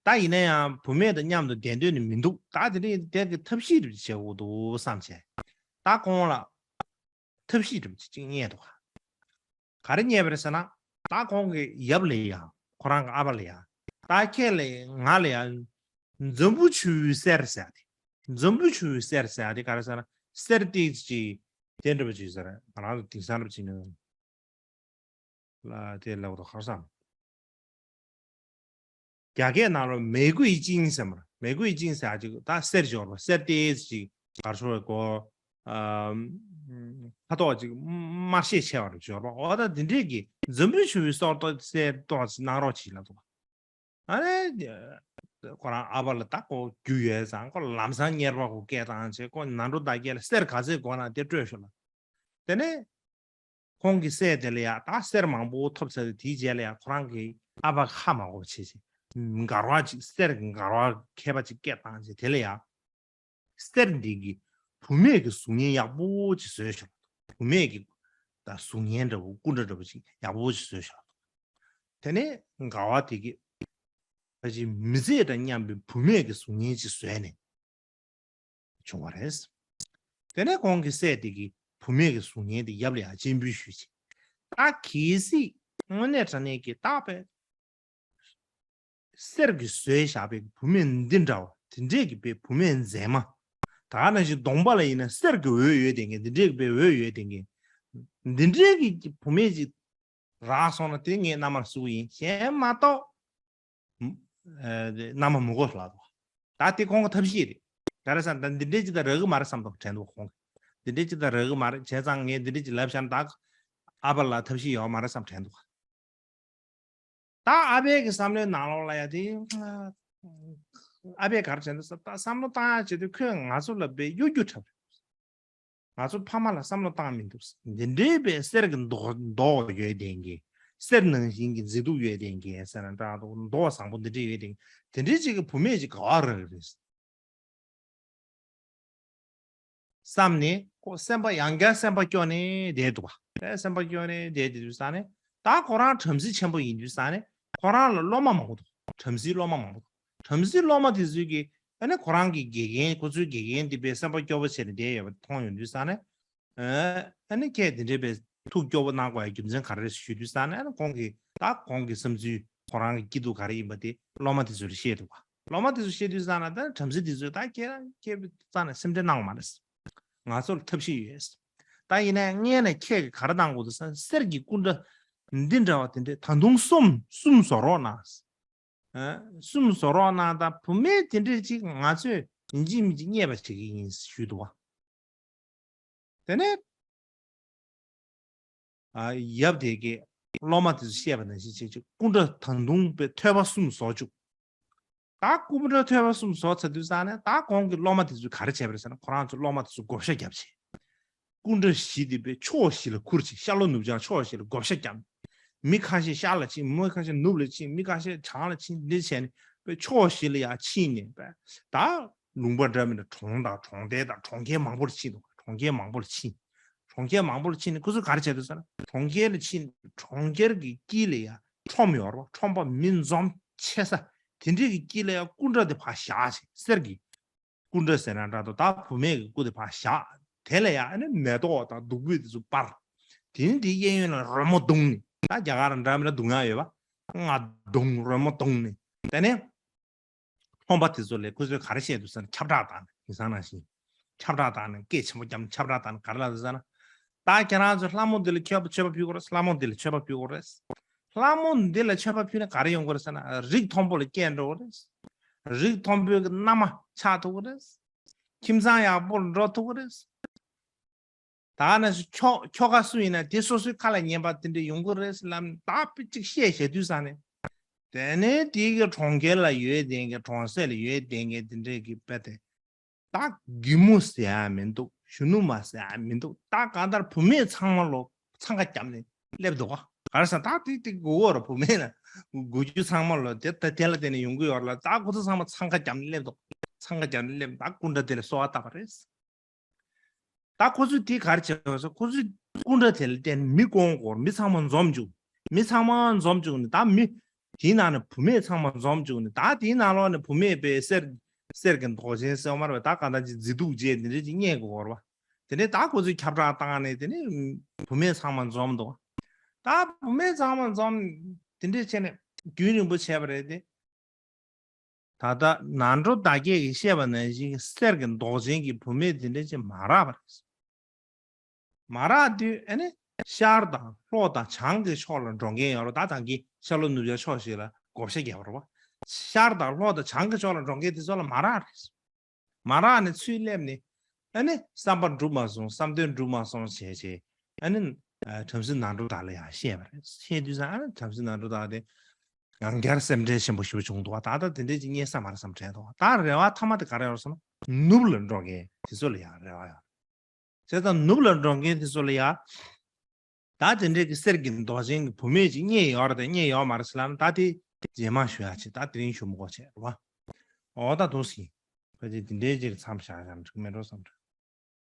ད་ཡིན་ན་ཡང་བུད་མེད་དང་མཉམ་དུ་བསྡད་འདོད་ནི་མི་འདུག་ད་དེ་འདྲ་ཡིན་དུས་དེ་གི་ཐབས་ཤེས་རེ་བྱེད་དགོས་འདུག་བསམ་བྱས། ད་ཁོང་ལ་ཐབས་ཤེས་རེ་ཅིག་རྙེད་འདུག་ག་རེ་རྙེད་པ་རེད་ཟེར་ན། ད་ཁོང་གི་ཡབ་ལ་ཡ། ཁོ་རང་གི་ཨ་ཕ་ལ་ཡ། ད་ཁྱེད་ལ་ང་ལ་ཡ། འཛམ་བུ་ཆུ་བོའི་གསེར་ཟེར་ཡ་དེ། འཛམ་བུ་ཆུ་བོའི་གསེར་ཟེར་ཡ་དེ་ག་རེ་ཟེར་ན། གསེར་ཏོག་ཙམ་ཅིག་དེ་འདྲ་པོ་ཅིག་ཟེར། ང་རང་ཚོ་དེང་སང་འདྲ་པོ་ཅིག་ནི། ལ་དེ་ལབ་དགོས་ག་རེ་བསམ། རྒྱ་སྐད་ནང་ལ་玫瑰金ཟེར་མ་རེད། 玫瑰金ཟེར་ཡ་ཅིག་ད་གསེར་འབྱོར་བ་གསེར་ཏོག་ཙམ་ཅིག་ག་རེ་ཟེར་དགོས། ཨ་ཁ་དོག་ཅིག་དམར་ཤས་ཆེ་བ་རེ་འབྱོར་བ། འོ་ད་དེ་འདྲས་ཀྱི་འཛམ་བུ་ཆུ་བོའི་གསེར་ཏོག་གསེར་ཏོག་ཙམ་གནང་རོགས་གྱིས་ལབ་དགོས། ཨ་ནི། ཁོ་རང་ཨ་ཕ་ལ་ད་ཁོ་རྒྱུས་ཡོད་ཙང་ཁོ་ལམ་སང་གཉེར་པ་ཁོ་སྐད་བཏང་བྱས་ཁོ་ནང་འགྲོ་བདག་སྐྱེལ་ལ་གསེར་ག་ཚོད་དགོས་ན་དེ་སྤྲོད་ཤོག་ལབ། དེ་ནས་ཁོང་གི་སྲས་དེ་ལ་ཡ་ད་གསེར་མང་པོ་ཐོབ་ཚར་ཏེ་དེའི་རྗེས་ལ་ཡ་ཁོ་རང་གི་ཨ་ཕ་ཧ་མ་གོ་བྱས་བྱས་མགར་བ་ཅིག་གསེར་གྱི་མགར་བ་མཁས་པ་ཅིག་སྐད་བཏང་བྱས་དེ་ལ་ཡ། གསེར་འདི་གིས་བུད་མེད་ཀྱི་གཟུགས་བརྙན་ཡག་པོ་ཅིག་བཟོས་ཤག་བུད་མེད་ཀྱི་ད་གཟུགས་བརྙན་འདྲ་བོ་སྐུ་འདྲ་འདྲ་བོ་ཅིག་ཡག་པོ་ཅིག་བཟོས་ཤག་དེ་ནས་མགར་བ་དེ་གིས་ཕལ་ཆེར་མི་ཚེ་དང་མཉམ་པའི་བུད་མེད་ཀྱི་གཟུགས་བརྙན་ཅིག་བཟོས་ནས་བྱུང་བ་རེད། དེ་ནས་ཁོང་གི་སྲས་དེ་གིས་བུད་མེད་ཀྱི་གཟུགས་བརྙན་དེ་ཡབ་ལ་ཡང་སྤྱན་འབུལ་ཞུས་ཅིག་ད་གལ་སྲིད་དངོས་གནས་དྲང་གནས་ཀྱི་རྟག་པའི་གསེར་གྱིས་བཟོས་བཞག་པའི་བུད་མེད་འདི་འདྲ་བ་དེ་འདྲས་ཀྱི་པའི་བུད་མེད་མཛེས་མ། ད་ག་ནང་བཞིན་གདོང་པ་ལ་ཡིན་ན་གསེར་གྱི་འོད་ཡོད་དེ་ངས་འདི་འདྲས་ཀྱི་པའི་འོད་ཡོད་དེ་ངས་འདི་འདྲས་ཀྱི་བུད་མེད་ཅིག་རག་སོང་ན་དེ་ངས་མནའ་མར་བསུ་གི་ཡིན་གཞན་མ་གཏོགས། མནའ་མ་མི་དགོས་ལབ་འདུག་ད་དེ་ཁོང་གི་ཐབས་ཤེས་རེད། ག་རེ་ཟེར་ན་ད་འདི་འདྲས་ཅིག་ད་རག་གི་མ་རེད་བསམ་འདུག་དྲན་འདུག་ཁོང་གིས། འདི་འདྲས་ཅིག་ད་རག་གི་མ་རེད་བྱས་ཙང་ངས་འདི་འདྲས་ཅིག་ལབ་བཞག་ན་ད་ཨ་ཕ་ལ་ཐབས་ཤེས་ཡོད་མ་རེད་བསམ་དྲན་འདུག་ད་ཨ་ཕའི་གི་བསམ་བློའི་ནང་ལོགས་ལ་ཡ་དེ། ཨ་ཕས་ག་རེ་བྱས་འདུག་ཟེར་ད་བསམ་བློ་བཏང་ཡ་བྱེད་དུས་ཁོས་ང་ཚོ་ལ་དཔེ་གཡོ་སྒྱུ་འཁྲབ་རེད། ང་ཚོ་ཕ་མ་ལ་བསམ་བློ་བཏང་མི་འདུག་འདི་འདྲའི་པའི་གསེར་གྱི་མདོག་མདོག་ཡོད་ལྡན་གྱི། གསེར་ནང་བཞིན་གྱི་མཛེས་སྡུག་ཡོད་ལྡན་གྱི་ཟེར་ན་འདྲ་འདུག་མདོག་བཟང་པོ་འདི་འདྲ་ཡོད་ལྡན་གྱི། དེ་འདྲའི་ཅིག་གི་བུད་མེད་ཅིག་ག་བ་རག་གི་རེད། བསམ་ནས་ཁོ་སེམས་པ་ཡང་བསྐྱར་སེམས་པ་སྐྱོ་ནས་བསྡད་འདུག་པ། སེམས་པ་སྐྱོ་ནས་བསྡད་དེ་དུས་ཙང་ནས་ད་ཁོ་རང་བྲམ་ཟེ་ཆེན་པོ་ཡིན་དུས་ཙང་ནས་ཁོ་རང་ལ་སློབ་མ་མང་པོ་འདུག་བྲམ་ཟེའི་སློབ་མ་མང་པོ་འདུག་བྲམ་ཟེའི་སློབ་མ་དེ་ཚོས་ཀྱིས་ཨ་ནི་ཁོ་རང་གི་དགེ་རྒན་ཁོ་ཚོའི་དགེ་རྒན་དེ་པས་སེམས་པ་སྐྱོ་བོ་བྱས་ནས་བསྡད་ཡོད་པ་མཐོང་ཡོང་དུས་ཙང་ནས། ཨ་ནི་ཁྱེད་དེ་འདྲའི་པའི་ཐུགས་སྐྱོ་བོ་གནང་དགོས་ཡ་རྒྱུ་མཚན་ག་རེ་རེད་ཞུས་དུས་ཙང་ནས་ཨ་ནི་ཁོང་གིས་ད་ཁོང་གི་བསམ་ཚུལ་ཁོ་རང་གི་སྐྱིད་སྡུག་ག་རེ་ཡིན་པ་དེ་སློབ་མ་དེ་ཚོ་ལ་བཤད་འདུག་པ། སློབ་མ་དེ་ཚོ་བཤད་དུས་ཙང་ནས་ད་བྲམ་ཟེ་དེ་ཚོས་ད་ཁྱེད་རང་ཁྱེད་ཙང་ནས་སེམས་ཁྲལ་གནང་དགོས་མ་རེད། ང་ཚོར་ཐབས་ཤེས་ཡོད། ད་ཡིན་ནའི་སྔོན་ནས་ཁྱེད་ཀྱིས་ག་རེ་གནང་དགོས་འདུག་ཟེར་ན་གསེར་གྱི་སྐུ་འདྲ་འདི་འདྲ་བ་དེ་འདྲས་ད་དུང་གསུམ་གསུམ་བཟོ་རོགས་གནང་། ཨ། གསུམ་བཟོ་རོགས་གནང་དང་བུད་མེད་དེ་འདྲས་ཅིག་ང་ཚོས་ཡིན་གཅིག་མིན་གཅིག་རྙེད་པ་བྱེད་ཀྱི་ཡིན་ཞུས་འདུག་པ། དེ་ནས་ཨ་ཡབ་དེ་གིས་སློབ་མ་དེ་ཚོ་བཤད་པ་ནང་བཞིན་བྱེད་ཅིག་སྐུ་འདྲ་ད་དུང་པའི་ཐོད་པ་གསུམ་བཟོ་བཅུག་ད་སྐུ་འདྲ་ཐོད་པ་གསུམ་བཟོ་ཚར་དུས་ཙང་ནས་ད་ཁོང་གི་སློབ་མ་དེ་ཚོས་ག་རེ་བྱས་པ་རེད་ཟེར་ན་ཁོ་རང་ཚོ་སློབ་མ་དེ་ཚོ་བགོ་བཤའ་བརྒྱབ་བྱས། སྐུ་འདྲ་བཞི་དེ་པའི་ཕྱོགས་བཞི་ལ་ཁུར་ཅིག་ཤར་ལྷོ་ནུབ་བྱང་ཕྱོགས་བཞི་ལ་བགོ་བཤའ་བརྒྱབ། མི་ཁ་ཤས་ཤར་ལ་ཕྱིན། མི་ཁ་ཤས་ནུབ་ལ་ཕྱིན། མི་ཁ་ཤས་བྱང་ལ་ཕྱིན། འདི་བྱས་ནས་པའི་ཕྱོགས་བཞི་ལ་ཡར་ཕྱིན་ནས་པའི་ད་ལུང་པ་འདྲ་མི་འདྲ་གྲོང་དང་གྲོང་རྡལ་དང་གྲོང་ཁྱེར་མང་པོར་ཕྱིན་འདུག་གྲོང་ཁྱེར་མང་པོར་ཕྱིན། གྲོང་ཁྱེར་མང་པོར་ཕྱིན་ནས་ཁོ་ཚོས་ག་རེ་བྱས་འདུག་ཟེར་ན་གྲོང་ཁྱེར་ལ་ཕྱིན། གྲོང་ཁྱེར་གྱི་དཀྱིལ་ལ་ཡར་ཁྲོམ་ཡོད་རེད་པ། ཁྲོམ་པ་མི་འཛོམས་ཆེ་ས་དེ་འདྲའི་གི་དཀྱིལ་ལ་ཡར་སྐུ་འདྲ་དེ་ཕར་བཞག་བྱས་གསེར་གྱི་སྐུ་འདྲ་ཟེར་ན་འདྲ་འདུག་ད་བུད་མེད་ཀྱི་སྐུ་དེ་ཕར་བཞག་དེ་ལ་ཡང་ཨ་ནི་མེ་ཏོག་དང་བདུག་སྤོས་དེ་ཚོ་སྤར། དེ་ནི་དེའི་གཡས་གཡོན་ལ་རོལ་མོ་བརྡུངས་ནས་ད་རྒྱ་གར་འདྲ་མི་འདྲ་བརྡུང་ཡག་ཡོད་པ། རྔ་བརྡུངས་རོལ་མོ་བརྡུངས་ནས་དེ་ནས་ཁྲོམ་པ་དེ་ཚོ་ལ་ཁོ་ཚོས་ག་རེ་བཤད་འདུག་ཟེར་ན་ཁྱབ་བསྒྲགས་བཏང་ནས་དེང་སང་ནང་བཞིན་ཁྱབ་བསྒྲགས་བཏང་ནས་སྐད་ཆེན་པོ་བརྒྱབ་ནས་ཁྱབ་བསྒྲགས་བཏང་ནས་ག་རེ་ལབ་འདུག་ཟེར་ན། ད་ཁྱེད་རང་ཚོས་ལྷ་མོ་འདི་ལ་མཆོད་པ་མཆོད་པ་ཕུལ་དགོས་རེད། ལྷ་མོ་འདི་ལ་མཆོད་པ་ཕུལ་དགོས་རེད། ལྷ་མོ་འདི་ལ་མཆོད་པ་ཕུལ་ནས་ག་རེ་ཡོང་གི་རེད་ཟེར་ན་རིགས་མཐོན་པོ་ལ་སྐྱེས་འགྲོ་གི་རེད། རིགས་མཐོན་པོའི་གི་མནའ་མ་ཆགས་ཐུབ་ཀྱི་རེད། ཁྱིམ་ཚང་ཡག་པོར་འགྲོ་ཐུབ་ཀྱི་རེད། ད་ནས་ཁྱོ་ཁྱོ་ག་སུ་ཡིན་ན་དེ་སོ་སོའི་ཁ་ལ་ཉན་པ་དེ་འདྲ་ཡོང་གི་རེད་ལབ་ནས་ད་དཔེ་གཅིག་བཤད་བྱས་དུས་ཙང་ནས། དེ་ནས་དེའི་གི་གྲོང་ཁྱེར་ལ་ཡོད་བསྡད་མཁན་གྲོང་གསེབ་ལ་ཡོད་བསྡད་མཁན་དེ་འདྲའི་གི་དཔེ་དེ། ད་རྒན་མོ་ཟེར་ཡ་མི་འདུག་གཞོན་ནུ་མ་ཟེར་ཡ་མི་འདུག་ད་གང་ལྟར་བུད་མེད་ཚང་མ་ལོ་འཚང་ཁ་བརྒྱབ་ནས་སླེབས་འདུག་ག་ག་རེ་ཟེར་ན་ད་དེ་དེ་དགོས་ཀྱི་ཡོད་རེད། བུད་མེད་ལ་དགོས་རྒྱུ་ཚང་མ་ལོ་དེ་ད་དེ་ལ་བརྟེན་ནས་ཡོང་གི་ཡོད་རེད་ལ། ད་ཁོ་ཚོ་ཚང་མ་འཚང་ཁ་བརྒྱབ་ནས་སླེབས་འདུག་འཚང་ཁ་བརྒྱབ་ནས་སླེབས། ད་སྐུ་འདྲ་དེ་ལ་གསོལ་བ་བཏབ་པ་རེད། ད་ཁོ་ཚོས་དེ་ག་རེ་བྱས་པ་ཟེར། ཁོ་ཚོས་སྐུ་འདྲ་དེ་ལ་བརྟེན་ནས་མི་སྐོང་དགོས། མི་ཚང་མ་འཛོམས་བཅུག་མི་ཚང་མ་འཛོམས་བཅུག་ནས། ད་མི་དེའི་ནང་ནས་བུད་མེད་ཚང་མ་འཛོམས་བཅུག་ནས། ད་དེའི་ནང་ལོགས་ནས་བུད་མེད་པའི་གསེར་གསེར་གྱི་མདོག་ཅན་ཟེར་བ་མ་རེད་པས། ད་གང་ལྟར་ཅིག་མཛེས་སྡུག་ཅན་དེ་འདྲ་ཅིག་རྙེད་དགོས་རེད་པ། དེ་ནས་ད་ཁོ་ཚོས་ཁྱབ་བསྒྲགས་བཏང་ནས་དེ་ནས་བུད་མེད་ཚང་མ་འཛོམས་འདུག་ད་བུད་མེད་ཚང་མ་འཛོམས་དེ་འདྲ་བྱས་ནས་རྒྱུན་རིང་པོ་བྱས་པ་རེད་དེ། ད་ལྟ་ནང་འགྲོ་བདག་བསྐྱེད་ཀྱིས་བཤད་པ་ནང་བཞིན་གསེར་གྱི་མདོག་ཅན་གྱི་བུད་མེད་དེ་འདྲ་ཅིག་མ་རག་པ་རེད། མ་རག་དུས་ཨ་ནི་ཤར་དང་ལྷོ་དང་བྱང་གི་ཕྱོགས་ལ་འགྲོ་མཁན་ཡོད་རེད། ད་ད་གིན་ཤར་ལྷོ་ནུབ་བྱང་ཕྱོགས་ཞིག་ལ་བགོ་བཤའ་རྒྱག་པ་རེད་པ། ཤར་དང་ལྷོ་དང་བྱང་གི་ཕྱོགས་ལ་འགྲོ་མཁན་དེ་ཚོ་ལ་མ་རག་རེད། མ་རག་ནས་ཚུར་སླེབས་ནས་ཨ་ནི་བསམ་པ་འགྲུབ་མ་སོང་། བསམ་དོན་འགྲུབ་མ་སོང་བྱས་བྱས་ཨ་ནི་བྲམ་ཟེ་ནང་འགྲོ་དག་ལ་ཡང་བཤད་པ་རེད། བཤད་དུས་ཙང་ཨ་ནི་བྲམ་ཟེ་ནང་འགྲོ་དག་དེ་ཡང་བསྐྱར་སེམས་ཁྲལ་ཆེན་པོ་ཞེ་པོ་བྱུང་འདུག་ད་ལྟ་དེ་འདྲས་ཀྱི་རྙེད་ས་མ་རེད་བསམ་དྲན་འདུག་ད་རེ་བ་མཐའ་མ་དེ་ག་རེ་ཡོད་རེད་ཟེར་ན། ནུབ་ལ་འགྲོ་མཁན་དེ་ཚོ་ལ་ཡང་རེ་བ་ཡོད་རེད། བྱས་ཙང་ནུབ་ལ་འགྲོ་མཁན་དེ་ཚོ་ལ་ཡང་ད་དེ་འདྲས་ཀྱི་གསེར་གྱི་མདོག་ཅན་གྱི་བུད་མེད་ཅིག་རྙེད་ཡོད་རེད་དང་རྙེད་ཡོད་མ་རེད་ཟེར་ལབ་ན། ད་དེ་རྗེས་མ་ཞུ་ཡ་ཆེ། ད་དེ་རིང་ཞུ་མི་དགོས་བྱས་རེད་བ། འོ་ད་འདུག་སེ་ཡིན། ཕལ་ཆེར་དེ་འདྲས་ཅིག་མཚམས་བཞག་བཞག་ན་འགྲིག་མེད་འགྲོ་བསམ་འདུག